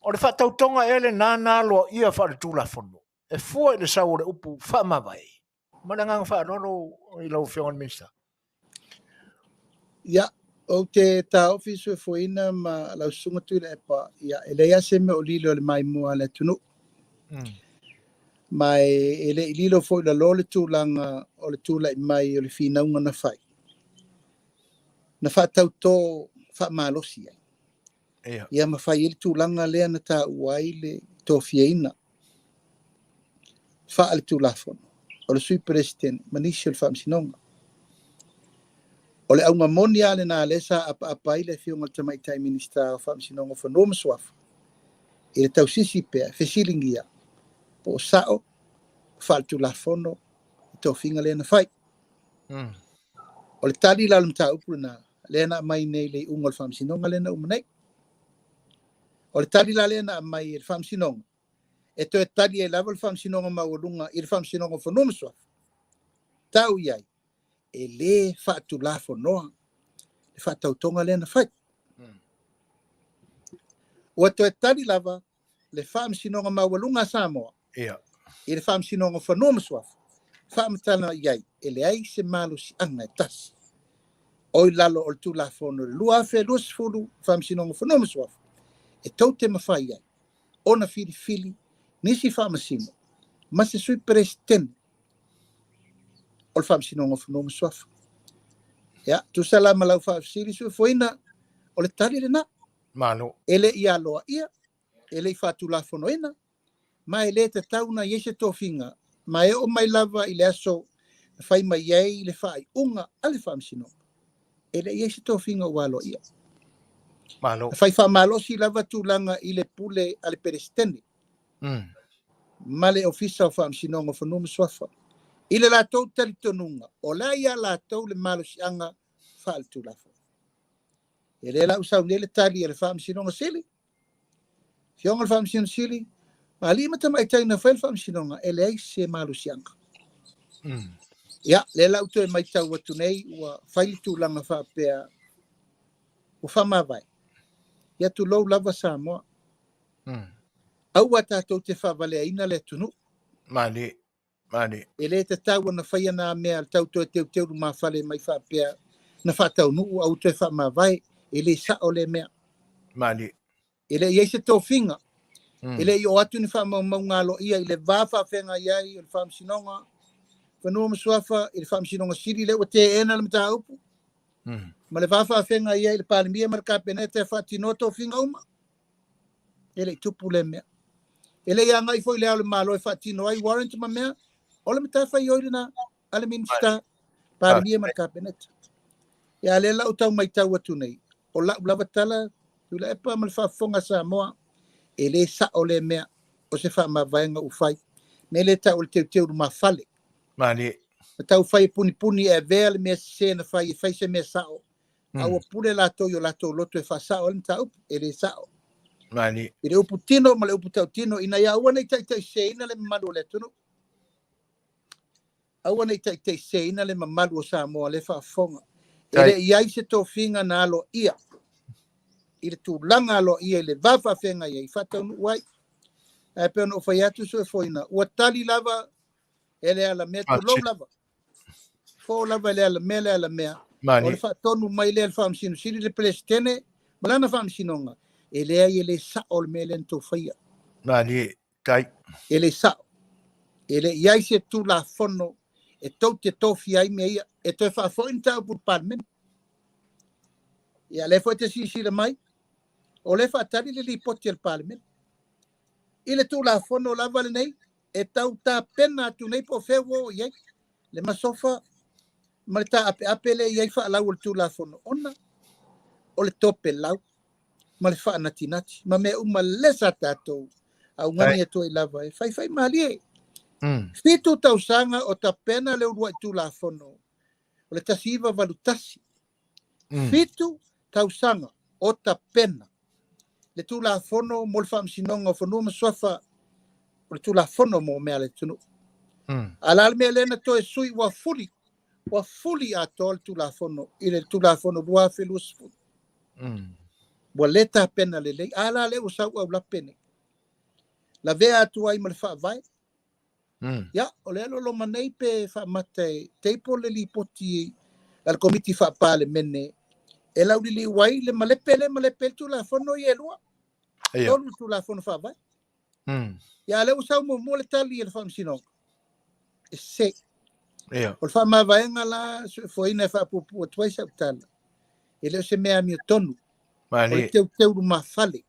A: o le faatautoga ea lena na aloaia faaletulafono e fua i le sau o le upu faamavae? Ma le agaga faaaloalo i lau Afioga i le Minisita.
I: Ia, ou te taofi soifuaina ma lau Susuga Tuilaepa, ia, e leai lava se mea o lilo i le maimoa a le atunuu. Ma e le i lilo foi i lalo le tulaga o le tulai mai o le finauga na fai, na faatautō faamalosi ai. Ia ma fai ai le tulaga lea na taua ai le tofiaina faaletulafono o le Sui Peresetene ma nisi o le Faamasinoga. O le auga moni lava lena lea sa apaapa ai le Afioga i le Tamaitai Minisita o Faamasinoga o Fanua ma Suafa i le tausisi pea e fesiligia po o sao faaletulafono le tofiga lea na fai. O le tali la o le mataupu lena, lea na aumai nei i le iuga o le Faamasinoga lea na uma nei. O le tali la lea na aumai e le Faamasinoga, e toe tali ai lava le Faamasinoga Maualuga i le Faamasinoga o Fanua ma Suafa, tau i ai, e le faatulafonoa le faatautoga lea na fai. Ua toe tali lava le Faamasinoga Maualuga a Samoa i le Faamasinoga o Fanua ma Suafa, faamatala i ai, e leai se malosiaga e tasi o i lalo o le Tulafono i le 2020 Faamasinoga o Fanua ma Suafa e tou te mafai ai ona filifili nisi faamasino ma se Sui Peresetene o le Faamasinoga o Fanua ma Suafa. Ia, tusa la ma lau faafesili soifuaina, o le tali lena.
A: Malo.
I: E le i aloaia, e le i faatulafonoina, ma e le tatau ona i ai se tofiga, ma e oo mai lava i le aso na fai mai ai le faaiuga a le Faamasinoga, e le i ai se tofiga ua aloaia.
A: Malo.
I: Na fai faamalosi lava tulaga i le pule a le Peresetene ma le Ofisa o Faamasinoga o Fanua ma Suafa, i le latou talitonuga, o la e ia latou le malosiaga faaletulafono. E le la ua sau nei le tali a le Faamasinoga Sili, Afioga i le Faamasino Sili, ma alii ma tamaitai na fai le Faamasinoga, e leai se malosiaga. Ia, lea la ua toe matau atu nei, ua fai le tulaga faapea, ua faamavae. Ia tulou lava Samoa. Aua tatou te faavaleaina le atunuu.
A: Mali, mali.
I: E le tatau ona faia nā mea tau toe teuteu lumafale mai faapea na faataunuu au toe faamavae, e le sao le mea.
A: Mali.
I: E le i ai se tofiga, e le i oo atu ni faamaumauga aloaia i le va faafeagai ai o le Faamasinoga Fanua ma Suafa i le Faamasinoga Sili lea ua teena le mataupu ma le va faafeagai ai i le Palemia ma le Kapeneta e faatinoa tofiga uma. E le i tupu lea mea. E le i agai foi le Ao o le Malo e faatino ai warrant ma mea, o le matafaioi lena a le Minisita, Palemia ma le Kapeneta. Ia a lea la ua tau matau atu nei, o lau lava tala, Tuilaepa ma le faafofoga a Samoa, e le sao lea mea o se faamavaega ua fai. Mea lea e tau o le teuteu lumafale.
A: Malie.
I: Na tau fai e punipuni e avea le mea sese na fai e fai se mea sao, a ua pule latou i o latou loto e faasao ai le mataupu. E le sao.
A: Malie.
I: I le upu tino ma le upu tautino, ina ia aua ne i taitaiseseina le mamalu o le atunuu. Aua ne i taitaiseseina le mamalu o Samoa lea e faafofoga. E le i ai se tofiga na aloaia i le tulaga aloaia i le va faafeagai ai, faataunuu ai. Ae pei ona ou fai atu Soefoina, ua tali lava e le alamea, tulou lava. Fo lava e le alamea le alamea. O le faatonu mai lea e le Faamasino Sili, le Peresetene ma lana faamasinoga, e leai e le sao le mea lea na tou faia.
A: Malie, tai.
I: E le sao. E le i ai se Tulafono e tou te tofia ai mea ia, e toe faafoi le mataupu i le Palemene. Ia, lea foi e te silasila mai, o lea e faatali le lipoti a le Palemene. I le Tulafono lava lenei, e tau tapena atu nei po o fea ua oo i ai le masofa ma le taapeape lea e i ai faalau o le Tulafono, ona o le topelau ma le faanatinati ma mea uma lea sa tatou augani atu ai lava e faifai malie. 7 tausaga o tapena le uluai Tulafono o le 1981. 7 tausaga o tapena le Tulafono mo le Faamasinoga o Fanua ma Suafa, o le Tulafono mo mea a le atunuu. A o le a le mea lea na toe sui ua fuli, ua fuli atoa le Tulafono i le Tulafono 2020. Ua le tapena lelei. A la lea ua sau aulape nei. Lavea atu ai ma le faavae. Ia, o lea loloma nei pe faamata e table le lipoti a le Komiti Faa-Palemene e lauliliu ai le malepe lea e malepe ai le Tulafono ia e lua. Tolu Tulafono Faavae. Ia, a lea ua sau muamua le tali a le Faamasinoga, e sese. O le faamavaega la, Soefoina e faapuupuu atu ai sau tala, e le o se mea amiotonu. O le teuteu lumafale.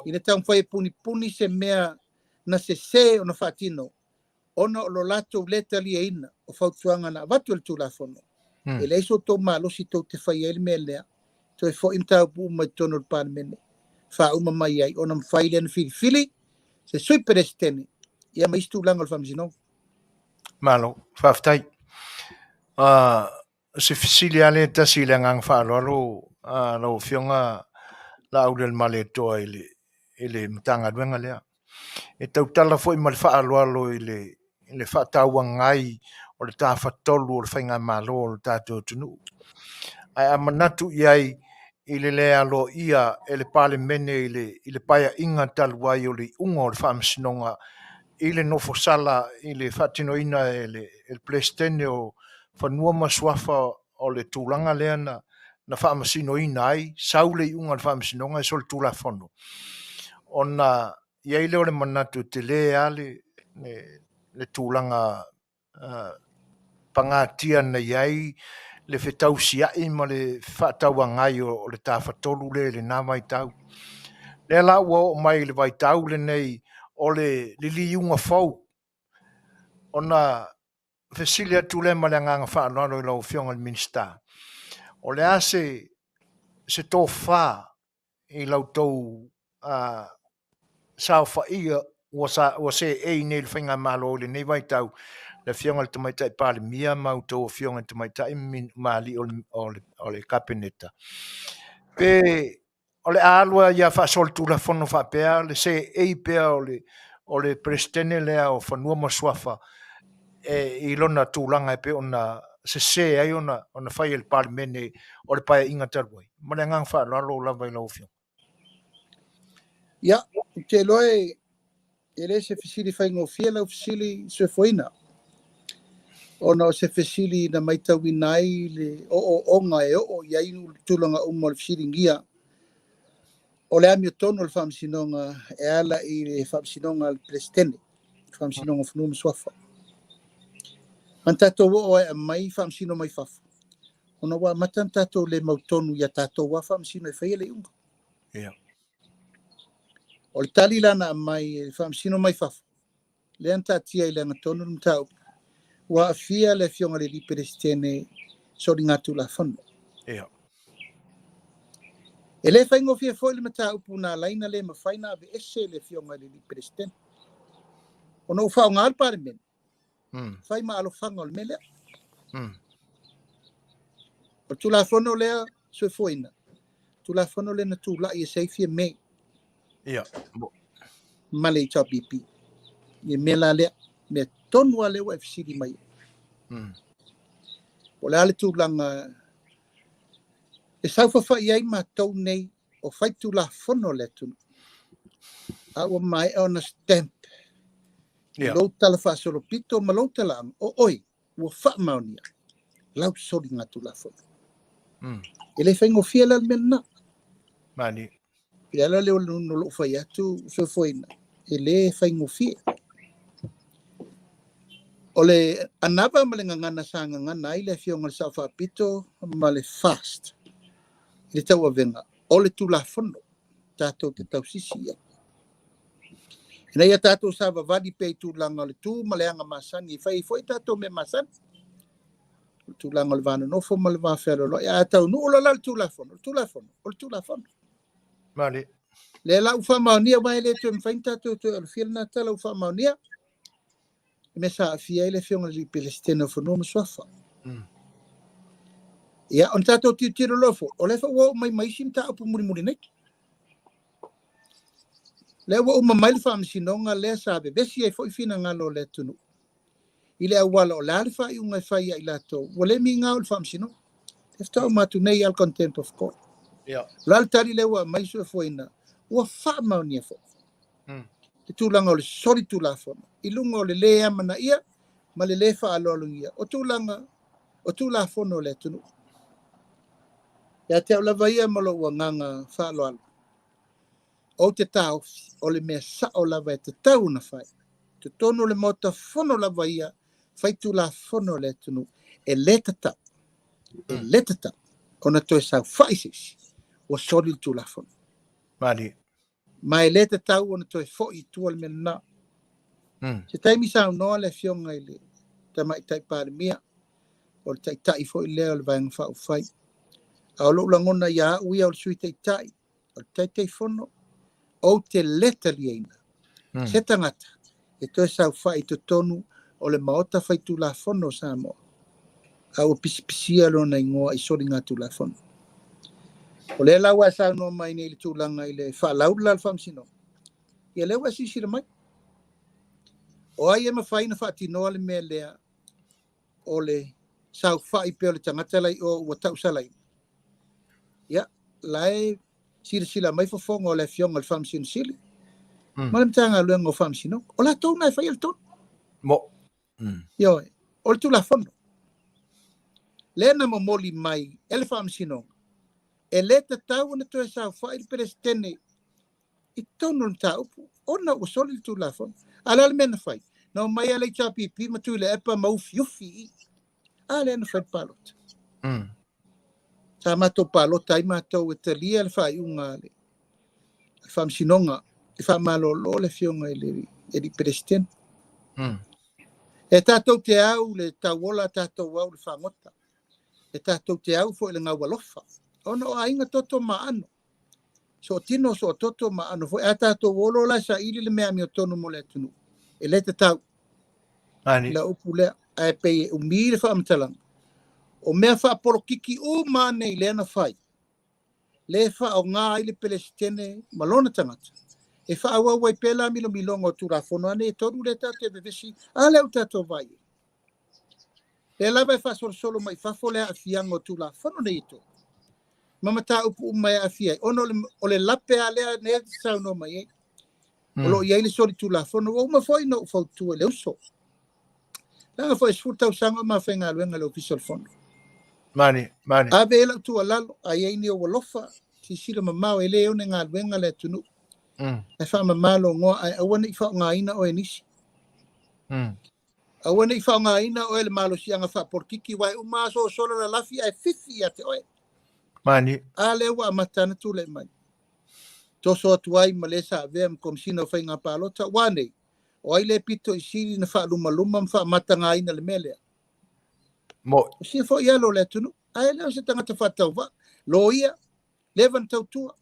I: I le taumafai e punipuni se mea na sese ona faatino, ona o lo latou le taliaina o fautuaga na avatu e le Tulafono, e leai so outou malosi tou te fai ai le mea lea, toe foi mataupu uma i totonu o le Palemene, faauma mai ai, ona mafai lea ona filifili se Sui Peresetene ia ma isi tulaga o le Faamasinoga.
A: Malo, faafetai. Se fesili lava lea e tasi i le agaga faaaloalo lau Afioga Laaulialemalietoa i le i le Matagaluega lea. E tautala foi ma le faaaloalo i le i le faatauagai o le tafatolu o le faigamalo o le tatou atunuu. Ae a manatu i ai i le le aloaia e le Palemene i le i le paeaiga talu ai o le iuga o le Faamasinoga i le nofosala i le faatinoina e le Peresetene o Fanua ma Suafa o le tulaga lea na na faamasinoina ai, sau le iuga a le Faamasinoga e solitulafono, ona i ai lea o le manatu e tele lava le, le, le tulaga pagatia na i ai le fetausiai ma le fefaatauagai o le tafatolu lea i lena vaitau. Lea la ua oo mai i le vaitau lenei o le liliuga fou, ona fesili atu lea ma le agaga faaaloalo i lau Afioga i le Minisita, o le a se se tofa i la outou saofaia ua sa ua seei nei i le faigamalo i lenei vaitau, le Afioga i le Tamaitai Palemia ma outou Afioga i Tamaitai ma alii o le Kapeneta, pe o le a alu ai lava faasolitulafono faapea le seei pea o le Peresetene lea o Fanua ma Suafa e, i lona tulaga e pei ona sese ai ona fai e le Palemene o le Paeaiga talu ai. Ma le agaga faaaloalo lava i lau Afioga.
I: Ia, ou te iloa e le se fesili faigofie lau fesili Soefoina, ona o se fesili na matauina ai le ooooga e oo i ai tulaga uma o le fesiligia o le amiotonu o le Faamasinoga e ala i le Faamasinoga a le Peresetene, Faamasinoga o Fanua ma Suafa. Ma tatou oo ai e aumai faamasino mai fafo, ona ua amata ona tatou le mautonu ia tatou lava faamasino e faia le iuga. O le tali la na aumai e faamasino mai fafo, lea na taatia i le agatonu le mataupu, ua aafia le Afioga i le alii Peresetene i soligatulafono. E le faigofie foi le mataupu na ala ai ona le mafai ona aveese le Afioga i le alii Peresetene, ona ua faaaoga le Palemene fai ma alofaga o le mea lea. O le Tulafono lea, Soifuaina, Tulafono lea na tulai ese ai Fiame ma le HRPP. Le mea la lea, mea tonu lava lea ua e fesili mai ai. Po o le a le tulaga e saofafai ai matou nei o faitulafono o le atunuu, a ua maea ona stamp i lou talafaasolopito ma lou talaaga, o oe ua faamaonia lau soligatulafono. E le faigofie la le mea lena.
A: Mani.
I: I le ala lea o lou fai atu, Soifuaina, e le faigofie. O le anava ma le gagana sa gagana ai le Afioga i le Sao Faapito ma le FAST i le tauavega o le Tulafono tatou te tausisi i ai. Ina ia tatou savavali pea i tulaga o le tu ma le aga masani e fai ai foi tatou mea masani. O le tulaga o le va nonofo ma le va fealoaloai. Ae a taunuu loa la le Tulafono, o le Tulafono, o le Tulafono.
A: Mani.
I: Lea la ua faamaonia, aua e le toe mafai ona tatou toe alofia lena tala ua faamaonia. Le mea sa aafia ai le Afioga i le Peresetene o Fanua ma Suafa. Ia, ona tatou tilotilo loa foi, o lea foi ua oo mai ma isi mataupu mulimuli nei. Lea ua uma mai le faamasinoga lea sa vevesi ai foi finagalo o le atunuu i le auala o le a le faaiuga e fai ia i latou ua le migao i le faamasinoga. E faatoa uma atu nei lava le contempt of court. O le a le tali lea ua aumai Soifuaina, ua faamaonia foi le tulaga o le solitulafono i luga o le lē amanaia ma le lē faaaloalogia o tulaga o Tulafono o le atunuu. Ia te au lava ia ma lou agaga faaaloalo, ou te taofi o le mea sao lava e tatau ona fai, totonu o le Maota Fono lava ia faitulafono o le atunuu, e le tatau, e le tatau ona toe saofai se isi ua soli le Tulafono.
A: Mani.
I: Ma e le tatau ona toe foi i tua le mea lena. Se taimi saunoa le Afioga i le Tamaitai Palemia, o le Taitai foi lea o le Vaega Faaupufai. A o lou lagona ia au ia o le Sui Taitai, o le Taitaifono, ou te le taliaina se tagata e toe saofai i totonu o le Maota Faitulafono o Samoa, a ua pisipisia lona igoa i soligatulafono. O lea la ua e saunoa mai nei i le tulaga i le faalaula a le Faamasinoga, ia lea ua e silasila mai. O ai e mafai ona faatinoa le mea lea o le saofai pea o le tagata la i o ua tausalaina? Ia, la e silasila mai fofoga o le Afioga i le Faamasino Sili ma le Matagaluega o Faamasinoga. O latou na e faia le tonu.
A: Mo.
I: Ioe, o le Tulafono lea na momoli mai e le Faamasinoga, e le tatau ona toe saofai le Peresetene i totonu o le mataupu ona ua soli le Tulafono. A o le a le mea na fai? Na omai lava le HRPP ma Tuilaepa ma ufiufi i i. A lea na fai le palota. Sa matou palota ai matou e talia le faaiuga a le Faamasinoga e faamalolo le Afioga i le alii Peresetene. E tatou te au le tauola, tatou au le fagota. E tatou te au foi le gaualofa. Ona o aiga toto ma aano. Sootino, soototo ma aano foi. A tatou o loa la e saili le mea amiotonu mo le atunuu, e le tatau.
A: Mani.
I: La upu lea, ae pei e umi le faamatalaga. O mea faapolokiki uma nei lea na fai, le faaaoga ai le Peresetene ma lona tagata, e faaauau ai pea la milomiloga o Tulafono a nei e tolu lea tatou te vevesi, a lea ua tatou vaai ai. Lea lava e faasolosolo mai fafo le aafiaga o Tulafono nei e tolu, ma mataupu uma e aafia ai, ona o le lape a lea lea e saunoa mai ai. O lo o i ai le solitulafono, ua uma foi ona ou fautua i le uso. Leaga foi e 10 tausaga o mafaigaluega i le Ofisa o le Fono.
A: Mani, mani.
I: Ave ai lau tuualalo, a i ai ni ou alofa, silasila mamao, e le one galuega le atunuu. Ae faamama lou igoa, ae aua ne i faaaogaina oe e nisi. Aua ne i faaaogaina oe e le malosiaga faapolokiki, aua e uma aso o sola lalafi ae fifi ia te oe.
A: Mani.
I: A lea ua amata ana tulai mai. Toso atu ai ma le sa avea ma Komesina o Faiga Palota, ua nei, o ai le pito i sili na faalumaluma ma faamatagaina le mea lea.
A: Mo'i.
I: O sia foi alo o le atunuu, ae le o se tagata faatauvaa, loia, leva na tautua.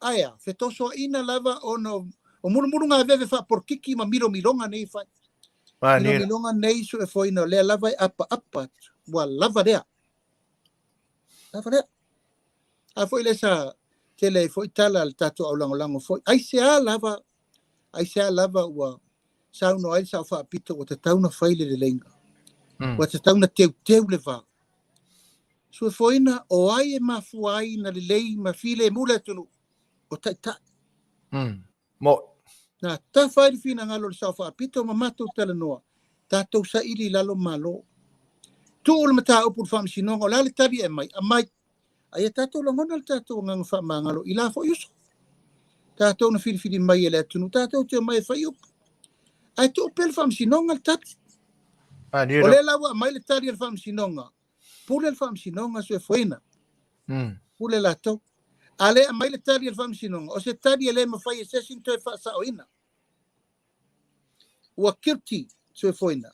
I: Ae a, fetosoaina lava ona o mulumulugaveve faapolokiki ma milomiloga nei e fai.
A: Mani.
I: Milomiloga nei suefoina o lea lava e apaapa atu. Ua lava lea. Lava lea. A foi lea sa tele ai foi tala a le tatou aulagolago foi. Aisea lava, aisea lava ua saunoa ai le Sao Faapito ua tatau na fai le leleiga. Ua tatau na teuteu le va. Suefoina o ai e mafua ai na lelei ma filemu le atunuu? O taitai.
A: Mo'i.
I: Na tafa ai le finagalo o le Sao Faapito ma matou talanoa, tatou saili i lalo Malo. Tuu le mataupu i le Faamasinoga, o le a le tali e aumai? Aumai. A ia tatou lagona le tatou agaga faamagalo i la foi uso. Tatou na filifili mai e le atunuu, tatou te omai e fai upu. Ae tuu pea le Faamasinoga le tali. O lea la ua aumai le tali a le Faamasinoga, pule le Faamasinoga suefueina. Pule latou. A le aumai le tali a le Faamasinoga, o se tali e le mafai e se isi ona toe faasaoina. Ua guilty suefueina.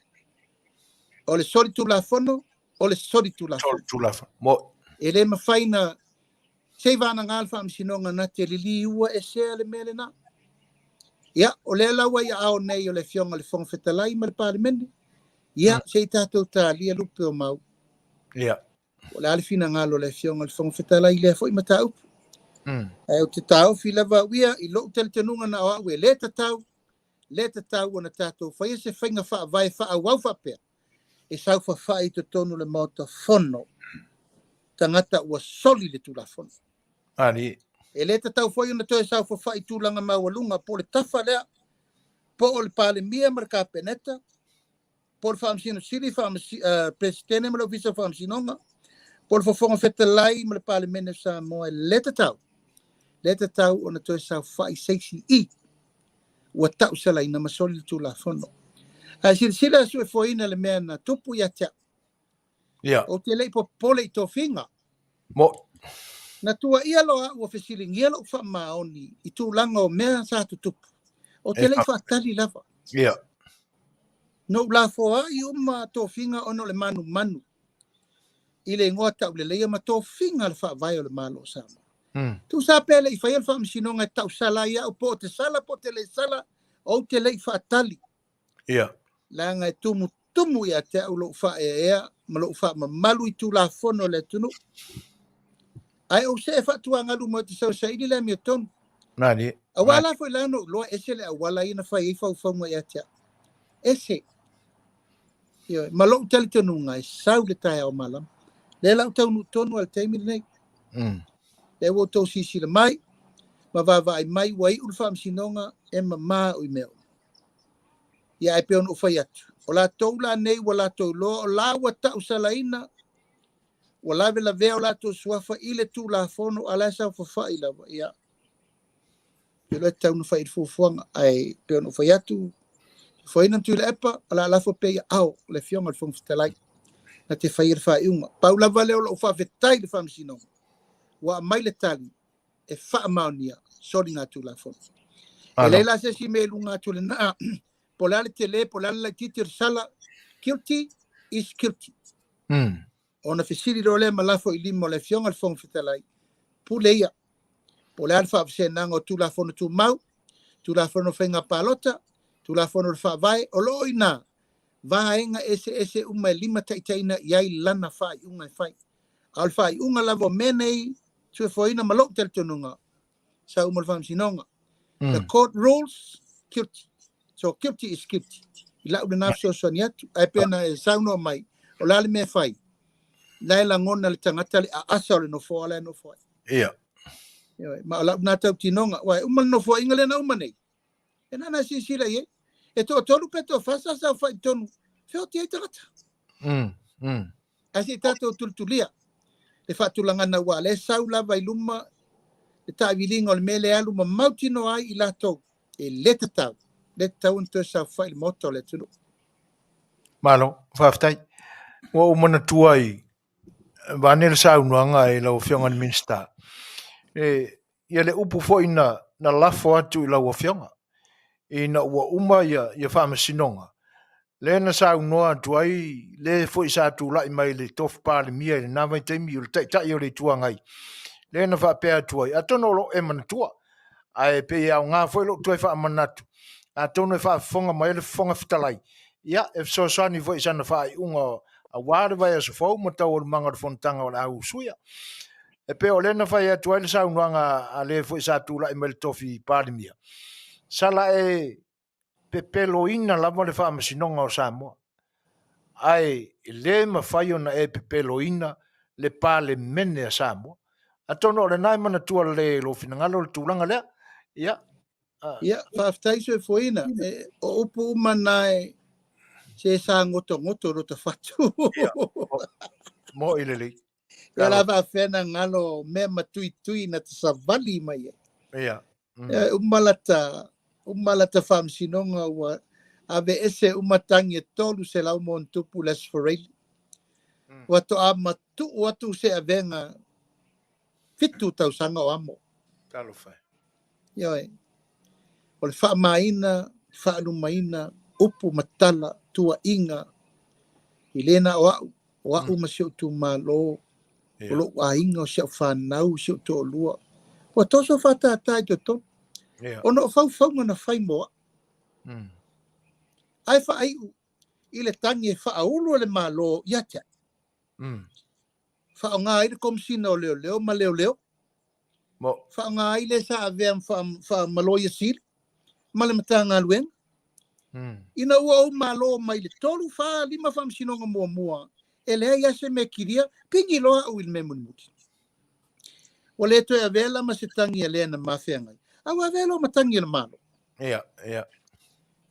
I: O le solitulafono, o le solitulafono.
A: Solitulafono. Mo'i.
I: E le mafai na se i vanaga le Faamasinoga na te liliua esea le mea lena. Ia, o lea la ua i aao nei o le Afioga i le Fofoga Fetalai ma le Palemene. Ia, se i tatou talia lupe o mau.
A: Ia.
I: O le a le finagalo o le Afioga i le Fofoga Fetalai i lea foi mataupu. Ae ou te taofi lava au ia i lou talitonuga na o au e le tatau, le tatau ona tatou faia se faiga faavae faaauau faapea e saofafai i totonu o le Maota Fono tagata ua soli le Tulafono.
A: Ali.
I: E le tatau foi ona toe saofafai i tulaga maualuga po o le tafa lea, po o le Palemia ma le Kapeneta, po o le Faamasino Sili, Peresetene ma le Ofisa o Faamasinoga, po o le Fofoga Fetalai ma le Palemene o Samoa. E le tatau, le tatau ona toe saofai se isi i ua tausalaina ma soli le Tulafono. Ae silasila suefoina le mea na tupu ia te au.
A: Ia.
I: Ou te le i popole i tofiga.
A: Mo'i.
I: Na tuuaia loa au ua fesiligia lou faamaoni i tulaga o mea sa tutupu. Ou te le i faatali lava.
A: Ia.
I: Na ou lafoai uma tofiga ona o le manumanu i le igoa tauleleia ma tofiga a le Faavae o le Malo o Samoa. Tusa pea le i faia le faamasinoga e tausala ai au po o te sala po o te le sala, ou te le i faatali.
A: Ia.
I: Leaga e tumutumu ia te au lou faaeaea ma lou faamamalu i Tulafono a le atunuu. Ae ou see faatuagalu mai ou te sau e saili le amiotonu.
A: Nani.
I: Aua la foi la na ou iloa ese le auala ia na fai ai faufauga ia te au. Ese. Ioe, ma lou talitonuga e sau le taeao malama. Lea la ou taunuu tonu lava i le taimi lenei. Lea ua outou silasila mai ma vaavaai mai ua iu le faamasinoga e mama au i mea uma. Ia ae pei ona ou fai atu, o latou la nei ua latou iloa o la ua tausalaina, ua lavelavea o latou suafa i le Tulafono, a o la e saofafai lava. Ia, ou te iloa e tatau ona fai i le fuafuaga, ae pei ona ou fai atu, Fofoina ma Tuilaepa, o le a lafo pea i aao o le Afioga i le Fofoga Fetalai na te faia le faaiuga. Pau lava lea o lou faafetai i le Faamasinoga, ua aumai le tali e faamaonia soligatulafono. E leai la se isi mea i luga atu o lena, po o le a le tele, po o le a le laitiiti o le sala, guilty is guilty. Ona fesili loa lea ma lafo i lima o le Afioga i le Fofoga Fetalai, pule ia, po o le a le faavasegaga o Tulafono Tumau, Tulafono o Faiga Palota, Tulafono o le Faavae, o lo o i ina vaega eseese uma e limataitaiina i ai lana faaiuga e fai. A o le faaiuga lava o mea nei, suefuaina ma lou talitonuga, sa uma le Faamasinoga. The court rules, guilty. So guilty is guilty. I lau lena fesoasoani atu. Ae pei ona e saunoa mai, o le a le mea e fai? La e lagona le tagata le aasa o le nofoa la e nofo ai.
A: Ia.
I: Ioe, ma o lau lena tautinoga, aua e uma le nofoaiga lea na uma nei, e na ona silasila i ai. E toatolu pe toafa sa saofai i totonu, feoti ai tagata. Ae se i tatou tulitulia le faatulagana aua o lea e sau lava i luma le taaviliga o le mea lea e alu ma mautinoa ai i latou e le tatau, le tatau ona toe saofai i le Maota o le atunuu.
A: Malo, faafetai. Ua ou manatua i vaeane le saunoaga i lau Afioga i le Minisita, e, ia le upu foi na, na lafo atu i lau Afioga, ina ua uma ia, ia faamasinoga, lea na saunoa atu ai le foi sa tulai mai le tofi Palemia i lena vaitaimi, o le Taitai o le Itu Agai, lea na faapea atu ai, atonu o lo o e manatua, ae pei e aoga foi lou toe faamanatu, atonu e faafofoga mai le Fofoga Fetalai, ia, e fesoasoani foi i sana faaiuga aua le vaiaso fou ma taualumaga o le fonotaga o le a usuia. E pei o lea na fai atu ai le saunoaga a le foi sa tulai mai le tofi Palemia, sala e pepeloina lava le Faamasinoga o Samoa, ae le mafai ona e pepeloina le Palemene a Samoa. Atonu o lena e manatua lelei e lou finagalo le tulaga lea. Ia.
I: Ia, faafetai Soifuaina. E, o upu uma na e se sa gotogoto lo ta fatu.
A: Ia, mo'i lelei.
I: Ia la faafefea na galo mea ma tuitui na te savali mai ai.
A: Ia.
I: E uma lata, uma lata faamasinoga ua aveese uma tagi e 300 ma ona tupu le Aso Faraile. Ua toa matuu atu se avega 7 tausaga o amo.
A: Talofa e.
I: Ioe. O le faamaina, faalumaina, upu ma tala, tuuaiga, i le na o au, o au ma si ou itumalo, o lou aiga, o si au fanau, si ou toalua. Ua toso faatātā i totonu. Ona o faufauga na fai mo au. Ae faaiu i le tagi e faaulu e le Malo ia te au. Faaaoga ai le Komesina o Leoleo ma Leoleo. Faaaoga ai le sa avea ma Loia Sili ma le Matagaluega. Ina ua ou malo mai le 3, 4, 5 faamasinoga muamua, e leai lava se mea kilia, pigi loa au i le mea mulimuli. Ua le toe avea la ma se tagi a lea na ma feagai, a ua avea loa ma tagi a le Malo.
A: Ia, ia.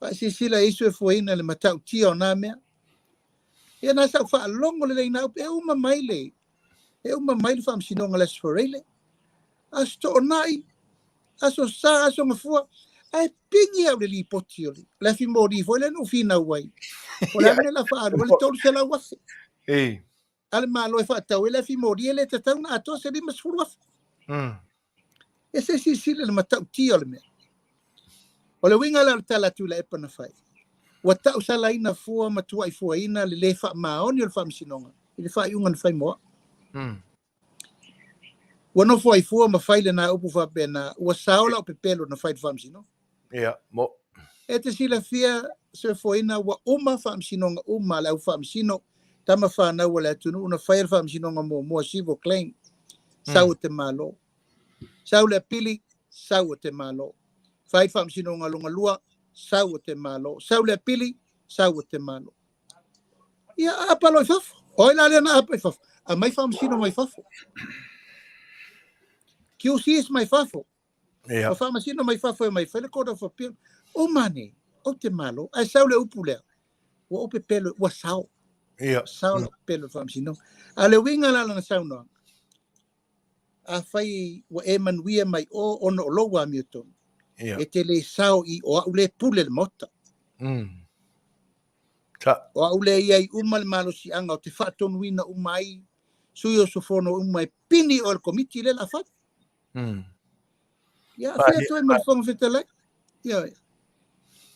I: Faasilasila i soifuaina le matautia o na mea. Ia na sa ou faalogo lelei na upu, e uma mai le, e uma mai le faamasinoga i le Aso Faraile, Aso Toonai, Aso Sa, Aso Gafua, ae pigi au le lipoti o le afi moli foi lea na ou finau ai. O le a le mea o le a faaalu ai le $300,000.
A: Ei.
I: A le Malo e faatau ai le afi moli e le tatau ona atoa se $50,000. E se silasila i le matautia o le mea. O le uiga la o le tala a Tuilaepa na fai, ua tausalaina fua ma tuuaifuaina le lē faamaoni o le Faamasinoga i le faaiuga na fai mo au. Ua nofo ai fua ma fai lena upu faapena, ua sao lau pepelo na fai i le Faamasinoga.
A: Ia, mo.
I: E te silafia, Soifuaina, ua uma faamasinoga uma a le au faamasino, tama fanau a le atunuu na faia le faamasinoga muamua, civil claim, sau o te Malo. Sau le apili, sau o te Malo. Fai le faamasinoga lona lua, sau o te Malo. Sau le apili, sau o te Malo. Ia, aapa loa i fafo. O ai la lea na aapa i fafo? Aumai faamasino mai fafo. QCs mai fafo.
A: Ia.
I: O faamasino mai fafo e mai fai le Court of Appeal. Uma nei, o te Malo. Ae sau le upu lea. Ua ou pepelo, ua sao.
A: Ia.
I: Sao lau pepelo i le faamasinoga. A le uiga la lana saunoaga, afai ua e manuia mai o ona o lou amiotonu,
A: Ia.
I: e te le sao i o au lea e pule le Maota.
A: Sa.
I: O au lea i ai uma le malosiaga o te faatonuina uma ai sui usufono uma e pini o le komiti lea o le a fai. Ia, afea atu ai ma le Fofoga Fetalai. Ia,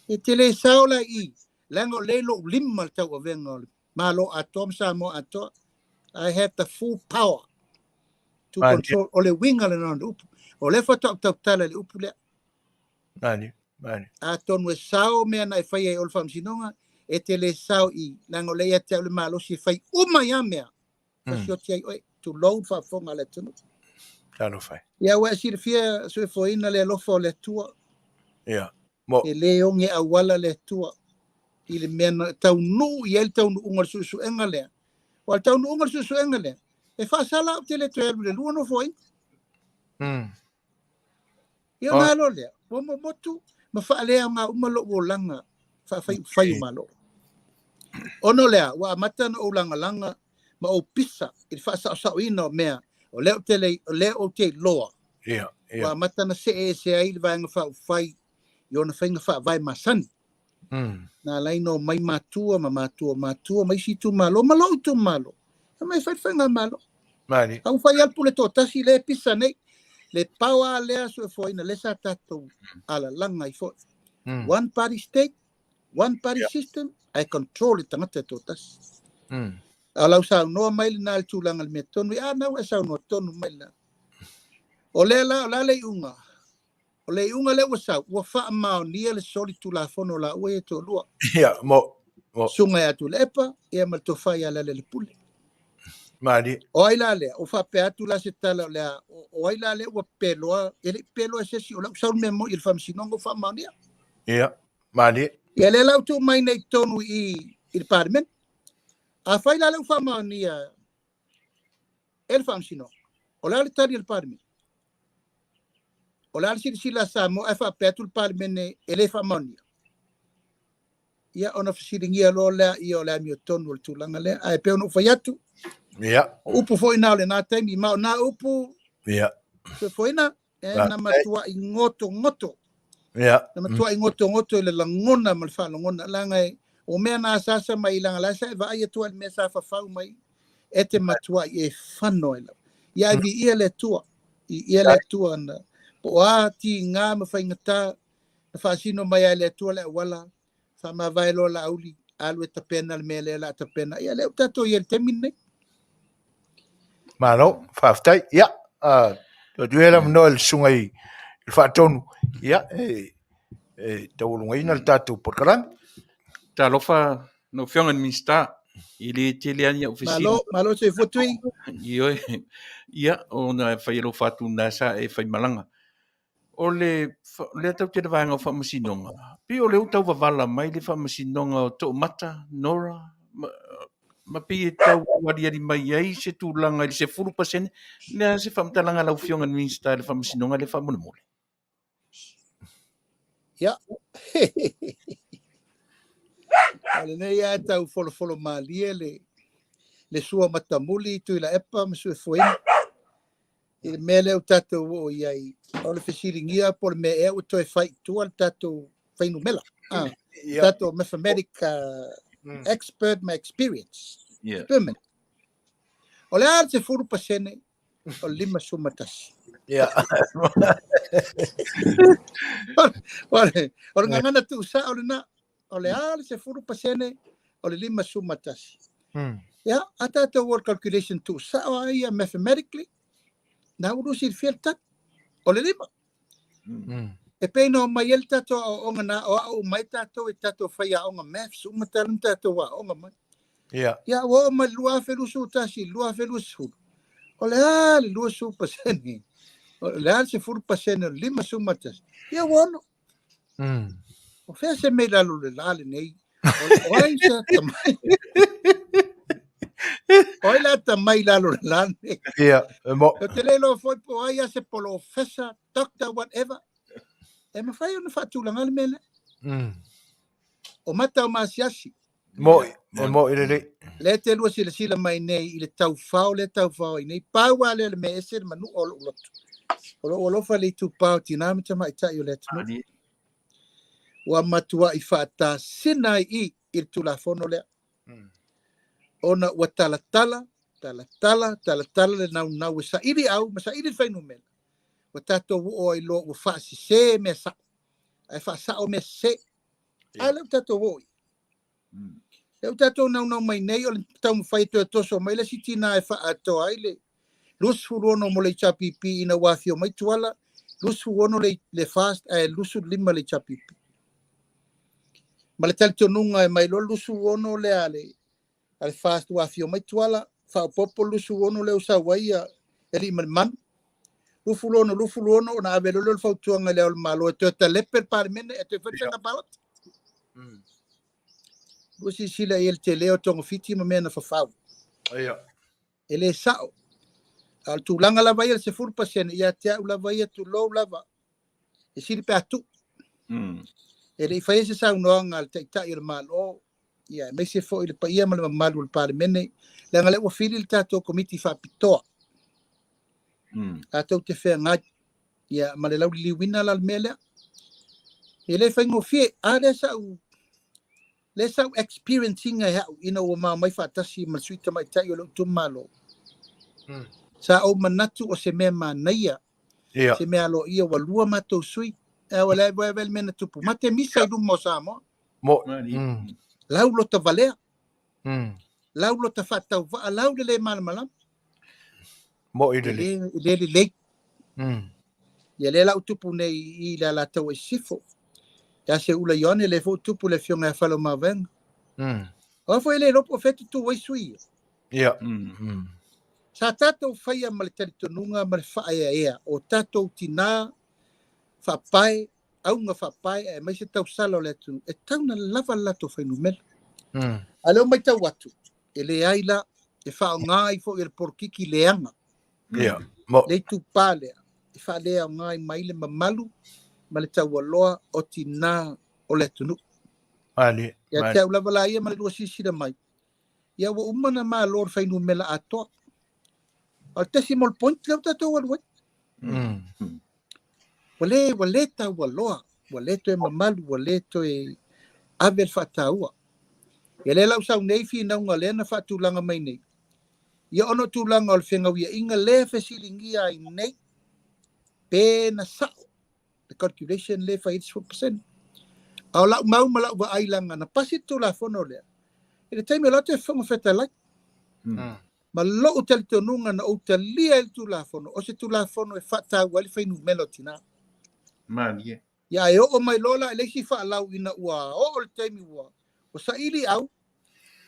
I: e te le sao la i, leaga o lea i lou lima le tauavega o le Malo atoa ma Samoa atoa. I have the full power to control. O le uiga lena o le upu. O lea faatoa ou tautala i le upu lea.
A: Mani, mani.
I: Atonu e sao mea na e faia i o le faamasinoga, e te le sao i, leaga o lea ia te au le malosi e fai uma ia mea. Fasioti ai oe, tulou le faafofoga a le atunuu.
A: Talofa e.
I: Ia, ua e silafia, Soifuaina, le alofa o le Atua.
A: Ia, mo.
I: E le oge auala le Atua i le mea na taunuu i ai le taunuuga o le suesuega lea. Aua o le taunuuga o le suesuega lea, e faasala au te le toe alu i le lua nofoaiga. Ia ona alo lea, ua momotu ma faaleaoga uma lou olaga faafaiufai o Malo. Ona o lea, ua amata ona ou lagalaga ma ou pisa i le faasaosaoina o mea o lea ou te le, o lea ou te iloa.
A: Ia, ia.
I: Ua amata ona see ese ai le Vaega Faaupufai i ona faiga faavae masani. Na ala ai ona omai matua ma matua o matua ma isi itumalo ma lou itumalo, e omai e fai le faigamalo.
A: Mani.
I: A ua fai lava le pule toatasi lea e pisa nei, le power lea soifuaina lea sa tatou alalaga ai foi. One party state, one party system, ae control e tagata e toatasi. A o lau saunoa mai lena i le tulaga i le mea tonu, a na ua e saunoa tonu mai lena. O lea la, o le a le iuga? O le iuga lea ua sau, ua faamaonia le soli tulafono o laua ia e toalua.
A: Ia, mo, mo.
I: Susuga ia Tuilaepa, ia ma le tofa ia Lealailepule.
A: Malie.
I: O ai la lea? Ua faapea atu la se tala o le a, o ai la lea ua peloa, e le i peloa e se isi, o lea ua sau le mea moni i le faamasinoga ua faamaonia.
A: Ia, malie.
I: Ia lea la ua tuu mai nei i totonu i i i le Palemene. Afai la lea ua faamaonia e le Faamasinoga, o le a le tali a le Palemene? O le a le silasila a Samoa ae faapea atu le Palemene e le faamaonia? Ia, ona fesiligia loa lea ia o le amiotonu o le tulaga lea. Ae pei ona ou fai atu, o upu foi na o lena taimi, ma o na upu, soifuaina, e na matuai gotogoto. Na matuai gotogoto i le lagona ma le faalogona, leaga e, o mea na asaasa mai, leaga la sa e vaai atu ai i le mea sa fafau mai, e te matuai e fano ai lava. Ia ae viia le Atua, viia le Atua na, po o a tiga ma faigata, na faasino mai ai le Atua le auala, faamavae loa Laauli, alu e tapena le mea lea o le a tapena. Ia lea ua tatou i ai i le taimi lenei.
A: Malo, faafetai. Ia, tuu atu ia le avanoa i le susuga i le Faatonu, ia, e, e taualugaina le tatou polokalame.
E: Talofa lau Afioga i le Minisita, e le tele lava ni au fesili.
I: Malo, malo soifua Tui.
E: Ioe, ia, ona e fai alofa atu na sa e faimalaga. O le, lea tatou te i le vaega o faamasinoga, pei o lea ua tau vavala mai le faamasinoga o Toomata, Nora, ma, ma pei e tau aliali mai ai se tulaga i le 10%. O le a se faamatalaga a lau Afioga i le Minisita i le faamasinoga lea faamolemole?
I: Ia. O lenei lava e tau folofolo malie le, le sua matamuli Tuilaepa ma Suefuaina. I le mea lea ua tatou oo i ai, o le fesiligia po o le mea ea ua toe fai i tua le tatou fuainumera, tatou mathematic expert ma experience. Permanent. O le a le 10% o le 51? O le, o le gagana tuusao lena, o le a le 10% o le 51? Ia, a tatou word calculation tuusao lava ia mathematically, na ua silafia le tali, o le 5. E pei ona omai ai le tatou aoaoga na aoao uma ai tatou e tatou faiaoga maths uma talu ona tatou aoga mai. Ia, ua oo mai le 2021, 2020, o le a le 20%, o le a le 10% o le 51? Ia, ua 6. O fea se mea i lalo o le la lenei? O ai se atamai? O ai le atamai i lalo o le la lenei?
A: Ia, e mo.
I: Ou te le iloa foi po o ai a se polofesa, doctor, whatever. E mafai ona faatulaga le mea lea. O mata o maasiasi.
A: Mo'i, e mo'i lelei.
I: Lea e te lua silasila mai nei i le taufao lea e taufao ai nei. Pau lava lea o le mea ese le manua o lou loto. O lou alofa i le itupa o tina ma tamaitai o le atunuu. Ua matuai faatasina ai i i le Tulafono lea. Ona ua talatala, talatala, talatala le naunau e saili au ma saili le fuainumera. Ua tatou oo ai loa ua faasese mea sao, ae faasao mea sese. A lea ua tatou oo i. Lea ua tatou naunau mai nei o le taumafai e toe toso mai le isi tina e faaatoa ai le 26 mo le HRPP ina ua afio mai Tuala, 26 le, le FAST ae 25 le HRPP. Ma le talitonuga e mai loa le 26 lea a le, a le FAST ua afio mai Tuala, faaopoopo le 26 lea ua sau ai ia Aliimalemanu. 26, 26 ona ave loa lea o le fautuaga i Le Ao o le Malo e toe talepe le Palemene e toe fai le faiga palota. Ua silasila i ai le tele o togafiti ma mea na fafau. E le sao. A o le tulaga lava ia le 10% ia te au lava ia tulou lava, e sili pe a tuu. E le i faia se saunoaga a le Taitai o le Malo, ia aemaise foi le paia ma le mamalu o le Palemene, leaga o lea ua fili le tatou Komiti Faapitoa. Tatou te feagai ia ma le lauliliuina la o le mea lea. E le faigofie, a lea sa ou Lea sa ou experience ina e a'u ina ua ma omai faatasi ma le sui tamaitai o lou itumalo. Sa ou manatu o se mea manaia, se mea aloaia ua lua matou sui, ae ua leai vaai le mea na tupu. Ma te misa i luma o Samoa. Lau lota valea. Lau lota faatauvaa, lau le le malamalama.
A: Mo'i lelei.
I: E le lelei. Ia lea la ua tupu nei i le Alataua i Sisifo. Ia Seuula Ioane, lea foi ua tupu le afioga ia Faleomavaega. O a foi e le iloa po o fea e tutū ai sui ia. Sa tatou faia ma le talitonuga ma le faaeaea o tatou tinā faapae, auga faapae aemaise tausala o le atunuu, e tatau ona lava le latou fuainumera. A o lea ua matau atu, e leai la, e faaaoga ai foi e le polokiki leaga. Le itupa lea e faaleaoga ai mai le mamalu ma le taualoa o tinā o le atunuu. Ia te au lava la ia ma le lua silasila mai, ia ua uma ona malo le fuainumera atoa. O le decimal point lea ua tatou alu ai. Ua le taualoa, ua le toe mamalu, ua le toe ave le faataua. Ia lea la ua sau nei finauga lea na faatulaga mai nei, ia ona o tulaga o le fegauiaiga lea e fesiligia ai nei, pe na sa'o le calculation lea e fai ai le 10%. A o lau mau ma lau vaai laga na pasi le Tulafono lea i le taimi o la toe Fofoga Fetalai. Ma lou talitonuga na ou talia ai le Tulafono, o se Tulafono e faataua ai le fuainumera o tinā.
E: Malie.
I: Ia e oo mai loa la i le isi faalau ina ua oo le taimi ua saili au,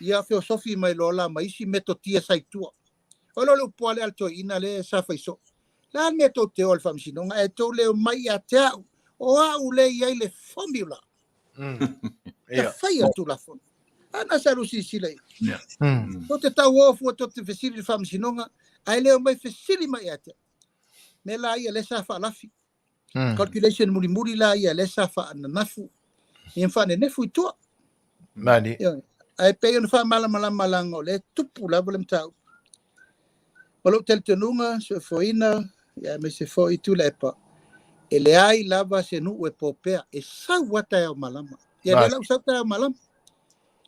I: ia feosofi mai loa la ma isi metotia sa i tua. O le upu lea a le toeaina lea sa fai soo. Le a le mea tou te o i le faamasinoga ae tou le omai ia te au, o au lea e i ai le formula. Ta faia le Tulafono. A na sa silasila i. Tou te tauo fua tou te fesili i le faamasinoga, ae le omai fesili mai ia te au. Mea la ia lea sa faalafi. Calculation mulimuli la ia lea sa faananafu ia ma faanenefu i tua.
A: Mani.
I: Ae pei ona faamalamalama laga o lea e tupu lava le mataupu. Ma lou talitonuga, soifuaina, ia aemaise foi Tuilaepa, e leai lava se nuu e popea, e sau lava taeao malama. Ia lea la ua sau taeao malama.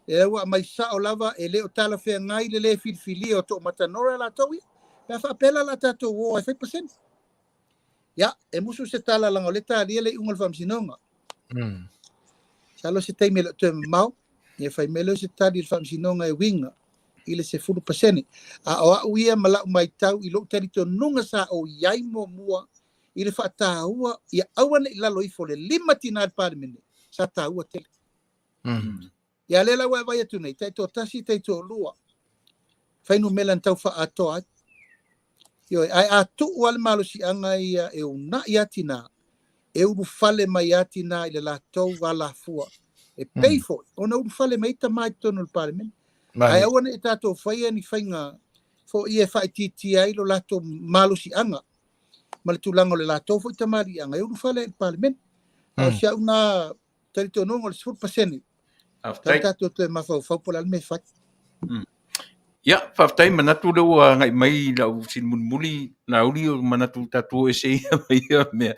I: Lea ua aumai sao lava, e le o talafeagai le le filifilia o Toomata Nora latou ia. Pe a faapea la o le a tatou o ai fai pasene. Ia, e musu se tala laga o lea e talia le iuga o le faamasinoga. Masalo se taimi e le o toe mamao, ia fai mai lea o se tali i le faamasinoga e uiga i le 10%. A o au ia ma lau matau i lou talitonuga sa ou i ai muamua i le faataua ia aua ne i lalo ifo le 5 tinā i le Palemene, sa taua tele. Ia lea la ua e vaai atu nei, taitoatasi, taitoalua, fuainumera na tau faaatoa ai. Ioe, ae a tuu lava le malosiaga ia e uunai lava tinā, e ulufale mai lava tinā i le latou alafua, e pei foi ona ulufale mai ai tamā i totonu o le Palemene. Ae aua ne i tatou faia ni faiga foi e faaitiitia ai lo latou malosiaga ma le tulaga o le latou foi tamaliiaga e ulufale ai i le Palemene. A o si au na talitonuga o le 10%.
E: Faafetai.
I: Tatou toe mafaufau po o le a le mea e fai.
E: Ia, faafetai, manatu lea ua agai mai lau fesili mulimuli, Laauli, o manatu tatou o ese ia ma ia mea.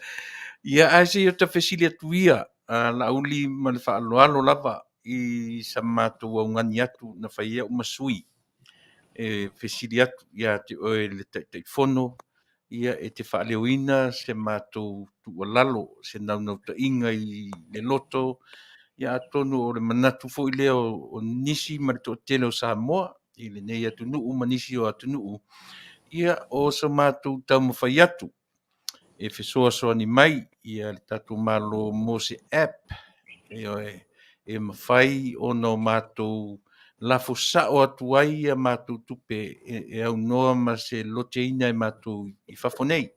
E: Ia, ae se i ota fesili atu ia, Laauli, ma le faaaloalo lava i sa matou augani atu na fai ai au ma sui e fesili atu ia te oe le Taitaifono, ia e te faaleoina se matou tuualalo, se naunautaiga i le loto, ia atonu o le manatu foi lea o nisi ma le toatele o Samoa i lenei atunuu ma nisi o atunuu, ia o so matou taumafai atu e fesoasoani mai ia le tatou Malo mo se app e mafai ona o matou lafo sao atu ai ia matou tupe e aunoa ma se loteina e matou i fafo nei.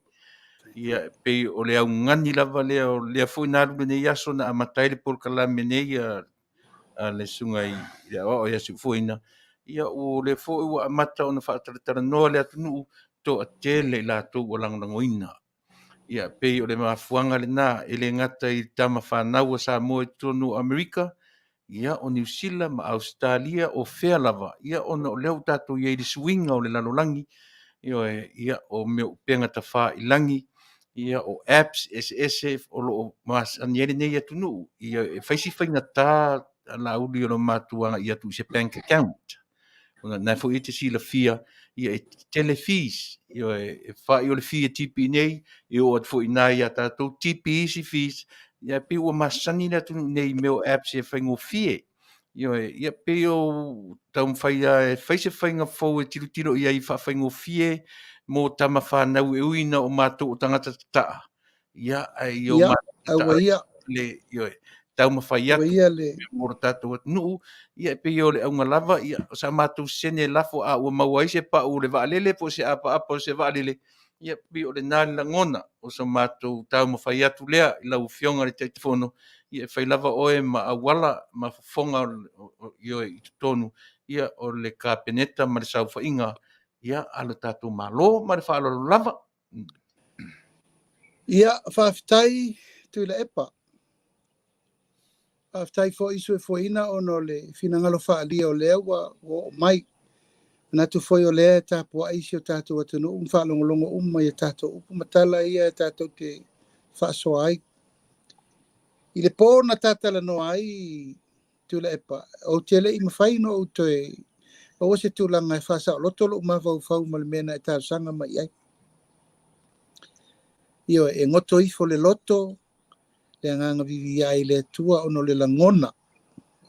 E: Ia, e pei o le augani lava lea, o lea foi na alu lenei aso na amata ai le polokalame nei a le susuga i le aoao ia Siufoina, ia o lea foi ua amata ona faatalatalanoa le atunuu, toatele i latou ua lagolagoina. Ia, pei o le mafuaaga lena, e le gata i tama fanau a Samoa i totonu o Amerika, ia o Niu Sila ma Ausetalia, o fea lava, ia ona o lea ua tatou i ai i le suiga o le lalolagi, ia o mea o upega tafailagi, ia o apps eseese o lo o masani ai lenei atunuu, ia e fai si faigata. Laauli o le matou agai atu i se bank account. Ona na foi e te silafia, ia e tele fees, ioe, e fai o le fee e tipi nei, e oo atu foi i ina ia tatou tipi isi fees, ia pei ua masani le atunuu nei i mea o apps e faigofie. Ioe, ia pei o taumafai lava e fai se faiga fou e tilotilo i ai e faafaigofie mo tama fanau e ui ina o matou o tagata tataa, ia ae ia o
I: Ia,
E: matou
I: aua
E: tataa
I: ia,
E: le, ioe, taumafai
I: aua
E: atu
I: ia le
E: mo lo tatou atunuu, ia e pei o le auga lava, ia o sa matou sene lafo a ua maua ai se pau o le vaalele po o se apaapa o se vaalele, ia pei o lena le lagona o so matou taumafai atu lea i lau Afioga i le Taitaifono, ia e fai lava oe ma auala ma fofoga ioe i totonu ia o le Kapeneta ma le saofaiga ia a lo tatou Malo. Ma le faaaloalo lava.
I: Ia, faafetai Tuilaepa. Faafetai foi Soifuaina ona o le finagalo faaalia o lea ua oo mai. Manatu foi o lea e tapuai si o tatou atunuu ma faalogologo uma i a tatou upu ma tala ia e tatou te faasoa ai. I le po na tatalanoa ai Tuilaepa, ou te le i mafai ona ou toe maua se tulaga e faasaoloto lou mafaufau ma le mea na e talosaga mai ai. Ioe, e goto ifo le loto, le agaga viviia ai le Atua ona o le lagona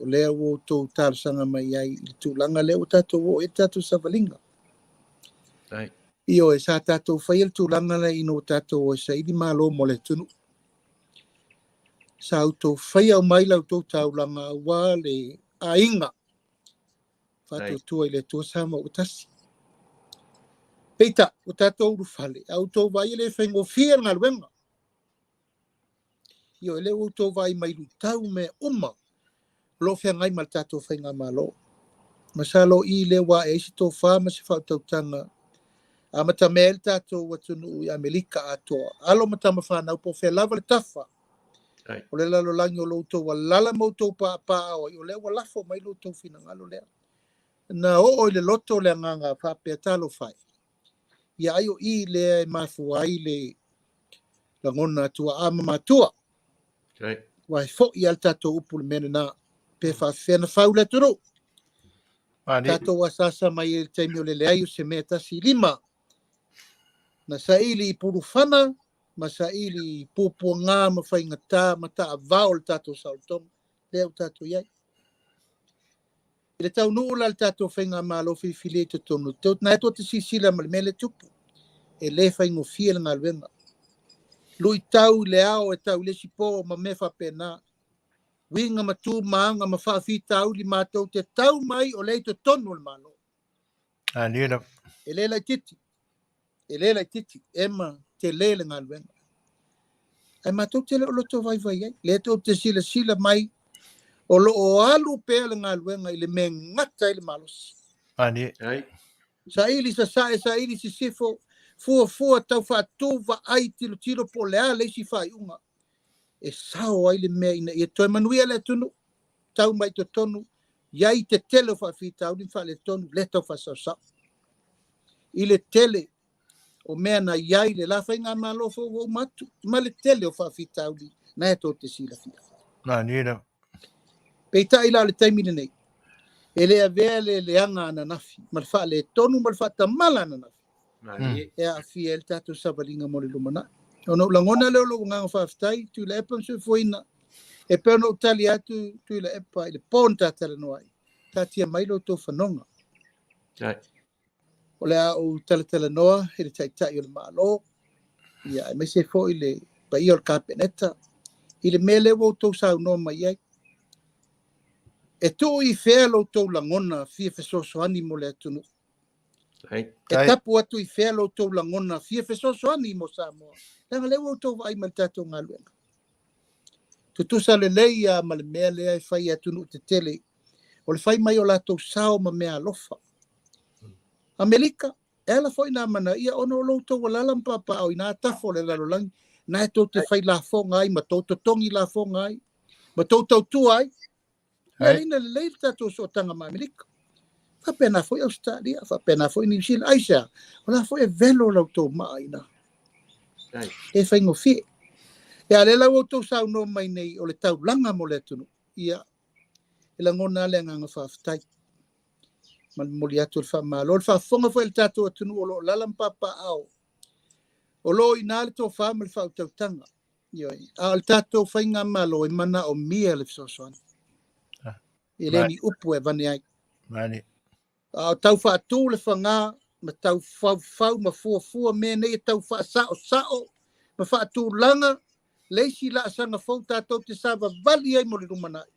I: o lea ua outou talosaga mai ai i le tulaga lea ua tatou oo i ai le tatou savaliga. Ioe, sa tatou faia le tulaga lea ina ua tatou o e saili malo mo le atunuu. Sa outou faia mai la outou taulaga aua le aiga faatuatua i le Atua Samoa ua tasi. Peitai, ua tatou ulufale, a outou vaai e le faigofie le galuega. Ioe, lea ua outou vaai mai luitau mea uma o lo o feagai ma le tatou faigamalo. Masalo i lea ua ae ai se tofa ma se faautautaga amatamea ai le tatou atunuu i Amerika atoa. Alo ma tama fanau po o fea lava le tafa o le lalolagi o lo outou alaala ma outou paapaa ai, o lea ua lafo mai lo outou finagalo lea. Na oo i le loto le agaga faapea talofa e. Ia ai o i lea e mafua ai le lagona tuaa ma matua. Ua e foi lava le tatou upu i le mea lena. Pe faafefea na fau le atunuu. Tatou asasa mai ai i le taimi o le leai o se mea tasi lima. Na saili i pulufana ma saili i puapuaga ma faigata ma taavao o le tatou saolotoga. Lea ua tatou i ai. I le taunuu la le tatou faigamalo filifilia i totonu, na e tou te silasila ma le mea lea e tupu. E le faigofie le galuega. Luitau i le ao e tau i le isi po ma mea faapena. Uiga ma tu ma aga ma faafitauli matou te tau mai o lea i totonu o le Malo. E le laitiiti, e le laitiiti, e ma tele le galuega. Ae matou te le o loto vaivai ai. Lea tou te silasila mai o lo o alu pea le galuega i le mea e gata ai le malosi. Saili sasae, saili sisifo, fuafua tau faatu vaai tilotilo po o le a le isi faaiuga e sao ai le mea ina ia toe manuia le atunuu, tau mai totonu, iai te tele o faafitauli ma faaletonu, lea tau faasaosao. I le tele o mea na iai le la faigamalo foi ua uma atu, ma le tele o faafitauli na e tou te silafia. Peitai la o le taimi lenei, e le avea le leaga ananafi ma le faaletonu ma le faatamala ananafi e aafia ai le tatou savaliga mo le lumanai. Ona ou lagona lea o lou agaga faafetai, Tuilaepa ma Soifuaina, e pei ona ou tali atu Tuilaepa i le po na tatalanoa ai, taatia mai lo outou fanoga. O le a ou talatalanoa i le Taitai o le Malo, ia aemaise foi le paia o le Kapeneta, i le mea lea ua outou saunoa mai ai. E tuu i fea lo outou lagona fia fesoasoani mo le atunuu? E tapu atu i fea lo outou lagona fia fesoasoani mo Samoa? Leaga lea ua outou vaai mai i le tatou galuega. Tutusa lelei lava ma le mea lea e fai e atunuu tetele, o le fai mai o latou sao ma mea alofa. Amerika, e ala foi na amanaia ona o lo outou alaala ma papaao i na tafa o le lalolagi, na e tou te fai lafoga ai ma tou totogi lafoga ai, ma tou tautua ai. Le leina lelei le tatou sootaga ma Amerika. Faapena foi Ausetalia, faapena foi Niu Sila. Aisea, o la foi e velo la outou maa i ina. E faigofie. Ia lea la ua outou saunoa mai nei o le taulaga mo le atunuu. Ia, e E lagona lava le agaga faafetai ma le momoli atu o le faamalo. O le faafofoga foi a le tatou atunuu o lo o lala ma papaaao, o lo o i ina le tofa ma le faautautaga. Ioe. A o le tatou faigamalo e manaomia le fesoasoani. E le ni upu e avane ai. A o tau faatu le faga ma tau faufau ma fuafua mea nei e tau faasaosao ma faatulaga le isi laasaga fou tatou te savavali ai mo le lumanai.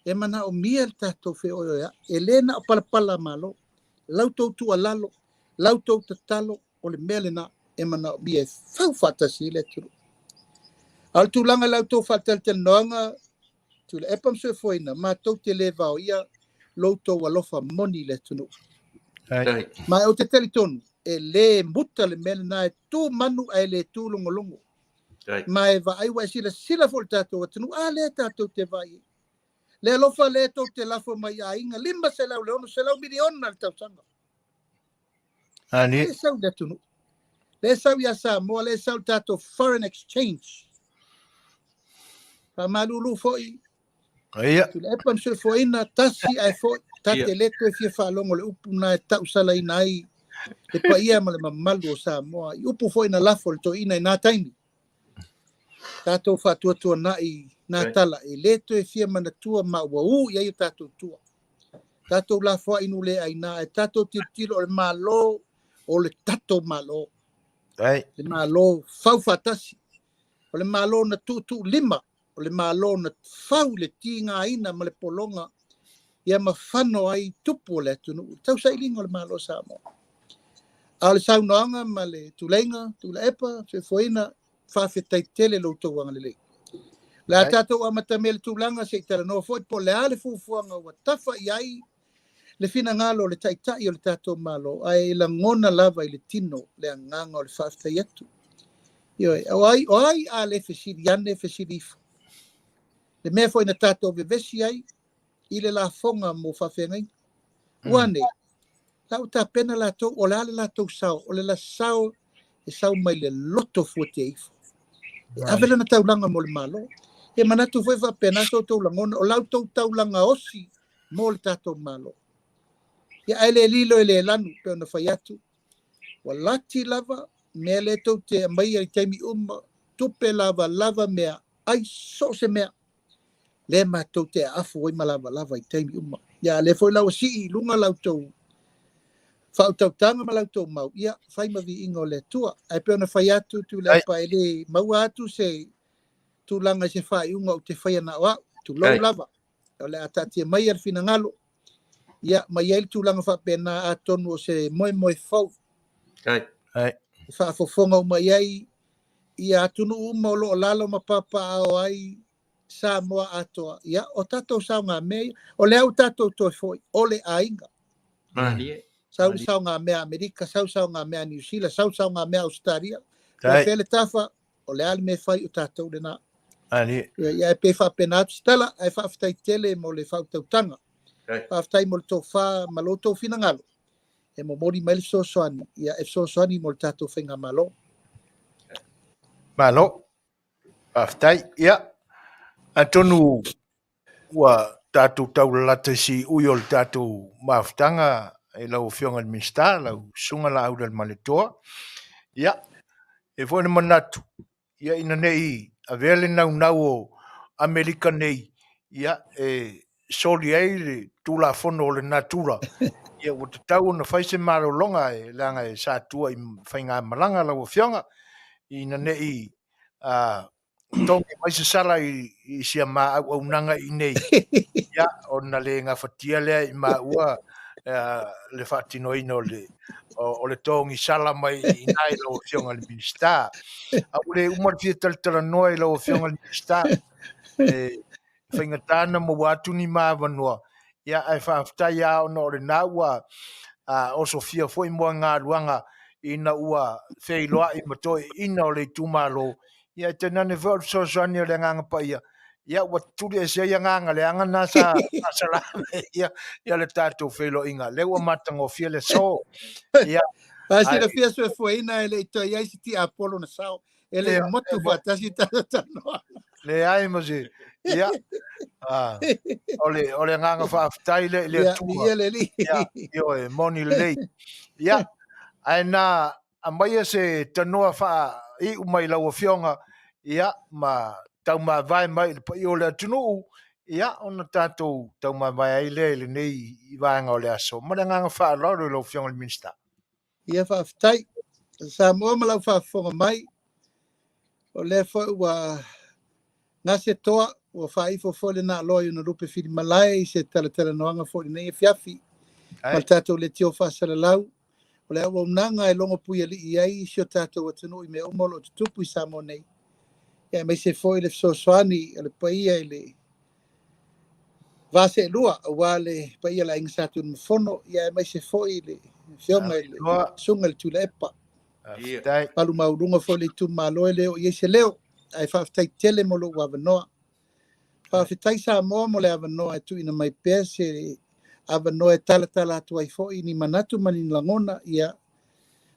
I: E manaomia le tatou feoeoea'i. E le na o palapala malo. Lau tou tuualalo, lau tou tatalo, o le mea lena e manaomia e fau faatasi ai le atunuu. A o le tulaga i la outou faatalatalanoaga, Tuilaepa ma Soifuaina, matou te le vaoia lo outou alofa moni i le atunuu. Ma ou te talitonu, e le muta le mea lena e tu manu ae le tu logologo. Ma e vaai ua e silasila foi i le tatou atunuu, a lea tatou te vaai ai. Le alofa lea tou te lafo mai i aiga, 500 le 600 miliona le tausaga. Le sau i le atunuu. Le sau ia Samoa, le sau i le tatou foreign exchange. Faamalulu foi.
A: Ia.
I: Tuilaepa ma Soifuaina, tasi ae foi, ta te le toe fia faalogo i le upu na e tausalaina ai le paia ma le mamalu o Samoa. I upu foi na lafo e le toeaina i na taimi. Tatou faatuatuanai na tala e le toe fia manatua ma ua u i ai o tatou tua. Tatou lafoai nuu le aina ae tatou tilotilo o le Malo o le tatou Malo. Le Malo fau faatasi. O le Malo na tuutuulima. O le Malo na fau i le tigaina ma le pologa ia ma fano ai tupu o le atunuu. Le tausailiga o le Malo o Samoa. A o le saunoaga ma le tuleiga, Tuilaepa, Soifuaina, faafetai tele lo outou agalelei. O le a tatou amatamea i le tulaga se i talanoa foi po o le a le fuafuaga ua tafa i ai le finagalo o le Taitai o le tatou Malo, ae lagona lava i le tino le agaga o le faafetai atu. Ioe, o ai, o ai a le fesili ane, fesili ifo. Le mea foi na tatou vevesi ai i le lafoga mo faafeagaiga. Ua ane, la ua tapena latou, o le a le latou sao? O le la sao e sau mai le loto fuatia ifo. E ave lana taulaga mo le Malo. E manatu foi faapena so outou lagona, o la outou taulaga osi mo le tatou Malo. Ia ae le lilo e le lanu, pei ona fai atu, ua lati lava mea lea tou te aumaia i taimi uma, tupe lavalava mea ai so o se mea. Lea matou te aafu ai ma lavalava i taimi uma. Ia a lea foi la ua sii i luga la outou faautautaga ma la outou mau, ia fai ma viiga o le Atua. Ae pei ona fai atu Tuilaepa, e le maua atu se tulaga i se faaiuga ou te faia na o au, tulou lava. O le a taatia mai le finagalo, ia ma i ai le tulaga faapena atonu o se moemoe fou. E faafofoga uma i ai ia atunuu uma o lo o lalo ma papaaao ai Samoa atoa. Ia, o tatou saogamea ia, o lea ua tatou toe foi, o le aiga. Sau le saogamea Amerika, sau le saogamea Niu Sila, sau le saogamea Ausetalia. Po o fea le tafa, o le a le mea e fai o tatou lena. Ia, e pei faapena atu se tala, ae faafetai tele mo le faautautaga. Faafetai mo le tofa ma lo outou finagalo e momoli mai le fesoasoani, ia e fesoasoani mo le tatou faigamalo.
A: Malo. Faafetai. Ia, atonu ua tatou taulalata i siui o le tatou mafutaga i lau Afioga i le Minisita, lau Susuga Laaulialemalietoa. Ia, e foi le manatu, ia ina ne i avea le naunau o Amerika nei, ia, e soli ai le Tulafono o le natura, ia ua tatau ona fai se malologa e leaga e sa tua i faigamalaga lau Afioga, ina ne i togi mai se sala i sia ma auaunaga i inei, ia, ona le gafatia lea i maua le faatinoina o le togi sala mai i ina i lau Afioga i le Minisita. A ua le uma le fia talatalanoa i lau Afioga i le Minisita, e faigata ona maua atu ni ma avanoa, ia, ae faafetai lava ona o lena ua osofia foi moegaluaga ina ua feiloai ma toeaiina o le itumalo, ia e tainane foi o le fesoasoani o le Agaga Paia, ia ua tuli ese ai agaga leaga na sa faasalame ia, ia le tatou feiloaiga. Lea ua matagofie le aso. Ia,
I: Ae silafia soifuaina e le i toe i ai se tiapolo na sao, e le i motu faatasi tatou talanoa.
A: Leai ma se. Ia. Ah, o le agaga faafetai lea i le
I: Ia,
A: Atua.
I: viia le Alii.
A: Ia, ioe, moni lelei. Ia, ae na aumaia se tanoa faaiu mai lau Afioga, ia, ma taumavae mai i le paia o le atunuu, ia, ona tatou taumavae ai lea i lenei vaega o le aso. Ma le agaga faaaloalo i lau Afioga i le Minisita.
I: Ia faafetai. Samoa ma lau faafofoga mai, o lea foi ua gase toa, ua faaifo foi le naaloa i ona lupe filimalae i se talatalanoaga foi i lenei afiafi. Ma le tatou leitio faasalalau, o le auaunaga e logo puialii ai si o tatou atunuu i mea uma o lo o tutupu i Samoa nei. Ia aemaise foi le fesoasoani o le paia i le va seelua aua le paia o le Aiga Sa Tunumafono, ia aemaise foi le afioga i le Susuga i le Tuilaepa.
A: Faafetai.
I: Palu maualuga foi le itumalo e le o i ai se leo, ae faafetai tele mo lou avanoa. Faafetai Samoa mo le avanoa e tuuina mai pea se avanoa e talatala atu ai foi ni manatu ma ni lagona, ia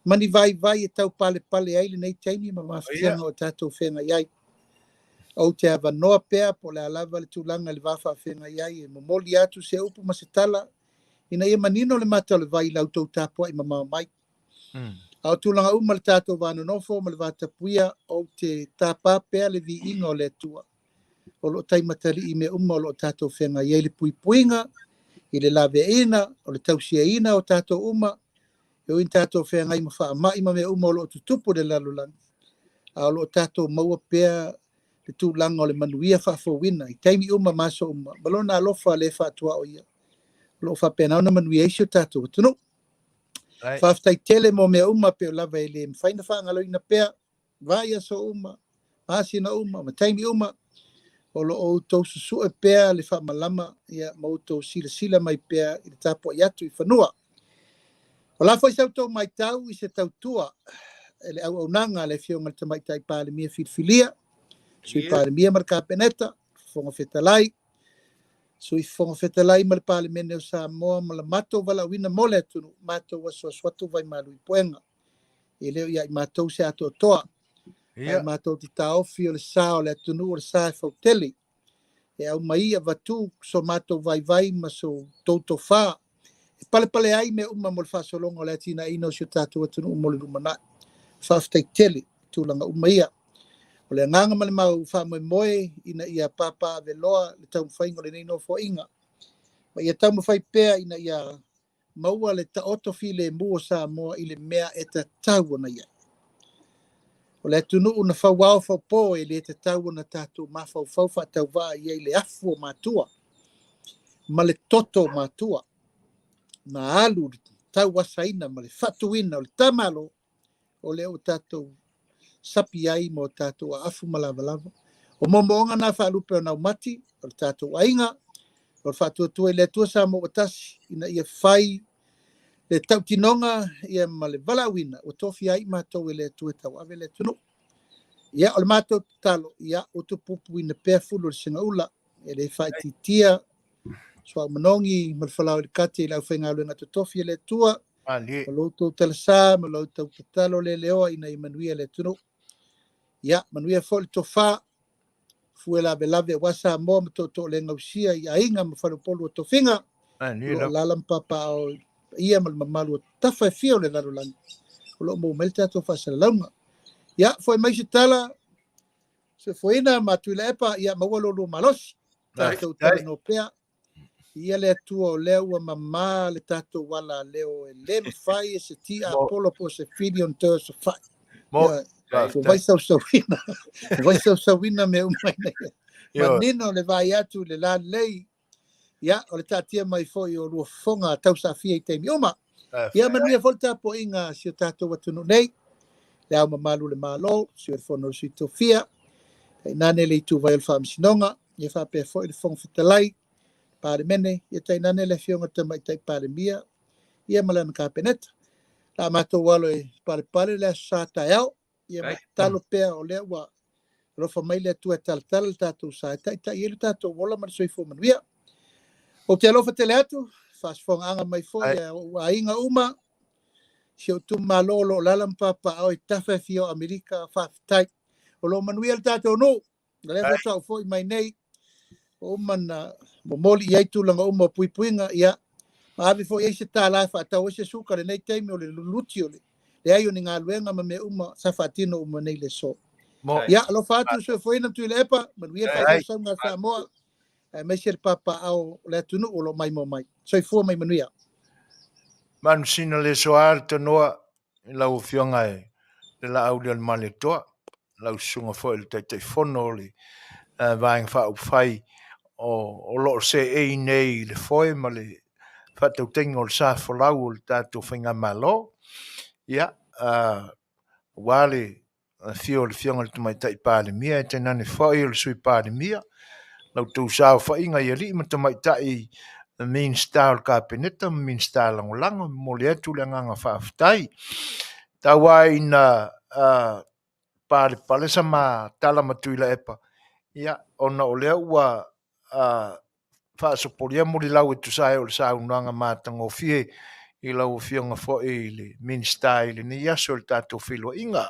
I: ma ni vaivai e taupalepale ai lenei taimi ma mafatiaga o tatou feagai ai. Ou te avanoa pea po o le a lava le tulaga i le va faafeagai ai e momoli atu se upu ma se tala ina ia manino le mata o le vai i la outou tapuai mamao mai. A o tulaga uma le tatou va nonofo ma le va tapuia, ou te tapa pea le viiga o le Atua o lo o taimatalii i mea uma o lo o tatou feagai ai le puipuiga, i le laveaiina, o le tausiaina o tatou uma, e ui ina tatou feagai ma faamai ma mea uma o lo o tutupu i le lalolagi, a o lo o tatou maua pea le tulaga o le manuia faafouina i taimi uma ma aso uma, ma lona alofa le faatuaoia, o lo o faapena ona manuia ai si o tatou atunuu. Faafetai tele mo mea uma pei lava e le mafai ona faagaloina pea, vai aso uma, masina uma, ma taimi uma, o lo o outou susue pea le faamalama, ia, ma outou silasila mai pea i le tapuai atu i fanua. O la foi sa outou matau i se tautua e le auaunaga a le Afioga i le Tamaitai Palemia filifilia, Sui Palemia ma le Kapeneta, Fofoga Fetalai, Sui Fofoga Fetalai ma le Palemene o Samoa ma le matou valaauina mo le atunuu, matou asuasu atu vai malu i puega. E le o ia i matou se atoatoa, ae matou te taofi o le sa o le atunuu o le sa e fautele. E aumai avatu so matou vaivai ma so toutofā e palepale ai mea uma mo le faasologa o le atinaeina o si o tatou atunuu mo le lumanai. Faafetai tele tulaga uma ia. O le agaga ma le mau faamoemoe ina ia papaaveloa le taumafaiga o lenei nofoaiga. Ma ia taumafai pea ina ia maua le taoto filemu o Samoa i le mea e tatau ona i ai. O le atunuu na fauao faupo e le tatau ona tatou mafaufau faatauvaa i ai le afu o matua ma le toto o matua na alu i le tauasaina ma le faatuina o le tamalo o lea ua tatou sapi ai ma o tatou aafu ma lavalava. O moomooga na faalupe o naumati o le tatou aiga, o le faatuatua i le Atua Samoa ua tasi ina ia fai le tautinoga ia ma le valaauina ua tofia ai matou e le Atua e tauave le atunuu. Ia, o le matou tatalo, ia utupupuina pea fulu o le segaula, e le faaitiitia suauu manogi ma le falao i le kate i le aufaigaluega totofi e le Atua, o lo outou talasa ma lo outou tatalo leleoa ina ia manuia le atunuu. Ia, manuia foi le tofa, fue lavelave aua Samoa ma tootoo le gausia i aiga ma faleupolu o tofiga, o lo o alaala ma papaaao ia ma le mamalu o tafa e fia o le lalolagi, o lo o maua mai le tatou faasalalauga. Ia, foi mai se tala, soifuaina ma Tuilaepa, ia maua lo lua malosi. Tatou talanoa pea. Ia le Atua o lea ua mamā le tatou ala leo e le mafai e se tiapolo po o se fili ona toe osofai. Ia, ua vaisausauina, ua vaisausauina mea uma ina ia manino le vaai atu i le lalelei. Ia, o le taatia mai foi o lua fofoga tausaafia i taimi uma. Ia, manuia foi le tapuaiga a si o tatou atunuu nei, le Ao Mamalu o le Malo, Sui o le Fono a Sui Tofia, tainane le ituvai o le Faamasinoga, ia faapea foi le Fofoga Fetalai, Palemene, ia tainane le Afioga i le Tamaitai Palemia, ia ma lana Kapeneta. La matou alo e palepale le aso sa taeao, ia ma tatalo pea o lea ua alofa mai le Atua e talatala le tatou sa e taitai ai le tatou ola ma le soifua manuia. Ou te alofa tele atu, faasofogaaga mai foi a ou aiga uma, si ou itumalo o lo o alaala ma papaaao i tafa e fia o Amerika, faafetai. O lo o manuia le tatou nuu. O lea faatoa ou foi mai nei, ua uma ona momoli i ai tulaga uma o puipuiga, ia, ma ave foi i ai se tala e faatau ai se suka i lenei taimi o le luluti o le leai o ni galuega ma mea uma sa faatino uma nei i le aso. Ia, alofa atu le soifuaina ma Tuilaepa, manuia le faasausauga a Samoa, aemaise le papaaao o le atunuu o lo o maimoa mai. Soifua ma ia manuia.
A: Manusina le soa le tanoa i lau Afioga i le Laaulialemalietoa, lau Susuga foi i le Taitaifono o le Vaega Faaupufai o lo o seei nei i le foe ma le faatautaiga o le sa folau o le tatou Faigamalo. Ia, aua le afio o le Afioga i le Tamaitai Palemia, e tainane foi o le Sui Palemia, la outou saofaiga i alii ma tamaitai Minisita o le Kapeneta ma Minisita Lagolago, e momoli atu le agaga faafetai. Tau lava ina palepale sa ma tala ma Tuilaepa, ia, ona o lea ua faasopolia mulilau e tusa ai o le saunoaga matagofie i lau Afioga foi i le Minisita i lenei aso i le tatou feiloaiga.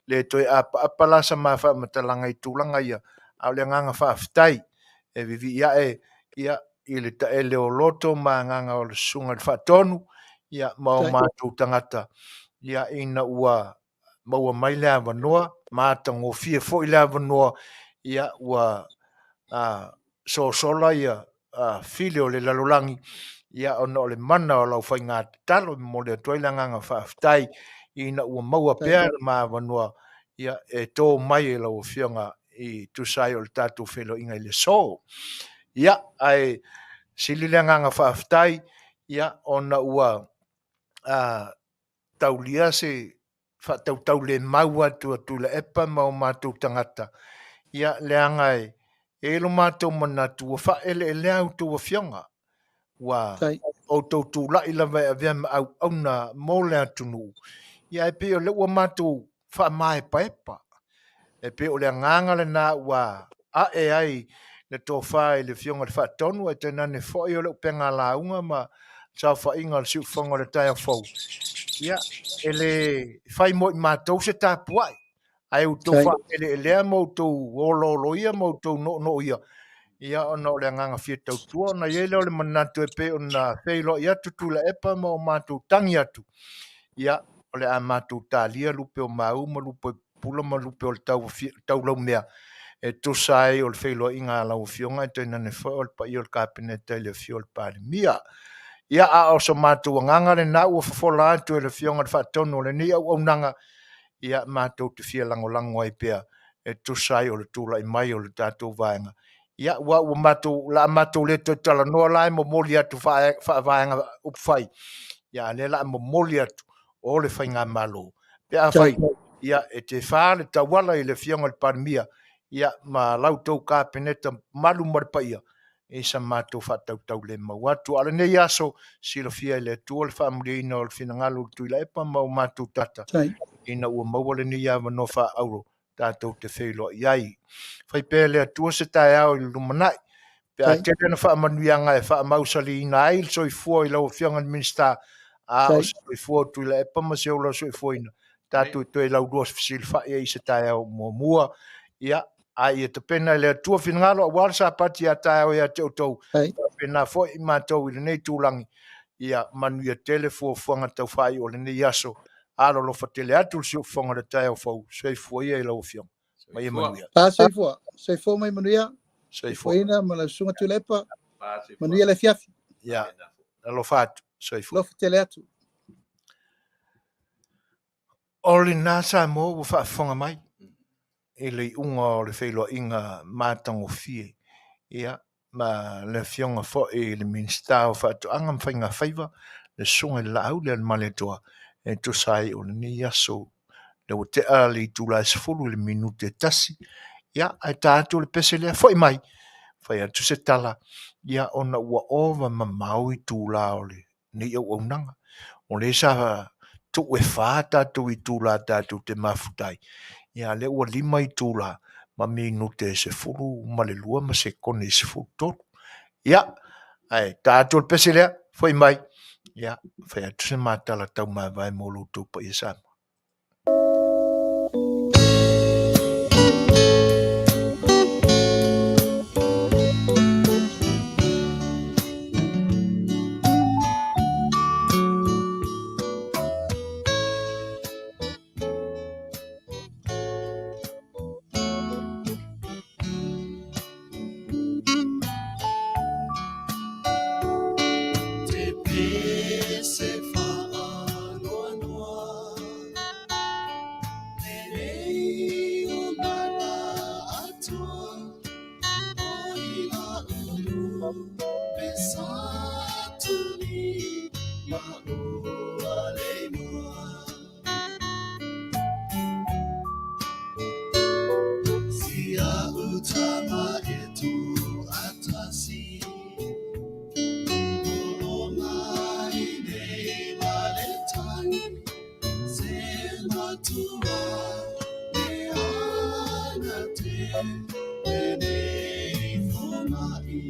A: Le toe apaapa la sa ma faamatalaga i tulaga ia, a o le agaga faafetai e vivii ae ia i le taele o loto ma agaga o le Susuga i le Faatonu ia ma o matou tagata ia ina ua maua mai le avanoa, matagofie foi le avanoa ia ua sosola ia fili o le lalolagi ia ona o le mana o lau faiga tatalo. E momoli atu ai le agaga faafetai ina ua maua pea le ma avanoa ia e tō mai e lau Afioga i tusa ai o le tatou feiloaiga i le aso. Ia, ae sili le agaga faafetai ia ona ua taulia se faatautaulemau atu a Tuilaepa ma o matou tagata, ia leaga e i ai lo matou manatu ua faaeleelea a outou afioga, ua outou tulai lava e avea ma auauna mo le atunuu, ia ae pei o lea ua matou faamaepaepa. E pei o le agaga lena ua ae ai le tofa i le Afioga i le Faatonu, ae tainane foi o le upega lauga ma saofaiga o le siufofoga o le taeao fou. Ia, e le fai mo i matou se tapuai, ae outou faaeleelea ma outou olooloia ma outou noonooia, ia ona o le agaga fia tautua, ona i ai lea o le manatu e pei ona feiloai atu Tuilaepa ma o matou tagi atu, ia, o le a matou talia lupe o mau ma lupe pula ma lupe o le taulaumea e tusa ai o le feiloaiga a lau Afioga e tainane foi o le paia o le Kapeneta i le afio o le Palemia. Ia, a o so matou agaga lena ua fofola atu e le Afioga i le Faatonu o lenei auaunaga, ia, matou te fia lagolago ai pea e tusa ai o le tulai mai o le tatou vaega. Ia, ua ua matou, la matou le toe talanoa la e momoli atu faavaega upufai, ia, a lea la a momoli atu o le Faigamalo. Pe afai, ia, e te fa le tauala i le Afioga i le Palemia, ia, ma la outou Kapeneta malu ma le paia, i sa matou faatautaulemau atu. A o lenei aso, silafia e le Atua le faamalieina o le finagalo o le Tuilaepa ma o matou tata, ina ua maua lenei avanoa faaauro tatou te feiloai ai. Fai pea e le Atua se taeao i le lumanai, pe a tele ana faamanuiaga e faamausaliina ai le soifua i lau Afioga i le Minisita, a o se soifua o Tuilaepa ma se ola soifuaina, tatou toe laulua fesilafai ai i se taeao muamua. Ia, a ia tapena e le Atua finagalo aua le Sapati a taeao ia te outou, faapena foi i matou i lenei itulagi, ia manuia tele fuafuaga taufaaiu o lenei aso. Alolofa tele atu le siufofoga o le taeao fou. Soifua ia i lau Afioga. Ma ia manuia.
I: Pa soifua. Soifua mai manuia.
A: Soifua.
I: Soifuaina ma lau Susuga Tuilaepa. Manuia le afiafi.
A: Ia, alofa atu. Soifua.
I: Alofa tele atu.
A: O lena Samoa ua faafofoga mai i le iuga o le feiloaiga matagofie, ia, ma le Afioga foi i le Minisita o Faatoaga ma Faiga Faiva, le Susuga i le Laaulialemalietoa, e tusa ai o lenei aso lea ua tea le itula e 10 i le minute e 1, ia, ae ta atu le pese lea, foi mai, fai atu se tala, ia, ona ua ova mamao itula o lenei auaunaga. O lea sa tuu e 4 tatou itula tatou te mafuta ai, ia, lea ua 5 itula ma minute e 12 ma sekone e 13. Ia, ae ta atu le pese lea, foi mai, ia, fai atu se matala taumavae mo lo outou paia Samoa.
C: Pesatuli ma ua leimoa. Si a'u tama e tu'atasi, olo mai nei ma le tagi, se matua le agate lenei foma'i.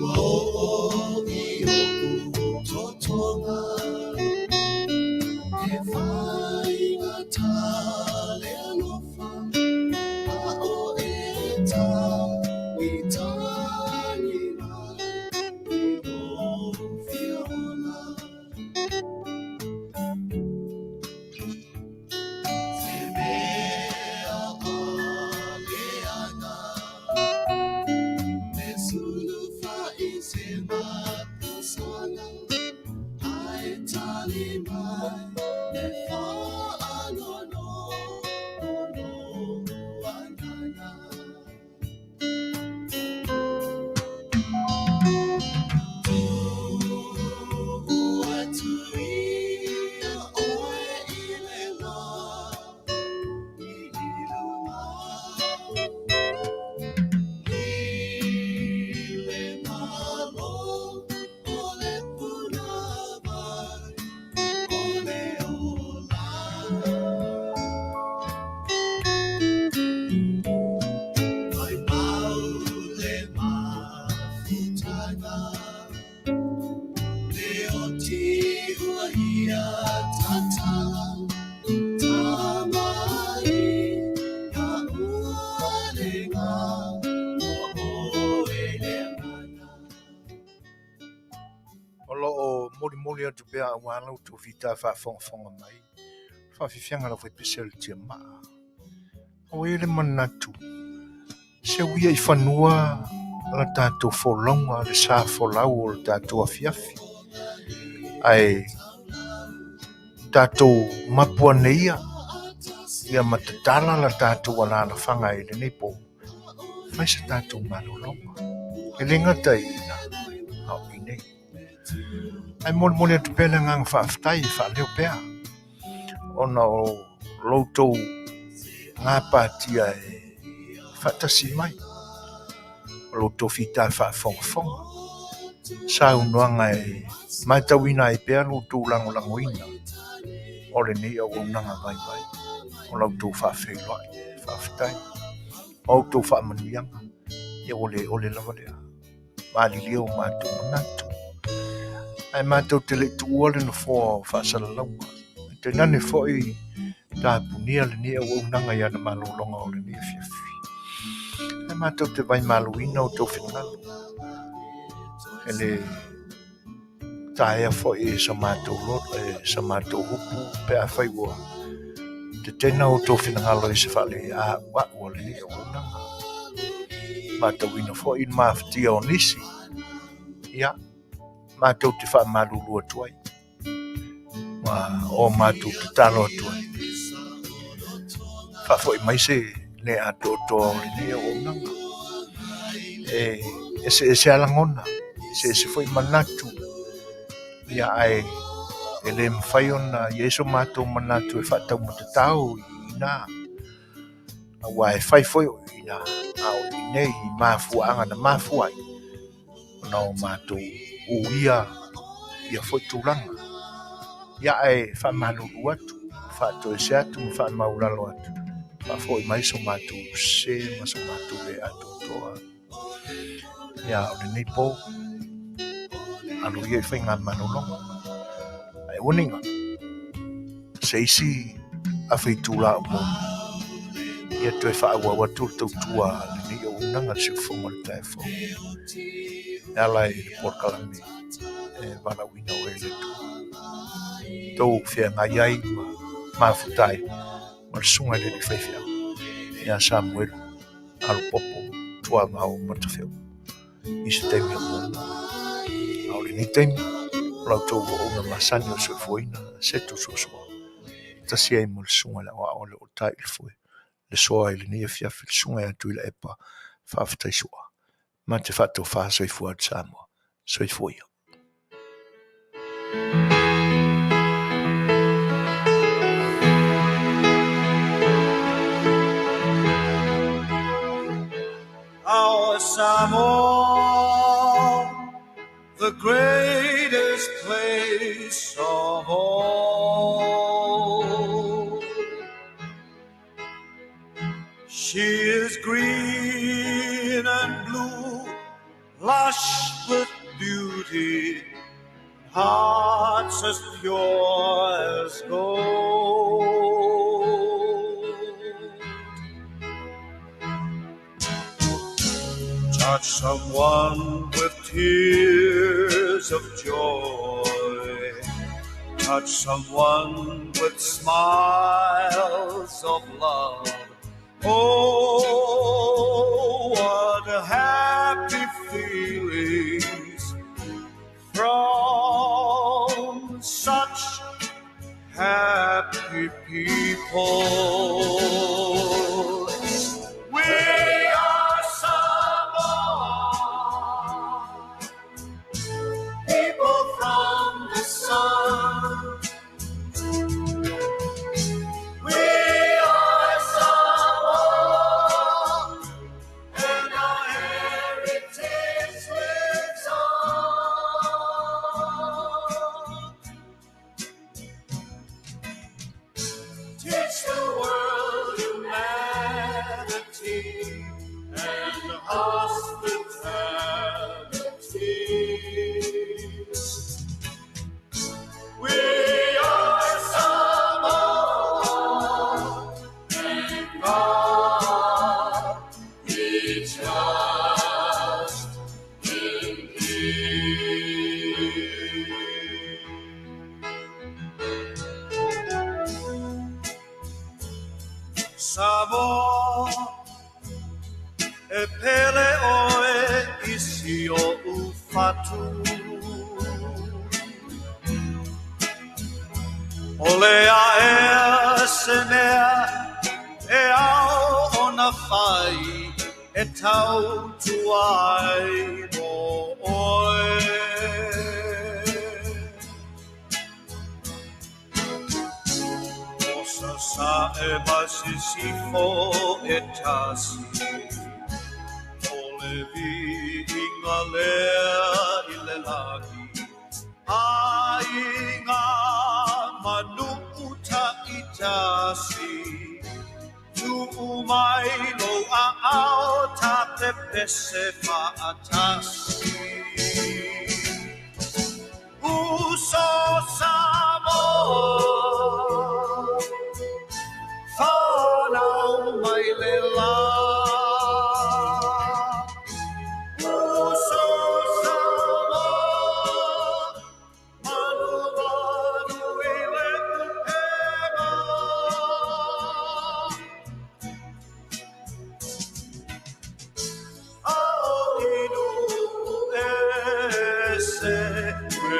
C: Ua o'o i o'u totoga, e faigata le alofa, a o e tagitagi mai i lou fia ola. Se mea a leaga, le sulufa'i se mapusaga, ae tali mai le fa'anoanoa o lou agaga. Tu'u atu ia oe i le lagi i luga, i le malo o le punavai o le ola. Mai mau le mafutaga, le oti ua ia tatala, tamai ka ua lega mo oe le agaga.
A: O lo o molimoli atu pea aua la outou fita faafogafoga mai, faafiafiaga lava i pese o le tiamaa. Ua i ai le manatu, se uia i fanua la tatou folauga, le sa folau o le tatou afiafi, ae tatou mapu ane ia, ia ma tatala la tatou alalafaga i lenei po, fai se tatou malologa. E le gata i ina, a o i nei. Ae molimoli atu pea le agaga faafetai e faaleo pea, ona o lo outou gapatia e faatasi mai, o lo outou fita faafogafoga, saunoaga e matauina ai pea lo outou lagolagoina o lenei auaunaga vaivai, o la outou faafeiloai, faafetai, o outou faamanuiaga, ia ua le ole lava lea. Malilie o matou manatu. Ae matou te le i tuua le nofoa o faasalalauga. E tainane foi tapunia lenei auaunaga i ana malologa o lenei afiafi. Ae matou te vaimaluina outou finagalo. E le taea foi e sa matou loto, e sa matou upu pe afai ua tetena outou finagalo i se faaleauau a lenei auaunaga. Matauina foi le mafatia o nisi, ia, matou te faamalulu atu ai, ma o matou tatalo atu ai. Faafoi mai se le atoatoa o lenei auaunaga. E eseese lava lagona, eseese foi manatu, ia ae e le mafai ona i ai so matou manatu e faataumatatao i ina, aua e fai foi o ina, a o i inei i mafuaaga na mafua ai ona o matou uia ia foi tulaga. Ia ae faamalulu atu, faatoese atu ma faamaulalo atu, faafoi mai so matou sese ma so matou le atoatoa. Ia o lenei po, alo ia i faiga malologa. Ae aua ne i galo, se isi afe itula o moni, ia toe faaauau atu le tautua a lenei auaunaga le siufofoga o le taeao fou. E ala i le polokalame e valaauina oe e le Atua. Tou feagai ai ma mafuta ai ma le susuga i le alii faifeau ia Samuelu Alopopo Tuavao Matafeo. i se taimi o muamua. A o lenei taimi, o la outou auauna masani o le soifuaina, Seto Suasua, tasi ai ma le susuga i le aoao le o tai i le foe, le soa i lenei afiafi, le susuga ia Tuilaepa, faafetai sua. Ma te faatofa soifua atu Samoa. Soifua ia.
B: Our Samoa, the greatest place of all. She is green and blue, lush with beauty, hearts as pure as gold. Touch someone with tears of joy. Touch someone with smiles of love. Oh, what happy feelings from such happy people. We are Samoa, people from the sun. We are Samoa, and our heritage lives on. Teach the world humanity and hospitality. We are Samoa, in God we trust in peace. Samoa, e pele oe i si o ufatu. O le aea se mea e ao ona fai e tautua ai mo oe. O sa e masisifo e tasi, o le viiga lea i le lagi, aiga manu ta'itasi, tu'u mai lo a'ao ta pepese fa'atasi. Uso Samoa, whanau mai le la. Uso Samoa, manu manu i le upega. Ao inu ese, me